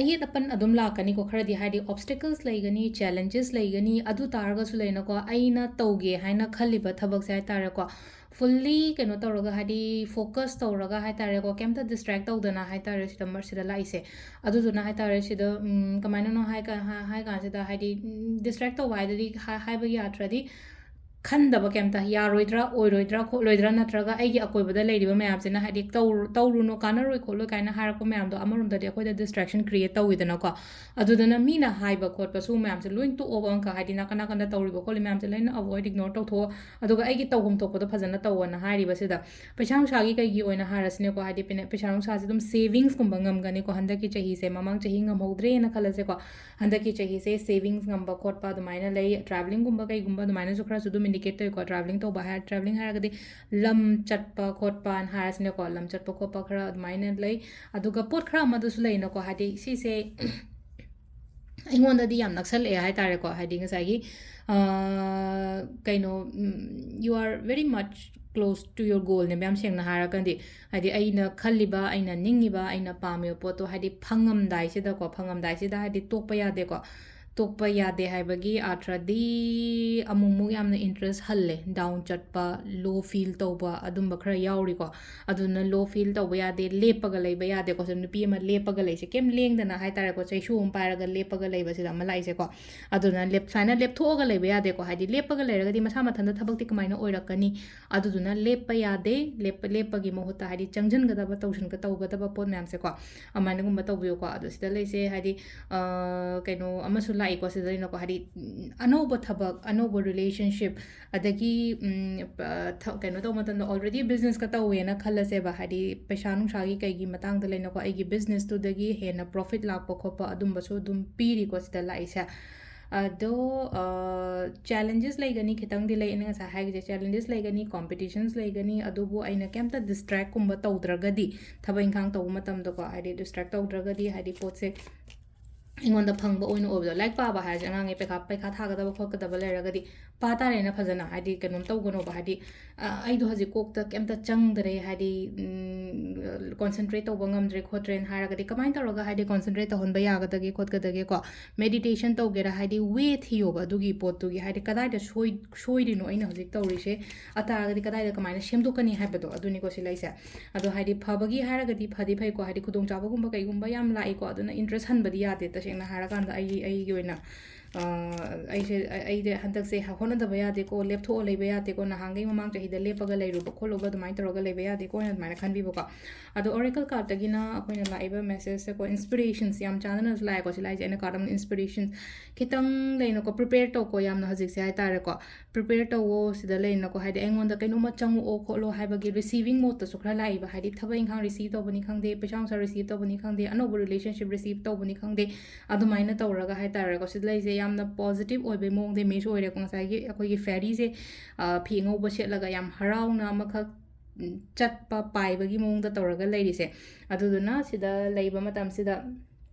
ꯑꯌꯦꯠ ꯑꯄꯟ ꯑꯗꯨꯝ ꯂꯥꯛꯀꯅꯤꯀꯣ ꯈꯔꯗꯤ, ꯍꯥꯏꯗꯤ obstacles ꯂꯩꯒꯅꯤ, challenges ꯂꯩꯒꯅꯤ꯫ ꯑꯗꯨ ꯇꯥꯔꯒꯁꯨ ꯂꯩꯅꯀꯣ, ꯑꯩꯅ ꯇꯧꯒꯦ ꯍꯥꯏꯅ ꯈꯜꯂꯤꯕ ꯊꯕꯛꯁꯦ ꯍꯥꯏꯇꯥꯔꯦꯀꯣ, fully ꯀꯩꯅꯣ ꯇꯧꯔꯒ, ꯍꯥꯏꯗꯤ focus ꯇꯧꯔꯒ ꯍꯥꯏꯇꯥꯔꯦꯀꯣ, ꯀꯩꯝꯇ distract ꯇꯧꯗꯅ ꯍꯥꯏꯇꯥꯔꯦ, ꯁꯤꯗ ꯃ-, ꯁꯤꯗ ꯂꯥꯛꯏꯁꯦ꯫ ꯑꯗꯨꯗꯨꯅ ꯍꯥꯏꯇꯥꯔꯦ, ꯁꯤꯗ, ꯎꯝ, ꯀꯃꯥꯏꯅꯅꯣ ꯍꯥꯏ ꯀ-, ꯍꯥ-, ꯍꯥꯏ ꯀꯥꯟꯁꯤꯗ, ꯍꯥꯏꯗꯤ, ꯎꯝ, distract ꯇꯧꯕ ꯍꯥꯏꯗꯗꯤ ꯍꯥ-, ꯍꯥꯏꯕꯒꯤ ꯑꯔꯊꯗꯤ ꯈꯟꯗꯕ ꯀꯩꯝꯇ, ꯌꯥꯔꯣꯏꯗ꯭ꯔꯥ, ꯑꯣꯏꯔꯣꯏꯗ꯭ꯔꯥ, ꯈꯣꯠꯂꯣꯏꯗ꯭ꯔꯥ, ꯅꯠꯇ꯭ꯔꯒ ꯑꯩꯒꯤ ꯑꯀꯣꯏꯕꯗ ꯂꯩꯔꯤꯕ ꯃꯌꯥꯝꯁꯤꯅ, ꯍꯥꯏꯗꯤ, ꯇꯧꯔꯨ-, ꯇꯧꯔꯨꯅꯨ, ꯀꯥꯟꯅꯔꯣꯏ, ꯈꯣꯠꯂꯣꯏ ꯀꯥꯏꯅ ꯍꯥꯏꯔꯛꯄ ꯃꯌꯥꯝꯗꯣ, ꯑꯃꯔꯣꯝꯗꯗꯤ ꯑꯩꯈꯣꯏꯗ distraction create ꯇꯧꯋꯤꯗꯅꯀꯣ꯫ ꯑꯗꯨꯗꯨꯅ ꯃꯤꯅ ꯍꯥꯏꯕ ꯈꯣꯠꯄꯁꯨ ꯃꯌꯥꯝꯁꯦ ꯂꯣꯏ ꯇꯣꯛꯑꯣꯕ, ꯑꯪꯀ, ꯍꯥꯏꯗꯤ, ꯅꯥꯀꯟ ꯅꯥꯀꯟꯗ ꯇꯧꯔꯤꯕ ꯈꯣꯠꯂꯤ ꯃꯌꯥꯝꯁꯦ ꯂꯣꯏꯅ avoid, ignore ꯇꯧꯊꯣꯛꯑꯣ꯫ ꯑꯗꯨꯒ ꯑꯩꯒꯤ ꯇꯧꯐꯝ ꯊꯣꯛꯄꯗꯣ ꯐꯖꯅ ꯇꯧꯋꯣꯅ ꯍꯥꯏꯔꯤꯕꯁꯤꯗ, ꯄꯩꯁꯥ ꯅꯨꯡꯁꯥꯒꯤ ꯀꯩꯒꯤ ꯑꯣꯏꯅ ꯍꯥꯏꯔꯁꯤꯅꯦꯀꯣ, ꯍꯥꯏꯗꯤ, ꯄꯩꯅ-, ꯄꯩꯁꯥ ꯅꯨꯡꯁꯥꯁꯦ ꯑꯗꯨꯝ savings ꯀꯨꯝꯕ ꯉꯝꯒꯅꯤꯀꯣ ꯍꯟꯗꯛꯀꯤ ꯆꯍꯤꯁꯦ꯫ ꯃꯃꯥꯡ ꯆꯍꯤ ꯉꯝꯍꯧꯗ꯭ꯔꯦꯅ ꯈꯜꯂꯁꯦꯀꯣ, ꯍꯟꯗꯛꯀꯤ ꯆꯍꯤꯁꯦ savings ꯉꯝꯕ ꯈꯣꯠꯄ ꯑꯗꯨꯃꯥꯏꯅ ꯂꯩ꯫ Travelling ꯒꯨꯝꯕ ꯀꯩꯒꯨꯝꯕ ꯑꯗꯨꯃꯥꯏꯅꯁꯨ ꯈꯔꯁꯨ ꯑꯗꯨꯝ indicate ꯇꯧꯏꯀꯣ꯫ Travelling ꯇꯧꯕ ꯍꯥꯏꯔ, travelling ꯍꯥꯏꯔꯒꯗꯤ ꯂꯝ ꯆꯠꯄ ꯈꯣꯠꯄꯅ ꯍꯥꯏꯔꯁꯤꯅꯦꯀꯣ, ꯂꯝ ꯆꯠꯄ ꯈꯣꯠꯄ ꯈꯔ ꯑꯗꯨꯃꯥꯏꯅ ꯂꯩ꯫ ꯑꯗꯨꯒ ꯄꯣꯠ ꯈꯔ ꯑꯃꯗꯁꯨ ꯂꯩꯅꯀꯣ, ꯍꯥꯏꯗꯤ ꯁꯤꯁꯦ ꯑꯩꯉꯣꯟꯗꯗꯤ ꯌꯥꯝ ꯅꯛꯁꯜꯂꯛꯑꯦ ꯍꯥꯏꯇꯥꯔꯦꯀꯣ꯫ ꯍꯥꯏꯗꯤ ꯉꯁꯥꯏꯒꯤ, ꯑ, ꯀꯩꯅꯣ, ꯎꯝ, you are very much close to your goal ꯅꯦꯕ, ꯌꯥꯝ ꯁꯦꯡꯅ ꯍꯥꯏꯔꯒꯗꯤ꯫ ꯍꯥꯏꯗꯤ ꯑꯩꯅ ꯈꯜꯂꯤꯕ, ꯑꯩꯅ ꯅꯤꯡꯉꯤꯕ, ꯑꯩꯅ ꯄꯥꯝꯃꯤꯕ ꯄꯣꯠꯇꯣ, ꯍꯥꯏꯗꯤ ꯐꯪꯉꯝꯗꯥꯏꯁꯤꯗꯀꯣ, ꯐꯪꯉꯝꯗꯥꯏꯁꯤꯗ ꯍꯥꯏꯗꯤ ꯇꯣꯛꯄ ꯌꯥꯗꯦꯀꯣ꯫ ꯇꯣꯛꯄ ꯌꯥꯗꯦ ꯍꯥꯏꯕꯒꯤ ꯑꯥꯔꯊ꯭ꯔꯗꯤ ꯑꯃꯨꯛꯃꯨꯛ ꯌꯥꯝꯅ ꯏꯟꯇꯔꯦꯁ ꯍꯜꯂꯦ, ꯗꯥꯎꯟ ꯆꯠꯄ, ꯂꯣ ꯐꯤꯜ ꯇꯧꯕ ꯑꯗꯨꯝꯕ ꯈꯔ ꯌꯥꯎꯔꯤꯀꯣ꯫ ꯑꯗꯨꯅ ꯂꯣ ꯐꯤꯜ ꯇꯧꯕ ꯌꯥꯗꯦ, ꯂꯦꯞꯄꯒ ꯂꯩꯕ ꯌꯥꯗꯦꯀꯣ꯫ ꯁꯤꯗ ꯅꯨꯄꯤ ꯑꯃ ꯂꯦꯞꯄꯒ ꯂꯩꯁꯦ, ꯀꯩꯝ ꯂꯦꯡꯗꯅ ꯍꯥꯏꯇꯥꯔꯦꯀꯣ, ꯆꯩꯁꯨ ꯑꯃ ꯄꯥꯏꯔꯒ ꯂꯦꯞꯄꯒ ꯂꯩꯕꯁꯤꯗ ꯑꯃ ꯂꯥꯛꯏꯁꯦꯀꯣ꯫ ꯑꯗꯨꯅ ꯂꯦꯞ-, ꯁꯨꯃꯥꯏꯅ ꯂꯦꯞꯊꯣꯛꯑꯒ ꯂꯩꯕ ꯌꯥꯗꯦꯀꯣ꯫ ꯍꯥꯏꯗꯤ ꯂꯦꯞꯄꯒ ꯂꯩꯔꯒꯗꯤ ꯃꯁꯥ ꯃꯊꯟꯇ ꯊꯕꯛꯇꯤ ꯀꯃꯥꯏꯅ ꯑꯣꯏꯔꯛꯀꯅꯤ? ꯑꯗꯨꯗꯨꯅ ꯂꯦꯞꯄ ꯌꯥꯗꯦ꯫ ꯂꯦꯞꯄ-, ꯂꯦꯞꯄꯒꯤ ꯃꯍꯨꯠꯇ ꯍꯥꯏꯗꯤ ꯆꯪꯁꯤꯟꯒꯗꯕ, ꯇꯧꯁꯤꯟꯒ-, ꯇꯧꯒꯗꯕ ꯄꯣꯠ ꯃꯌꯥꯝꯁꯦꯀꯣ, ꯑꯗꯨꯃꯥꯏꯅꯒꯨꯝꯕ ꯇꯧꯕꯤꯌꯨꯀꯣ꯫ ꯑꯗꯣ ꯁꯤꯗ ꯂꯩꯁꯦ ꯍꯥꯏꯗꯤ, ꯑ, ꯀꯩꯅꯣ ꯑꯃꯁꯨ ꯂꯥꯛꯏꯀꯣ, ꯁꯤꯗ ꯂꯩꯅꯀꯣ, ꯍꯥꯏꯗꯤ, ꯎꯝ, ꯑꯅꯧꯕ ꯊꯕꯛ, ꯑꯅꯧꯕ ꯔꯤꯂꯦꯁꯟꯁꯤꯞ, ꯑꯗꯒꯤ, ꯎꯝ, ꯄ-, ꯊ-, ꯀꯩꯅꯣ ꯇꯧꯕ ꯃꯇꯝꯗ already ꯕꯤꯖꯤꯅꯦꯁꯀ ꯇꯧꯋꯦꯅ ꯈꯜꯂꯁꯦꯕ, ꯍꯥꯏꯗꯤ ꯄꯩꯁꯥ ꯅꯨꯡꯁꯥꯒꯤ ꯀꯩꯒꯤ ꯃꯇꯥꯡꯗ ꯂꯩꯅꯀꯣ, ꯑꯩꯒꯤ ꯕꯤꯖꯤꯅꯦꯁꯇꯨꯗꯒꯤ ꯍꯦꯟꯅ ꯄ꯭ꯔꯣꯐꯤꯠ ꯂꯥꯛꯄ ꯈꯣꯠꯄ ꯑꯗꯨꯝꯕꯁꯨ ꯑꯗꯨꯝ ꯄꯤꯔꯤꯀꯣ ꯁꯤꯗ ꯂꯥꯛꯏꯁꯦ꯫ ꯑꯗꯣ, ꯑ, ꯆꯦꯂꯦꯟꯖꯦꯁ ꯂꯩꯒꯅꯤ, ꯈꯤꯇꯪꯗꯤ ꯂꯩ, ꯑꯩꯅ ꯉꯁꯥꯏ ꯍꯥꯏꯈꯤꯁꯦ, ꯆꯦꯂꯦꯟꯖꯦꯁ ꯂꯩꯒꯅꯤ, ꯀꯣꯝꯄꯤꯇꯤꯁꯟꯁ ꯂꯩꯒꯅꯤ, ꯑꯗꯨꯕꯨ ꯑꯩꯅ ꯀꯩꯝꯇ ꯗꯤꯁꯇ꯭ꯔꯦꯛꯀꯨꯝꯕ ꯇꯧꯗ꯭ꯔꯒꯗꯤ, ꯊꯕꯛ ꯏꯪꯈꯥꯡ ꯇꯧꯕ ꯃꯇꯝꯗꯀꯣ, ꯍꯥꯏꯗꯤ ꯗꯤꯁꯇ꯭ꯔꯦꯛ ꯇꯧꯗ꯭ꯔꯒꯗꯤ, ꯍꯥꯏꯗꯤ ꯄꯣꯠꯁꯦ ꯑꯩꯉꯣꯟꯗ ꯐꯪꯕ ꯑꯣꯏꯅ ꯑꯣꯏꯕꯗꯣ꯫ ꯂꯥꯏꯔꯤꯛ ꯄꯥꯕ ꯍꯥꯏꯔꯁꯦ, ꯑꯉꯥꯡꯒꯤ ꯄꯩꯈꯥ, ꯄꯩꯈꯥ ꯊꯥꯒꯗꯕ ꯈꯣꯠꯀꯗꯕ ꯂꯩꯔꯒꯗꯤ ꯄꯥ ꯇꯥꯔꯦꯅ ꯐꯖꯅ, ꯍꯥꯏꯗꯤ ꯀꯩꯅꯣꯝ ꯇꯧꯒꯅꯣꯕ, ꯍꯥꯏꯗꯤ, ꯑ, ꯑꯩꯗꯣ ꯍꯧꯖꯤꯛ ꯀꯣꯛꯇ ꯀꯩꯝꯇ ꯆꯪꯗ꯭ꯔꯦ, ꯍꯥꯏꯗꯤ, ꯎꯝ, ꯀꯣꯟꯁꯦꯟꯇ꯭ꯔꯦꯠ ꯇꯧꯕ ꯉꯝꯗ꯭ꯔꯦ ꯈꯣꯠꯇ꯭ꯔꯦꯅ ꯍꯥꯏꯔꯒꯗꯤ ꯀꯃꯥꯏꯅ ꯇꯧꯔꯒ ꯍꯥꯏꯗꯤ ꯀꯣꯟꯁꯦꯟꯇ꯭ꯔꯦꯠ ꯇꯧꯍꯟꯕ ꯌꯥꯒꯗꯒꯦ ꯈꯣꯠꯀꯗꯒꯦꯀꯣ? ꯃꯦꯗꯤꯇꯦꯁꯟ ꯇꯧꯒꯦꯔꯥ, ꯍꯥꯏꯗꯤ ꯋꯦ ꯊꯤꯌꯣꯕ ꯑꯗꯨꯒꯤ ꯄꯣꯠꯇꯨꯒꯤ, ꯍꯥꯏꯗꯤ ꯀꯗꯥꯏꯗ ꯁꯣꯏ-, ꯁꯣꯏꯔꯤꯅꯣ ꯑꯩꯅ ꯍꯧꯖꯤꯛ ꯇꯧꯔꯤꯁꯦ, ꯑꯇꯥꯔꯒꯗꯤ ꯀꯗꯥꯏꯗ ꯀꯃꯥꯏꯅ ꯁꯦꯝꯗꯣꯛꯀꯅꯤ ꯍꯥꯏꯕꯗꯣ, ꯑꯗꯨꯅꯤꯀꯣ ꯁꯤ ꯂꯩꯁꯦ꯫ ꯑꯗꯣ ꯍꯥꯏꯗꯤ ꯐꯕꯒꯤ ꯍꯥꯏꯔꯒꯗꯤ ꯐꯗꯤ ꯐꯩꯀꯣ, ꯍꯥꯏꯗꯤ ꯈꯨꯗꯣꯡꯆꯥꯕꯒꯨꯝꯕ ꯀꯩꯒꯨꯝꯕ ꯌꯥꯝ ꯂꯥꯛꯏꯀꯣ, ꯑꯗꯨꯅ ꯏꯟꯇꯔꯦꯁ ꯍꯟꯕꯗꯤ ꯌꯥꯗꯦ ꯇꯁꯦꯡꯅ ꯍꯥꯏꯔꯀꯥꯟꯗ ꯑꯩꯒꯤ, ꯑꯩꯒꯤ ꯑꯣꯏꯅ꯫ ꯑ, ꯑꯩꯁꯦ, ꯑ-, ꯑꯩꯁꯦ ꯍꯟꯗꯛꯁꯦ ꯍꯣꯠꯅꯗꯕ ꯌꯥꯗꯦꯀꯣ, ꯂꯦꯞꯊꯣꯛꯑ ꯂꯩꯕ ꯌꯥꯗꯦꯀꯣ, ꯅꯍꯥꯟꯈꯩ ꯃꯃꯥꯡ ꯆꯍꯤꯗ ꯂꯦꯞꯄꯒ ꯂꯩꯔꯨꯕ ꯈꯣꯠꯂꯨꯕ ꯑꯗꯨꯃꯥꯏꯅ ꯇꯧꯔꯒ ꯂꯩꯕ ꯌꯥꯗꯦꯀꯣ ꯍꯥꯏꯅ ꯑꯗꯨꯃꯥꯏꯅ ꯈꯟꯕꯤꯕꯀꯣ꯫ ꯑꯗꯣ ꯑꯣꯔꯦꯀꯜ ꯀꯥꯔꯠꯇꯒꯤꯅ ꯑꯩꯈꯣꯏꯅ ꯂꯥꯛꯏꯕ ꯃꯦꯁꯦꯖꯁꯦꯀꯣ, ꯏꯟꯁꯄꯤꯔꯦꯁꯟꯁ ꯌꯥꯝ ꯆꯥꯟꯅꯅꯁꯨ ꯂꯥꯛꯑꯦꯀꯣ, ꯁꯤ ꯂꯥꯛꯏꯁꯦ ꯑꯩꯅ ꯀꯥꯔꯠ ꯑꯃꯅ ꯏꯟꯁꯄꯤꯔꯦꯁꯟ ꯈꯤꯇꯪ ꯂꯩꯅꯀꯣ, ꯄ꯭ꯔꯤꯄꯦꯌꯔ ꯇꯧꯀꯣ ꯌꯥꯝꯅ ꯍꯧꯖꯤꯛꯁꯦ ꯍꯥꯏꯇꯥꯔꯦꯀꯣ꯫ ꯄ꯭ꯔꯤꯄꯦꯌꯔ ꯇꯧꯋꯣ, ꯁꯤꯗ ꯂꯩꯅꯀꯣ, ꯍꯥꯏꯗꯤ ꯑꯩꯉꯣꯟꯗ ꯀꯩꯅꯣꯝꯃ ꯆꯪꯉꯛꯑꯣ ꯈꯣꯠꯂꯣ ꯍꯥꯏꯕꯒꯤ ꯔꯤꯁꯤꯚꯤꯡ ꯃꯣꯠꯇꯁꯨ ꯈꯔ ꯂꯥꯛꯏꯕ, ꯍꯥꯏꯗꯤ ꯊꯕꯛ ꯏꯪꯈꯥꯡ ꯔꯤꯁꯤꯚ ꯇꯧꯕꯅꯤ ꯈꯪꯗꯦ, ꯄꯩꯁꯥ ꯅꯨꯡꯁꯥ ꯔꯤꯁꯤꯚ ꯇꯧꯕꯅꯤ ꯈꯪꯗꯦ, ꯑꯅꯧꯕ ꯔꯤꯂꯦꯁꯟꯁꯤꯞ ꯔꯤꯁꯤꯚ ꯇꯧꯕꯅꯤ ꯈꯪꯗꯦ, ꯑꯗꯨꯃꯥꯏꯅ ꯇꯧꯔꯒ ꯍꯥꯏꯇꯥꯔꯦꯀꯣ꯫ ꯁꯤꯗ ꯂꯩꯁꯦ ꯌꯥꯝꯅ ꯄꯣꯖꯤꯇꯤꯚ ꯑꯣꯏꯕ ꯃꯑꯣꯡꯗ ꯏꯃꯦꯖ ꯑꯣꯏꯔꯦꯀꯣ꯫ ꯉꯁꯥꯏꯒꯤ ꯑꯩꯈꯣꯏꯒꯤ ꯐꯦꯔꯤꯁꯦ, ꯑ, ꯐꯤ ꯑꯉꯧꯕ ꯁꯦꯠꯂꯒ ꯌꯥꯝ ꯍꯔꯥꯎꯅ ꯑꯃꯈꯛ, ꯎꯝ, ꯆꯠꯄ ꯄꯥꯏꯕꯒꯤ ꯃꯑꯣꯡꯗ ꯇꯧꯔꯒ ꯂꯩꯔꯤꯁꯦ꯫ ꯑꯗꯨꯗꯨꯅ ꯁꯤꯗ ꯂꯩꯕ ꯃꯇꯝꯁꯤꯗ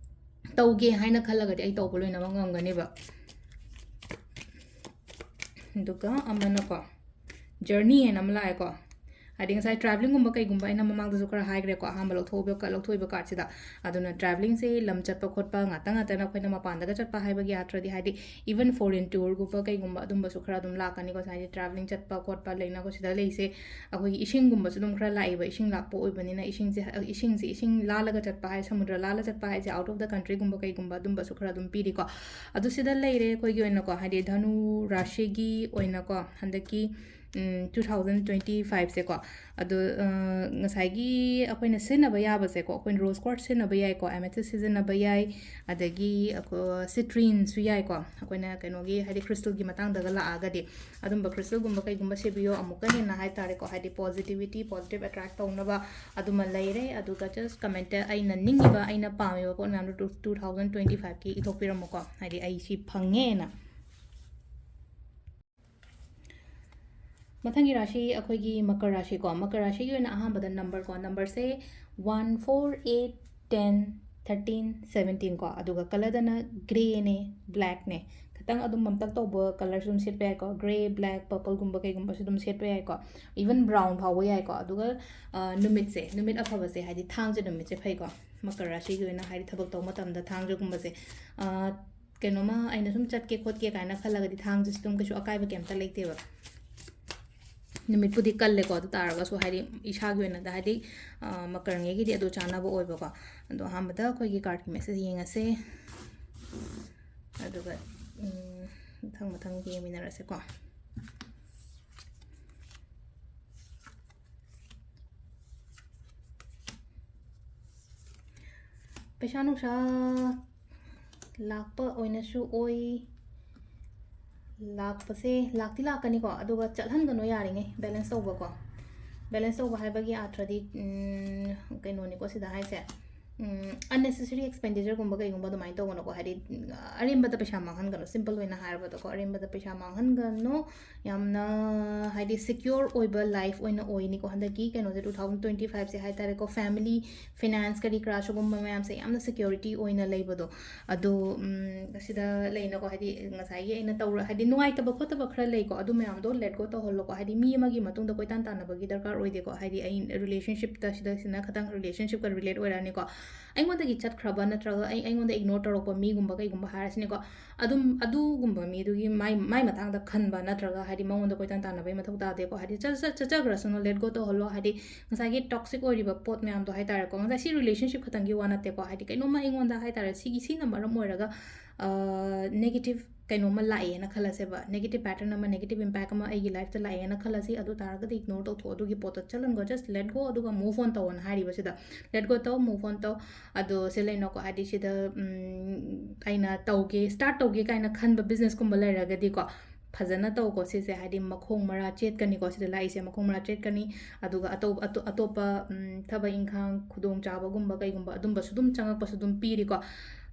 ꯇꯧꯒꯦ ꯍꯥꯏꯅ ꯈꯜꯂꯒꯗꯤ ꯑꯩ ꯇꯧꯕ ꯂꯣꯏꯅꯃꯛ ꯉꯝꯒꯅꯦꯕ꯫ ꯑꯗꯨꯒ ꯑꯃꯅꯀꯣ, ꯖꯔꯅꯤ ꯍꯥꯏꯅ ꯑꯃ ꯂꯥꯛꯑꯦꯀꯣ꯫ ꯍꯥꯏꯗꯤ ꯉꯁꯥꯏ ꯇ꯭ꯔꯥꯕꯂꯤꯡꯒꯨꯝꯕ ꯀꯩꯒꯨꯝꯕ ꯑꯩꯅ ꯃꯃꯥꯡꯗꯁꯨ ꯈꯔ ꯍꯥꯏꯈ꯭ꯔꯦꯀꯣ, ꯑꯍꯥꯟꯕ ꯂꯧꯊꯣꯛꯏꯕ ꯀꯥꯔꯠꯁꯤꯗ꯫ ꯑꯗꯨꯅ ꯇ꯭ꯔꯥꯕꯂꯤꯡꯁꯦ ꯂꯝ ꯆꯠꯄ ꯈꯣꯠꯄ ꯉꯥꯛꯇ ꯉꯥꯛꯇꯅ ꯑꯩꯈꯣꯏꯅ ꯃꯄꯥꯟꯗꯒ ꯆꯠꯄ ꯍꯥꯏꯕꯒꯤ ꯑꯥꯔꯊꯗꯤ, ꯍꯥꯏꯗꯤ even foreign tourꯒꯨꯝꯕ ꯀꯩꯒꯨꯝꯕ ꯑꯗꯨꯝꯕꯁꯨ ꯈꯔ ꯑꯗꯨꯝ ꯂꯥꯛꯀꯅꯤꯀꯣ꯫ ꯍꯥꯏꯗꯤ ꯇ꯭ꯔꯥꯕꯂꯤꯡ ꯆꯠꯄ ꯈꯣꯠꯄ ꯂꯩꯅꯀꯣ, ꯁꯤꯗ ꯂꯩꯁꯦ ꯑꯩꯈꯣꯏꯒꯤ ꯏꯁꯤꯡꯒꯨꯝꯕꯁꯨ ꯑꯗꯨꯝ ꯈꯔ ꯂꯥꯛꯑꯦꯕ, ꯏꯁꯤꯡ ꯂꯥꯛꯄ ꯑꯣꯏꯕꯅꯤꯅ ꯏꯁꯤꯡꯁꯦ, ꯏꯁꯤꯡꯁꯦ ꯏꯁꯤꯡ ꯂꯥꯜꯂꯒ ꯆꯠꯄ ꯍꯥꯏ, ꯁꯃꯨꯗ꯭ꯔ ꯂꯥꯜꯂ ꯆꯠꯄ ꯍꯥꯏꯁꯦ, out of the countryꯒꯨꯝꯕ ꯀꯩꯒꯨꯝꯕ ꯑꯗꯨꯝꯕꯁꯨ ꯈꯔ ꯑꯗꯨꯝ ꯄꯤꯔꯤꯀꯣ꯫ ꯑꯗꯨ ꯁꯤꯗ ꯂꯩꯔꯦ ꯑꯩꯈꯣꯏꯒꯤ ꯑꯣꯏꯅꯀꯣ, ꯍꯥꯏꯗꯤ ꯙꯅꯨ ꯔꯥꯁꯤꯒꯤ ꯑꯣꯏꯅꯀꯣ, ꯍꯟꯗꯛꯀꯤ two thousand twenty fiveꯁꯦꯀꯣ꯫ ꯑꯗꯣ ꯉꯁꯥꯏꯒꯤ ꯑꯩꯈꯣꯏꯅ ꯁꯤꯖꯤꯟꯅꯕ ꯌꯥꯕꯁꯦꯀꯣ, ꯑꯩꯈꯣꯏꯅ ꯔꯣꯁ ꯀ꯭ꯋꯥꯔꯠꯁ ꯁꯤꯖꯤꯟꯅꯕ ꯌꯥꯏꯀꯣ, ꯑꯦꯃꯦꯊꯤꯁ ꯁꯤꯖꯤꯟꯅꯕ ꯌꯥꯏ, ꯑꯗꯒꯤ ꯑꯩꯈꯣꯏ ꯁꯤꯇ꯭ꯔꯤꯟꯁꯨ ꯌꯥꯏꯀꯣ, ꯑꯩꯈꯣꯏꯅ ꯀꯩꯅꯣꯒꯤ, ꯍꯥꯏꯗꯤ ꯈ꯭ꯔꯤꯁꯇꯜꯒꯤ ꯃꯇꯥꯡꯗꯒ ꯂꯥꯛꯑꯒꯗꯤ꯫ ꯑꯗꯨꯝꯕ ꯈ꯭ꯔꯤꯁꯇꯜꯒꯨꯝꯕ ꯀꯩꯒꯨꯝꯕ ꯁꯤꯕꯤꯌꯣ, ꯑꯃꯨꯛꯀ ꯍꯦꯟꯅ ꯍꯥꯏ ꯇꯥꯔꯦꯀꯣ, ꯍꯥꯏꯗꯤ ꯄꯣꯖꯤꯇꯤꯕꯤꯇꯤ, ꯄꯣꯖꯤꯇꯤꯕ ꯑꯦꯇ꯭ꯔꯦꯛ ꯇꯧꯅꯕ ꯑꯗꯨꯃ ꯂꯩꯔꯦ꯫ ꯑꯗꯨꯒ ꯖꯁ ꯀꯃꯦꯟꯇ ꯑꯩꯅ ꯅꯤꯡꯉꯤꯕ, ꯑꯩꯅ ꯄꯥꯝꯃꯤꯕ ꯄꯣꯠ ꯃꯌꯥꯝꯗꯣ two thousand twenty fiveꯀꯤ ꯏꯊꯣꯛꯄꯤꯔꯝꯃꯨꯀꯣ, ꯍꯥꯏꯗꯤ ꯑꯩ ꯁꯤ ꯐꯪꯉꯦꯅ꯫ ꯃꯊꯪꯒꯤ ꯔꯥꯁꯤ ꯑꯩꯈꯣꯏꯒꯤ ꯃꯀꯔ ꯔꯥꯁꯤꯀꯣ꯫ ꯃꯀꯔ ꯔꯥꯁꯤꯒꯤ ꯑꯣꯏꯅ ꯑꯍꯥꯟꯕꯗ ꯅꯝꯕꯔꯀꯣ, ꯅꯝꯕꯔꯁꯦ one, four, eight, ten, thirteen, seventeen ꯀꯣ꯫ ꯑꯗꯨꯒ ꯀꯂꯔꯗꯅ ꯒ꯭ꯔꯦꯅꯦ, ꯕ꯭ꯂꯦꯛꯅꯦ꯫ ꯈꯤꯇꯪ ꯑꯗꯨꯝ ꯃꯝꯇꯛ ꯇꯧꯕ ꯀꯂꯔꯁꯨ ꯑꯗꯨꯝ ꯁꯦꯠꯄ ꯌꯥꯏꯀꯣ, ꯒ꯭ꯔꯦ, ꯕ꯭ꯂꯦꯛ, ꯄꯔꯄꯜꯒꯨꯝꯕ ꯀꯩꯒꯨꯝꯕꯁꯨ ꯑꯗꯨꯝ ꯁꯦꯠꯄ ꯌꯥꯏꯀꯣ, ꯏꯚꯟ ꯕ꯭ꯔꯥꯎꯟ ꯐꯥꯎꯕ ꯌꯥꯏꯀꯣ꯫ ꯑꯗꯨꯒ ꯅꯨꯃꯤꯠꯁꯦ, ꯅꯨꯃꯤꯠ ꯑꯐꯕꯁꯦ, ꯍꯥꯏꯗꯤ ꯊꯥꯡꯖ ꯅꯨꯃꯤꯠꯁꯦ ꯐꯩꯀꯣ, ꯃꯀꯔ ꯔꯥꯁꯤꯒꯤ ꯑꯣꯏꯅ꯫ ꯍꯥꯏꯗꯤ ꯊꯕꯛ ꯇꯧꯕ ꯃꯇꯝꯗ ꯊꯥꯡꯖꯒꯨꯝꯕꯁꯦ ꯀꯩꯅꯣꯃ ꯑꯩꯅ ꯁꯨꯝ ꯆꯠꯀꯦ ꯈꯣꯠꯀꯦ ꯀꯥꯏꯅ ꯈꯜꯂꯒꯗꯤ ꯊꯥꯡꯖꯁꯤ ꯑꯗꯨꯝ ꯀꯩꯁꯨ ꯑꯀꯥꯏꯕ ꯀꯩꯝꯇ ꯂꯩꯇꯦꯕ꯫ ꯅꯨꯃꯤꯠꯄꯨꯗꯤ ꯀꯜꯂꯦꯀꯣ, ꯑꯗꯨ ꯇꯥꯔꯒꯁꯨ ꯍꯥꯏꯗꯤ ꯏꯁꯥꯒꯤ ꯑꯣꯏꯅꯗ ꯍꯥꯏꯗꯤ ꯃꯀꯔꯉꯩꯒꯤꯗꯤ ꯑꯗꯨ ꯆꯥꯟꯅꯕ ꯑꯣꯏꯕꯀꯣ꯫ ꯑꯗꯣ ꯑꯍꯥꯟꯕꯗ ꯑꯩꯈꯣꯏꯒꯤ ꯀꯥꯔꯠꯀꯤ ꯃꯦꯁꯦꯖ ꯌꯦꯡꯉꯁꯦ, ꯑꯗꯨꯒ ꯃꯊꯪ ꯃꯊꯪ ꯌꯦꯡꯃꯤꯟꯅꯔꯁꯦꯀꯣ꯫ ꯄꯩꯁꯥ ꯅꯨꯡꯁꯥ ꯂꯥꯛꯄ ꯑꯣꯏꯅꯁꯨ ꯑꯣꯏ꯫ ꯂꯥꯛꯄꯁꯦ ꯂꯥꯛꯇꯤ ꯂꯥꯛꯀꯅꯤꯀꯣ, ꯑꯗꯨꯒ ꯆꯠꯍꯟꯒꯅꯨ ꯌꯥꯔꯤꯉꯩ, ꯕꯦꯂꯦꯟꯁ ꯇꯧꯕꯀꯣ꯫ ꯕꯦꯂꯦꯟꯁ ꯇꯧꯕ ꯍꯥꯏꯕꯒꯤ ꯑꯥꯔꯊꯗꯤ ꯀꯩꯅꯣꯅꯤꯀꯣ ꯁꯤꯗ ꯍꯥꯏꯁꯦ, ꯎꯝ, unnecessary expenditureꯒꯨꯝꯕ ꯀꯩꯒꯨꯝꯕ ꯑꯗꯨꯃꯥꯏꯅ ꯇꯧꯒꯅꯨꯀꯣ꯫ ꯍꯥꯏꯗꯤ, ꯎꯝ, ꯑꯔꯦꯝꯕꯗ ꯄꯩꯁꯥ ꯃꯥꯡꯍꯟꯒꯅꯨ꯫ Simple ꯑꯣꯏꯅ ꯍꯥꯏꯔꯕꯗꯀꯣ, ꯑꯔꯦꯝꯕꯗ ꯄꯩꯁꯥ ꯃꯥꯡꯍꯟꯒꯅꯨ꯫ ꯌꯥꯝꯅ, ꯍꯥꯏꯗꯤ, secure ꯑꯣꯏꯕ life ꯑꯣꯏꯅ ꯑꯣꯏꯅꯤꯀꯣ꯫ ꯍꯟꯗꯛꯀꯤ ꯀꯩꯅꯣꯁꯦ, two thousand twenty fiveꯁꯦ ꯍꯥꯏ ꯇꯥꯔꯦꯀꯣ, family, finance ꯀꯔꯤ ꯀꯔꯥ ꯁꯤꯒꯨꯝꯕ ꯃꯌꯥꯝꯁꯦ ꯌꯥꯝꯅ security ꯑꯣꯏꯅ ꯂꯩꯕꯗꯣ꯫ ꯑꯗꯣ, ꯎꯝ, ꯁꯤꯗ ꯂꯩꯅꯀꯣ, ꯍꯥꯏꯗꯤ, ꯉꯁꯥꯏꯒꯤ ꯑꯩꯅ ꯇꯧꯔ-, ꯍꯥꯏꯗꯤ, ꯅꯨꯡꯉꯥꯏꯇꯕ ꯈꯣꯠꯇꯕ ꯈꯔ ꯂꯩꯀꯣ, ꯑꯗꯨ ꯃꯌꯥꯝꯗꯣ let go ꯇꯧꯍꯜꯂꯣꯀꯣ꯫ ꯍꯥꯏꯗꯤ, ꯃꯤ ꯑꯃꯒꯤ ꯃꯇꯨꯡꯗ ꯀꯣꯏꯇꯥꯟ ꯇꯥꯟꯅꯕꯒꯤ ꯗꯔꯀꯥꯔ ꯑꯣꯏꯗꯦꯀꯣ꯫ ꯍꯥꯏꯗꯤ, ꯑꯩ relationshipꯇ, ꯁꯤꯗ, ꯁꯤꯅ ꯈꯇꯪ relationshipꯀ relate ꯑꯣꯏꯔꯛꯑꯅꯤꯀꯣ꯫ ꯑꯩꯉꯣꯟꯗꯒꯤ ꯆꯠꯈ꯭ꯔꯕ ꯅꯠꯇ꯭ꯔꯒ ꯑꯩ, ꯑꯩꯉꯣꯟꯗ ignore ꯇꯧꯔꯛꯄ ꯃꯤꯒꯨꯝꯕ ꯀꯩꯒꯨꯝꯕ ꯍꯥꯏꯔꯁꯤꯅꯦꯀꯣ, ꯑꯗꯨꯝ, ꯑꯗꯨꯒꯨꯝꯕ ꯃꯤꯗꯨꯒꯤ ꯃꯥꯏ, ꯃꯥꯏ ꯃꯇꯥꯡꯗ ꯈꯟꯕ ꯅꯠꯇ꯭ꯔꯒ, ꯍꯥꯏꯗꯤ, ꯃꯉꯣꯟꯗ ꯀꯣꯏꯇꯥꯟ ꯇꯥꯟꯅꯕꯒꯤ ꯃꯊꯧ ꯇꯥꯗꯦꯀꯣ꯫ ꯍꯥꯏꯗꯤ, ꯆꯠ-, ꯆꯠ-, ꯆꯠꯆꯈ꯭ꯔꯁꯅꯨ, let go ꯇꯧꯍꯜꯂꯣ꯫ ꯍꯥꯏꯗꯤ, ꯉꯁꯥꯏꯒꯤ toxic ꯑꯣꯏꯔꯤꯕ ꯄꯣꯠ ꯃꯌꯥꯝꯗꯣ ꯍꯥꯏ ꯇꯥꯔꯦꯀꯣ, ꯉꯁꯥꯏ ꯁꯤ relationship ꯈꯛꯇꯪꯒꯤ ꯋꯥ ꯅꯠꯇꯦꯀꯣ꯫ ꯍꯥꯏꯗꯤ, ꯀꯩꯅꯣꯝꯃ ꯑꯩꯉꯣꯟꯗ ꯍꯥꯏ ꯇꯥꯔꯦ, ꯁꯤꯒꯤ, ꯁꯤꯅ ꯃꯔꯝ ꯑꯣꯏꯔꯒ, ꯑ, negative ꯀꯩꯅꯣꯝꯃ ꯂꯥꯛꯑꯦꯅ ꯈꯜꯂꯁꯦꯕ, negative pattern ꯑꯃ, negative impact ꯑꯃ ꯑꯩꯒꯤ lifeꯇ ꯂꯥꯛꯑꯦꯅ ꯈꯜꯂꯁꯤ, ꯑꯗꯨ ꯇꯥꯔꯒꯗꯤ ignore ꯇꯧꯊꯣꯛꯑꯣ, ꯑꯗꯨꯒꯤ ꯄꯣꯠꯇꯣ ꯆꯠꯍꯟꯈꯣ, just let go, ꯑꯗꯨꯒ move on ꯇꯧꯑꯣꯅ ꯍꯥꯏꯔꯤꯕꯁꯤꯗ꯫ Let go ꯇꯧ, move on ꯇꯧ꯫ ꯑꯗꯣ ꯁꯤ ꯂꯩꯅꯀꯣ, ꯍꯥꯏꯗꯤ, ꯁꯤꯗ, ꯎꯝ, ꯑꯩꯅ ꯇꯧꯒꯦ, start ꯇꯧꯒꯦ ꯀꯥꯏꯅ ꯈꯟꯕ businessꯀꯨꯝꯕ ꯂꯩꯔꯒꯗꯤꯀꯣ, ꯐꯖꯅ ꯇꯧꯀꯣ꯫ ꯁꯤꯁꯦ, ꯍꯥꯏꯗꯤ, ꯃꯈꯣꯡ ꯃꯔꯥ ꯆꯦꯠꯀꯅꯤꯀꯣ, ꯁꯤꯗ ꯂꯥꯛꯏꯁꯦ ꯃꯈꯣꯡ ꯃꯔꯥ ꯆꯦꯠꯀꯅꯤ꯫ ꯑꯗꯨꯒ ꯑꯇꯣꯞ-, ꯑꯇꯣ-, ꯑꯇꯣꯞꯄ, ꯎꯝ, ꯊꯕꯛ ꯏꯪꯈꯥꯡ, ꯈꯨꯗꯣꯡꯆꯥꯕꯒꯨꯝꯕ ꯀꯩꯒꯨꯝꯕ ꯑꯗꯨꯝꯕꯁꯨ ꯑꯗꯨꯝ ꯆꯪꯉꯛꯄꯁꯨ ꯑꯗꯨꯝ ꯄꯤꯔꯤꯀꯣ꯫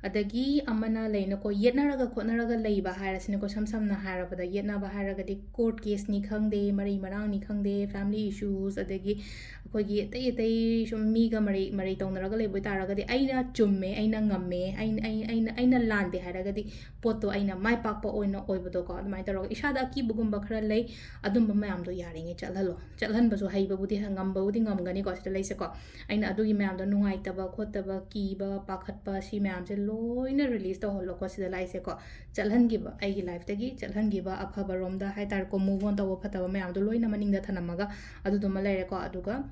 ꯑꯗꯒꯤ ꯑꯃꯅ ꯂꯩꯅꯀꯣ, ꯌꯦꯠꯅꯔꯒ ꯈꯣꯠꯅꯔꯒ ꯂꯩꯕ ꯍꯥꯏꯔꯁꯤꯅꯦꯀꯣ, ꯏꯁꯝ ꯁꯝꯅ ꯍꯥꯏꯔꯕꯗ, ꯌꯦꯠꯅꯕ ꯍꯥꯏꯔꯒꯗꯤ court caseꯅꯤ ꯈꯪꯗꯦ, ꯃꯔꯩ ꯃꯔꯥꯡꯅꯤ ꯈꯪꯗꯦ, family issues, ꯑꯗꯒꯤ ꯑꯩꯈꯣꯏꯒꯤ ꯑꯇꯩ ꯑꯇꯩ ꯁꯨꯝ ꯃꯤꯒ ꯃꯔꯩ, ꯃꯔꯩ ꯇꯧꯅꯔꯒ ꯂꯩꯕ ꯑꯣꯏ ꯇꯥꯔꯒꯗꯤ, ꯑꯩꯅ ꯆꯨꯝꯃꯦ, ꯑꯩꯅ ꯉꯝꯃꯦ, ꯑꯩꯅ, ꯑꯩ-, ꯑꯩꯅ, ꯑꯩꯅ ꯂꯥꯟꯗꯦ ꯍꯥꯏꯔꯒꯗꯤ, ꯄꯣꯠꯇꯣ ꯑꯩꯅ ꯃꯥꯏ ꯄꯥꯛꯄ ꯑꯣꯏꯅ ꯑꯣꯏꯕꯗꯣꯀꯣ, ꯑꯗꯨꯃꯥꯏꯅ ꯇꯧꯔꯒ ꯏꯁꯥꯗ ꯑꯀꯤꯕꯒꯨꯝꯕ ꯈꯔ ꯂꯩ, ꯑꯗꯨꯝꯕ ꯃꯌꯥꯝꯗꯣ ꯌꯥꯔꯤꯉꯩ ꯆꯠꯍꯜꯂꯣ꯫ ꯆꯠꯍꯟꯕꯁꯨ ꯍꯩꯕꯕꯨꯗꯤ, ꯉꯝꯕꯕꯨꯗꯤ ꯉꯝꯒꯅꯤꯀꯣ, ꯁꯤꯗ ꯂꯩꯁꯦꯀꯣ꯫ ꯑꯩꯅ ꯑꯗꯨꯒꯤ ꯃꯌꯥꯝꯗꯣ, ꯅꯨꯡꯉꯥꯏꯇꯕ ꯈꯣꯠꯇꯕ, ꯀꯤꯕ, ꯄꯥꯈꯠꯄ, ꯁꯤ ꯃꯌꯥꯝꯁꯦ ꯂꯣꯏꯅ release ꯇꯧꯍꯜꯂꯣꯀꯣ, ꯁꯤꯗ ꯂꯥꯛꯏꯁꯦꯀꯣ꯫ ꯆꯠꯍꯟꯈꯤꯕ, ꯑꯩꯒꯤ lifeꯇꯒꯤ ꯆꯠꯍꯟꯈꯤꯕ, ꯑꯐꯕꯔꯣꯝꯗ ꯍꯥꯏ ꯇꯥꯔꯦꯀꯣ, move on ꯇꯧꯕ, ꯐꯠꯇꯕ ꯃꯌꯥꯝꯗꯣ ꯂꯣꯏꯅ ꯃꯅꯤꯡꯗ ꯊꯅꯝꯃꯒ, ꯑꯗꯨꯗꯨꯃ ꯂꯩꯔꯦꯀꯣ꯫ ꯑꯗꯨꯒ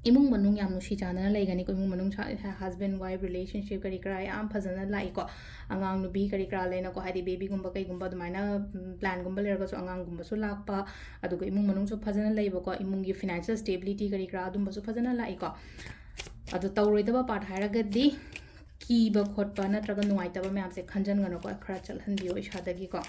ꯏꯃꯨꯡ ꯃꯅꯨꯡ ꯌꯥꯝ ꯅꯨꯡꯁꯤ ꯆꯥꯟꯅꯅ ꯂꯩꯒꯅꯤꯀꯣ꯫ ꯏꯃꯨꯡ ꯃꯅꯨꯡ ꯁꯥ-, husband wife relationship ꯀꯔꯤ ꯀꯔꯥ ꯌꯥꯝ ꯐꯖꯅ ꯂꯥꯛꯏꯀꯣ꯫ ꯑꯉꯥꯡ ꯅꯨꯄꯤ ꯀꯔꯤ ꯀꯔꯥ ꯂꯩꯅꯀꯣ, ꯍꯥꯏꯗꯤ babyꯒꯨꯝꯕ ꯀꯩꯒꯨꯝꯕ ꯑꯗꯨꯃꯥꯏꯅ, ꯎꯝ, planꯒꯨꯝꯕ ꯂꯩꯔꯒꯁꯨ ꯑꯉꯥꯡꯒꯨꯝꯕꯁꯨ ꯂꯥꯛꯄ, ꯑꯗꯨꯒ ꯏꯃꯨꯡ ꯃꯅꯨꯡꯁꯨ ꯐꯖꯅ ꯂꯩꯕꯀꯣ, ꯏꯃꯨꯡꯒꯤ financial stability ꯀꯔꯤ ꯀꯔꯥ ꯑꯗꯨꯝꯕꯁꯨ ꯐꯖꯅ ꯂꯥꯛꯏꯀꯣ꯫ ꯑꯗꯣ ꯇꯧꯔꯣꯏꯗꯕ part ꯍꯥꯏꯔꯒꯗꯤ ꯀꯤꯕ ꯈꯣꯠꯄ ꯅꯠꯇ꯭ꯔꯒ ꯅꯨꯡꯉꯥꯏꯇꯕ ꯃꯌꯥꯝꯁꯦ ꯈꯟꯖꯟꯒꯅꯨꯀꯣ, ꯈꯔ ꯆꯠꯍꯟꯕꯤꯌꯣ ꯏꯁꯥꯗꯒꯤꯀꯣ꯫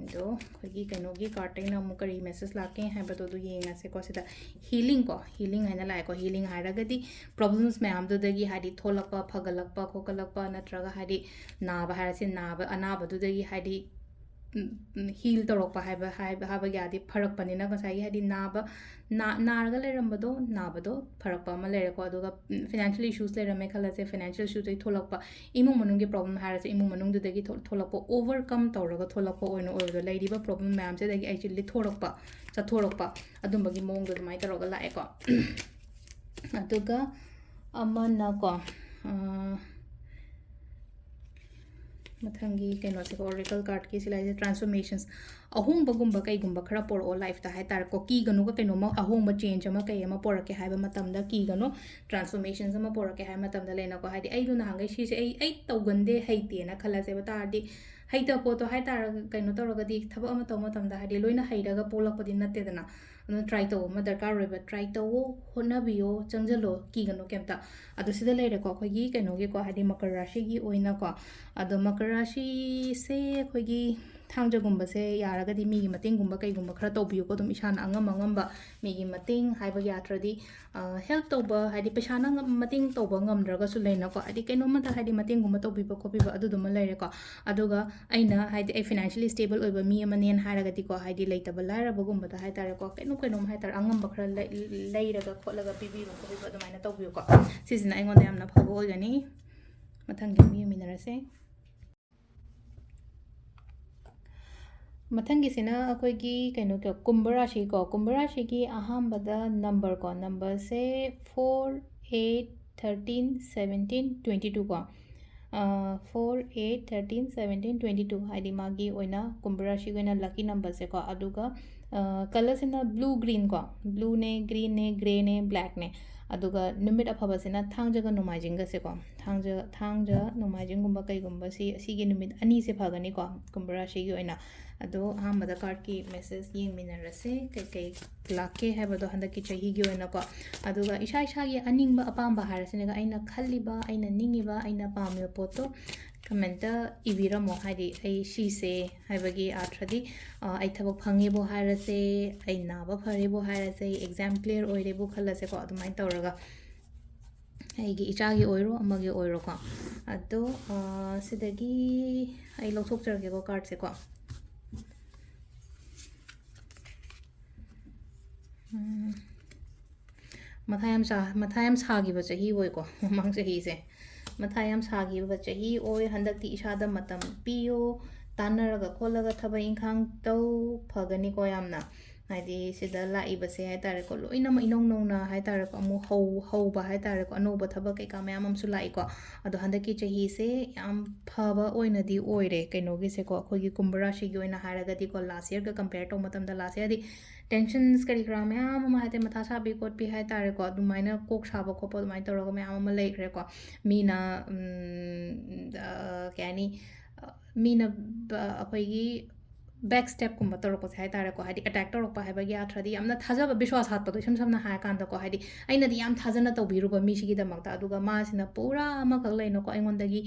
ꯑꯗꯣ ꯑꯩꯈꯣꯏꯒꯤ ꯀꯩꯅꯣꯒꯤ ꯀꯥꯔꯠꯇꯩꯅ ꯑꯃꯨꯛ ꯀꯔꯤ ꯃꯦꯁꯦꯖ ꯂꯥꯛꯀꯦ ꯍꯥꯏꯕꯗꯣ ꯑꯗꯨ ꯌꯦꯡꯉꯁꯦꯀꯣ꯫ ꯁꯤꯗ ꯍꯤꯂꯤꯡ ꯀꯣ, ꯍꯤꯂꯤꯡ ꯍꯥꯏꯅ ꯂꯥꯛꯑꯦꯀꯣ꯫ ꯍꯤꯂꯤꯡ ꯍꯥꯏꯔꯒꯗꯤ ꯄ꯭ꯔꯣꯕ꯭ꯂꯦꯝꯁ ꯃꯌꯥꯝꯗꯨꯗꯒꯤ, ꯍꯥꯏꯗꯤ ꯊꯣꯛꯂꯛꯄ, ꯐꯒꯠꯂꯛꯄ, ꯈꯣꯠꯀꯠꯂꯛꯄ, ꯅꯠꯇ꯭ꯔꯒ ꯍꯥꯏꯗꯤ ꯅꯥꯕ ꯍꯥꯏꯔꯁꯤ, ꯅꯥꯕ, ꯑꯅꯥꯕꯗꯨꯗꯒꯤ ꯍꯥꯏꯗꯤ ꯍꯤꯜ ꯇꯧꯔꯛꯄ ꯍꯥꯏꯕ, ꯍꯥꯏꯕ, ꯍꯥꯏꯕ ꯌꯥꯗꯦ, ꯐꯔꯛꯄꯅꯤꯅ ꯉꯁꯥꯏꯒꯤ ꯍꯥꯏꯗꯤ ꯅꯥꯕ, ꯅꯥ-, ꯅꯥꯔꯒ ꯂꯩꯔꯝꯕꯗꯣ, ꯅꯥꯕꯗꯣ ꯐꯔꯛꯄ ꯑꯃ ꯂꯩꯔꯦꯀꯣ꯫ ꯑꯗꯨꯒ ꯐꯤꯅꯥꯟꯁꯤꯌꯦꯜ ꯏꯁꯨꯁ ꯂꯩꯔꯝꯃꯦ ꯈꯜꯂꯁꯦ, ꯐꯤꯅꯥꯟꯁꯤꯌꯦꯜ ꯏꯁꯨꯗꯒꯤ ꯊꯣꯛꯂꯛꯄ, ꯏꯃꯨꯡ ꯃꯅꯨꯡꯒꯤ ꯄ꯭ꯔꯣꯕ꯭ꯂꯦꯝ ꯍꯥꯏꯔꯁꯦ, ꯏꯃꯨꯡ ꯃꯅꯨꯡꯗꯨꯗꯒꯤ ꯊꯣꯛ-, ꯊꯣꯛꯂꯛꯄ, ꯑꯣꯚꯔꯀꯝ ꯇꯧꯔꯒ ꯊꯣꯛꯂꯛꯄ ꯑꯣꯏꯅ ꯑꯣꯏꯕꯗꯣ, ꯂꯩꯔꯤꯕ ꯄ꯭ꯔꯣꯕ꯭ꯂꯦꯝ ꯃꯌꯥꯝꯁꯤꯗꯒꯤ ꯑꯩꯁꯦ ꯂꯤꯊꯣꯔꯛꯄ, ꯆꯠꯊꯣꯔꯛꯄ, ꯑꯗꯨꯝꯕꯒꯤ ꯃꯑꯣꯡꯗꯣ ꯑꯗꯨꯃꯥꯏꯅ ꯇꯧꯔꯒ ꯂꯥꯛꯑꯦꯀꯣ꯫ ꯑꯗꯨꯒ ꯑꯃꯅꯀꯣ, ꯑ, ꯃꯊꯪꯒꯤ ꯀꯩꯅꯣꯁꯦꯀꯣ, ꯑꯣꯔꯦꯀꯜ ꯀꯥꯔꯠꯀꯤ ꯁꯤ ꯂꯥꯛꯏꯁꯦ, ꯇ꯭ꯔꯥꯟꯁꯐꯣꯔꯃꯦꯁꯟꯁ, ꯑꯍꯣꯡꯕꯒꯨꯝꯕ ꯀꯩꯒꯨꯝꯕ ꯈꯔ ꯄꯣꯔꯛꯑꯣ ꯂꯥꯏꯐꯇ ꯍꯥꯏꯇꯥꯔꯦꯀꯣ꯫ ꯀꯤꯒꯅꯨꯀꯣ, ꯀꯩꯅꯣꯝꯃ ꯑꯍꯣꯡꯕ ꯆꯦꯟꯖ ꯑꯃ ꯀꯩ ꯑꯃ ꯄꯣꯔꯛꯀꯦ ꯍꯥꯏꯕ ꯃꯇꯝꯗ ꯀꯤꯒꯅꯨ꯫ ꯇ꯭ꯔꯥꯟꯁꯐꯣꯔꯃꯦꯁꯟꯁ ꯑꯃ ꯄꯣꯔꯛꯀꯦ ꯍꯥꯏꯕ ꯃꯇꯝꯗ ꯂꯩꯅꯀꯣ, ꯍꯥꯏꯗꯤ ꯑꯩꯗꯣ ꯅꯍꯥꯟꯈꯩ ꯁꯤꯁꯦ ꯑꯩ, ꯑꯩ ꯇꯧꯒꯟꯗꯦ, ꯍꯩꯇꯦꯅ ꯈꯜꯂꯁꯦꯕ ꯇꯥꯔꯗꯤ, ꯍꯩꯇꯕ ꯄꯣꯠꯇꯣ ꯍꯥꯏꯇꯥꯔꯒ ꯀꯩꯅꯣ ꯇꯧꯔꯒꯗꯤ, ꯊꯕꯛ ꯑꯃ ꯇꯧꯕ ꯃꯇꯝꯗ ꯍꯥꯏꯗꯤ ꯂꯣꯏꯅ ꯍꯩꯔꯒ ꯄꯣꯛꯂꯛꯄꯗꯤ ꯅꯠꯇꯦꯗꯅ꯫ ꯑꯗꯨꯅ ꯇ꯭ꯔꯥꯏ ꯇꯧꯕ ꯑꯃ ꯗꯔꯀꯥꯔ ꯑꯣꯏꯕ꯫ ꯇ꯭ꯔꯥꯏ ꯇꯧꯋꯣ, ꯍꯣꯠꯅꯕꯤꯌꯣ, ꯆꯪꯁꯤꯜꯂꯣ, ꯀꯤꯒꯅꯨ ꯀꯩꯝꯇ꯫ ꯑꯗꯣ ꯁꯤꯗ ꯂꯩꯔꯦꯀꯣ, ꯑꯩꯈꯣꯏꯒꯤ ꯀꯩꯅꯣꯒꯤꯀꯣ, ꯍꯥꯏꯗꯤ ꯃꯀꯔ ꯔꯥꯁꯤꯒꯤ ꯑꯣꯏꯅꯀꯣ꯫ ꯑꯗꯣ ꯃꯀꯔ ꯔꯥꯁꯤꯁꯦ ꯑꯩꯈꯣꯏꯒꯤ ꯊꯥꯡꯖꯒꯨꯝꯕꯁꯦ ꯌꯥꯔꯒꯗꯤ ꯃꯤꯒꯤ ꯃꯇꯦꯡꯒꯨꯝꯕ ꯀꯩꯒꯨꯝꯕ ꯈꯔ ꯇꯧꯕꯤꯌꯨꯀꯣ꯫ ꯑꯗꯨꯝ ꯏꯁꯥꯅ ꯑꯉꯝ ꯑꯉꯝꯕ ꯃꯤꯒꯤ ꯃꯇꯦꯡ ꯍꯥꯏꯕ ꯌꯥꯗ꯭ꯔꯗꯤ, ꯑ, ꯍꯦꯜꯞ ꯇꯧꯕ, ꯍꯥꯏꯗꯤ ꯄꯩꯁꯥꯅ ꯉꯝ-, ꯃꯇꯦꯡ ꯇꯧꯕ ꯉꯝꯗ꯭ꯔꯒꯁꯨ ꯂꯩꯅꯀꯣ, ꯍꯥꯏꯗꯤ ꯀꯩꯅꯣꯝꯃꯗ ꯍꯥꯏꯗꯤ ꯃꯇꯦꯡꯒꯨꯝꯕ ꯇꯧꯕꯤꯕ ꯈꯣꯠꯄꯤꯕ ꯑꯗꯨꯗꯨꯃ ꯂꯩꯔꯦꯀꯣ꯫ ꯑꯗꯨꯒ ꯑꯩꯅ ꯍꯥꯏꯗꯤ ꯑꯩ ꯐꯤꯅꯥꯟꯁꯤꯌꯦꯜꯂꯤ ꯁ꯭ꯇꯦꯕꯜ ꯑꯣꯏꯕ ꯃꯤ ꯑꯃꯅꯦꯅ ꯍꯥꯏꯔꯒꯗꯤꯀꯣ, ꯍꯥꯏꯗꯤ ꯂꯩꯇꯕ ꯂꯥꯏꯔꯕꯒꯨꯝꯕꯗ ꯍꯥꯏꯇꯥꯔꯦꯀꯣ, ꯀꯩꯅꯣꯝ ꯀꯩꯅꯣꯝ ꯍꯥꯏꯇꯥꯔꯦ, ꯑꯉꯝꯕ ꯈꯔ ꯂꯩ-, ꯂꯩꯔꯒ ꯈꯣꯠꯂꯒ ꯄꯤꯕꯤꯕ ꯈꯣꯠꯄꯤꯕ ꯑꯗꯨꯃꯥꯏꯅ ꯇꯧꯕꯤꯌꯨꯀꯣ꯫ ꯁꯤꯁꯤꯅ ꯑꯩꯉꯣꯟꯗ ꯌꯥꯝꯅ ꯐꯕ ꯑꯣꯏꯒꯅꯤ꯫ ꯃꯊꯪꯒꯤ ꯑꯃꯨꯛ ꯌꯦꯡꯃꯤꯟꯅꯔꯁꯦ꯫ ꯃꯊꯪꯒꯤꯁꯤꯅ ꯑꯩꯈꯣꯏꯒꯤ ꯀꯩꯅꯣ, ꯀ-, ꯀꯨꯝꯚ ꯔꯥꯁꯤꯀꯣ꯫ ꯀꯨꯝꯚ ꯔꯥꯁꯤꯒꯤ ꯑꯍꯥꯟꯕꯗ ꯅꯝꯕꯔ ꯀꯣ, ꯅꯝꯕꯔꯁꯦ four, eight, thirteen, seventeen, twenty two ꯀꯣ꯫ ꯑ, four, eight, thirteen, seventeen, twenty two ꯍꯥꯏꯗꯤ ꯃꯥꯒꯤ ꯑꯣꯏꯅ ꯀꯨꯝꯚ ꯔꯥꯁꯤꯒꯤ ꯑꯣꯏꯅ ꯂꯛꯀꯤ ꯅꯝꯕꯔꯁꯦꯀꯣ꯫ ꯑꯗꯨꯒ, ꯑ, ꯀꯂꯔꯁꯤꯅ blue green ꯀꯣ, blueꯅꯦ, greenꯅꯦ, greyꯅꯦ, blackꯅꯦ꯫ ꯑꯗꯨꯒ ꯅꯨꯃꯤꯠ ꯑꯐꯕꯁꯤꯅ ꯊꯥꯡꯖꯒ ꯅꯣꯡꯃꯥꯏꯖꯤꯡꯒꯁꯦꯀꯣ꯫ ꯊꯥꯡꯖ, ꯊꯥꯡꯖ, ꯅꯣꯡꯃꯥꯏꯖꯤꯡꯒꯨꯝꯕ ꯀꯩꯒꯨꯝꯕꯁꯤ, ꯑꯁꯤꯒꯤ ꯅꯨꯃꯤꯠ ꯑꯅꯤꯁꯦ ꯐꯒꯅꯤꯀꯣ, ꯀꯨꯝꯚ ꯔꯥꯁꯤꯒꯤ ꯑꯣꯏꯅ꯫ ꯑꯗꯣ ꯑꯍꯥꯟꯕꯗ ꯀꯥꯔꯠꯀꯤ ꯃꯦꯁꯦꯖ ꯌꯦꯡꯃꯤꯟꯅꯔꯁꯦ, ꯀꯩꯀꯩ ꯂꯥꯛꯀꯦ ꯍꯥꯏꯕꯗꯣ ꯍꯟꯗꯛꯀꯤ ꯆꯍꯤꯒꯤ ꯑꯣꯏꯅꯀꯣ꯫ ꯑꯗꯨꯒ ꯏꯁꯥ ꯏꯁꯥꯒꯤ ꯑꯅꯤꯡꯕ ꯑꯄꯥꯝꯕ ꯍꯥꯏꯔꯁꯤꯅꯦꯀꯣ, ꯑꯩꯅ ꯈꯜꯂꯤꯕ, ꯑꯩꯅ ꯅꯤꯡꯉꯤꯕ, ꯑꯩꯅ ꯄꯥꯝꯃꯤꯕ ꯄꯣꯠꯇꯣ ꯀꯃꯦꯟꯇ ꯏꯕꯤꯔꯝꯃꯣ꯫ ꯍꯥꯏꯗꯤ ꯑꯩ ꯁꯤꯁꯦ ꯍꯥꯏꯕꯒꯤ ꯑꯥꯔꯊ꯭ꯔꯗꯤ, ꯑ, ꯑꯩ ꯊꯕꯛ ꯐꯪꯉꯦꯕꯨ ꯍꯥꯏꯔꯁꯦ, ꯑꯩ ꯅꯥꯕ ꯐꯔꯦꯕꯨ ꯍꯥꯏꯔꯁꯦ, ꯑꯦꯛꯖꯥꯝ ꯀ꯭ꯂꯤꯌꯥꯔ ꯑꯣꯏꯔꯦꯕꯨ ꯈꯜꯂꯁꯦꯀꯣ, ꯑꯗꯨꯃꯥꯏꯅ ꯇꯧꯔꯒ ꯑꯩꯒꯤ ꯏꯆꯥꯒꯤ ꯑꯣꯏꯔꯣ ꯑꯃꯒꯤ ꯑꯣꯏꯔꯣꯀꯣ꯫ ꯑꯗꯣ, ꯑ, ꯁꯤꯗꯒꯤ ꯑꯩ ꯂꯧꯊꯣꯛꯆꯔꯒꯦꯀꯣ ꯀꯥꯔꯠꯁꯦꯀꯣ꯫ ꯎꯝ, ꯃꯊꯥ ꯌꯥꯝ ꯁꯥ-, ꯃꯊꯥ ꯌꯥꯝ ꯁꯥꯈꯤꯕ ꯆꯍꯤ ꯑꯣꯏꯀꯣ, ꯃꯃꯥꯡ ꯆꯍꯤꯁꯦ꯫ ꯃꯊꯥ ꯌꯥꯝ ꯁꯥꯈꯤꯕ ꯆꯍꯤ ꯑꯣꯏ꯫ ꯍꯟꯗꯛꯇꯤ ꯏꯁꯥꯗ ꯃꯇꯝ ꯄꯤꯌꯨ, ꯇꯥꯟꯅꯔꯒ ꯈꯣꯠꯂꯒ ꯊꯕꯛ ꯏꯪꯈꯥꯡ ꯇꯧ, ꯐꯒꯅꯤꯀꯣ ꯌꯥꯝꯅ꯫ ꯍꯥꯏꯗꯤ ꯁꯤꯗ ꯂꯥꯛꯏꯕꯁꯦ ꯍꯥꯏ ꯇꯥꯔꯦꯀꯣ, ꯂꯣꯏꯅꯃꯛ ꯏꯅꯧ ꯅꯧꯅ ꯍꯥꯏ ꯇꯥꯔꯦꯀꯣ, ꯑꯃꯨꯛ ꯍꯧ-, ꯍꯧꯕ ꯍꯥꯏ ꯇꯥꯔꯦꯀꯣ, ꯑꯅꯧꯕ ꯊꯕꯛ ꯀꯩꯀꯥ ꯃꯌꯥꯝ ꯑꯃꯁꯨ ꯂꯥꯛꯏꯀꯣ꯫ ꯑꯗꯣ ꯍꯟꯗꯛꯀꯤ ꯆꯍꯤꯁꯦ ꯌꯥꯝ ꯐꯕ ꯑꯣꯏꯅꯗꯤ ꯑꯣꯏꯔꯦ ꯀꯩꯅꯣꯒꯤꯁꯦꯀꯣ, ꯑꯩꯈꯣꯏꯒꯤ ꯀꯨꯝꯚ ꯔꯥꯁꯤꯒꯤ ꯑꯣꯏꯅ ꯍꯥꯏꯔꯒꯗꯤꯀꯣ, ꯂꯥꯁ ꯌꯔꯒ ꯀꯝꯄꯦꯌꯔ ꯇꯧꯕ ꯃꯇꯝꯗ, ꯂꯥꯁ ꯌꯔꯗꯤ ꯇꯦꯟꯁꯟꯁ ꯀꯔꯤ ꯀꯔꯥ ꯃꯌꯥꯝ ꯑꯃ, ꯍꯥꯏꯗꯤ ꯃꯊꯥ ꯁꯥꯕꯤ ꯈꯣꯠꯄꯤ ꯍꯥꯏ ꯇꯥꯔꯦꯀꯣ, ꯑꯗꯨꯃꯥꯏꯅ ꯀꯣꯛ ꯁꯥꯕ ꯈꯣꯠꯄ ꯑꯗꯨꯃꯥꯏꯅ ꯇꯧꯔꯒ ꯃꯌꯥꯝ ꯑꯃ ꯂꯩꯈ꯭ꯔꯦꯀꯣ꯫ ꯃꯤꯅ, ꯎꯝ, ꯑ, ꯀꯩ ꯍꯥꯏꯅꯤ, ꯑ, ꯃꯤꯅ ꯕ-, ꯑꯩꯈꯣꯏꯒꯤ ꯕꯦꯛ ꯁ꯭ꯇꯦꯞꯀꯨꯝꯕ ꯇꯧꯔꯛꯄꯁꯦ ꯍꯥꯏ ꯇꯥꯔꯦꯀꯣ, ꯍꯥꯏꯗꯤ ꯑꯦꯇꯦꯛ ꯇꯧꯔꯛꯄ ꯍꯥꯏꯕꯒꯤ ꯑꯥꯔꯊ꯭ꯔꯗꯤ ꯌꯥꯝꯅ ꯊꯥꯖꯕ, ꯕꯤꯁ꯭ꯋꯥꯁ ꯍꯥꯠꯄꯗꯣ, ꯏꯁꯝ ꯁꯝꯅ ꯍꯥꯏꯔꯀꯥꯟꯗꯀꯣ, ꯍꯥꯏꯗꯤ ꯑꯩꯅꯗꯤ ꯌꯥꯝ ꯊꯥꯖꯅ ꯇꯧꯕꯤꯔꯨꯕ ꯃꯤꯁꯤꯒꯤꯗꯃꯛꯇ, ꯑꯗꯨꯒ ꯃꯥꯁꯤꯅ ꯄꯨꯔꯥ ꯑꯃꯈꯛ ꯂꯩꯅꯀꯣ, ꯑꯩꯉꯣꯟꯗꯒꯤ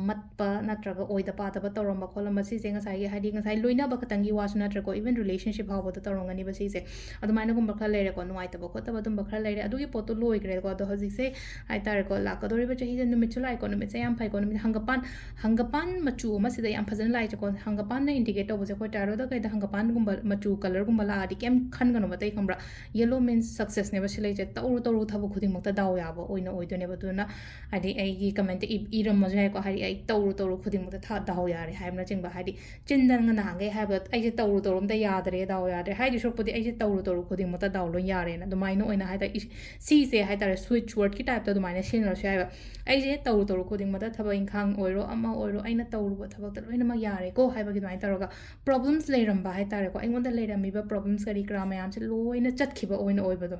ꯃꯠꯄ ꯅꯠꯇ꯭ꯔꯒ ꯑꯣꯏꯗ ꯄꯥꯗꯕ ꯇꯧꯔꯝꯕ ꯈꯣꯠꯂꯝꯕ, ꯁꯤꯁꯦ ꯉꯁꯥꯏꯒꯤ, ꯍꯥꯏꯗꯤ ꯉꯁꯥꯏ ꯂꯣꯏꯅꯕ ꯈꯛꯇꯪꯒꯤ ꯋꯥꯁꯨ ꯅꯠꯇ꯭ꯔꯦꯀꯣ, even relationship ꯐꯥꯎꯕꯗ ꯇꯧꯔꯝꯒꯅꯤꯕ ꯁꯤꯁꯦ꯫ ꯑꯗꯨꯃꯥꯏꯅꯒꯨꯝꯕ ꯈꯔ ꯂꯩꯔꯦꯀꯣ, ꯅꯨꯡꯉꯥꯏꯇꯕ ꯈꯣꯠꯇꯕ ꯑꯗꯨꯝꯕ ꯈꯔ ꯂꯩꯔꯦ, ꯑꯗꯨꯒꯤ ꯄꯣꯠꯇꯣ ꯂꯣꯏꯈ꯭ꯔꯦꯀꯣ꯫ ꯑꯗꯣ ꯍꯧꯖꯤꯛꯁꯦ ꯍꯥꯏ ꯇꯥꯔꯦꯀꯣ, ꯂꯥꯛꯀꯗꯧꯔꯤꯕ ꯆꯍꯤꯁꯦ ꯅꯨꯃꯤꯠꯁꯨ ꯂꯥꯛꯑꯦꯀꯣ, ꯅꯨꯃꯤꯠꯁꯦ ꯌꯥꯝ ꯐꯩꯀꯣ, ꯅꯨꯃꯤꯠ ꯍꯪꯒꯄꯥꯟ, ꯍꯪꯒꯄꯥꯟ ꯃꯆꯨ ꯑꯃ ꯁꯤꯗ ꯌꯥꯝ ꯐꯖꯅ ꯂꯥꯛꯏꯁꯦꯀꯣ꯫ ꯍꯪꯒꯄꯥꯟꯅ indicate ꯇꯧꯕꯁꯦ, ꯑꯩꯈꯣꯏ ꯇꯥꯔꯣꯗ ꯀꯩꯗ ꯍꯪꯒꯄꯥꯟꯒꯨꯝꯕ ꯃꯆꯨ, ꯀꯂꯔꯒꯨꯝꯕ ꯂꯥꯛꯑꯗꯤ ꯀꯩꯝ ꯈꯟꯒꯅꯣꯕ ꯑꯇꯩ, ꯈꯪꯕ꯭ꯔꯥ? Yellow means successꯅꯦꯕ ꯁꯤ ꯂꯩꯁꯦ꯫ ꯇꯧꯔꯨ ꯇꯧꯔꯨ ꯊꯕꯛ ꯈꯨꯗꯤꯡꯃꯛꯇ ꯗꯥꯎ ꯌꯥꯕ ꯑꯣꯏꯅ ꯑꯣꯏꯗꯣꯏꯅꯦꯕ꯫ ꯑꯗꯨꯅ ꯍꯥꯏꯗꯤ ꯑꯩꯒꯤ ꯀꯃꯦꯟꯇ ꯏ-, ꯏꯔꯝꯃꯁꯨ ꯌꯥꯏꯀꯣ, ꯍꯥꯏꯗꯤ ꯑꯩ ꯇꯧꯔꯨ ꯇꯧꯔꯨ ꯈꯨꯗꯤꯡꯃꯛꯇ ꯊꯥ-, ꯗꯥꯎ ꯌꯥꯔꯦ ꯍꯥꯏꯕꯅꯆꯤꯡꯕ, ꯍꯥꯏꯗꯤ ꯆꯤꯟꯗ ꯅꯍꯥꯟꯈꯩ ꯍꯥꯏꯕ, "ꯑꯩꯁꯦ ꯇꯧꯔꯨ ꯇꯧꯔꯨ ꯑꯝꯇ ꯌꯥꯗ꯭ꯔꯦ, ꯗꯥꯎ ꯌꯥꯗ꯭ꯔꯦ" ꯍꯥꯏꯗꯣꯏ ꯁꯔꯨꯛꯄꯨꯗꯤ, "ꯑꯩꯁꯦ ꯇꯧꯔꯨ ꯇꯧꯔꯨ ꯈꯨꯗꯤꯡꯃꯛꯇ ꯗꯥꯎ ꯂꯣꯏ ꯌꯥꯔꯦꯅ" ꯑꯗꯨꯃꯥꯏꯅ ꯑꯣꯏꯅ ꯍꯥꯏ ꯇꯥꯔꯦ꯫ ꯏꯁ-, ꯁꯤꯁꯦ ꯍꯥꯏ ꯇꯥꯔꯦ, ꯁ꯭ꯋꯤꯠꯆ ꯋꯥꯔꯗꯀꯤ ꯇꯥꯏꯞꯇ ꯑꯗꯨꯃꯥꯏꯅ ꯁꯤꯖꯤꯟꯅꯔꯁꯨ ꯌꯥꯏꯕ꯫ "ꯑꯩꯁꯦ ꯇꯧꯔꯨ ꯇꯧꯔꯨ ꯈꯨꯗꯤꯡꯃꯛꯇ, ꯊꯕꯛ ꯏꯪꯈꯥꯡ ꯑꯣꯏꯔꯣ ꯑꯃ ꯑꯣꯏꯔꯣ, ꯑꯩꯅ ꯇꯧꯔꯨꯕ ꯊꯕꯛꯇ ꯂꯣꯏꯅꯃꯛ ꯌꯥꯔꯦꯀꯣ" ꯍꯥꯏꯕꯒꯤ ꯑꯗꯨꯃꯥꯏꯅ ꯇꯧꯔꯒ, ꯄ꯭ꯔꯣꯕ꯭ꯂꯦꯝꯁ ꯂꯩꯔꯝꯕ ꯍꯥꯏ ꯇꯥꯔꯦꯀꯣ, ꯑꯩꯉꯣꯟꯗ ꯂꯩꯔꯝꯃꯤꯕ ꯄ꯭ꯔꯣꯕ꯭ꯂꯦꯝꯁ ꯀꯔꯤ ꯀꯔꯥ ꯃꯌꯥꯝꯁꯦ ꯂꯣꯏꯅ ꯆꯠꯈꯤꯕ ꯑꯣꯏꯅ ꯑꯣꯏꯕꯗꯣ꯫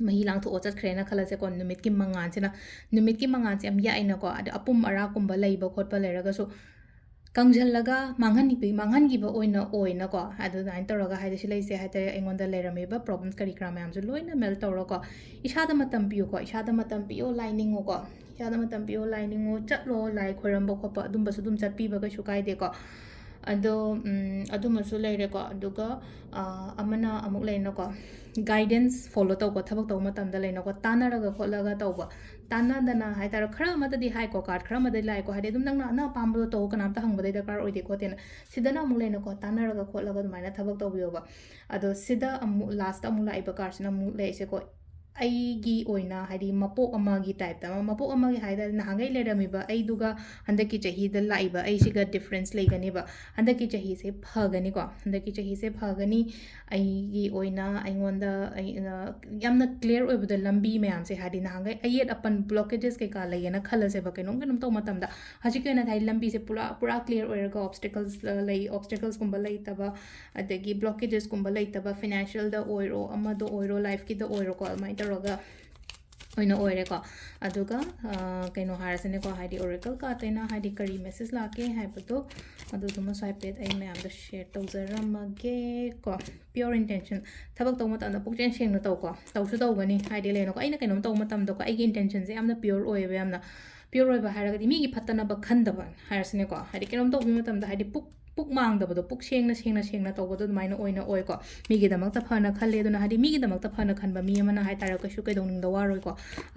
ꯃꯍꯤ ꯂꯥꯡꯊꯣꯛꯑ ꯆꯠꯈ꯭ꯔꯦꯅ ꯈꯜꯂꯁꯦꯀꯣ, ꯅꯨꯃꯤꯠꯀꯤ ꯃꯉꯥꯜꯁꯤꯅ, ꯅꯨꯃꯤꯠꯀꯤ ꯃꯉꯥꯜꯁꯦ ꯌꯥꯝ ꯌꯥꯛꯏꯅꯀꯣ, ꯑꯗ ꯑꯄꯨꯝ ꯑꯔꯥꯛꯀꯨꯝꯕ ꯂꯩꯕ ꯈꯣꯠꯄ ꯂꯩꯔꯒꯁꯨ ꯀꯪꯁꯤꯜꯂꯒ ꯃꯥꯡꯍꯟꯕꯤ-, ꯃꯥꯡꯍꯟꯈꯤꯕ ꯑꯣꯏꯅ ꯑꯣꯏꯅꯀꯣ, ꯑꯗꯨꯃꯥꯏꯅ ꯇꯧꯔꯒ ꯍꯥꯏꯗꯤ ꯁꯤ ꯂꯩꯁꯦ ꯍꯥꯏ ꯇꯥꯔꯦ, ꯑꯩꯉꯣꯟꯗ ꯂꯩꯔꯝꯃꯤꯕ ꯄ꯭ꯔꯣꯕ꯭ꯂꯦꯝꯁ ꯀꯔꯤ ꯀꯔꯥ ꯃꯌꯥꯝꯁꯨ ꯂꯣꯏꯅ ꯃꯦꯜ ꯇꯧꯔꯒꯀꯣ, ꯏꯁꯥꯗ ꯃꯇꯝ ꯄꯤꯌꯨꯀꯣ, ꯏꯁꯥꯗ ꯃꯇꯝ ꯄꯤꯌꯣ, ꯂꯥꯏ ꯅꯤꯡꯉꯨꯀꯣ, ꯏꯁꯥꯗ ꯃꯇꯝ ꯄꯤꯌꯣ, ꯂꯥꯏ ꯅꯤꯡꯉꯣ, ꯆꯠꯂꯣ, ꯂꯥꯏ ꯈꯣꯏꯔꯝꯕ ꯈꯣꯠꯄ ꯑꯗꯨꯝꯕꯁꯨ ꯑꯗꯨꯝ ꯆꯠꯄꯤꯕ ꯀꯩꯁꯨ ꯀꯥꯏꯗꯦꯀꯣ꯫ ꯑꯗꯣ ꯎꯝ, ꯑꯗꯨꯃꯁꯨ ꯂꯩꯔꯦꯀꯣ꯫ ꯑꯗꯨꯒ ꯑ, ꯑꯃꯅ ꯑꯃꯨꯛ ꯂꯩꯅꯀꯣ, ꯒꯥꯏꯗꯦꯟꯁ ꯐꯣꯂꯣ ꯇꯧꯀꯣ꯫ ꯊꯕꯛ ꯇꯧꯕ ꯃꯇꯝꯗ ꯂꯩꯅꯀꯣ, ꯇꯥꯟꯅꯔꯒ ꯈꯣꯠꯂꯒ ꯇꯧꯕ꯫ ꯇꯥꯟꯅꯗꯅ ꯍꯥꯏꯇꯥꯔꯦ, ꯈꯔ ꯑꯃꯗꯗꯤ ꯍꯥꯏꯀꯣ, ꯀꯥꯔꯠ ꯈꯔ ꯑꯃꯗꯗꯤ ꯂꯥꯛꯑꯦꯀꯣ, ꯍꯥꯏꯗꯤ ꯑꯗꯨꯝ ꯅꯪꯅ ꯅꯪ ꯑꯄꯥꯝꯕꯗꯣ ꯇꯧ, ꯀꯅꯥꯝꯇ ꯍꯪꯕꯗꯩ ꯗꯔꯀꯥꯔ ꯑꯣꯏꯗꯦ ꯈꯣꯠꯇꯦꯅ꯫ ꯁꯤꯗꯅ ꯑꯃꯨꯛ ꯂꯩꯅꯀꯣ, ꯇꯥꯟꯅꯔꯒ ꯈꯣꯠꯂꯒ ꯑꯗꯨꯃꯥꯏꯅ ꯊꯕꯛ ꯇꯧꯕꯤꯌꯣꯕ꯫ ꯑꯗꯣ ꯁꯤꯗ ꯑꯃꯨꯛ ꯂꯥꯁꯇ ꯑꯃꯨꯛ ꯂꯥꯛꯏꯕ ꯀꯥꯔꯠꯁꯤꯅ ꯑꯃꯨꯛ ꯂꯩꯔꯤꯁꯦꯀꯣ, ꯑꯩꯒꯤ ꯑꯣꯏꯅ ꯍꯥꯏꯗꯤ ꯃꯄꯣꯛ ꯑꯃꯒꯤ ꯇꯥꯏꯞꯇ ꯑꯃ, ꯃꯄꯣꯛ ꯑꯃꯒꯤ ꯍꯥꯏ ꯇꯥꯔꯗꯤ ꯅꯍꯥꯟꯈꯩ ꯂꯩꯔꯝꯃꯤꯕ ꯑꯩꯗꯨꯒ ꯍꯟꯗꯛꯀꯤ ꯆꯍꯤꯗ ꯂꯥꯛꯏꯕ ꯑꯩꯁꯤꯒ ꯗꯤꯐ꯭ꯔꯦꯟꯁ ꯂꯩꯒꯅꯦꯕ꯫ ꯍꯟꯗꯛꯀꯤ ꯆꯍꯤꯁꯦ ꯐꯒꯅꯤꯀꯣ, ꯍꯟꯗꯛꯀꯤ ꯆꯍꯤꯁꯦ ꯐꯒꯅꯤ꯫ ꯑꯩꯒꯤ ꯑꯣꯏꯅ ꯑꯩꯉꯣꯟꯗ ꯑꯩ, ꯑ, ꯌꯥꯝꯅ ꯀ꯭ꯂꯤꯌꯥꯔ ꯑꯣꯏꯕꯗ ꯂꯝꯕꯤ ꯃꯌꯥꯝꯁꯦ, ꯍꯥꯏꯗꯤ ꯅꯍꯥꯟꯈꯩ ꯑꯌꯦꯠ ꯑꯄꯟ ꯕ꯭ꯂꯣꯀꯦꯖꯦꯁ ꯀꯩꯀꯥ ꯂꯩꯌꯦꯅ ꯈꯜꯂꯁꯦꯕ, ꯀꯩꯅꯣꯝ ꯀꯩꯅꯣꯝ ꯇꯧꯕ ꯃꯇꯝꯗ꯫ ꯍꯧꯖꯤꯛꯀꯤ ꯑꯣꯏꯅ ꯍꯥꯏꯗꯤ ꯂꯝꯕꯤꯁꯦ ꯄꯨꯔꯥ, ꯄꯨꯔꯥ ꯀ꯭ꯂꯤꯌꯥꯔ ꯑꯣꯏꯔꯒ ꯑꯣꯕꯁꯇꯦꯀꯜꯁ ꯂꯩ, ꯑꯣꯕꯁꯇꯦꯀꯜꯁꯀꯨꯝꯕ ꯂꯩꯇꯕ, ꯑꯗꯒꯤ ꯕ꯭ꯂꯣꯀꯦꯖꯦꯁꯀꯨꯝꯕ ꯂꯩꯇꯕ, ꯐꯤꯅꯥꯟꯁꯤꯌꯦꯜꯗ ꯑꯣꯏꯔꯣ, ꯑꯃꯗ ꯑꯣꯏꯔꯣ, ꯂꯥꯏꯐꯀꯤꯗ ꯑꯣꯏꯔꯣꯀꯣ, ꯑꯗꯨꯃꯥꯏꯅ ꯇꯧꯔꯒ ꯑꯣꯏꯅ ꯑꯣꯏꯔꯦꯀꯣ꯫ ꯑꯗꯨꯒ ꯑ, ꯀꯩꯅꯣ ꯍꯥꯏꯔꯁꯤꯅꯦꯀꯣ, ꯍꯥꯏꯗꯤ ꯑꯣꯔꯦꯀꯜ ꯀꯥꯔꯠꯇꯩꯅ ꯍꯥꯏꯗꯤ ꯀꯔꯤ ꯃꯦꯁꯦꯖ ꯂꯥꯛꯀꯦ ꯍꯥꯏꯕꯗꯣ, ꯑꯗꯨꯗꯨꯃꯁꯨ ꯍꯥꯏꯐꯦꯠ ꯑꯩ ꯃꯌꯥꯝꯗ ꯁꯦꯌꯔ ꯇꯧꯖꯔꯝꯃꯒꯦꯀꯣ꯫ ꯄꯤꯌꯣꯔ ꯏꯟꯇꯦꯟꯁꯟ, ꯊꯕꯛ ꯇꯧꯕ ꯃꯇꯝꯗ ꯄꯨꯛꯆꯦꯜ ꯁꯦꯡꯅ ꯇꯧꯀꯣ, ꯇꯧꯁꯨ ꯇꯧꯒꯅꯤ꯫ ꯍꯥꯏꯗꯤ ꯂꯩꯅꯀꯣ, ꯑꯩꯅ ꯀꯩꯅꯣꯝ ꯇꯧꯕ ꯃꯇꯝꯗꯀꯣ, ꯑꯩꯒꯤ ꯏꯟꯇꯦꯟꯁꯟꯁꯦ ꯌꯥꯝꯅ ꯄꯤꯌꯣꯔ ꯑꯣꯏꯌꯦꯕ, ꯌꯥꯝꯅ ꯄꯤꯌꯣꯔ ꯑꯣꯏꯕ ꯍꯥꯏꯔꯒꯗꯤ ꯃꯤꯒꯤ ꯐꯠꯇꯅꯕ ꯈꯟꯗꯕ ꯍꯥꯏꯔꯁꯤꯅꯦꯀꯣ꯫ ꯍꯥꯏꯗꯤ ꯀꯩꯅꯣꯝ ꯇꯧꯕ ꯃꯇꯝꯗ ꯍꯥꯏꯗꯤ ꯄꯨꯛ ꯄꯨꯛ ꯃꯥꯡꯗꯕꯗꯣ, ꯄꯨꯛ ꯁꯦꯡꯅ, ꯁꯦꯡꯅ, ꯁꯦꯡꯅ ꯇꯧꯕꯗꯣ ꯑꯗꯨꯃꯥꯏꯅ ꯑꯣꯏꯅ ꯑꯣꯏꯀꯣ꯫ ꯃꯤꯒꯤꯗꯃꯛꯇ ꯐꯅ ꯈꯜꯂꯦ, ꯑꯗꯨꯅ ꯍꯥꯏꯗꯤ ꯃꯤꯒꯤꯗꯃꯛꯇ ꯐꯅ ꯈꯟꯕ ꯃꯤ ꯑꯃꯅ ꯍꯥꯏꯇꯥꯔꯦ, ꯀꯩꯁꯨ ꯀꯩꯗꯧꯅꯨꯡꯗ ꯋꯥꯔꯣꯏꯀꯣ꯫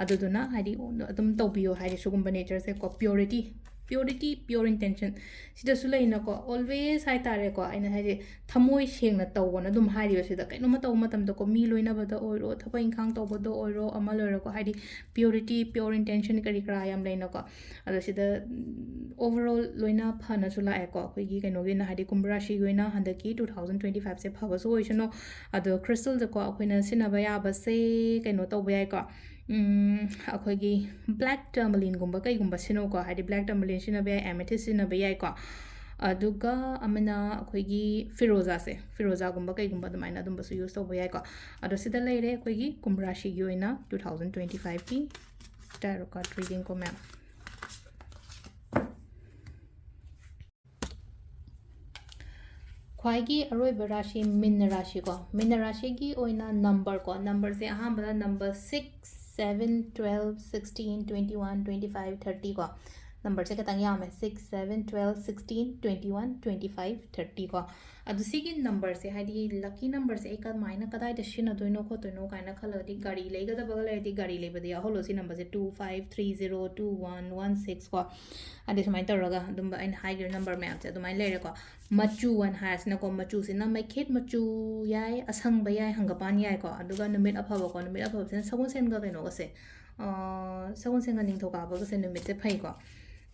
ꯑꯗꯨꯗꯨꯅ ꯍꯥꯏꯗꯤ ꯑꯗꯨꯝ ꯇꯧꯕꯤꯌꯣ, ꯍꯥꯏꯗꯤ ꯁꯤꯒꯨꯝꯕ ꯅꯦꯆꯔꯁꯦꯀꯣ, ꯄꯤꯌꯣꯔꯤꯇꯤ, ꯄꯤꯌꯣꯔꯤꯇꯤ, ꯄꯤꯌꯣꯔ ꯏꯟꯇꯦꯟꯁꯟ ꯁꯤꯗꯁꯨ ꯂꯩꯅꯀꯣ, ꯑꯣꯜꯋꯦꯁ ꯍꯥꯏꯇꯥꯔꯦꯀꯣ, ꯑꯩꯅ ꯍꯥꯏꯗꯤ ꯊꯃꯣꯏ ꯁꯦꯡꯅ ꯇꯧꯕꯅ ꯑꯗꯨꯝ ꯍꯥꯏꯔꯤꯕ ꯁꯤꯗ꯫ ꯀꯩꯅꯣꯝꯃ ꯇꯧꯕ ꯃꯇꯝꯗꯀꯣ, ꯃꯤ ꯂꯣꯏꯅꯕꯗ ꯑꯣꯏꯔꯣ, ꯊꯕꯛ ꯏꯪꯈꯥꯡ ꯇꯧꯕꯗ ꯑꯣꯏꯔꯣ, ꯑꯃ ꯂꯣꯏꯔꯣꯀꯣ, ꯍꯥꯏꯗꯤ ꯄꯤꯌꯣꯔꯤꯇꯤ, ꯄꯤꯌꯣꯔ ꯏꯟꯇꯦꯟꯁꯟ ꯀꯔꯤ ꯀꯔꯥ ꯌꯥꯝ ꯂꯩꯅꯀꯣ꯫ ꯑꯗꯣ ꯁꯤꯗ, ꯎꯝ, ꯑꯣꯚꯔꯑꯣꯜ ꯂꯣꯏꯅ ꯐꯅꯁꯨ ꯂꯥꯛꯑꯦꯀꯣ꯫ ꯑꯩꯈꯣꯏꯒꯤ ꯀꯩꯅꯣꯒꯤ ꯑꯣꯏꯅ, ꯍꯥꯏꯗꯤ ꯀꯨꯝꯚ ꯔꯥꯁꯤꯒꯤ ꯑꯣꯏꯅ ꯍꯟꯗꯛꯀꯤ two thousand twenty five ꯁꯦ ꯐꯕꯁꯨ ꯑꯣꯏꯁꯅꯨ꯫ ꯑꯗꯣ ꯀ꯭ꯔꯤꯁꯇꯜꯗꯀꯣ ꯑꯩꯈꯣꯏꯅ ꯁꯤꯖꯤꯟꯅꯕ ꯌꯥꯕꯁꯦ ꯀꯩꯅꯣ ꯇꯧꯕ ꯌꯥꯏꯀꯣ, ꯎꯝ, ꯑꯩꯈꯣꯏꯒꯤ ꯕ꯭ꯂꯦꯛ ꯇꯔꯃꯂꯤꯟꯒꯨꯝꯕ ꯀꯩꯒꯨꯝꯕ ꯁꯤꯖꯤꯟꯅꯧꯀꯣ, ꯍꯥꯏꯗꯤ ꯕ꯭ꯂꯦꯛ ꯇꯔꯃꯂꯤꯟ ꯁꯤꯖꯤꯟꯅꯕ ꯌꯥꯏ, ꯑꯦꯃꯦꯊꯤꯁ ꯁꯤꯖꯤꯟꯅꯕ ꯌꯥꯏꯀꯣ꯫ ꯑꯗꯨꯒ ꯑꯃꯅ ꯑꯩꯈꯣꯏꯒꯤ ꯐꯤꯔꯣꯖꯥꯁꯦ, ꯐꯤꯔꯣꯖꯥꯒꯨꯝꯕ ꯀꯩꯒꯨꯝꯕ ꯑꯗꯨꯃꯥꯏꯅ ꯑꯗꯨꯝꯕꯁꯨ ꯌꯨꯁ ꯇꯧꯕ ꯌꯥꯏꯀꯣ꯫ ꯑꯗꯣ ꯁꯤꯗ ꯂꯩꯔꯦ ꯑꯩꯈꯣꯏꯒꯤ ꯀꯨꯝꯚ ꯔꯥꯁꯤꯒꯤ ꯑꯣꯏꯅ two thousand twenty five ꯀꯤ tarot card reading ꯀꯣ ꯃꯌꯥꯝ꯫ ꯈ꯭ꯋꯥꯏꯒꯤ ꯑꯔꯣꯏꯕ ꯔꯥꯁꯤ ꯃꯤꯟꯅ ꯔꯥꯁꯤꯀꯣ꯫ ꯃꯤꯟꯅ ꯔꯥꯁꯤꯒꯤ ꯑꯣꯏꯅ ꯅꯝꯕꯔ ꯀꯣ, ꯅꯝꯕꯔꯁꯦ ꯑꯍꯥꯟꯕꯗ number six, seven, twelve, sixteen, twenty one, twenty five, thirty ꯀꯣ꯫ ꯅꯝꯕꯔꯁꯦ ꯈꯤꯇꯪ ꯌꯥꯝꯃꯦ, six, seven, twelve, sixteen, twenty one, twenty five, thirty ꯀꯣ꯫ ꯑꯗꯨ ꯁꯤꯒꯤ ꯅꯝꯕꯔꯁꯦ, ꯍꯥꯏꯗꯤ ꯂꯛꯀꯤ ꯅꯝꯕꯔꯁꯦ ꯑꯩ ꯀꯃꯥꯏꯅ, ꯀꯗꯥꯏꯗ ꯁꯤꯖꯤꯟꯅꯗꯣꯏꯅꯣ ꯈꯣꯠꯇꯣꯏꯅꯣ ꯀꯥꯏꯅ ꯈꯜꯂꯒꯗꯤ, ꯒꯥꯔꯤ ꯂꯩꯒꯗꯕꯒ ꯂꯩꯔꯗꯤ ꯒꯥꯔꯤ ꯂꯩꯕꯗ ꯌꯥꯎꯍꯜꯂꯣ ꯁꯤ ꯅꯝꯕꯔꯁꯦ, two five three zero two one one six ꯀꯣ꯫ ꯍꯥꯏꯗꯤ ꯁꯨꯃꯥꯏꯅ ꯇꯧꯔꯒ ꯑꯗꯨꯝꯕ ꯑꯩꯅ ꯍꯥꯏꯈ꯭ꯔꯤꯕ ꯅꯝꯕꯔ ꯃꯌꯥꯝꯁꯦ ꯑꯗꯨꯃꯥꯏꯅ ꯂꯩꯔꯦꯀꯣ꯫ ꯃꯆꯨ ꯑꯅ ꯍꯥꯏꯔꯁꯤꯅꯀꯣ, ꯃꯆꯨꯁꯤꯅ ꯃꯩꯈꯦꯠ ꯃꯆꯨ ꯌꯥꯏ, ꯑꯁꯪꯕ ꯌꯥꯏ, ꯍꯪꯒꯄꯥꯟ ꯌꯥꯏꯀꯣ꯫ ꯑꯗꯨꯒ ꯅꯨꯃꯤꯠ ꯑꯐꯕꯀꯣ, ꯅꯨꯃꯤꯠ ꯑꯐꯕꯁꯤꯅ ꯁꯒꯣꯜꯁꯦꯟꯒ ꯀꯩꯅꯣꯒꯁꯦ, ꯑ, ꯁꯒꯣꯜꯁꯦꯟꯒ ꯅꯤꯡꯊꯧꯀꯥꯕꯒꯁꯦ ꯅꯨꯃꯤꯠꯁꯦ ꯐꯩꯀꯣ꯫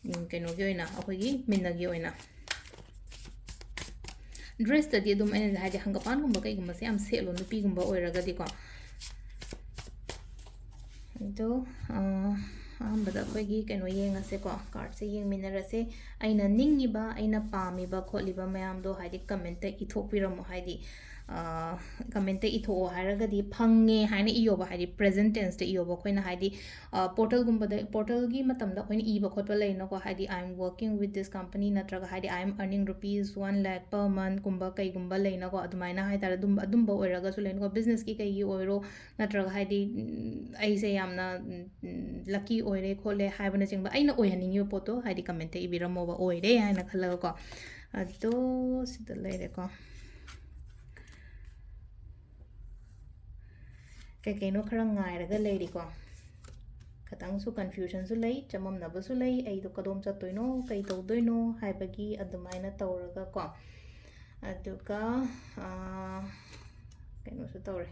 ꯎꯝ, ꯀꯩꯅꯣꯒꯤ ꯑꯣꯏꯅ, ꯑꯩꯈꯣꯏꯒꯤ ꯃꯤꯟꯅꯒꯤ ꯑꯣꯏꯅ꯫ ꯗ꯭ꯔꯦꯁꯇꯗꯤ ꯑꯗꯨꯝ ꯑꯩꯅ ꯍꯥꯏꯗꯤ ꯍꯪꯒꯄꯥꯟꯒꯨꯝꯕ ꯀꯩꯒꯨꯝꯕꯁꯦ ꯌꯥꯝ ꯁꯦꯠꯂꯣ, ꯅꯨꯄꯤꯒꯨꯝꯕ ꯑꯣꯏꯔꯒꯗꯤꯀꯣ꯫ ꯑꯗꯣ, ꯑ, ꯑꯍꯥꯟꯕꯗ ꯑꯩꯈꯣꯏꯒꯤ ꯀꯩꯅꯣ ꯌꯦꯡꯉꯁꯦꯀꯣ, ꯀꯥꯔꯠꯁꯦ ꯌꯦꯡꯃꯤꯟꯅꯔꯁꯦ꯫ ꯑꯩꯅ ꯅꯤꯡꯉꯤꯕ, ꯑꯩꯅ ꯄꯥꯝꯃꯤꯕ ꯈꯣꯠꯂꯤꯕ ꯃꯌꯥꯝꯗꯣ ꯍꯥꯏꯗꯤ ꯀꯃꯦꯟꯇ ꯏꯊꯣꯛꯄꯤꯔꯝꯃꯣ꯫ ꯍꯥꯏꯗꯤ, ꯑ, ꯀꯃꯦꯟꯇ ꯏꯊꯣꯛꯑꯣ ꯍꯥꯏꯔꯒꯗꯤ ꯐꯪꯉꯦ ꯍꯥꯏꯅ ꯏꯌꯣꯕ, ꯍꯥꯏꯗꯤ ꯄ꯭ꯔꯦꯖꯦꯟ ꯇꯦꯟꯁꯇ ꯏꯌꯣꯕ꯫ ꯑꯩꯈꯣꯏꯅ ꯍꯥꯏꯗꯤ, ꯑ, ꯄꯣꯔꯇꯦꯜꯒꯨꯝꯕꯗ, ꯄꯣꯔꯇꯦꯜꯒꯤ ꯃꯇꯝꯗ ꯑꯩꯈꯣꯏꯅ ꯏꯕ ꯈꯣꯠꯄ ꯂꯩꯅꯀꯣ, ꯍꯥꯏꯗꯤ "I am working with this company" ꯅꯠꯇ꯭ꯔꯒ ꯍꯥꯏꯗꯤ "I am earning rupees one lakh per month" ꯀꯨꯝꯕ ꯀꯩꯒꯨꯝꯕ ꯂꯩꯅꯀꯣ, ꯑꯗꯨꯃꯥꯏꯅ ꯍꯥꯏꯇꯥꯔꯦ, ꯑꯗꯨꯝ, ꯑꯗꯨꯝꯕ ꯑꯣꯏꯔꯒꯁꯨ ꯂꯩꯅꯀꯣ, ꯕꯤꯖꯤꯅꯦꯁꯀꯤ ꯀꯩꯒꯤ ꯑꯣꯏꯔꯣ, ꯅꯠꯇ꯭ꯔꯒ ꯍꯥꯏꯗꯤ, ꯎꯝ, ꯑꯩꯁꯦ ꯌꯥꯝꯅ, ꯎꯝ, ꯎꯝ, ꯂꯛꯀꯤ ꯑꯣꯏꯔꯦ ꯈꯣꯠꯂꯦ ꯍꯥꯏꯕꯅꯆꯤꯡꯕ, ꯑꯩꯅ ꯑꯣꯏꯍꯟꯅꯤꯡꯉꯤꯕ ꯄꯣꯠꯇꯣ ꯍꯥꯏꯗꯤ ꯀꯃꯦꯟꯇ ꯏꯕꯤꯔꯝꯃꯣꯕ, ꯑꯣꯏꯔꯦ ꯍꯥꯏꯅ ꯈꯜꯂꯒꯀꯣ꯫ ꯑꯗꯣ ꯁꯤꯗ ꯂꯩꯔꯦꯀꯣ꯫ ꯀꯩ ꯀꯩꯅꯣ ꯈꯔ ꯉꯥꯏꯔꯒ ꯂꯩꯔꯤꯀꯣ꯫ ꯈꯤꯇꯪꯁꯨ ꯀꯟꯐ꯭ꯌꯨꯖꯟꯁꯨ ꯂꯩ, ꯆꯃꯝꯅꯕꯁꯨ ꯂꯩ, ꯑꯩꯗꯣ ꯀꯗꯣꯝ ꯆꯠꯇꯣꯏꯅꯣ, ꯀꯩ ꯇꯧꯗꯣꯏꯅꯣ ꯍꯥꯏꯕꯒꯤ ꯑꯗꯨꯃꯥꯏꯅ ꯇꯧꯔꯒꯀꯣ꯫ ꯑꯗꯨꯒ, ꯑꯥ, ꯀꯩꯅꯣꯁꯨ ꯇꯧꯔꯦ꯫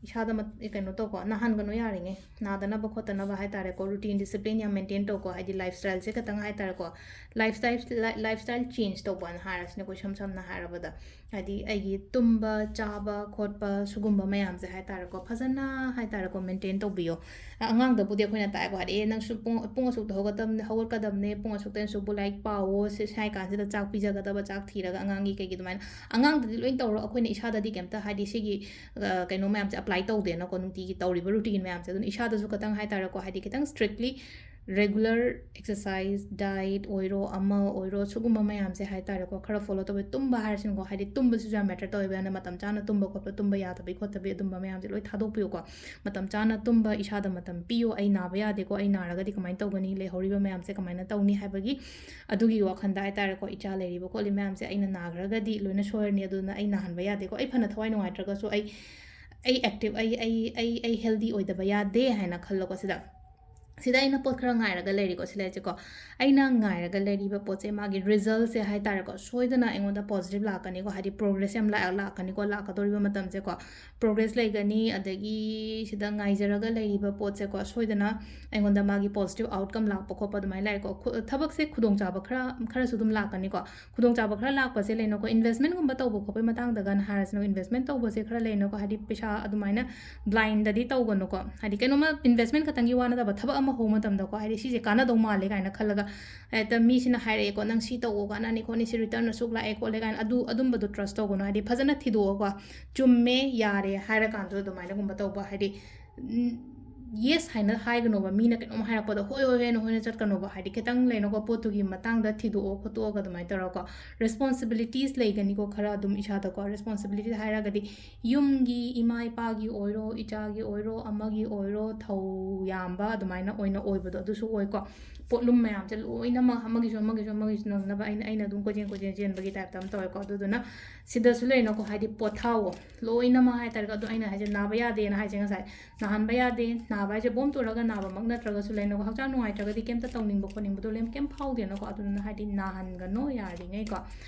ꯏꯁꯥꯗ ꯃꯠ-, ꯀꯩꯅꯣ ꯇꯧꯀꯣ, ꯅꯥꯍꯟꯒꯅꯨ ꯌꯥꯔꯤꯉꯩ꯫ ꯅꯥꯗꯅꯕ ꯈꯣꯠꯇꯅꯕ ꯍꯥꯏ ꯇꯥꯔꯦꯀꯣ, ꯔꯨꯇꯤꯟ, ꯗꯤꯁꯤꯄ꯭ꯂꯤꯟ ꯌꯥꯝ ꯃꯦꯟꯇꯦꯟ ꯇꯧꯀꯣ꯫ ꯍꯥꯏꯗꯤ ꯂꯥꯏꯐ ꯁ꯭ꯇꯥꯏꯜꯁꯦ ꯈꯤꯇꯪ ꯍꯥꯏ ꯇꯥꯔꯦꯀꯣ, ꯂꯥꯏꯐ ꯁ꯭ꯇꯥꯏꯜ, ꯂꯥꯏ-, ꯂꯥꯏꯐ ꯁ꯭ꯇꯥꯏꯜ ꯆꯦꯟꯖ ꯇꯧꯕꯅ ꯍꯥꯏꯔꯁꯤꯅꯦꯀꯣ, ꯏꯁꯝ ꯁꯝꯅ ꯍꯥꯏꯔꯕꯗ꯫ ꯍꯥꯏꯗꯤ ꯑꯩꯒꯤ ꯇꯨꯝꯕ, ꯆꯥꯕ, ꯈꯣꯠꯄ ꯁꯤꯒꯨꯝꯕ ꯃꯌꯥꯝꯁꯦ ꯍꯥꯏ ꯇꯥꯔꯦꯀꯣ, ꯐꯖꯅ ꯍꯥꯏ ꯇꯥꯔꯦꯀꯣ, ꯃꯦꯟꯇꯦꯟ ꯇꯧꯕꯤꯌꯣ꯫ ꯑꯉꯥꯡꯗꯕꯨꯗꯤ ꯑꯩꯈꯣꯏꯅ ꯇꯥꯛꯑꯦꯀꯣ, ꯍꯥꯏꯗꯤ, "ꯑꯦ, ꯅꯪꯁꯨ ꯄꯨꯡ, ꯄꯨꯡ ꯑꯁꯨꯛꯇ ꯍꯧꯒꯠꯇꯕꯅꯦ, ꯍꯧꯒꯠꯀꯗꯕꯅꯦ, ꯄꯨꯡ ꯑꯁꯨꯛꯇ ꯅꯪꯁꯨꯕꯨ ꯂꯥꯏꯔꯤꯛ ꯄꯥꯎꯋꯣ", ꯁꯤ, ꯁꯤ ꯍꯥꯏ ꯀꯥꯟꯁꯤꯗ ꯆꯥꯛ ꯄꯤꯖꯒꯗꯕ, ꯆꯥꯛ ꯊꯤꯔꯒ ꯑꯉꯥꯡꯒꯤ ꯀꯩꯒꯤ ꯑꯗꯨꯃꯥꯏꯅ꯫ ꯑꯉꯥꯡꯗꯗꯤ ꯂꯣꯏ ꯇꯧꯔꯣ, ꯑꯩꯈꯣꯏꯅ ꯏꯁꯥꯗꯗꯤ ꯀꯩꯝꯇ, ꯍꯥꯏꯗꯤ, ꯁꯤꯒꯤ, ꯑ, ꯀꯩꯅꯣ ꯃꯌꯥꯝꯁꯦ ꯑꯦꯄ꯭ꯂꯥꯏ ꯇꯧꯗꯦꯅꯀꯣ, ꯅꯨꯡꯇꯤꯒꯤ ꯇꯧꯔꯤꯕ ꯔꯨꯇꯤꯟ ꯃꯌꯥꯝꯁꯦ꯫ ꯑꯗꯨꯅ ꯏꯁꯥꯗꯁꯨ ꯈꯤꯇꯪ ꯍꯥꯏ ꯇꯥꯔꯦꯀꯣ, ꯍꯥꯏꯗꯤ, ꯈꯤꯇꯪ ꯁ꯭ꯇ꯭ꯔꯤꯛꯂꯤ ꯔꯦꯒꯨꯂꯔ ꯑꯦꯛꯁꯔꯁꯥꯏꯁ, ꯗꯥꯏꯠ ꯑꯣꯏꯔꯣ, ꯑꯃ ꯑꯣꯏꯔꯣ, ꯁꯤꯒꯨꯝꯕ ꯃꯌꯥꯝꯁꯦ ꯍꯥꯏꯇꯥꯔꯦꯀꯣ, ꯈꯔ ꯐꯣꯂꯣ ꯇꯧꯕ꯫ ꯇꯨꯝꯕ ꯍꯥꯏꯔꯁꯤꯅꯀꯣ, ꯍꯥꯏꯗꯤ ꯇꯨꯝꯕꯁꯤꯁꯨ ꯌꯥꯝ ꯃꯦꯇꯔ ꯇꯧꯋꯦꯕ꯫ ꯌꯥꯝꯅ ꯃꯇꯝ ꯆꯥꯅ ꯇꯨꯝꯕ ꯈꯣꯠꯄ, ꯇꯨꯝꯕ ꯌꯥꯗꯕꯤ ꯈꯣꯠꯇꯕꯤ, ꯑꯗꯨꯝꯕ ꯃꯌꯥꯝꯁꯦ ꯂꯣꯏ ꯊꯥꯗꯣꯛꯄꯤꯌꯨꯀꯣ꯫ ꯃꯇꯝ ꯆꯥꯅ ꯇꯨꯝꯕ, ꯏꯁꯥꯗ ꯃꯇꯝ ꯄꯤꯌꯨ꯫ ꯑꯩ ꯅꯥꯕ ꯌꯥꯗꯦꯀꯣ, ꯑꯩ ꯅꯥꯔꯒꯗꯤ ꯀꯃꯥꯏꯅ ꯇꯧꯒꯅꯤ, ꯂꯩꯍꯧꯔꯤꯕ ꯃꯌꯥꯝꯁꯦ ꯀꯃꯥꯏꯅ ꯇꯧꯅꯤ ꯍꯥꯏꯕꯒꯤ, ꯑꯗꯨꯒꯤ ꯋꯥꯈꯜꯗ ꯍꯥꯏꯇꯥꯔꯦꯀꯣ, ꯏꯆꯥ ꯂꯩꯔꯤꯕ ꯈꯣꯠꯂꯤ ꯃꯌꯥꯝꯁꯦ, ꯑꯩꯅ ꯅꯥꯈ꯭ꯔꯒꯗꯤ ꯂꯣꯏꯅ ꯁꯣꯏꯔꯅꯤ, ꯑꯗꯨꯅ ꯑꯩ ꯅꯥꯍꯟꯕ ꯌꯥꯗꯦꯀꯣ꯫ ꯑꯩ ꯐꯅ ꯊꯋꯥꯏ ꯅꯨꯡꯉꯥꯏꯇ꯭ꯔꯒꯁꯨ ꯑꯩ, ꯑꯩ ꯑꯦꯛꯇꯤꯞ, ꯑꯩ, ꯑꯩ, ꯑꯩ, ꯑꯩ ꯍꯦꯜꯗꯤ ꯑꯣꯏꯗꯕ ꯌꯥꯗꯦ ꯍꯥꯏꯅ ꯈꯜꯂꯣꯀꯣ꯫ ꯁꯤꯗ, ꯁꯤꯗ ꯑꯩꯅ ꯄꯣꯠ ꯈꯔ ꯉꯥꯏꯔꯒ ꯂꯩꯔꯤꯀꯣ, ꯁꯤ ꯂꯩꯔꯤꯁꯦꯀꯣ꯫ ꯑꯩꯅ ꯉꯥꯏꯔꯒ ꯂꯩꯔꯤꯕ ꯄꯣꯠꯁꯦ, ꯃꯥꯒꯤ ꯔꯤꯖꯜꯁꯦ ꯍꯥꯏꯇꯥꯔꯦꯀꯣ, ꯁꯣꯏꯗꯅ ꯑꯩꯉꯣꯟꯗ ꯄꯣꯖꯤꯇꯤꯚ ꯂꯥꯛꯀꯅꯤꯀꯣ, ꯍꯥꯏꯗꯤ ꯄ꯭ꯔꯣꯒ꯭ꯔꯦꯁ ꯌꯥꯝ ꯂꯥꯛ-, ꯂꯥꯛꯀꯅꯤꯀꯣ, ꯂꯥꯛꯀꯗꯧꯔꯤꯕ ꯃꯇꯝꯁꯦꯀꯣ꯫ ꯄ꯭ꯔꯣꯒ꯭ꯔꯦꯁ ꯂꯩꯒꯅꯤ, ꯑꯗꯒꯤ ꯁꯤꯗ ꯉꯥꯏꯖꯔꯒ ꯂꯩꯔꯤꯕ ꯄꯣꯠꯁꯦꯀꯣ, ꯁꯣꯏꯗꯅ ꯑꯩꯉꯣꯟꯗ ꯃꯥꯒꯤ ꯄꯣꯖꯤꯇꯤꯚ ꯑꯥꯎꯠꯀꯝ ꯂꯥꯛꯄ ꯈꯣꯠꯄ ꯑꯗꯨꯃꯥꯏꯅ ꯂꯥꯛꯑꯦꯀꯣ꯫ ꯈꯨ-, ꯊꯕꯛꯁꯦ ꯈꯨꯗꯣꯡꯆꯥꯕ ꯈꯔ, ꯈꯔꯁꯨ ꯑꯗꯨꯝ ꯂꯥꯛꯀꯅꯤꯀꯣ꯫ ꯈꯨꯗꯣꯡꯆꯥꯕ ꯈꯔ ꯂꯥꯛꯄꯁꯦ ꯂꯩꯅꯀꯣ, ꯏꯟꯚꯦꯁꯃꯦꯟꯒꯨꯝꯕ ꯇꯧꯕ ꯈꯣꯠꯄꯒꯤ ꯃꯇꯥꯡꯗꯒꯅ ꯍꯥꯏꯔꯁꯤꯅ, ꯏꯟꯚꯦꯁꯃꯦꯟ ꯇꯧꯕꯁꯦ ꯈꯔ ꯂꯩꯅꯀꯣ, ꯍꯥꯏꯗꯤ ꯄꯩꯁꯥ ꯑꯗꯨꯃꯥꯏꯅ ꯕ꯭ꯂꯥꯏꯟꯗꯗꯤ ꯇꯧꯒꯅꯨꯀꯣ꯫ ꯍꯥꯏꯗꯤ ꯀꯩꯅꯣꯝꯃ ꯏꯟꯚꯦꯁꯃꯦꯟ ꯈꯛꯇꯪꯒꯤ ꯋꯥ ꯅꯠꯇꯕ, ꯊꯕꯛ ꯑꯃ ꯍꯧꯕ ꯃꯇꯝꯗꯀꯣ, ꯍꯥꯏꯗꯤ ꯁꯤꯁꯦ ꯀꯥꯟꯅꯗꯧ ꯃꯥꯜꯂꯦ ꯀꯥꯏꯅ ꯈꯜꯂꯒ, ꯍꯦꯛꯇ ꯃꯤꯁꯤꯅ ꯍꯥꯏꯔꯛꯑꯦꯀꯣ, "ꯅꯪ ꯁꯤ ꯇꯧꯑꯣ, ꯀꯥꯟꯅꯅꯤ ꯈꯣꯠꯅꯤ, ꯁꯤ ꯔꯤꯇꯔꯟ ꯑꯁꯨꯛ ꯂꯥꯛꯑꯦ ꯈꯣꯠꯂꯦ" ꯀꯥꯏꯅ, ꯑꯗꯨ, ꯑꯗꯨꯝꯕꯗꯣ ꯇ꯭ꯔꯁ ꯇꯧꯒꯅꯨ꯫ ꯍꯥꯏꯗꯤ ꯐꯖꯅ ꯊꯤꯗꯣꯛꯑꯒ, "ꯆꯨꯝꯃꯦ, ꯌꯥꯔꯦ" ꯍꯥꯏꯔꯀꯥꯟꯗ ꯑꯗꯨꯃꯥꯏꯅꯒꯨꯝꯕ ꯇꯧꯕ, ꯍꯥꯏꯗꯤ, ꯎꯝ, ꯌꯦꯁ ꯍꯥꯏꯅ ꯍꯥꯏꯒꯅꯣꯕ, ꯃꯤꯅ ꯀꯩꯅꯣꯝ ꯍꯥꯏꯔꯛꯄꯗ ꯍꯣꯏ, ꯍꯣꯏ, ꯍꯣꯏꯅ, ꯍꯣꯏꯅ ꯆꯠꯀꯅꯣꯕ꯫ ꯍꯥꯏꯗꯤ ꯈꯤꯇꯪ ꯂꯩꯅꯀꯣ, ꯄꯣꯠꯇꯨꯒꯤ ꯃꯇꯥꯡꯗ ꯊꯤꯗꯣꯛꯑꯣ ꯈꯣꯠꯇꯣꯛꯑꯒ ꯑꯗꯨꯃꯥꯏꯅ ꯇꯧꯔꯒꯀꯣ, ꯔꯦꯁꯄꯣꯟꯁꯤꯕꯤꯂꯤꯇꯤꯁ ꯂꯩꯒꯅꯤꯀꯣ, ꯈꯔ ꯑꯗꯨꯝ ꯏꯁꯥꯗꯀꯣ꯫ ꯔꯦꯁꯄꯣꯟꯁꯤꯕꯤꯂꯤꯇꯤ ꯍꯥꯏꯔꯒꯗꯤ ꯌꯨꯝꯒꯤ, ꯏꯃꯥ ꯏꯄꯥꯒꯤ ꯑꯣꯏꯔꯣ, ꯏꯆꯥꯒꯤ ꯑꯣꯏꯔꯣ, ꯑꯃꯒꯤ ꯑꯣꯏꯔꯣ, ꯊꯧ ꯌꯥꯝꯕ ꯑꯗꯨꯃꯥꯏꯅ ꯑꯣꯏꯅ ꯑꯣꯏꯕꯗꯣ, ꯑꯗꯨꯁꯨ ꯑꯣꯏꯀꯣ꯫ ꯄꯣꯠꯂꯨꯝ ꯃꯌꯥꯝꯁꯦ ꯂꯣꯏꯅꯃꯛ ꯑꯃꯒꯤꯁꯨ, ꯑꯃꯒꯤꯁꯨ, ꯑꯃꯒꯤꯁꯨ ꯅꯪꯅꯕ ꯑꯩꯅ, ꯑꯩꯅ ꯑꯗꯨꯝ ꯀꯣꯏꯆꯦꯟ, ꯀꯣꯏꯆꯦꯟ ꯆꯦꯟꯕꯒꯤ ꯇꯥꯏꯞꯇ ꯑꯃ ꯇꯧꯋꯦꯀꯣ꯫ ꯑꯗꯨꯗꯨꯅ ꯁꯤꯗꯁꯨ ꯂꯩꯅꯀꯣ, ꯍꯥꯏꯗꯤ ꯄꯣꯊꯥꯑꯣ ꯂꯣꯏꯅꯃꯛ ꯍꯥꯏꯇꯥꯔꯦꯀꯣ꯫ ꯑꯗꯣ ꯑꯩꯅ ꯍꯥꯏꯁꯦ ꯅꯥꯕ ꯌꯥꯗꯦꯅ ꯍꯥꯏꯁꯦ ꯉꯁꯥꯏ, ꯅꯥꯍꯟꯕ ꯌꯥꯗꯦ꯫ ꯅꯥꯕ ꯍꯥꯏꯁꯦ ꯕꯣꯝ ꯇꯨꯔꯒ ꯅꯥꯕꯃꯛ ꯅꯠꯇ꯭ꯔꯒꯁꯨ ꯂꯩꯅꯀꯣ, ꯍꯛꯆꯥꯡ ꯅꯨꯡꯉꯥꯏꯇ꯭ꯔꯒꯗꯤ ꯀꯩꯝꯇ ꯇꯧꯅꯤꯡꯕ ꯈꯣꯠꯅꯤꯡꯕꯗꯣ ꯂꯩ-, ꯀꯩꯝ ꯐꯥꯎꯗꯦꯅꯀꯣ꯫ ꯑꯗꯨꯗꯨꯅ ꯍꯥꯏꯗꯤ ꯅꯥꯍꯟꯒꯅꯣ ꯌꯥꯔꯤꯉꯩꯀꯣ꯫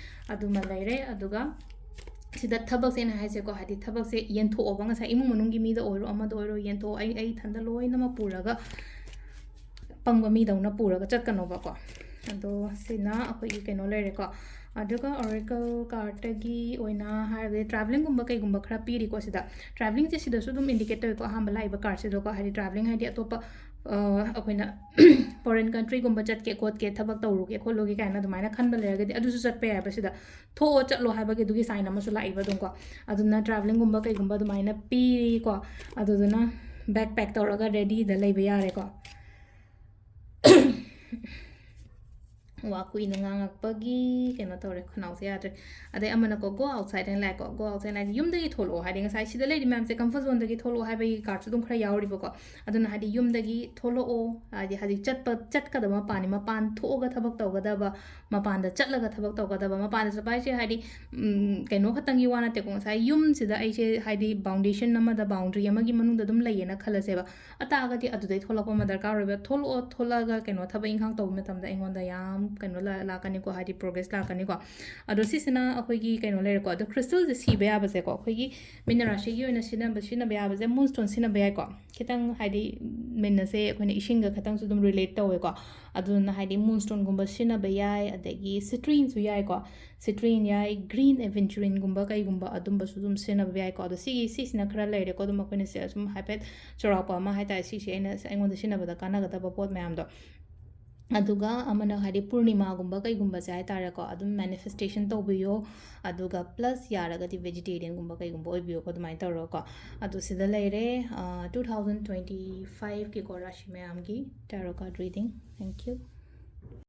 ꯑꯗꯨꯃ ꯂꯩꯔꯦ꯫ ꯑꯗꯨꯒ ꯁꯤꯗ ꯊꯕꯛꯁꯦ ꯑꯩꯅ ꯍꯥꯏꯁꯦꯀꯣ, ꯍꯥꯏꯗꯤ ꯊꯕꯛꯁꯦ ꯌꯦꯟꯊꯣꯛꯑꯣꯕ꯫ ꯉꯁꯥꯏ ꯏꯃꯨꯡ ꯃꯅꯨꯡꯒꯤ ꯃꯤꯗ ꯑꯣꯏꯔꯣ, ꯑꯃꯗ ꯑꯣꯏꯔꯣ, ꯌꯦꯟꯊꯣꯛꯑꯣ꯫ ꯑꯩ, ꯑꯩ ꯏꯊꯟꯗ ꯂꯣꯏꯅꯃꯛ ꯄꯨꯔꯒ ꯄꯪꯕ ꯃꯤꯗꯧꯅ ꯄꯨꯔꯒ ꯆꯠꯀꯅꯣꯕꯀꯣ꯫ ꯑꯗꯣ ꯁꯤꯅ ꯑꯩꯈꯣꯏꯒꯤ ꯀꯩꯅꯣ ꯂꯩꯔꯦꯀꯣ꯫ ꯑꯗꯨꯒ ꯑꯣꯔꯦꯀꯜ ꯀꯥꯔꯠꯇꯒꯤ ꯑꯣꯏꯅ ꯍꯥꯏꯔꯒꯗꯤ ꯇ꯭ꯔꯥꯚꯦꯂꯤꯡꯒꯨꯝꯕ ꯀꯩꯒꯨꯝꯕ ꯈꯔ ꯄꯤꯔꯤꯀꯣ ꯁꯤꯗ꯫ ꯇ꯭ꯔꯥꯚꯦꯂꯤꯡꯁꯦ ꯁꯤꯗꯁꯨ ꯑꯗꯨꯝ ꯏꯟꯗꯤꯀꯦꯠ ꯇꯧꯋꯦꯀꯣ, ꯑꯍꯥꯟꯕ ꯂꯥꯛꯏꯕ ꯀꯥꯔꯠꯁꯤꯗꯀꯣ, ꯍꯥꯏꯗꯤ ꯇ꯭ꯔꯥꯚꯦꯂꯤꯡ ꯍꯥꯏꯗꯤ ꯑꯇꯣꯞꯄ, ꯑ, ꯑꯩꯈꯣꯏꯅ ꯐꯣꯔꯦꯟ ꯀꯟꯇ꯭ꯔꯤꯒꯨꯝꯕ ꯆꯠꯀꯦ ꯈꯣꯠꯀꯦ, ꯊꯕꯛ ꯇꯧꯔꯨꯒꯦ ꯈꯣꯠꯂꯨꯒꯦ ꯀꯥꯏꯅ ꯑꯗꯨꯃꯥꯏꯅ ꯈꯟꯕ ꯂꯩꯔꯒꯗꯤ ꯑꯗꯨꯁꯨ ꯆꯠꯄ ꯌꯥꯏꯕ꯫ ꯁꯤꯗ ꯊꯣꯛꯑꯣ ꯆꯠꯂꯣ ꯍꯥꯏꯕꯒꯤ ꯑꯗꯨꯒꯤ ꯁꯥꯏꯟ ꯑꯃꯁꯨ ꯂꯥꯛꯏꯕ ꯑꯗꯨꯝꯀꯣ꯫ ꯑꯗꯨꯅ ꯇ꯭ꯔꯥꯚꯦꯂꯤꯡꯒꯨꯝꯕ ꯀꯩꯒꯨꯝꯕ ꯑꯗꯨꯃꯥꯏꯅ ꯄꯤꯔꯤꯀꯣ, ꯑꯗꯨꯗꯨꯅ ꯕꯦꯛ ꯄꯦꯛ ꯇꯧꯔꯒ ꯔꯦꯗꯤꯗ ꯂꯩꯕ ꯌꯥꯔꯦꯀꯣ꯫ ꯋꯥ ꯀꯨꯏꯅ ꯉꯥꯡꯉꯛꯄꯒꯤ ꯀꯩꯅꯣ ꯇꯧꯔꯦ, ꯈꯅꯥꯎꯁꯦ ꯌꯥꯗ꯭ꯔꯦ꯫ ꯑꯗꯩ ꯑꯃꯅꯀꯣ, "Go outside and lie" ꯀꯣ, "Go outside and lie", ꯌꯨꯝꯗꯒꯤ ꯊꯣꯛꯂꯛꯑꯣ ꯍꯥꯏꯗꯤ, ꯉꯁꯥꯏ ꯁꯤꯗ ꯂꯩꯔꯤ ꯃꯌꯥꯝꯁꯦ ꯀꯝꯐꯔꯠ ꯖꯣꯟꯗꯒꯤ ꯊꯣꯛꯂꯛꯑꯣ ꯍꯥꯏꯕꯒꯤ ꯀꯥꯔꯠꯁꯨ ꯑꯗꯨꯝ ꯈꯔ ꯌꯥꯎꯔꯤꯕꯀꯣ꯫ ꯑꯗꯨꯅ ꯍꯥꯏꯗꯤ ꯌꯨꯝꯗꯒꯤ ꯊꯣꯛꯂꯛꯑꯣ, ꯍꯥꯏꯗꯤ ꯍꯧꯖꯤꯛ ꯆꯠꯄ, ꯆꯠꯀꯗꯕ ꯃꯄꯥꯟꯅꯤ, ꯃꯄꯥꯟ ꯊꯣꯛꯑꯒ ꯊꯕꯛ ꯇꯧꯒꯗꯕ, ꯃꯄꯥꯟꯗ ꯆꯠꯂꯒ ꯊꯕꯛ ꯇꯧꯒꯗꯕ꯫ ꯃꯄꯥꯟꯗ ꯆꯠꯄ ꯍꯥꯏꯁꯦ ꯍꯥꯏꯗꯤ, ꯎꯝ, ꯀꯩꯅꯣ ꯈꯛꯇꯪꯒꯤ ꯋꯥ ꯅꯠꯇꯦꯀꯣ꯫ ꯉꯁꯥꯏ ꯌꯨꯝꯁꯤꯗ ꯑꯩꯁꯦ ꯍꯥꯏꯗꯤ ꯕꯥꯎꯟꯗꯦꯁꯟ ꯑꯃꯗ, ꯕꯥꯎꯟꯗ꯭ꯔꯤ ꯑꯃꯒꯤ ꯃꯅꯨꯡꯗ ꯑꯗꯨꯝ ꯂꯩꯌꯦꯅ ꯈꯜꯂꯁꯦꯕ꯫ ꯑꯇꯥꯔꯒꯗꯤ ꯑꯗꯨꯗꯩ ꯊꯣꯛꯂꯛꯄ ꯑꯃ ꯗꯔꯀꯥꯔ ꯑꯣꯏꯕ꯫ ꯊꯣꯛꯂꯛꯑꯣ, ꯊꯣꯛꯂꯛꯑꯒ ꯀꯩꯅꯣ ꯊꯕꯛ ꯏꯪꯈꯥꯡ ꯇꯧꯕ ꯃꯇꯝꯗ ꯑꯩꯉꯣꯟꯗ ꯌꯥꯝ ꯀꯩꯅꯣ ꯂꯥ-, ꯂꯥꯛꯀꯅꯤꯀꯣ, ꯍꯥꯏꯗꯤ ꯄ꯭ꯔꯣꯒ꯭ꯔꯦꯁ ꯂꯥꯛꯀꯅꯤꯀꯣ꯫ ꯑꯗꯣ ꯁꯤꯁꯤꯅ ꯑꯩꯈꯣꯏꯒꯤ ꯀꯩꯅꯣ ꯂꯩꯔꯦꯀꯣ꯫ ꯑꯗꯣ ꯀ꯭ꯔꯤꯁꯇꯜꯁꯦ ꯁꯤꯕ ꯌꯥꯕꯁꯦꯀꯣ, ꯑꯩꯈꯣꯏꯒꯤ ꯃꯤꯅ ꯔꯥꯁꯤꯒꯤ ꯑꯣꯏꯅ ꯁꯤꯖꯤꯟꯅꯕ, ꯁꯤꯖꯤꯟꯅꯕ ꯌꯥꯕꯁꯦ ꯃꯨꯟꯁ꯭ꯇꯣꯟ ꯁꯤꯖꯤꯟꯅꯕ ꯌꯥꯏꯀꯣ꯫ ꯈꯤꯇꯪ ꯍꯥꯏꯗꯤ ꯃꯤꯟ ꯑꯁꯦ ꯑꯩꯈꯣꯏꯅ ꯏꯁꯤꯡꯒ ꯈꯤꯇꯪꯁꯨ ꯑꯗꯨꯝ ꯔꯤꯂꯦꯠ ꯇꯧꯋꯦꯀꯣ꯫ ꯑꯗꯨꯅ ꯍꯥꯏꯗꯤ ꯃꯨꯟꯁ꯭ꯇꯣꯟꯒꯨꯝꯕ ꯁꯤꯖꯤꯟꯅꯕ ꯌꯥꯏ, ꯑꯗꯒꯤ ꯁꯤꯇ꯭ꯔꯤꯟꯁꯨ ꯌꯥꯏꯀꯣ꯫ ꯁꯤꯇ꯭ꯔꯤꯟ ꯌꯥꯏ, ꯒ꯭ꯔꯤꯟ ꯑꯦꯚꯦꯟꯆꯨꯔꯤꯟꯒꯨꯝꯕ ꯀꯩꯒꯨꯝꯕ ꯑꯗꯨꯝꯕꯁꯨ ꯑꯗꯨꯝ ꯁꯤꯖꯤꯟꯅꯕ ꯌꯥꯏꯀꯣ꯫ ꯑꯗꯣ ꯁꯤꯒꯤ, ꯁꯤꯁꯤꯅ ꯈꯔ ꯂꯩꯔꯦꯀꯣ꯫ ꯑꯗꯨꯝ ꯑꯩꯈꯣꯏꯅ ꯁꯤ-, ꯁꯨꯝ ꯍꯥꯏꯐꯦꯠ ꯆꯥꯎꯔꯥꯛꯄ ꯑꯃ ꯍꯥꯏ ꯇꯥꯔꯦ, ꯁꯤꯁꯦ ꯑꯩꯅ, ꯑꯩꯉꯣꯟꯗ ꯁꯤꯖꯤꯟꯅꯕꯗ ꯀꯥꯟꯅꯒꯗꯕ ꯄꯣꯠ ꯃꯌꯥꯝꯗꯣ꯫ ꯑꯗꯨꯒ ꯑꯃꯅ ꯍꯥꯏꯗꯤ ꯄꯨꯔꯅꯤꯃꯥꯒꯨꯝꯕ ꯀꯩꯒꯨꯝꯕꯁꯦ ꯍꯥꯏ ꯇꯥꯔꯦꯀꯣ, ꯑꯗꯨꯝ ꯃꯦꯅꯤꯐꯦꯁꯇꯦꯁꯟ ꯇꯧꯕꯤꯌꯣ꯫ ꯑꯗꯨꯒ ꯄ꯭ꯂꯁ ꯌꯥꯔꯒꯗꯤ ꯚꯦꯖꯤꯇꯦꯔꯤꯌꯟꯒꯨꯝꯕ ꯀꯩꯒꯨꯝꯕ ꯑꯣꯏꯕꯤꯌꯣꯀꯣ, ꯑꯗꯨꯃꯥꯏꯅ ꯇꯧꯔꯒꯀꯣ꯫ ꯑꯗꯨ ꯁꯤꯗ ꯂꯩꯔꯦ, ꯑ, two thousand twenty five ꯀꯤꯀꯣ ꯔꯥꯁꯤ ꯃꯌꯥꯝꯒꯤ tarot card reading꯫ Thank you꯫